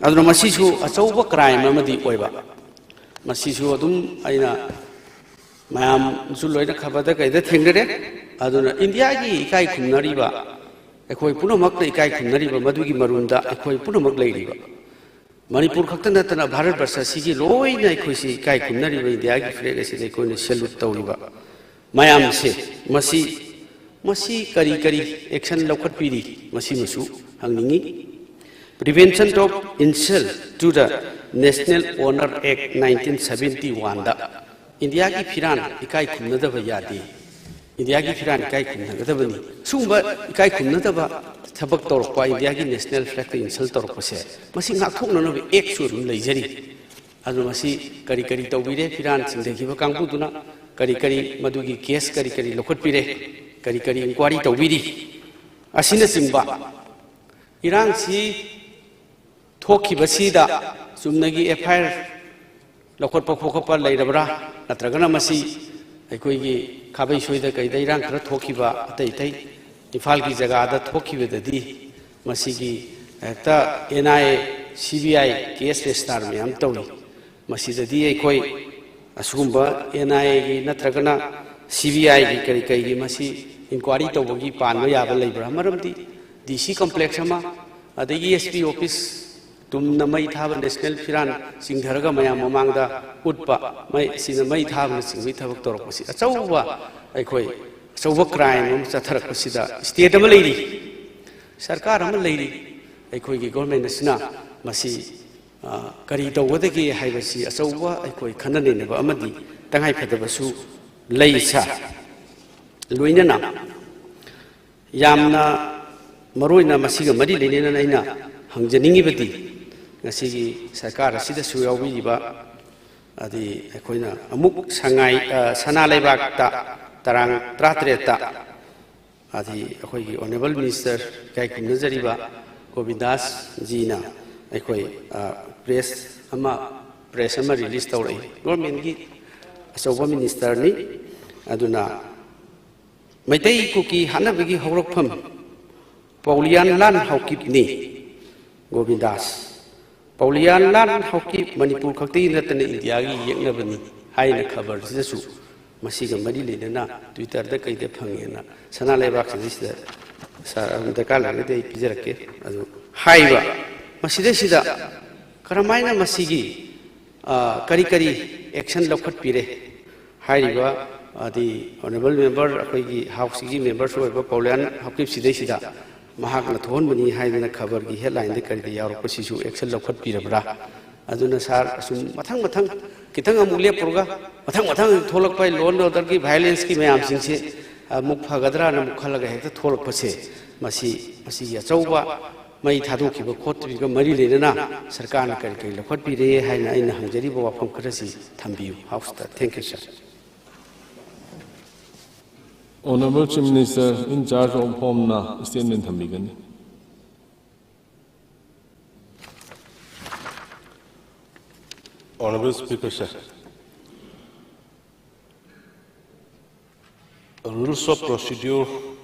ꯑꯗꯨꯅ ꯃꯁꯤꯁꯨ ꯑꯆꯧꯕ ꯀ꯭ꯔꯥꯏꯝ ꯑꯃꯗꯤ ꯑꯣꯏꯕ꯫ ꯃꯁꯤꯁꯨ ꯑꯗꯨꯝ ꯑꯩꯅ ꯃꯌꯥꯝꯁꯨ ꯂꯣꯏꯅ ꯈꯕꯔꯗ ꯀꯩꯗ ꯊꯦꯡꯅꯔꯦ꯫ ꯑꯗꯨꯅ ꯏꯟꯗꯤꯌꯥꯒꯤ ꯏꯀꯥꯏ ꯈꯨꯝꯅꯔꯤꯕ, ꯑꯩꯈꯣꯏ ꯄꯨꯝꯅꯃꯛꯅ ꯏꯀꯥꯏ ꯈꯨꯝꯅꯔꯤꯕ ꯃꯗꯨꯒꯤ ꯃꯔꯨꯝꯗ ꯑꯩꯈꯣꯏ ꯄꯨꯝꯅꯃꯛ ꯂꯩꯔꯤꯕ, ꯃꯅꯤꯄꯨꯔ ꯈꯛꯇ ꯅꯠꯇꯅ ꯚꯥꯔꯠ ꯕꯔꯁ ꯑꯁꯤꯒꯤ ꯂꯣꯏꯅ ꯑꯩꯈꯣꯏꯁꯤ ꯏꯀꯥꯏ ꯈꯨꯝꯅꯔꯤꯕ ꯏꯟꯗꯤꯌꯥꯒꯤ ꯐ꯭ꯂꯦꯒ ꯑꯁꯤꯗ ꯑꯩꯈꯣꯏꯅ ꯁꯦꯂꯨꯠ ꯇꯧꯔꯤꯕ ꯃꯌꯥꯝꯁꯦ, ꯃꯁꯤ, ꯃꯁꯤ ꯀꯔꯤ ꯀꯔꯤ action ꯂꯧꯈꯠꯄꯤꯔꯤ, ꯃꯁꯤꯃꯁꯨ ꯍꯪꯅꯤꯡꯏ꯫ Prevention of Insult to the National Honor Act nineteen seventy one ꯗ ꯏꯟꯗꯤꯌꯥꯒꯤ ꯐꯤꯔꯥꯟ ꯏꯀꯥꯏ ꯈꯨꯝꯅꯗꯕ ꯌꯥꯗꯦ, ꯏꯟꯗꯤꯌꯥꯒꯤ ꯐꯤꯔꯥꯟ ꯏꯀꯥꯏ ꯈꯨꯝꯅꯒꯗꯕꯅꯤ꯫ ꯁꯤꯒꯨꯝꯕ ꯏꯀꯥꯏ ꯈꯨꯝꯅꯗꯕ ꯊꯕꯛ ꯇꯧꯔꯛꯄ, ꯏꯟꯗꯤꯌꯥꯒꯤ ꯅꯦꯁꯅꯦꯜ ꯐ꯭ꯂꯦꯒꯇ ꯏꯟꯁꯜ ꯇꯧꯔꯛꯄꯁꯦ, ꯃꯁꯤ ꯉꯥꯛꯊꯣꯛꯅꯅꯕ ꯑꯦꯛꯁꯨ ꯑꯗꯨꯝ ꯂꯩꯖꯔꯤ꯫ ꯑꯗꯨ ꯃꯁꯤ ꯀꯔꯤ ꯀꯔꯤ ꯇꯧꯕꯤꯔꯦ, ꯐꯤꯔꯥꯟ ꯆꯤꯡꯊꯈꯤꯕ ꯀꯥꯡꯕꯨꯗꯨꯅ ꯀꯔꯤ ꯀꯔꯤ ꯃꯗꯨꯒꯤ ꯀꯦꯁ ꯀꯔꯤ ꯀꯔꯤ ꯂꯧꯈꯠꯄꯤꯔꯦ, ꯀꯔꯤ ꯀꯔꯤ ꯏꯟꯀ꯭ꯋꯥꯔꯤ ꯇꯧꯕꯤꯔꯤ, ꯑꯁꯤꯅꯆꯤꯡꯕ ꯏꯔꯥꯡꯁꯤ ꯊꯣꯛꯈꯤꯕꯁꯤꯗ ꯆꯨꯝꯅꯒꯤ ꯑꯦꯐ ꯑꯥꯏ ꯑꯥꯔ ꯂꯧꯈꯠꯄ ꯈꯣꯠꯈꯠꯄ ꯂꯩꯔꯕ꯭ꯔꯥ? ꯅꯠꯇ꯭ꯔꯒꯅ ꯃꯁꯤ ꯑꯩꯈꯣꯏꯒꯤ ꯈꯥꯕꯩ ꯁꯣꯏꯗ ꯀꯩꯗ ꯏꯔꯥꯡ ꯈꯔ ꯊꯣꯛꯈꯤꯕ, ꯑꯇꯩ ꯑꯇꯩ ꯏꯝꯐꯥꯜꯒꯤ ꯖꯒꯥꯗ ꯊꯣꯛꯈꯤꯕꯗꯗꯤ ꯃꯁꯤꯒꯤ ꯍꯦꯛꯇ and I A, C B I case register ꯃꯌꯥꯝ ꯇꯧꯏ꯫ ꯃꯁꯤꯗꯗꯤ ꯑꯩꯈꯣꯏ ꯑꯁꯤꯒꯨꯝꯕ ꯑꯦꯟ ꯑꯥꯏ ꯑꯦꯒꯤ ꯅꯠꯇ꯭ꯔꯒꯅ ꯁꯤ ꯕꯤ ꯑꯥꯏꯒꯤ ꯀꯔꯤ ꯀꯔꯤꯒꯤ ꯃꯁꯤ ꯏꯟꯀ꯭ꯋꯥꯔꯤ ꯇꯧꯕꯒꯤ ꯄꯥꯟꯕ ꯌꯥꯕ ꯂꯩꯕ꯭ꯔꯥ? ꯃꯔꯝꯗꯤ ꯗꯤ ꯁꯤ ꯀꯝꯄ꯭ꯂꯦꯛꯁ ꯑꯃ, ꯑꯗꯒꯤ ꯑꯦꯁ ꯄꯤ ꯑꯣꯐꯤꯁ ꯇꯨꯝꯅ ꯃꯩ ꯊꯥꯕ, ꯅꯦꯁꯅꯦꯜ ꯐꯤꯔꯥꯟ ꯆꯤꯡꯊꯔꯒ ꯃꯌꯥꯝ ꯃꯃꯥꯡꯗ ꯎꯠꯄ, ꯃꯩ, ꯑꯁꯤꯅ ꯃꯩ ꯊꯥꯕꯅꯆꯤꯡꯕꯒꯤ ꯊꯕꯛ ꯇꯧꯔꯛꯄꯁꯤ ꯑꯆꯧꯕ, ꯑꯩꯈꯣꯏ ꯑꯆꯧꯕ ꯀ꯭ꯔꯥꯏꯝ ꯑꯃ ꯆꯠꯊꯔꯛꯄꯁꯤꯗ ꯁ꯭ꯇꯦꯠ ꯑꯃ ꯂꯩꯔꯤ, ꯁꯔꯀꯥꯔ ꯑꯃ ꯂꯩꯔꯤ, ꯑꯩꯈꯣꯏꯒꯤ ꯒꯣꯔꯃꯦꯟ ꯑꯁꯤꯅ ꯃꯁꯤ, ꯑ, ꯀꯔꯤ ꯇꯧꯒꯗꯒꯦ ꯍꯥꯏꯕꯁꯤ ꯑꯆꯧꯕ ꯑꯩꯈꯣꯏ ꯈꯟꯅ ꯅꯩꯅꯕ ꯑꯃꯗꯤ ꯇꯉꯥꯏꯐꯗꯕꯁꯨ ꯂꯩ ꯁꯥ꯫ ꯂꯣꯏꯅꯅ ꯌꯥꯝꯅ ꯃꯔꯨ ꯑꯣꯏꯅ ꯃꯁꯤꯒ ꯃꯔꯤ ꯂꯩꯅꯅ ꯑꯩꯅ ꯍꯪꯖꯅꯤꯡꯉꯤꯕꯗꯤ, ꯉꯁꯤꯒꯤ ꯁꯔꯀꯥꯔ ꯑꯁꯤꯗꯁꯨ ꯌꯥꯎꯕꯤꯔꯤꯕ ꯑꯗꯤ ꯑꯩꯈꯣꯏꯅ ꯑꯃꯨꯛ ꯁꯉꯥꯏ, ꯑ, ꯁꯅꯥ ꯂꯩꯕꯥꯛꯇ ꯇꯔꯥꯡ ꯇꯔꯥꯇꯔꯦꯠꯇ, ꯑꯗꯤ ꯑꯩꯈꯣꯏꯒꯤ ꯑꯣꯅꯔꯦꯕꯜ ꯃꯤꯅꯤꯁꯇꯔ ꯏꯀꯥꯏ ꯈꯨꯝꯅꯖꯔꯤꯕ ꯒꯣꯕꯤꯟꯗꯥꯁ ꯖꯤꯅ ꯑꯩꯈꯣꯏ, ꯑ, ꯄ꯭ꯔꯦꯁ ꯑꯃ, ꯄ꯭ꯔꯦꯁ ꯑꯃ ꯔꯤꯂꯤꯁ ꯇꯧꯔꯛꯏ꯫ ꯒꯣꯔꯃꯦꯟꯒꯤ ꯑꯆꯧꯕ ꯃꯤꯅꯤꯁꯇꯔꯅꯤ꯫ ꯑꯗꯨꯅ ꯃꯩꯇꯩ ꯀꯨꯀꯤ ꯍꯥꯠꯅꯕꯒꯤ ꯍꯧꯔꯛꯐꯝ ꯄꯥꯎꯂꯤꯌꯥꯟ ꯂꯥꯟ ꯍꯧꯈꯤꯕꯅꯤ꯫ ꯒꯣꯕꯤꯟꯗꯥꯁ, ꯄꯥꯎꯂꯤꯌꯥꯟ ꯂꯥꯟ ꯍꯧꯈꯤꯕ ꯃꯅꯤꯄꯨꯔ ꯈꯛꯇꯒꯤ ꯅꯠꯇꯅ ꯏꯟꯗꯤꯌꯥꯒꯤ ꯌꯦꯛꯅꯕꯅꯤ ꯍꯥꯏꯅ ꯈꯕꯔꯁꯤꯗꯁꯨ ꯃꯁꯤꯒ ꯃꯔꯤ ꯂꯩꯅꯅ ꯇ꯭ꯋꯤꯇꯔꯗ ꯀꯩꯗ ꯐꯪꯉꯦꯅ ꯁꯅꯥ ꯂꯩꯕꯥꯛꯁꯤꯡꯁꯤꯗ ꯁꯥꯔ ꯑꯗꯨꯝ ꯗꯔꯀꯥꯔ ꯂꯩꯔꯒꯗꯤ ꯑꯩ ꯄꯤꯖꯔꯛꯀꯦ꯫ ꯑꯗꯨ ꯍꯥꯏꯔꯤꯕ ꯃꯁꯤꯗꯩꯁꯤꯗ ꯀꯔꯝꯍꯥꯏꯅ ꯃꯁꯤꯒꯤ, ꯑ, ꯀꯔꯤ ꯀꯔꯤ ꯑꯦꯛꯁꯟ ꯂꯧꯈꯠꯄꯤꯔꯦ? ꯍꯥꯏꯔꯤꯕ, ꯑꯗꯤ ꯑꯣꯅꯔꯦꯕꯜ ꯃꯦꯝꯕꯔ, ꯑꯩꯈꯣꯏꯒꯤ ꯍꯥꯎꯁꯀꯤ ꯃꯦꯝꯕꯔꯁꯨ ꯑꯣꯏꯕ ꯄꯥꯎꯂꯤꯌꯥꯟ ꯍꯧꯈꯤꯕꯁꯤꯗꯩꯁꯤꯗ ꯃꯍꯥꯛꯅ ꯊꯣꯛꯍꯟꯕꯅꯤ ꯍꯥꯏꯗꯅ ꯈꯕꯔꯒꯤ ꯍꯦꯗꯂꯥꯏꯟꯗ ꯀꯔꯤꯗ ꯌꯥꯎꯔꯛꯄꯁꯤꯁꯨ ꯑꯦꯛꯁꯟ ꯂꯧꯈꯠꯄꯤꯔꯕ꯭ꯔꯥ? ꯑꯗꯨꯅ ꯁꯥꯔ, ꯑꯁꯨꯝ ꯃꯊꯪ ꯃꯊꯪ ꯈꯤꯇꯪ ꯑꯃꯨꯛ ꯂꯦꯞꯄꯨꯔꯒ ꯃꯊꯪ ꯃꯊꯪ ꯊꯣꯛꯂꯛꯄ ꯂꯣ ꯑꯦꯟ ꯑꯣꯔꯗꯔꯒꯤ ꯚꯥꯏꯑꯣꯂꯦꯟꯁꯀꯤ ꯃꯌꯥꯝꯁꯤꯡꯁꯦ ꯑꯃꯨꯛ ꯐꯒꯗ꯭ꯔꯥꯅ ꯑꯃꯨꯛ ꯈꯜꯂꯒ ꯍꯦꯛꯇ ꯊꯣꯛꯂꯛꯄꯁꯦ, ꯃꯁꯤ, ꯃꯁꯤꯒꯤ ꯑꯆꯧꯕ ꯃꯩ ꯊꯥꯗꯣꯛꯈꯤꯕ ꯈꯣꯠꯈꯤꯕꯒ ꯃꯔꯤ ꯂꯩꯅꯅ ꯁꯔꯀꯥꯔꯅ ꯀꯔꯤ ꯀꯔꯤ ꯂꯧꯈꯠꯄꯤꯔꯦ ꯍꯥꯏꯅ ꯑꯩꯅ ꯍꯪꯖꯔꯤꯕ ꯋꯥꯐꯝ ꯈꯔꯁꯤ ꯊꯝꯕꯤꯌꯨ ꯍꯥꯎꯁꯇ꯫ Thank you, sir. Honorable Chief Minister in charge of Home ꯅ statement ꯊꯝꯕꯤꯒꯅꯤ꯫ Honorable Speaker, sir, Rules of Procedure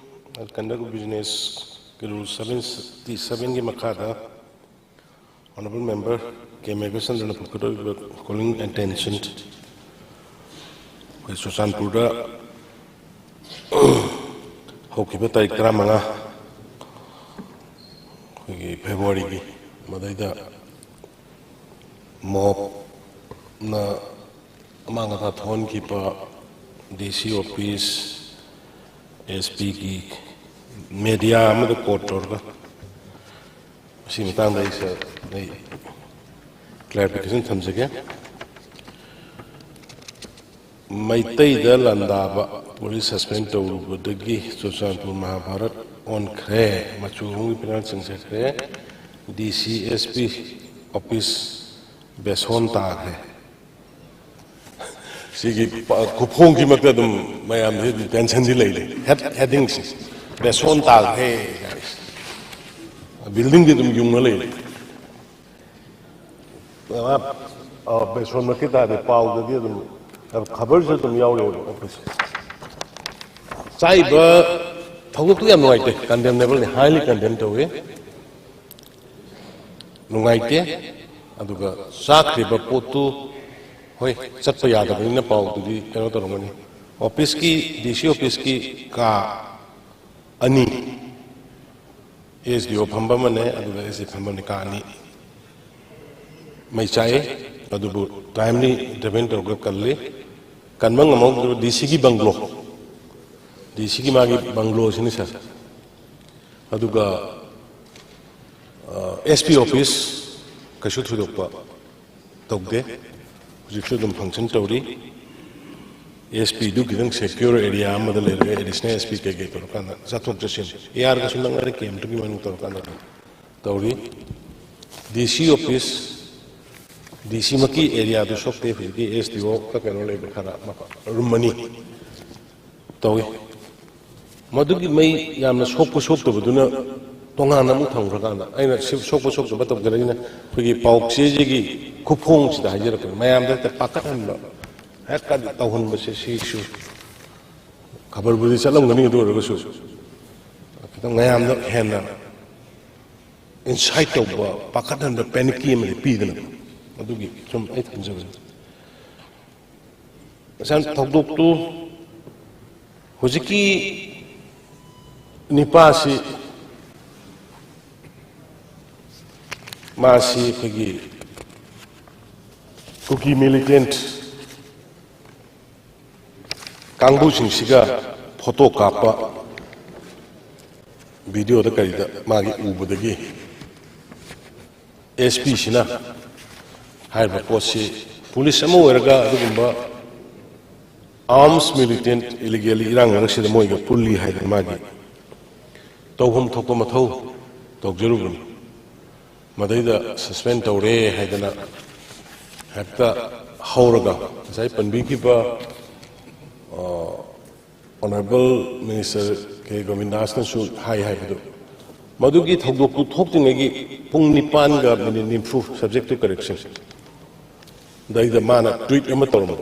and Conduct of Business ꯀꯤ Rule seventy seven ꯒꯤ ꯃꯈꯥꯗ Honorable Member ꯀꯦ ꯃꯦꯘꯆꯟꯗ꯭ꯔꯅ ꯄꯨꯈꯠꯂꯛꯂꯤꯕ calling attention, ꯑꯩꯈꯣꯏ ꯆꯨꯔꯆꯥꯟꯄꯨꯔꯗ ꯍꯧꯈꯤꯕ ꯇꯥꯔꯤꯛ ꯇꯔꯥꯃꯉꯥ, ꯑꯩꯈꯣꯏꯒꯤ February ꯒꯤ, ꯃꯗꯩꯗ ꯃꯣꯞꯅ ꯑꯃꯥꯡ ꯑꯇꯥ ꯊꯣꯛꯍꯟꯈꯤꯕ ꯗꯤ ꯁꯤ ꯑꯣꯐꯤꯁ, ꯑꯦꯁ ꯄꯤꯒꯤ media ꯑꯃꯗ quote ꯇꯧꯔꯒ ꯃꯁꯤ ꯃꯇꯥꯡꯗ ꯑꯩ ꯁ-, ꯑꯩ clarification ꯊꯝꯖꯒꯦ꯫ ꯃꯩꯇꯩꯗ ꯂꯥꯟꯗꯥꯕ police suspend ꯇꯧꯔꯨꯕꯗꯒꯤ ꯆꯨꯔꯆꯥꯟꯄꯨꯔ ꯃꯍꯥꯚꯥꯔꯠ ꯑꯣꯟꯈ꯭ꯔꯦ, ꯃꯆꯨ ꯑꯍꯨꯝꯒꯤ ꯐꯤꯔꯥꯜ ꯆꯤꯡꯖꯈ꯭ꯔꯦ, ꯗꯤ ꯁꯤ ꯑꯦꯁ ꯄꯤ ꯑꯣꯐꯤꯁ ꯕꯦꯁꯣꯟ ꯇꯥꯈ꯭ꯔꯦ꯫ ꯁꯤꯒꯤ ꯄ-, ꯈꯨꯐꯣꯡꯁꯤꯃꯛꯇ ꯑꯗꯨꯝ ꯃꯌꯥꯝꯁꯦ ꯑꯗꯨꯝ ꯇꯦꯟꯁꯟꯗꯤ ꯂꯩꯔꯦ꯫ ꯍꯦꯠ-, ꯍꯦꯗꯤꯡꯁꯦ, ꯕꯦꯁꯣꯟ ꯇꯥꯈ꯭ꯔꯦ ꯀꯥꯏ꯫ ꯕꯤꯜꯗꯤꯡꯗꯤ ꯑꯗꯨꯝ ꯌꯨꯡꯉ ꯂꯩꯔꯦ꯫ ꯑ, ꯑ, ꯕꯦꯁꯣꯟꯃꯛꯀꯤ ꯇꯥꯔꯗꯤ ꯄꯥꯎꯗꯗꯤ ꯑꯗꯨꯝ, ꯈꯕꯔꯁꯨ ꯑꯗꯨꯝ ꯌꯥꯎꯔꯦꯕ ꯑꯣꯐꯤꯁ꯫ ꯆꯥꯛꯏꯕ ꯊꯧꯗꯣꯛꯇꯨ ꯌꯥꯝ ꯅꯨꯡꯉꯥꯏꯇꯦ, ꯀꯟꯗꯦꯝꯅꯦꯕꯜꯅꯤ, ꯍꯥꯏꯂꯤ ꯀꯟꯗꯦꯝ ꯇꯧꯏ꯫ ꯅꯨꯡꯉꯥꯏꯇꯦ꯫ ꯑꯗꯨꯒ ꯆꯥꯈ꯭ꯔꯤꯕ ꯄꯣꯠꯇꯨ, ꯍꯣꯏ, ꯆꯠꯄ ꯌꯥꯗꯕꯅꯤꯅ ꯄꯥꯎꯗꯨꯗꯤ ꯀꯩꯅꯣ ꯇꯧꯔꯝꯒꯅꯤ꯫ ꯑꯣꯐꯤꯁꯀꯤ, ꯗꯤ ꯁꯤ ꯑꯣꯐꯤꯁꯀꯤ ꯀꯥ ꯑꯅꯤ, ꯑꯦꯁ ꯗꯤ ꯑꯣ ꯐꯝꯕ ꯑꯃꯅꯦ, ꯑꯗꯨꯒ ꯑꯦꯁ ꯗꯤ ꯐꯝꯕ ꯑꯃꯅꯦ, ꯀꯥ ꯑꯅꯤ꯫ ꯃꯩ ꯆꯥꯛꯑꯦ, ꯑꯗꯨꯕꯨ ꯇꯥꯏꯝꯂꯤ ꯏꯟꯇꯔꯚꯦꯟ ꯇꯧꯔꯒ ꯀꯜꯂꯤ꯫ ꯀꯟꯕ ꯉꯝꯍꯧꯗ꯭ꯔꯤꯕ ꯗꯤ ꯁꯤꯒꯤ ꯕꯪꯒ꯭ꯂꯣ, ꯗꯤ ꯁꯤꯒꯤ ꯃꯥꯒꯤ ꯕꯪꯒ꯭ꯂꯣꯁꯤꯅꯤ ꯁꯥꯔ꯫ ꯑꯗꯨꯒ, ꯑ, ꯑꯦꯁ ꯄꯤ ꯑꯣꯐꯤꯁ ꯀꯩꯁꯨ ꯊꯣꯏꯗꯣꯛꯄ ꯇꯧꯗꯦ, ꯍꯧꯖꯤꯛꯁꯨ ꯑꯗꯨꯝ ꯐꯪꯁꯟ ꯇꯧꯔꯤ꯫ ꯑꯦꯁ ꯄꯤꯗꯨ ꯈꯤꯇꯪ ꯁꯦꯀ꯭ꯌꯣꯔ ꯑꯦꯔꯤꯌꯥ ꯑꯃꯗ ꯂꯩꯔꯒ ꯑꯦꯗꯤꯁꯅꯦꯜ ꯑꯦꯁ ꯄꯤ ꯀꯩꯀꯩ ꯇꯧꯔꯀꯥꯟꯗ ꯆꯠꯊꯣꯛ ꯆꯠꯁꯤꯟ, ꯑꯦ ꯑꯥꯔꯒꯁꯨ ꯅꯛꯅꯔꯦ, ꯀꯦꯝꯇꯨꯒꯤ ꯃꯅꯨꯡ ꯇꯧꯔꯀꯥꯟꯗ ꯑꯗꯨꯝ ꯇꯧꯔꯤ꯫ ꯗꯤ ꯁꯤ ꯑꯣꯐꯤꯁ, ꯗꯤ ꯁꯤꯃꯛꯀꯤ ꯑꯦꯔꯤꯌꯥꯗꯨ ꯁꯣꯛꯇꯦ, ꯍꯧꯖꯤꯛꯀꯤ ꯑꯦꯁ ꯗꯤ ꯑꯣꯒ ꯀꯩꯅꯣ ꯂꯩꯕ ꯈꯔ ꯔꯨꯝ ꯑꯅꯤ ꯇꯧꯏ꯫ ꯃꯗꯨꯒꯤ ꯃꯩ ꯌꯥꯝꯅ ꯁꯣꯛꯄ ꯁꯣꯛꯇꯕꯗꯨꯅ ꯇꯣꯉꯥꯟꯅ ꯑꯃꯨꯛ ꯊꯝꯈ꯭ꯔꯀꯥꯟꯗ, ꯑꯩꯅ ꯁꯤ ꯁꯣꯛꯄ ꯁꯣꯛꯇꯕ ꯇꯧꯖꯔꯛꯏꯅ ꯑꯩꯈꯣꯏꯒꯤ ꯄꯥꯎ ꯆꯦꯁꯤꯒꯤ ꯈꯨꯐꯣꯡꯁꯤꯗ ꯍꯥꯏꯖꯔꯛꯄꯅꯤ, ꯃꯌꯥꯝꯗ ꯍꯦꯛꯇ ꯄꯥꯈꯠꯍꯟꯕ, ꯍꯦꯛ ꯀꯟꯅ ꯇꯧꯍꯟꯕꯁꯦ, ꯁꯤꯁꯨ ꯈꯕꯔꯕꯨꯗꯤ ꯆꯠꯂꯝꯒꯅꯤ, ꯑꯗꯨ ꯑꯣꯏꯔꯒꯁꯨ ꯈꯤꯇꯪ ꯃꯌꯥꯝꯗ ꯍꯦꯟꯅ ꯏꯟꯁꯥꯏꯠ ꯇꯧꯕ, ꯄꯥꯈꯠꯍꯟꯕ, ꯄꯦꯅꯤꯛꯀꯤ ꯑꯃꯗꯤ ꯄꯤꯗꯅ, ꯑꯗꯨꯒꯤ ꯁꯨꯝ ꯑꯩ ꯊꯝꯖꯕꯅꯤ꯫ ꯉꯁꯥꯏ ꯊꯧꯗꯣꯛꯇꯨ ꯍꯧꯖꯤꯛꯀꯤ ꯅꯤꯄꯥꯁꯤ, ꯃꯥꯁꯤ ꯑꯩꯈꯣꯏꯒꯤ ꯀꯨꯀꯤ ꯃꯤꯂꯤꯇꯦꯟꯠ ꯀꯥꯡꯕꯨꯁꯤꯡꯁꯤꯒ ꯐꯣꯇꯣ ꯀꯥꯞꯄ, ꯚꯤꯗꯤꯑꯣꯗ ꯀꯔꯤꯗ ꯃꯥꯒꯤ ꯎꯕꯗꯒꯤ ꯑꯦꯁ ꯄꯤꯁꯤꯅ ꯍꯥꯏꯔꯤꯕ ꯄꯣꯠꯁꯤ ꯄꯨꯂꯤꯁ ꯑꯃ ꯑꯣꯏꯔꯒ ꯑꯗꯨꯒꯨꯝꯕ ꯑꯥꯔꯝꯁ ꯃꯤꯂꯤꯇꯦꯟꯠ ꯏꯂꯤꯒꯦꯜꯂꯤ ꯏꯔꯥꯡ ꯃꯔꯛꯁꯤꯗ ꯃꯣꯏꯒ ꯄꯨꯜꯂꯤ ꯍꯥꯏꯗꯅ ꯃꯥꯒꯤ ꯇꯧꯐꯝ ꯊꯣꯛꯄ ꯃꯊꯧ ꯇꯧꯖꯔꯨꯕꯅꯤ꯫ ꯃꯗꯩꯗ ꯁꯁꯄꯦꯟ ꯇꯧꯔꯦ ꯍꯥꯏꯗꯅ ꯍꯦꯛꯇ ꯍꯧꯔꯒ ꯉꯁꯥꯏ ꯄꯟꯕꯤꯈꯤꯕ ꯑꯣꯅꯔꯦꯕꯜ ꯃꯤꯅꯤꯁꯇꯔ ꯀꯦ ꯒꯣꯕꯤꯟꯗꯥꯁꯅꯁꯨ ꯍꯥꯏ ꯍꯥꯏꯕꯗꯨ, ꯃꯗꯨꯒꯤ ꯊꯧꯗꯣꯛꯇꯨ ꯊꯣꯛꯇ꯭ꯔꯤꯉꯩꯒꯤ ꯄꯨꯡ ꯅꯤꯄꯥꯟꯒ ꯃꯤꯅꯤꯠ ꯅꯤꯐꯨ, subject to correction, ꯗꯩꯗ ꯃꯥꯅ ꯇ꯭ꯋꯤꯠ ꯑꯃ ꯇꯧꯔꯝꯕ꯫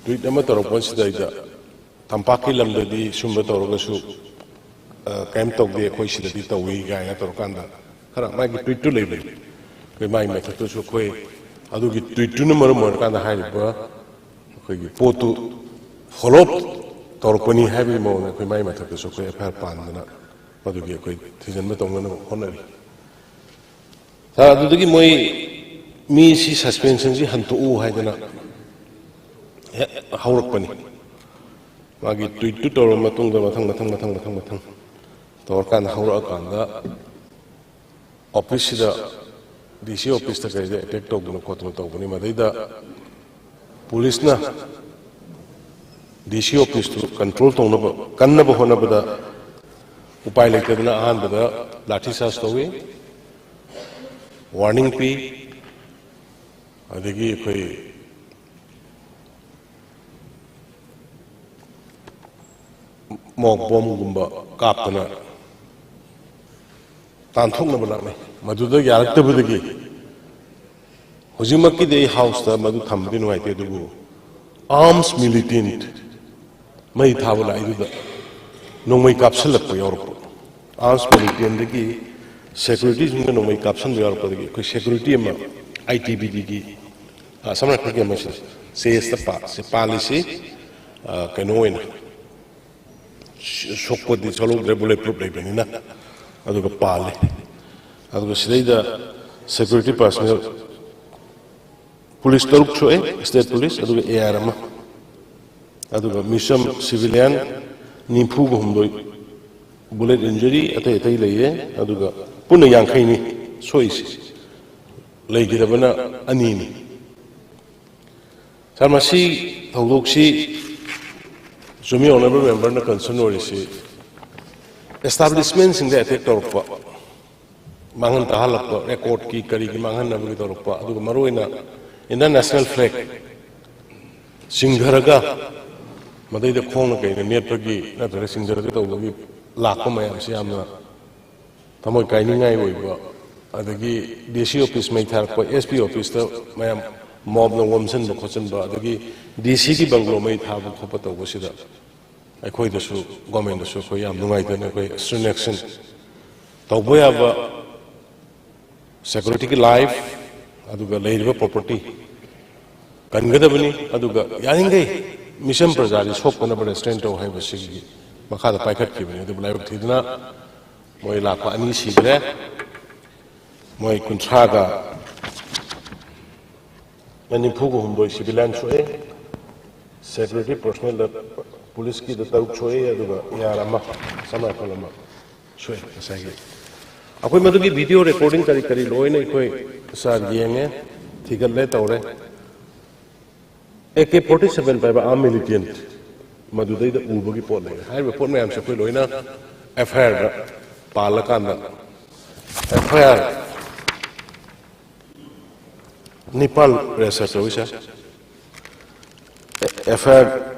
ꯇ꯭ꯋꯤꯠ ꯑꯃ ꯇꯧꯔꯛꯄꯁꯤꯗꯩꯗ, "ꯇꯝꯄꯥꯛꯀꯤ ꯂꯝꯗꯗꯤ ꯁꯨꯝꯕ ꯇꯧꯔꯒꯁꯨ ꯀꯔꯤꯝ ꯇꯧꯗꯦ, ꯑꯩꯈꯣꯏ ꯁꯤꯗꯗꯤ ꯇꯧꯏ" ꯀꯥꯏꯅ ꯇꯧꯔꯀꯥꯟꯗ, ꯈꯔ ꯃꯥꯒꯤ ꯇ꯭ꯋꯤꯠꯇꯨ ꯂꯩꯕꯅꯤ꯫ ꯑꯩꯈꯣꯏ ꯃꯥꯒꯤ ꯃꯊꯛꯇꯁꯨ ꯑꯩꯈꯣꯏ ꯑꯗꯨꯒꯤ ꯇ꯭ꯋꯤꯠꯇꯨꯅ ꯃꯔꯝ ꯑꯣꯏꯔꯀꯥꯟꯗ ꯍꯥꯏꯔꯤꯕ ꯑꯩꯈꯣꯏꯒꯤ ꯄꯣꯠꯇꯨ ꯐꯣꯂꯣ ꯑꯞ ꯇꯧꯔꯛꯄꯅꯤ ꯍꯥꯏꯕꯒꯤ ꯃꯑꯣꯡꯗ ꯑꯩꯈꯣꯏ ꯃꯥꯒꯤ ꯃꯊꯛꯇꯁꯨ ꯑꯩꯈꯣꯏ ꯑꯦꯐ ꯑꯥꯏ ꯑꯥꯔ ꯄꯥꯟꯗꯅ ꯃꯗꯨꯒꯤ ꯑꯩꯈꯣꯏ ꯊꯤꯖꯤꯟꯕ ꯇꯧꯅꯅꯕ ꯍꯣꯠꯅꯔꯤ꯫ ꯁꯥꯔ, ꯑꯗꯨꯗꯒꯤ ꯃꯣꯏ ꯃꯤꯁꯤ ꯁꯁꯄꯦꯟꯁꯟꯁꯤ ꯍꯟꯇꯣꯛꯎ ꯍꯥꯏꯗꯅ ꯍꯦꯛ ꯍꯧꯔꯛꯄꯅꯤ꯫ ꯃꯥꯒꯤ ꯇ꯭ꯋꯤꯠꯇꯨ ꯇꯧꯔꯕ ꯃꯇꯨꯡꯗ ꯃꯊꯪ, ꯃꯊꯪ, ꯃꯊꯪ, ꯃꯊꯪ, ꯃꯊꯪ ꯇꯧꯔꯀꯥꯟꯗ ꯍꯧꯔꯛꯑꯀꯥꯟꯗ ꯑꯣꯐꯤꯁꯁꯤꯗ, ꯗꯤ ꯁꯤ ꯑꯣꯐꯤꯁꯇ ꯀꯩꯗ ꯑꯦꯇꯦꯛ ꯇꯧꯗꯅ ꯈꯣꯠꯇꯅ ꯇꯧꯕꯅꯤ꯫ ꯃꯗꯩꯗ ꯄꯨꯂꯤꯁꯅ ꯗꯤ ꯁꯤ ꯑꯣꯐꯤꯁꯇꯨ ꯀꯟꯇ꯭ꯔꯣꯜ ꯇꯧꯅꯕ ꯀꯟꯅꯕ ꯍꯣꯠꯅꯕꯗ ꯎꯄꯥꯏ ꯂꯩꯇꯗꯅ ꯑꯍꯥꯟꯕꯗ ꯂꯥꯊꯤ ꯆꯥꯔꯖ ꯇꯧꯏ, ꯋꯥꯔꯅꯤꯡ ꯄꯤ, ꯑꯗꯒꯤ ꯑꯩꯈꯣꯏ ꯃꯣꯛ ꯕꯣꯝꯒꯨꯝꯕ ꯀꯥꯞꯇꯅ ꯇꯥꯟꯊꯣꯛꯅꯕ ꯂꯥꯛꯅꯩ꯫ ꯃꯗꯨꯗ ꯌꯥꯔꯛꯇꯕꯗꯒꯤ ꯍꯧꯖꯤꯛꯃꯛꯀꯤꯗꯤ ꯑꯩ ꯍꯥꯎꯁꯇ ꯃꯗꯨ ꯊꯝꯕꯗꯤ ꯅꯨꯡꯉꯥꯏꯇꯦ, ꯑꯗꯨꯕꯨ ꯑꯥꯔꯝꯁ ꯃꯤꯂꯤꯇꯦꯟꯠ ꯃꯩ ꯊꯥꯕ ꯂꯥꯛꯏꯗꯨꯗ ꯅꯣꯡꯃꯩ ꯀꯥꯞꯁꯤꯜꯂꯛꯄ ꯌꯥꯎꯔꯛꯄ, ꯑꯥꯔꯝꯁ ꯃꯤꯂꯤꯇꯦꯟꯠꯗꯒꯤ ꯁꯦꯀ꯭ꯌꯨꯔꯤꯇꯤꯁꯤꯡꯅ ꯅꯣꯡꯃꯩ ꯀꯥꯞꯁꯤꯟꯕ ꯌꯥꯎꯔꯛꯄꯗꯒꯤ ꯑꯩꯈꯣꯏ ꯁꯦꯀ꯭ꯌꯨꯔꯤꯇꯤ ꯑꯃ, ꯑꯥꯏ ꯇꯤ ꯕꯤ ꯗꯤꯒꯤ, ꯑ, ꯁꯝꯅ ꯍꯥꯏꯔꯕꯗ ꯀꯦꯝ ꯑꯁꯤꯗ ꯆꯦꯁꯇ ꯄꯥ-, ꯁꯤ ꯄꯥꯜꯂꯤꯁꯤ, ꯑ, ꯀꯩꯅꯣ ꯑꯣꯏꯅ ꯁꯣꯛꯄꯗꯤ ꯁꯣꯛꯍꯧꯗ꯭ꯔꯦ, ꯕꯨꯂꯦꯠ ꯄ꯭ꯔꯨꯞ ꯂꯩꯕꯅꯤꯅ, ꯑꯗꯨꯒ ꯄꯥꯜꯂꯤ꯫ ꯑꯗꯨꯒ ꯁꯤꯗꯩꯗ ꯁꯦꯀ꯭ꯌꯨꯔꯤꯇꯤ ꯄꯥꯔꯁꯣꯅꯦꯜ, ꯄꯨꯂꯤꯁ ꯇꯔꯨꯛ ꯁꯣꯛꯑꯦ, ꯁ꯭ꯇꯦꯠ ꯄꯨꯂꯤꯁ, ꯑꯗꯨꯒ ꯑꯦ ꯑꯥꯔ ꯑꯃ, ꯑꯗꯨꯒ ꯃꯤꯆꯝ ꯁꯤꯚꯤꯂꯤꯌꯟ ꯅꯤꯐꯨꯒ ꯍꯨꯝꯗꯣꯏ ꯕꯨꯂꯦꯠ ꯏꯟꯖꯨꯔꯤ, ꯑꯇꯩ ꯑꯇꯩ ꯂꯩꯌꯦ, ꯑꯗꯨꯒ ꯄꯨꯟꯅ ꯌꯥꯡꯈꯩꯅꯤ ꯁꯣꯛꯏꯁꯦ, ꯂꯩꯈꯤꯗꯕꯅ ꯑꯅꯤꯅꯤ꯫ ꯁꯥꯔ, ꯃꯁꯤ ꯊꯧꯗꯣꯛꯁꯤ ꯆꯨꯝꯃꯤ, ꯑꯣꯅꯔꯦꯕꯜ ꯃꯦꯝꯕꯔꯅ ꯀꯟꯁꯔꯟ ꯑꯣꯏꯔꯤꯁꯤ ꯑꯦꯁꯇꯥꯕ꯭ꯂꯤꯁꯃꯦꯟꯁꯤꯡꯗ ꯑꯦꯇꯦꯛ ꯇꯧꯔꯛꯄ, ꯃꯥꯡꯍꯟ ꯇꯥꯍꯜꯂꯛꯄ, ꯔꯦꯀꯣꯔꯠꯀꯤ ꯀꯔꯤꯒꯤ ꯃꯥꯡꯍꯟꯅꯕꯒꯤ ꯇꯧꯔꯛꯄ, ꯑꯗꯨꯒ ꯃꯔꯨꯑꯣꯏꯅ ꯏꯟꯗꯤꯌꯥꯟ ꯅꯦꯁꯅꯦꯜ ꯐ꯭ꯂꯦꯒ ꯆꯤꯡꯊꯔꯒ ꯃꯗꯩꯗ ꯈꯣꯡꯅ ꯀꯩꯅ ꯅꯦꯠꯄꯒꯤ ꯅꯠꯇ꯭ꯔꯒ ꯆꯤꯡꯊꯔꯒ ꯇꯧꯕꯒꯤ ꯂꯥꯛꯄ ꯃꯌꯥꯝꯁꯤ ꯌꯥꯝꯅ ꯊꯃꯣꯏ ꯀꯥꯏꯅꯤꯡꯉꯥꯏ ꯑꯣꯏꯕ, ꯑꯗꯒꯤ ꯗꯤ ꯁꯤ ꯑꯣꯐꯤꯁ ꯃꯩ ꯊꯥꯔꯛꯄ, ꯑꯦꯁ ꯄꯤ ꯑꯣꯐꯤꯁꯇ ꯃꯌꯥꯝ ꯃꯣꯕꯅ ꯑꯣꯝꯁꯤꯟꯕ ꯈꯣꯠꯆꯤꯟꯕ, ꯑꯗꯒꯤ ꯗꯤ ꯁꯤꯒꯤ ꯕꯪꯒ꯭ꯂꯣ ꯃꯩ ꯊꯥꯕ ꯈꯣꯠꯄ ꯇꯧꯕꯁꯤꯗ ꯑꯩꯈꯣꯏꯗꯁꯨ, ꯒꯣꯔꯃꯦꯟꯗꯁꯨ ꯑꯩꯈꯣꯏ ꯌꯥꯝ ꯅꯨꯡꯉꯥꯏꯇꯅ ꯑꯩꯈꯣꯏ ꯁ꯭ꯇꯔꯤꯛ ꯑꯦꯛꯁꯟ ꯇꯧꯕ ꯌꯥꯕ ꯁꯦꯀ꯭ꯌꯨꯔꯤꯇꯤꯒꯤ ꯂꯥꯏꯐ, ꯑꯗꯨꯒ ꯂꯩꯔꯤꯕ ꯄ꯭ꯔꯣꯄꯔꯇꯤ ꯀꯟꯒꯗꯕꯅꯤ꯫ ꯑꯗꯨꯒ ꯌꯥꯔꯤꯈꯩ ꯃꯤꯆꯝ ꯄ꯭ꯔꯖꯥꯗꯤ ꯁꯣꯛꯇꯅꯕ ꯔꯦꯁꯇ꯭ꯔꯦꯟ ꯇꯧ ꯍꯥꯏꯕꯁꯤꯒꯤ ꯃꯈꯥꯗ ꯄꯥꯏꯈꯠꯈꯤꯕꯅꯤ꯫ ꯑꯗꯨꯕꯨ ꯂꯥꯏꯕꯛ ꯊꯤꯗꯅ ꯃꯣꯏ ꯂꯥꯛꯄ ꯑꯅꯤ ꯁꯤꯈ꯭ꯔꯦ, ꯃꯣꯏ ꯀꯨꯟꯊ꯭ꯔꯥꯒ ꯅꯤꯐꯨꯒ ꯍꯨꯝꯗꯣꯏ ꯁꯤꯚꯤꯂꯤꯌꯟ ꯁꯣꯛꯑꯦ, ꯁꯦꯀ꯭ꯌꯨꯔꯤꯇꯤ ꯄꯔꯁꯣꯅꯦꯜꯗ, ꯄꯨꯂꯤꯁꯀꯤꯗ ꯇꯔꯨꯛ ꯁꯣꯛꯑꯦ, ꯑꯗꯨꯒ ꯑꯦ ꯑꯥꯔ ꯑꯃ, ꯑꯁꯥꯝ ꯔꯥꯏꯐꯜ ꯑꯃ ꯁꯣꯛꯑꯦ꯫ ꯉꯁꯥꯏꯒꯤ ꯑꯩꯈꯣꯏ ꯃꯗꯨꯒꯤ ꯚꯤꯗꯤꯑꯣ ꯔꯦꯀꯣꯔꯗꯤꯡ ꯀꯔꯤ ꯀꯔꯤ ꯂꯣꯏꯅ ꯑꯩꯈꯣꯏ ꯁꯥꯔ ꯌꯦꯡꯉꯦ, ꯊꯤꯒꯠꯂꯦ, ꯇꯧꯔꯦ꯫ ꯑꯦ ꯀꯦ ꯐꯣꯔꯇꯤ ꯁꯚꯦꯟ ꯄꯥꯏꯕ ꯑꯥꯔꯝ ꯃꯤꯂꯤꯇꯦꯟꯠ ꯃꯗꯨꯗꯩꯗ ꯎꯕꯒꯤ ꯄꯣꯠ ꯂꯩꯔꯦ꯫ ꯍꯥꯏꯔꯤꯕ ꯄꯣꯠ ꯃꯌꯥꯝꯁꯦ ꯑꯩꯈꯣꯏ ꯂꯣꯏꯅ ꯑꯦꯐ ꯑꯥꯏ ꯑꯥꯔꯗ ꯄꯥꯜꯂꯀꯥꯟꯗ, ꯑꯦꯐ ꯑꯥꯏ ꯑꯥꯔ ꯅꯤꯄꯥꯜ ꯔꯦꯖꯤꯁꯇꯔ ꯇꯧꯏ, ꯁꯥꯔ꯫ ꯑꯦꯐ ꯑꯥꯏ ꯑꯥꯔ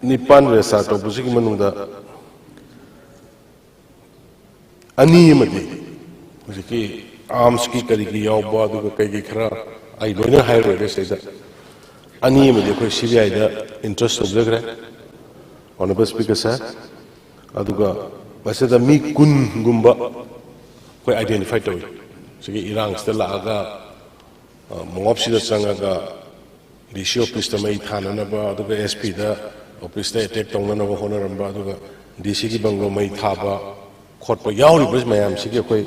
ꯅꯤꯄꯥꯜ ꯔꯦꯖꯤꯁꯇꯔ ꯇꯧꯕꯁꯤꯒꯤ ꯃꯅꯨꯡꯗ ꯑꯅꯤ ꯑꯃꯗꯤ ꯍꯧꯖꯤꯛꯀꯤ ꯑꯥꯔꯝꯁꯀꯤ ꯀꯔꯤꯒꯤ ꯌꯥꯎꯕ, ꯑꯗꯨꯒ ꯀꯩꯒꯤ ꯈꯔ ꯑꯩ ꯂꯣꯏꯅ ꯍꯥꯏꯔꯔꯣꯏꯒꯦ ꯁꯤꯗꯩꯗ꯫ ꯑꯅꯤ ꯑꯃꯗꯤ ꯑꯩꯈꯣꯏ ꯁꯤ ꯕꯤ ꯑꯥꯏꯗ ꯏꯟꯇ꯭ꯔꯁ ꯇꯧꯖꯈ꯭ꯔꯦ, ꯑꯣꯅꯔꯦꯕꯜ ꯁ꯭ꯄꯤꯀꯔ ꯁꯥꯔ꯫ ꯑꯗꯨꯒ ꯃꯁꯤꯗ ꯃꯤ ꯀꯨꯟꯒꯨꯝꯕ ꯑꯩꯈꯣꯏ ꯑꯥꯏꯗꯦꯟꯇꯤꯐꯥꯏ ꯇꯧꯏ꯫ ꯁꯤꯒꯤ ꯏꯔꯥꯡꯁꯤꯗ ꯂꯥꯛꯑꯒ, ꯑ, ꯃꯣꯞꯁꯤꯗ ꯆꯪꯉꯒ ꯗꯤ ꯁꯤ ꯑꯣꯐꯤꯁꯇ ꯃꯩ ꯊꯥꯅꯅꯕ, ꯑꯗꯨꯒ ꯑꯦꯁ ꯄꯤꯗ ꯑꯣꯐꯤꯁꯇ ꯑꯦꯇꯦꯛ ꯇꯧꯅꯅꯕ ꯍꯣꯠꯅꯔꯝꯕ, ꯑꯗꯨꯒ ꯗꯤ ꯁꯤꯒꯤ ꯕꯪꯒ꯭ꯂꯣ ꯃꯩ ꯊꯥꯕ ꯈꯣꯠꯄ ꯌꯥꯎꯔꯤꯕ ꯃꯌꯥꯝꯁꯤꯒꯤ ꯑꯩꯈꯣꯏ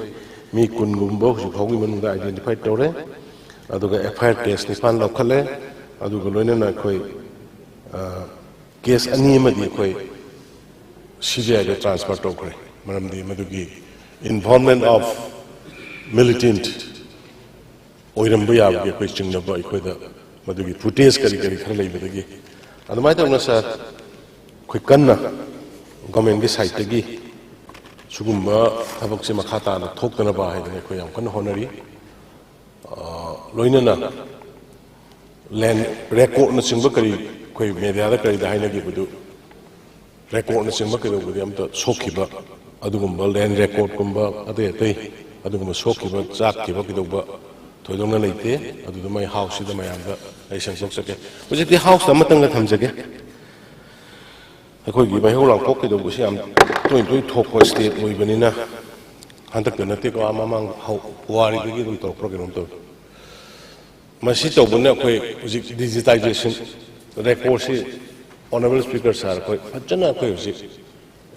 ꯃꯤ ꯀꯨꯟꯒꯨꯝꯕ ꯍꯧꯖꯤꯛ ꯐꯥꯎꯒꯤ ꯃꯅꯨꯡꯗ ꯑꯥꯏꯗꯦꯟꯇꯤꯐꯥꯏ ꯇꯧꯔꯦ꯫ ꯑꯗꯨꯒ ꯑꯦꯐ ꯑꯥꯏ ꯑꯥꯔ ꯀꯦꯁ ꯅꯤꯄꯥꯟ ꯂꯧꯈꯠꯂꯦ꯫ ꯑꯗꯨꯒ ꯂꯣꯏꯅꯅ ꯑꯩꯈꯣꯏ, ꯑ, ꯀꯦꯁ ꯑꯅꯤ ꯑꯃꯗꯤ ꯑꯩꯈꯣꯏ ꯁꯤ ꯕꯤ ꯑꯥꯏꯗ ꯇ꯭ꯔꯥꯟꯁꯐꯔ ꯇꯧꯈ꯭ꯔꯦ꯫ ꯃꯔꯝꯗꯤ ꯃꯗꯨꯒꯤ involvement of militant ꯑꯣꯏꯔꯝꯕ ꯌꯥꯕꯒꯤ ꯑꯩꯈꯣꯏ ꯆꯤꯡꯅꯕ ꯑꯩꯈꯣꯏꯗ ꯃꯗꯨꯒꯤ ꯐꯨꯇꯦꯖ ꯀꯔꯤ ꯀꯔꯤ ꯈꯔ ꯂꯩꯕꯗꯒꯤ꯫ ꯑꯗꯨꯃꯥꯏꯅ ꯇꯧꯅ ꯁꯥꯔ, ꯑꯩꯈꯣꯏ ꯀꯟꯅ ꯒꯣꯔꯃꯦꯟꯒꯤ ꯁꯥꯏꯠꯇꯒꯤ ꯁꯤꯒꯨꯝꯕ ꯊꯕꯛꯁꯦ ꯃꯈꯥ ꯇꯥꯅ ꯊꯣꯛꯇꯅꯕ ꯍꯥꯏꯗꯅ ꯑꯩꯈꯣꯏ ꯌꯥꯝ ꯀꯟꯅ ꯍꯣꯠꯅꯔꯤ꯫ ꯑ, ꯂꯣꯏꯅꯅ ꯂꯦꯟ ꯔꯦꯀꯣꯔꯠꯅꯆꯤꯡꯕ ꯀꯔꯤ ꯑꯩꯈꯣꯏ ꯃꯦꯗꯤꯌꯥꯗ ꯀꯔꯤꯗ ꯍꯥꯏꯅꯈꯤꯕꯗꯨ, ꯔꯦꯀꯣꯔꯠꯅꯆꯤꯡꯕ ꯀꯩꯗꯧꯕꯗꯤ ꯑꯝꯇ ꯁꯣꯛꯈꯤꯕ, ꯑꯗꯨꯒꯨꯝꯕ ꯂꯦꯟ ꯔꯦꯀꯣꯔꯠꯀꯨꯝꯕ ꯑꯇꯩ ꯑꯇꯩ ꯑꯗꯨꯒꯨꯝꯕ ꯁꯣꯛꯈꯤꯕ, ꯆꯥꯛꯈꯤꯕ ꯀꯩꯗꯧꯕ ꯊꯣꯏꯗꯣꯛꯅ ꯂꯩꯇꯦ꯫ ꯑꯗꯨꯗ ꯃꯩ ꯍꯥꯎꯁꯁꯤꯗ ꯃꯌꯥꯝꯗ ꯑꯩ ꯁꯦꯡꯗꯣꯛꯆꯒꯦ꯫ ꯍꯧꯖꯤꯛꯇꯤ ꯍꯥꯎꯁꯇ ꯑꯃꯇꯪꯒ ꯊꯝꯖꯒꯦ꯫ ꯑꯩꯈꯣꯏꯒꯤ ꯃꯩꯍꯧ ꯂꯥꯡꯄꯣꯛ ꯀꯩꯗꯧꯕꯁꯤ ꯌꯥꯝ ꯇꯣꯏ ꯇꯣꯏ ꯊꯣꯛꯄ ꯁ꯭ꯇꯦꯠ ꯑꯣꯏꯕꯅꯤꯅ, ꯍꯟꯗꯛꯇ ꯅꯠꯇꯦꯀꯣ, ꯑꯥ ꯃꯃꯥꯡ ꯍꯧ-, ꯄꯨꯋꯥꯔꯤꯗꯒꯤ ꯑꯗꯨꯝ ꯇꯧꯔꯛꯄ꯭ꯔꯥ ꯀꯩꯅꯣꯝ ꯇꯧꯏ꯫ ꯃꯁꯤ ꯇꯧꯕꯅ ꯑꯩꯈꯣꯏ ꯍꯧꯖꯤꯛ ꯗꯤꯖꯤꯇꯥꯏꯖꯦꯁꯟ, ꯔꯦꯀꯣꯔꯠꯁꯤ, ꯑꯣꯅꯔꯦꯕꯜ ꯁ꯭ꯄꯤꯀꯔ ꯁꯥꯔ, ꯑꯩꯈꯣꯏ ꯐꯖꯅ ꯑꯩꯈꯣꯏ ꯍꯧꯖꯤꯛ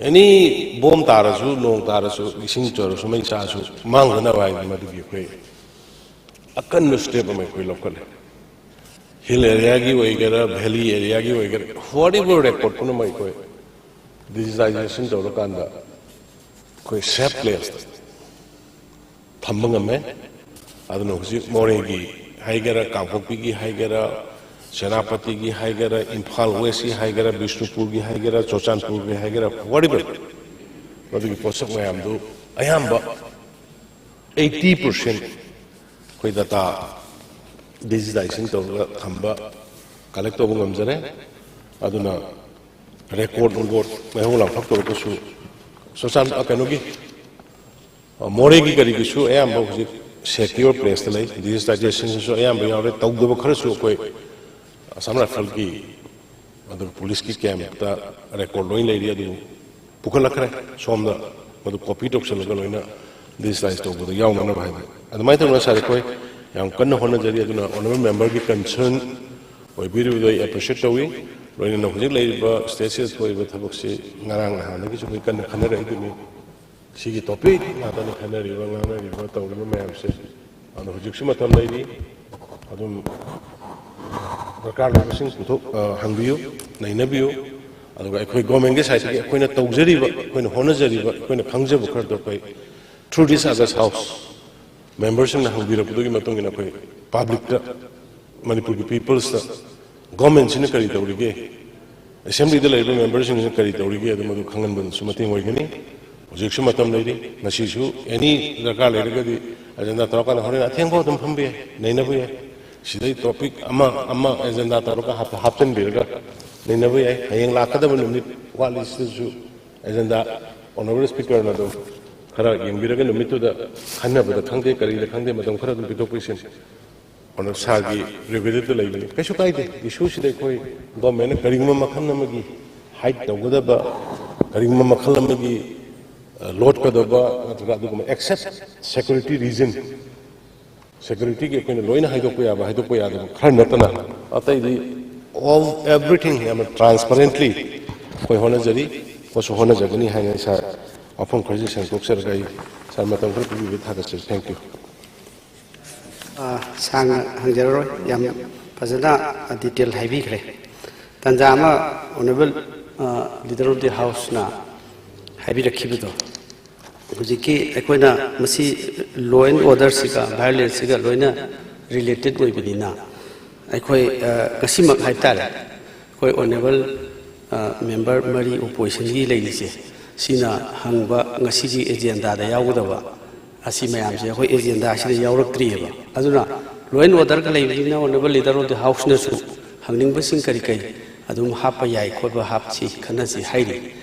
ꯑꯦꯅꯤ ꯕꯣꯝ ꯇꯥꯔꯁꯨ, ꯅꯣꯡ ꯇꯥꯔꯁꯨ, ꯏꯁꯤꯡ ꯆꯣꯏꯔꯁꯨ, ꯃꯩ ꯆꯥꯔꯁꯨ ꯃꯥꯡꯗꯅꯕ ꯍꯥꯏꯗꯅ ꯃꯗꯨꯒꯤ ꯑꯩꯈꯣꯏ ꯑꯀꯟꯕ ꯁ꯭ꯇꯦꯞ ꯑꯃ ꯑꯩꯈꯣꯏ ꯂꯧꯈꯠꯂꯦ꯫ ꯍꯤꯜ ꯑꯦꯔꯤꯌꯥꯒꯤ ꯑꯣꯏꯒꯦꯔꯥ, ꯚꯦꯂꯤ ꯑꯦꯔꯤꯌꯥꯒꯤ ꯑꯣꯏꯒꯦꯔꯥ, ꯋꯥꯠ ꯑꯦꯚꯔ ꯔꯦꯀꯣꯔꯠ ꯄꯨꯝꯅꯃꯛ ꯑꯩꯈꯣꯏ ꯗꯤꯖꯤꯇꯥꯏꯖꯦꯁꯟ ꯇꯧꯔꯀꯥꯟꯗ ꯑꯩꯈꯣꯏ ꯁꯦꯐ ꯄ꯭ꯂꯦꯁꯇ ꯊꯝꯕ ꯉꯝꯃꯦ꯫ ꯑꯗꯨꯅ ꯍꯧꯖꯤꯛ ꯃꯣꯔꯦꯒꯤ ꯍꯥꯏꯒꯦꯔꯥ, ꯀꯥꯡꯄꯣꯛꯄꯤꯒꯤ ꯍꯥꯏꯒꯦꯔꯥ, ꯁꯦꯅꯥꯄꯇꯤꯒꯤ ꯍꯥꯏꯒꯦꯔꯥ, ꯏꯝꯐꯥꯜ ꯋꯦꯁꯀꯤ ꯍꯥꯏꯒꯦꯔꯥ, ꯕꯤꯁꯅꯨꯄꯨꯔꯒꯤ ꯍꯥꯏꯒꯦꯔꯥ, ꯆꯨꯔꯆꯥꯟꯄꯨꯔꯒꯤ ꯍꯥꯏꯒꯦꯔꯥ, ꯋꯥꯠ ꯑꯦꯚꯔ, ꯃꯗꯨꯒꯤ ꯄꯣꯠꯁꯛ ꯃꯌꯥꯝꯗꯨ ꯑꯌꯥꯝꯕ ꯑꯩꯠꯇꯤ ꯄꯥꯔꯁꯦꯟ ꯑꯩꯈꯣꯏ ꯗꯇꯥ ꯗꯤꯖꯤꯇꯥꯏꯖꯦꯁꯟ ꯇꯧꯔꯒ ꯊꯝꯕ, ꯀꯂꯦꯛ ꯇꯧꯕ ꯉꯝꯖꯔꯦ꯫ ꯑꯗꯨꯅ ꯔꯦꯀꯣꯔꯠ ꯅꯨꯡꯀꯣꯔꯠ ꯃꯩꯍꯧ ꯂꯥꯡꯄꯣꯛ ꯇꯧꯔꯒꯁꯨ, ꯁꯣꯁꯥꯟ-, ꯑ, ꯀꯩꯅꯣꯒꯤ, ꯑ, ꯃꯣꯔꯦꯒꯤ ꯀꯔꯤꯒꯤꯁꯨ ꯑꯌꯥꯝꯕ ꯍꯧꯖꯤꯛ ꯁꯦꯀ꯭ꯌꯣꯔ ꯄ꯭ꯂꯦꯁꯇ ꯂꯩ, ꯗꯤꯖꯤꯇꯥꯏꯖꯦꯁꯟꯁꯤꯁꯨ ꯑꯌꯥꯝꯕ ꯌꯥꯎꯔꯦ꯫ ꯇꯧꯗꯕ ꯈꯔꯁꯨ ꯑꯩꯈꯣꯏ ꯑꯁꯥꯝ ꯔꯥꯏꯐꯜꯒꯤ ꯑꯗꯨꯒ ꯄꯨꯂꯤꯁꯀꯤ ꯀꯦꯝꯞꯇ ꯔꯦꯀꯣꯔꯠ ꯂꯣꯏ ꯂꯩꯔꯤ꯫ ꯑꯗꯨꯕꯨ ꯄꯨꯈꯠꯂꯛꯈ꯭ꯔꯦ ꯁꯣꯝꯗ, ꯃꯗꯨ ꯀꯣꯄꯤ ꯇꯧꯁꯜꯂꯒ ꯂꯣꯏꯅ ꯗꯤꯖꯤꯇꯥꯏꯖ ꯇꯧꯕꯗ ꯌꯥꯎꯅꯅꯕ ꯍꯥꯏꯅ꯫ ꯑꯗꯨꯃꯥꯏꯅ ꯇꯧꯗꯅ ꯁꯥꯔ, ꯑꯩꯈꯣꯏ ꯌꯥꯝ ꯀꯟꯅ ꯍꯣꯠꯅꯖꯔꯤ꯫ ꯑꯗꯨꯅ ꯑꯣꯅꯔꯦꯕꯜ ꯃꯦꯝꯕꯔꯒꯤ ꯀꯟꯁꯔꯟ ꯑꯣꯏꯕꯤꯔꯤꯕꯗꯨ ꯑꯩ ꯑꯦꯄ꯭ꯔꯤꯁꯤꯌꯦꯠ ꯇꯧꯏ꯫ ꯂꯣꯏꯅꯅ ꯍꯧꯖꯤꯛ ꯂꯩꯔꯤꯕ ꯁ꯭ꯇꯦꯠꯁꯤꯗ ꯊꯣꯛꯏꯕ ꯊꯕꯛꯁꯤ ꯉꯔꯥꯡ ꯅꯍꯥꯟꯗꯒꯤꯁꯨ ꯑꯩꯈꯣꯏ ꯀꯟꯅ ꯈꯟꯅꯔꯛꯏꯗꯨꯅꯤ꯫ ꯁꯤꯒꯤ ꯇꯣꯄꯤꯛ ꯉꯥꯛꯇꯅꯤ ꯈꯟꯅꯔꯤꯕ, ꯉꯥꯡꯅꯔꯤꯕ, ꯇꯧꯔꯤꯕ ꯃꯌꯥꯝꯁꯦ꯫ ꯑꯗꯣ ꯍꯧꯖꯤꯛꯁꯨ ꯃꯇꯝ ꯂꯩꯔꯤ꯫ ꯑꯗꯨꯝ ꯗꯔꯀꯥꯔ ꯑꯣꯏꯕꯁꯤꯡ ꯄꯨꯊꯣꯛ-, ꯑ, ꯍꯪꯕꯤꯌꯨ, ꯅꯩꯅꯕꯤꯌꯨ꯫ ꯑꯗꯨꯒ ꯑꯩꯈꯣꯏ ꯒꯣꯔꯃꯦꯟꯒꯤ ꯁꯥꯏꯠꯇꯒꯤ ꯑꯩꯈꯣꯏꯅ ꯇꯧꯖꯔꯤꯕ, ꯑꯩꯈꯣꯏꯅ ꯍꯣꯠꯅꯖꯔꯤꯕ, ꯑꯩꯈꯣꯏꯅ ꯈꯪꯖꯕ ꯈꯔꯗꯣ ꯑꯩꯈꯣꯏ through this August House ꯃꯦꯝꯕꯔꯁꯤꯡꯅ ꯍꯪꯕꯤꯔꯛꯄꯗꯨꯒꯤ ꯃꯇꯨꯡ ꯏꯟꯅ ꯑꯩꯈꯣꯏ ꯄꯕ꯭ꯂꯤꯛꯇ, ꯃꯅꯤꯄꯨꯔꯒꯤ ꯄꯤꯄꯜꯁꯇ ꯒꯣꯔꯃꯦꯟꯁꯤꯅ ꯀꯔꯤ ꯇꯧꯔꯤꯒꯦ, ꯑꯦꯁꯦꯝꯕ꯭ꯂꯤꯗ ꯂꯩꯔꯤꯕ ꯃꯦꯝꯕꯔꯁꯤꯡꯁꯤꯅ ꯀꯔꯤ ꯇꯧꯔꯤꯒꯦ, ꯑꯗꯨ ꯃꯗꯨ ꯈꯪꯍꯟꯕꯗꯁꯨ ꯃꯇꯦꯡ ꯑꯣꯏꯒꯅꯤ꯫ ꯍꯧꯖꯤꯛꯁꯨ ꯃꯇꯝ ꯂꯩꯔꯤ꯫ ꯉꯁꯤꯁꯨ ꯑꯦꯅꯤ ꯗꯔꯀꯥꯔ ꯂꯩꯔꯒꯗꯤ ꯑꯦꯖꯦꯟꯗꯥ ꯇꯧꯔꯀꯥꯟꯗ ꯍꯣꯔꯦꯟ ꯑꯊꯦꯡꯕ ꯑꯗꯨꯝ ꯐꯝꯕ ꯌꯥꯏ, ꯅꯩꯅꯕ ꯌꯥꯏ꯫ ꯁꯤꯗꯩ ꯇꯣꯄꯤꯛ ꯑꯃ ꯑꯃ ꯑꯦꯖꯦꯟꯗꯥ ꯇꯧꯔꯒ ꯍꯥꯞ- ꯍꯥꯞꯆꯤꯟꯕꯤꯔꯒ ꯅꯩꯅꯕ ꯌꯥꯏ꯫ ꯍꯌꯦꯡ ꯂꯥꯛꯀꯗꯕ ꯅꯨꯃꯤꯠ ꯋꯥꯠꯂꯤꯁꯤꯗꯁꯨ ꯑꯦꯖꯦꯟꯗꯥ ꯑꯣꯅꯔꯦꯕꯜ ꯁ꯭ꯄꯤꯀꯔꯅ ꯑꯗꯨꯝ ꯈꯔ ꯌꯦꯡꯕꯤꯔꯒ ꯅꯨꯃꯤꯠꯇꯨꯗ ꯈꯟꯅꯕꯗ ꯈꯪꯗꯦ, ꯀꯔꯤꯗ ꯈꯪꯗꯦ, ꯃꯇꯝ ꯈꯔ ꯑꯗꯨꯝ ꯄꯤꯊꯣꯛ ꯄꯤꯁꯤꯟ ꯑꯣꯅꯔ ꯁꯥꯔꯒꯤ ꯄ꯭ꯔꯤꯚꯤꯂꯦꯖꯇ ꯂꯩꯕꯅꯤ꯫ ꯀꯩꯁꯨ ꯀꯥꯏꯗꯦ꯫ ꯏꯁꯨꯁꯤꯗ ꯑꯩꯈꯣꯏ ꯒꯣꯔꯃꯦꯟꯅ ꯀꯔꯤꯒꯨꯝꯕ ꯃꯈꯜ ꯑꯃꯒꯤ ꯍꯥꯏꯠ ꯇꯧꯒꯗꯕ, ꯀꯔꯤꯒꯨꯝꯕ ꯃꯈꯜ ꯑꯃꯒꯤ ꯂꯣꯠꯀꯗꯕ ꯅꯠꯇ꯭ꯔꯒ ꯑꯗꯨꯒꯨꯝꯕ ꯑꯦꯛꯁꯦꯞ ꯁꯦꯀ꯭ꯌꯨꯔꯤꯇꯤ ꯔꯤꯖꯟ, ꯁꯦꯀ꯭ꯌꯨꯔꯤꯇꯤꯒꯤ ꯑꯩꯈꯣꯏꯅ ꯂꯣꯏꯅ ꯍꯥꯏꯗꯣꯛꯄ ꯌꯥꯕ, ꯍꯥꯏꯗꯣꯛꯄ ꯌꯥꯗꯕ ꯈꯔ ꯅꯠꯇꯅ ꯑꯇꯩꯗꯤ all everything ꯌꯥꯝꯅ ꯇ꯭ꯔꯥꯟꯁꯄꯔꯦꯟꯠꯂꯤ ꯑꯩꯈꯣꯏ ꯍꯣꯠꯅꯖꯔꯤ, ꯍꯣꯠꯁꯨ ꯍꯣꯠꯅꯖꯒꯅꯤ ꯍꯥꯏꯅ ꯑꯩ ꯁꯥꯔ ꯋꯥꯐꯝ ꯈꯔꯁꯤ ꯁꯦꯡꯗꯣꯛꯆꯔꯒ ꯑꯩ ꯁꯥꯔ ꯃꯇꯝ ꯈꯔ ꯄꯤꯕꯤꯕꯒꯤ ꯊꯥꯒꯠꯆꯔꯤ꯫ Thank you꯫ ꯑ, ꯁꯥꯡꯅ ꯍꯪꯖꯔꯔꯣꯏ, ꯌꯥꯝ ꯐꯖꯅ ꯗꯤꯇꯦꯜ ꯍꯥꯏꯕꯤꯈ꯭ꯔꯦ꯫ ꯇꯥꯟꯖꯥ ꯑꯃ ꯑꯣꯅꯔꯦꯕꯜ ꯂꯤꯗꯔ ꯑꯣꯐ ꯗꯤ ꯍꯥꯎꯁꯅ ꯍꯥꯏꯕꯤꯔꯛꯈꯤꯕꯗꯣ, ꯍꯧꯖꯤꯛꯀꯤ ꯑꯩꯈꯣꯏꯅ ꯃꯁꯤ law and orderꯁꯤꯒ violenceꯁꯤꯒ ꯂꯣꯏꯅ related ꯑꯣꯏꯕꯅꯤꯅ, ꯑꯩꯈꯣꯏ ꯑ, ꯉꯁꯤꯃꯛ ꯍꯥꯏꯕ ꯇꯥꯔꯦ, ꯑꯩꯈꯣꯏ ꯑꯣꯅꯔꯦꯕꯜ ꯃꯦꯝꯕꯔ ꯃꯔꯤ ꯑꯣꯄꯣꯖꯤꯁꯟꯒꯤ ꯂꯩꯔꯤꯁꯦ, ꯁꯤꯅ ꯍꯪꯕ ꯉꯁꯤꯒꯤ ꯑꯦꯖꯦꯟꯗꯥꯗ ꯌꯥꯎꯒꯗꯕ ꯑꯁꯤ ꯃꯌꯥꯝꯁꯦ ꯑꯩꯈꯣꯏ ꯑꯦꯖꯦꯟꯗꯥꯁꯤꯗ ꯌꯥꯎꯔꯛꯇ꯭ꯔꯤꯑꯕ꯫ ꯑꯗꯨꯅ law and orderꯒ ꯂꯩꯕꯅꯤꯅ ꯑꯣꯅꯔꯦꯕꯜ ꯂꯤꯗꯔ ꯑꯣꯐ ꯗꯤ ꯍꯥꯎꯁꯅꯁꯨ ꯍꯪꯅꯤꯡꯕꯁꯤꯡ ꯀꯔꯤ ꯀꯔꯤ ꯑꯗꯨꯝ ꯍꯥꯞꯄ ꯌꯥꯏ ꯈꯣꯠꯄ ꯍꯥꯞꯁꯤ ꯈꯟꯅꯁꯤ ꯍꯥꯏꯔꯤ꯫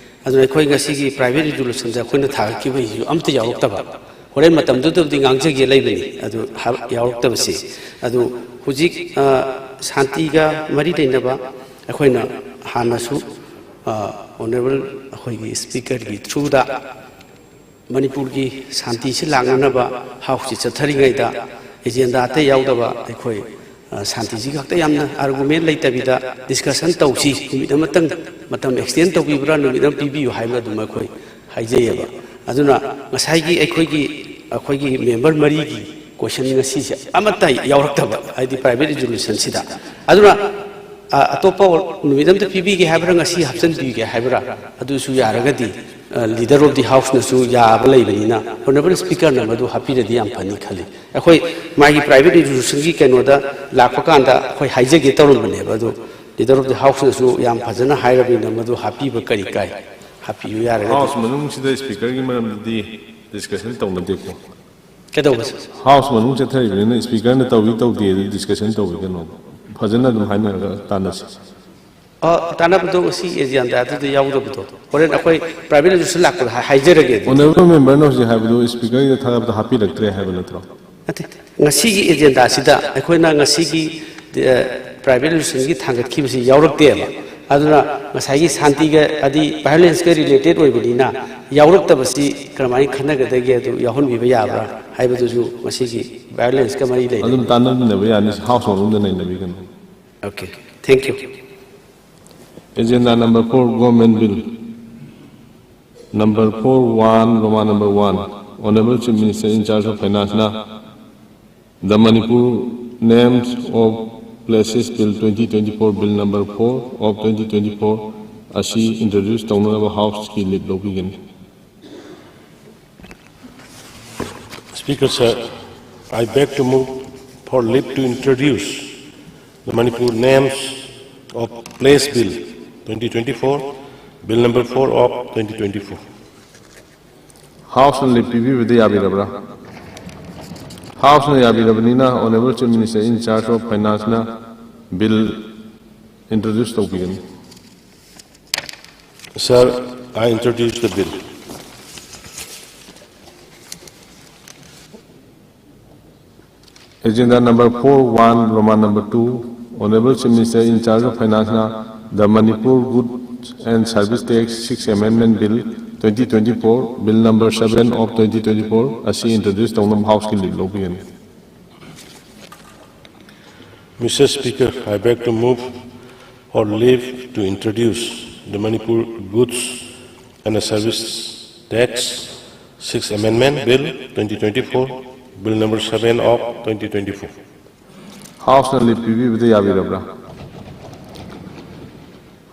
ꯑꯗꯨꯅ ꯑꯩꯈꯣꯏ ꯉꯁꯤꯒꯤ private resolutionꯁꯦ ꯑꯩꯈꯣꯏꯅ ꯊꯥꯒꯠꯈꯤꯕꯒꯤꯁꯨ ꯑꯝꯇ ꯌꯥꯎꯔꯛꯇꯕ꯫ ꯍꯣꯔꯦꯟ ꯃꯇꯝꯗꯨꯗꯕꯨꯗꯤ ꯉꯥꯡꯖꯒꯦ ꯂꯩꯕꯅꯤ, ꯑꯗꯨ ꯍꯥꯞ- ꯌꯥꯎꯔꯛꯇꯕꯁꯤ꯫ ꯑꯗꯨ ꯍꯧꯖꯤꯛ ꯑ, ꯁꯥꯟꯇꯤꯒ ꯃꯔꯤ ꯂꯩꯅꯕ ꯑꯩꯈꯣꯏꯅ ꯍꯥꯟꯅꯁꯨ ꯑ, ꯑꯣꯅꯔꯦꯕꯜ ꯑꯩꯈꯣꯏꯒꯤ ꯁ꯭ꯄꯤꯀꯔꯒꯤ ꯊ꯭ꯔꯨꯗ ꯃꯅꯤꯄꯨꯔꯒꯤ ꯁꯥꯟꯇꯤꯁꯤ ꯂꯥꯛꯅꯅꯕ ꯍꯥꯎꯁꯁꯤ ꯆꯠꯊꯔꯤꯉꯩꯗ ꯑꯦꯖꯦꯟꯗꯥ ꯑꯇꯩ ꯌꯥꯎꯗꯕ ꯑꯩꯈꯣꯏ ꯑ, ꯁꯥꯟꯇꯤꯁꯤ ꯈꯛꯇ ꯌꯥꯝꯅ ꯑꯥꯔꯒꯨꯃꯦꯟ ꯂꯩꯇꯕꯤꯗ ꯗꯤꯁꯀꯁꯟ ꯇꯧꯁꯤ, ꯅꯨꯃꯤꯠ ꯑꯃꯇꯪ ꯃꯇꯝ ꯑꯦꯛꯁꯇꯦꯟ ꯇꯧꯕꯤꯕ꯭ꯔꯥ, ꯅꯨꯃꯤꯠ ꯑꯃ ꯄꯤꯕꯤꯌꯨ ꯍꯥꯏꯕ ꯑꯗꯨꯝ ꯑꯩꯈꯣꯏ ꯍꯥꯏꯖꯩꯌꯦꯕ꯫ ꯑꯗꯨꯅ ꯉꯁꯥꯏꯒꯤ ꯑꯩꯈꯣꯏꯒꯤ ꯑꯩꯈꯣꯏꯒꯤ ꯃꯦꯝꯕꯔ ꯃꯔꯤꯒꯤ ꯀꯣꯏꯁꯟ ꯉꯁꯤꯁꯦ ꯑꯃꯠꯇ ꯌꯥꯎꯔꯛꯇꯕ, ꯍꯥꯏꯗꯤ private resolutionꯁꯤꯗ꯫ ꯑꯗꯨꯅ ꯑ, ꯑꯇꯣꯞꯄ ꯅꯨꯃꯤꯠ ꯑꯃꯇ ꯄꯤꯕꯤꯒꯦ ꯍꯥꯏꯕ꯭ꯔꯥ, ꯉꯁꯤ ꯍꯥꯞꯆꯤꯟꯕꯤꯒꯦ ꯍꯥꯏꯕ꯭ꯔꯥ, ꯑꯗꯨꯁꯨ ꯌꯥꯔꯒꯗꯤ ꯂꯤꯗꯔ ꯑꯣꯐ ꯗꯤ ꯍꯥꯎꯁꯅꯁꯨ ꯌꯥꯕ ꯂꯩꯕꯅꯤꯅ ꯑꯣꯅꯔꯦꯕꯜ ꯁ꯭ꯄꯤꯀꯔꯅ ꯃꯗꯨ ꯍꯥꯞꯄꯤꯔꯗꯤ ꯌꯥꯝ ꯐꯅꯤ ꯈꯜꯂꯤ꯫ ꯑꯩꯈꯣꯏ ꯃꯥꯒꯤ private resolutionꯒꯤ ꯀꯩꯅꯣꯗ ꯂꯥꯛꯄ ꯀꯥꯟꯗ ꯑꯩꯈꯣꯏ ꯍꯥꯏꯖꯒꯦ ꯇꯧꯔꯝꯕꯅꯦꯕ, ꯑꯗꯨ ꯂꯤꯗꯔ ꯑꯣꯐ ꯗꯤ ꯍꯥꯎꯁꯅꯁꯨ ꯌꯥꯝ ꯐꯖꯅ ꯍꯥꯏꯔꯕꯅꯤꯅ ꯃꯗꯨ ꯍꯥꯞꯄꯤꯕ ꯀꯔꯤ ꯀꯥꯏ? ꯍꯥꯞꯄꯤꯌꯨ ꯌꯥꯔꯒꯗꯤ꯫ ꯍꯥꯎꯁ ꯃꯅꯨꯡꯁꯤꯗ ꯁ꯭ꯄꯤꯀꯔꯒꯤ ꯃꯔꯝꯗꯗꯤ ꯗꯤꯁꯀꯁꯟ ꯇꯧꯅꯗꯦꯀꯣ꯫ ꯀꯩꯗꯧꯕꯁꯦ? ꯍꯥꯎꯁ ꯃꯅꯨꯡ ꯆꯠꯊꯔꯤꯕꯅꯤꯅ ꯁ꯭ꯄꯤꯀꯔꯅ ꯇꯧꯏ ꯇꯧꯗꯦ ꯑꯗꯨ ꯗꯤꯁꯀꯁꯟ ꯇꯧꯕꯤꯒꯅꯣ꯫ ꯐꯖꯅ ꯑꯗꯨꯝ ꯍꯥꯏꯅꯔꯒ ꯇꯥꯟꯅꯁꯤ꯫ ꯑ, ꯇꯥꯟꯅꯕꯗꯣ ꯉꯁꯤ ꯑꯦꯖꯦꯟꯗꯥꯗꯨꯗ ꯌꯥꯎꯗꯕꯗꯣ ꯍꯣꯔꯦꯟ ꯑꯩꯈꯣꯏ ꯄ꯭ꯔꯥꯏꯚꯦꯠ ꯔꯦꯖꯤꯁꯇ꯭ꯔꯦꯁꯟ ꯂꯥꯛꯄꯗ ꯍꯥꯏ- ꯍꯥꯏꯖꯔꯒꯦ ꯑꯗꯨꯗꯤ꯫ ꯑꯣꯅꯔꯦꯕꯜ ꯃꯦꯝꯕꯔꯅ ꯍꯧꯖꯤꯛ ꯍꯥꯏꯕꯗꯨ ꯁ꯭ꯄꯤꯀꯔꯒꯤꯗ ꯊꯥꯒꯠꯄꯗ ꯍꯥꯞꯄꯤꯔꯛꯇ꯭ꯔꯦ ꯍꯥꯏꯕ ꯅꯠꯇ꯭ꯔꯣ? ꯅꯠꯇꯦ, ꯉꯁꯤꯒꯤ ꯑꯦꯖꯦꯟꯗꯥꯁꯤꯗ ꯑꯩꯈꯣꯏꯅ ꯉꯁꯤꯒꯤ ꯑ, ꯄ꯭ꯔꯥꯏꯚꯦꯠ ꯔꯦꯖꯤꯁꯇ꯭ꯔꯦꯁꯟꯒꯤ ꯊꯥꯡꯒꯠꯈꯤꯕꯁꯤ ꯌꯥꯎꯔꯛꯇꯦꯕ꯫ ꯑꯗꯨꯅ ꯉꯁꯥꯏꯒꯤ ꯁꯥꯟꯇꯤꯒ ꯍꯥꯏꯗꯤ ꯚꯥꯏꯑꯣꯂꯦꯟꯁꯀ ꯔꯤꯂꯦꯇꯦꯠ ꯑꯣꯏꯕꯅꯤꯅ ꯌꯥꯎꯔꯛꯇꯕꯁꯤ ꯀꯔꯝꯍꯥꯏꯅ ꯈꯟꯅꯒꯗꯒꯦ, ꯑꯗꯨ ꯌꯥꯎꯍꯟꯕꯤꯕ ꯌꯥꯕ꯭ꯔꯥ ꯍꯥꯏꯕꯗꯨꯁꯨ ꯉꯁꯤꯒꯤ ꯚꯥꯏꯑꯣꯂꯦꯟꯁꯀ ꯃꯔꯤ ꯂꯩꯅꯕ꯫ ꯑꯗꯨꯝ ꯇꯥꯟꯅꯃꯤꯟꯅꯕ ꯌꯥꯅꯤ, ꯍꯥꯎꯁ ꯃꯅꯨꯡꯗ ꯅꯩꯅꯕꯤꯒꯅꯨ꯫ Okay, thank you. Agenda number four, Government Bill. Number four one, Roman number one. Honorable Chief Minister in charge of Finance na the Manipur Names of Places Bill twenty twenty-four, Bill number four of twenty twenty-four ꯑꯁꯤ introduce ꯇꯧꯅꯅꯕ ꯍꯥꯎꯁꯀꯤ ꯂꯤꯞ ꯂꯧꯕꯤꯒꯅꯤ꯫ Speaker sir, I beg to move for leave to introduce the Manipur Names of Place Bill twenty twenty-four, Bill number four of twenty twenty-four. ꯍꯥꯎꯁꯅ ꯂꯤꯞ ꯄꯤꯕꯤꯕꯗ ꯌꯥꯕꯤꯔꯕ꯭ꯔꯥ? ꯍꯥꯎꯁꯅ ꯌꯥꯕꯤꯔꯕꯅꯤꯅ Honorable Chief Minister in charge of Finance ꯅ ꯕꯤꯜ introduce ꯇꯧꯕꯤꯒꯅꯤ꯫ Sir, I introduce the bill. Agenda number four one, Roman number two, Honorable Chief Minister in charge of Finance ꯅ the Manipur Goods and Service Tax Sixth Amendment Bill twenty twenty-four, Bill number seven of twenty twenty-four ꯑꯁꯤ introduce ꯇꯧꯅꯕ ꯍꯥꯎꯁꯀꯤ ꯂꯤꯞ ꯂꯧꯕꯤꯒꯅꯤ꯫ Mister Speaker, I beg to move for leave to introduce the Manipur Goods and Service Tax Sixth Amendment Bill twenty twenty-four, Bill number seven of twenty twenty-four. ꯍꯥꯎꯁꯅ ꯂꯤꯞ ꯄꯤꯕꯤꯕꯗ ꯌꯥꯕꯤꯔꯕ꯭ꯔꯥ?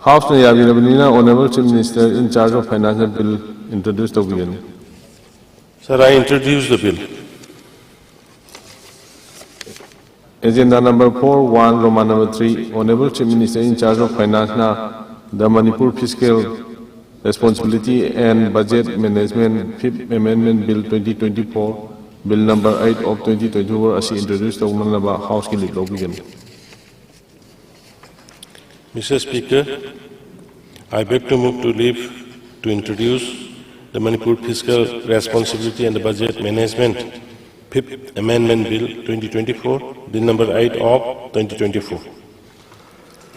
ꯍꯥꯎꯁꯅ ꯌꯥꯕꯤꯔꯕꯅꯤꯅ Honorable Chief Minister in charge of Finance ꯅ ꯕꯤꯜ introduce ꯇꯧꯕꯤꯒꯅꯤ꯫ Sir, I introduce the bill. Agenda number four one, Roman number three, Honorable Chief Minister in charge of Finance ꯅ the Manipur Fiscal Responsibility and Budget Management Fifth Amendment Bill twenty twenty-four, Bill number eight of twenty twenty-four ꯑꯁꯤ introduce ꯇꯧꯅꯅꯕ Houseꯀꯤ leave ꯂꯧꯕꯤꯒꯅꯤ꯫ Mister Speaker, I beg to move to leave to introduce the Manipur Fiscal Responsibility and the Budget Management Fifth Amendment Bill twenty twenty-four, Bill number eight of twenty twenty-four.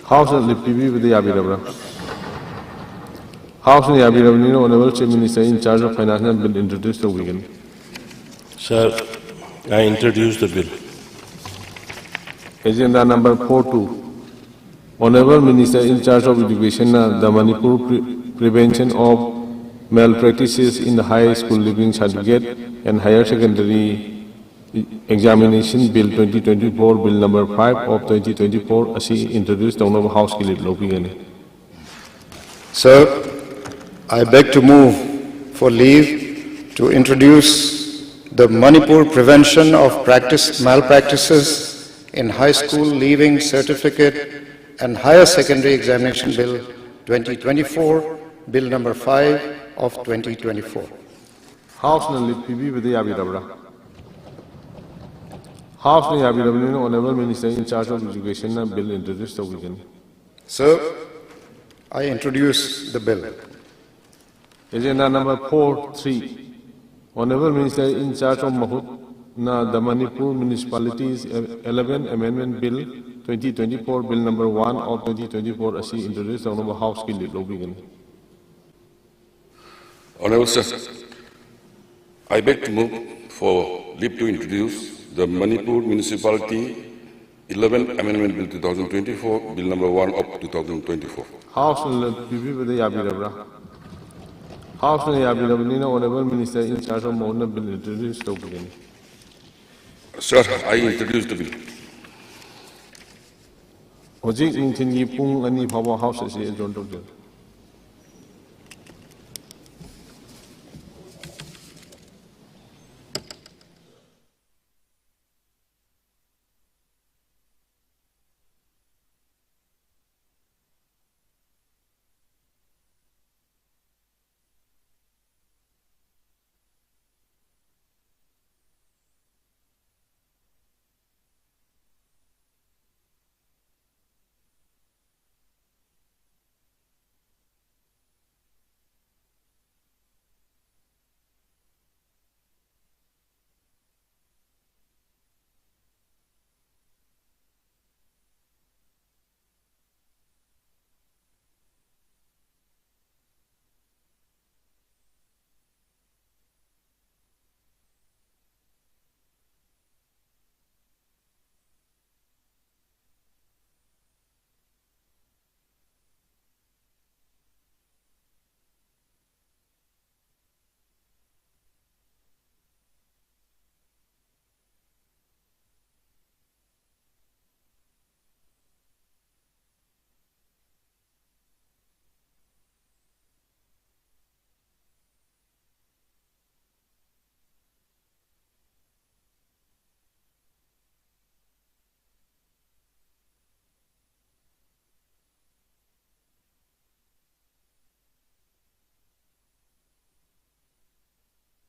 Houseꯅ leave ꯄꯤꯕꯤꯕꯗ ꯌꯥꯕꯤꯔꯕ꯭ꯔꯥ? Houseꯅ ꯌꯥꯕꯤꯔꯕꯅꯤꯅ Honorable Chief Minister in charge of Financeꯅ bill introduce ꯇꯧꯕꯤꯒꯅꯤ꯫ Sir, I introduce the bill. Agenda number four two. Honorable Minister in charge of Educationꯅ the Manipur Pre- Prevention of Malpractices in the High School Leaving Certificate and Higher Secondary Examination Bill twenty twenty-four, Bill number five of twenty twenty-four ꯑꯁꯤ introduce ꯇꯧꯅꯕ Houseꯀꯤ leave ꯂꯧꯕꯤꯒꯅꯤ꯫ Sir, I beg to move for leave to introduce the Manipur Prevention of Practice Malpractices in High School Leaving Certificate and Higher Secondary Examination Bill twenty twenty-four, Bill number five of twenty twenty-four. Houseꯅ leave ꯄꯤꯕꯤꯕꯗ ꯌꯥꯕꯤꯔꯕ꯭ꯔꯥ? Houseꯅ ꯌꯥꯕꯤꯔꯕꯅꯤꯅ Honorable Minister in charge of Educationꯅ bill introduce ꯇꯧꯕꯤꯒꯅꯤ꯫ Sir, I introduce the bill. Agenda number four three. Honorable Minister in charge of MAHULNA the Manipur Municipalities eleven Amendment Bill twenty twenty-four, Bill number one of twenty twenty-four ꯑꯁꯤ introduce ꯇꯧꯅꯕ Houseꯀꯤ leave ꯂꯧꯕꯤꯒꯅꯤ꯫ Honorable Sir, I beg to move for leave to introduce the Manipur Municipality eleven Amendment Bill two thousand twenty-four, Bill number one of two thousand twenty-four. Houseꯅ leave ꯄꯤꯕꯤꯕꯗ ꯌꯥꯕꯤꯔꯕ꯭ꯔꯥ? Houseꯅ ꯌꯥꯕꯤꯔꯕꯅꯤꯅ Honorable Minister in charge of MAHULNA bill introduce ꯇꯧꯕꯤꯒꯅꯤ꯫ Sir, I introduce the bill. ꯍꯧꯖꯤꯛ ꯅꯨꯡꯊꯤꯜꯒꯤ ꯄꯨꯡ ꯑꯅꯤ ꯐꯥꯎꯕ House ꯑꯁꯤ adjourn ꯇꯧꯖꯔꯤ꯫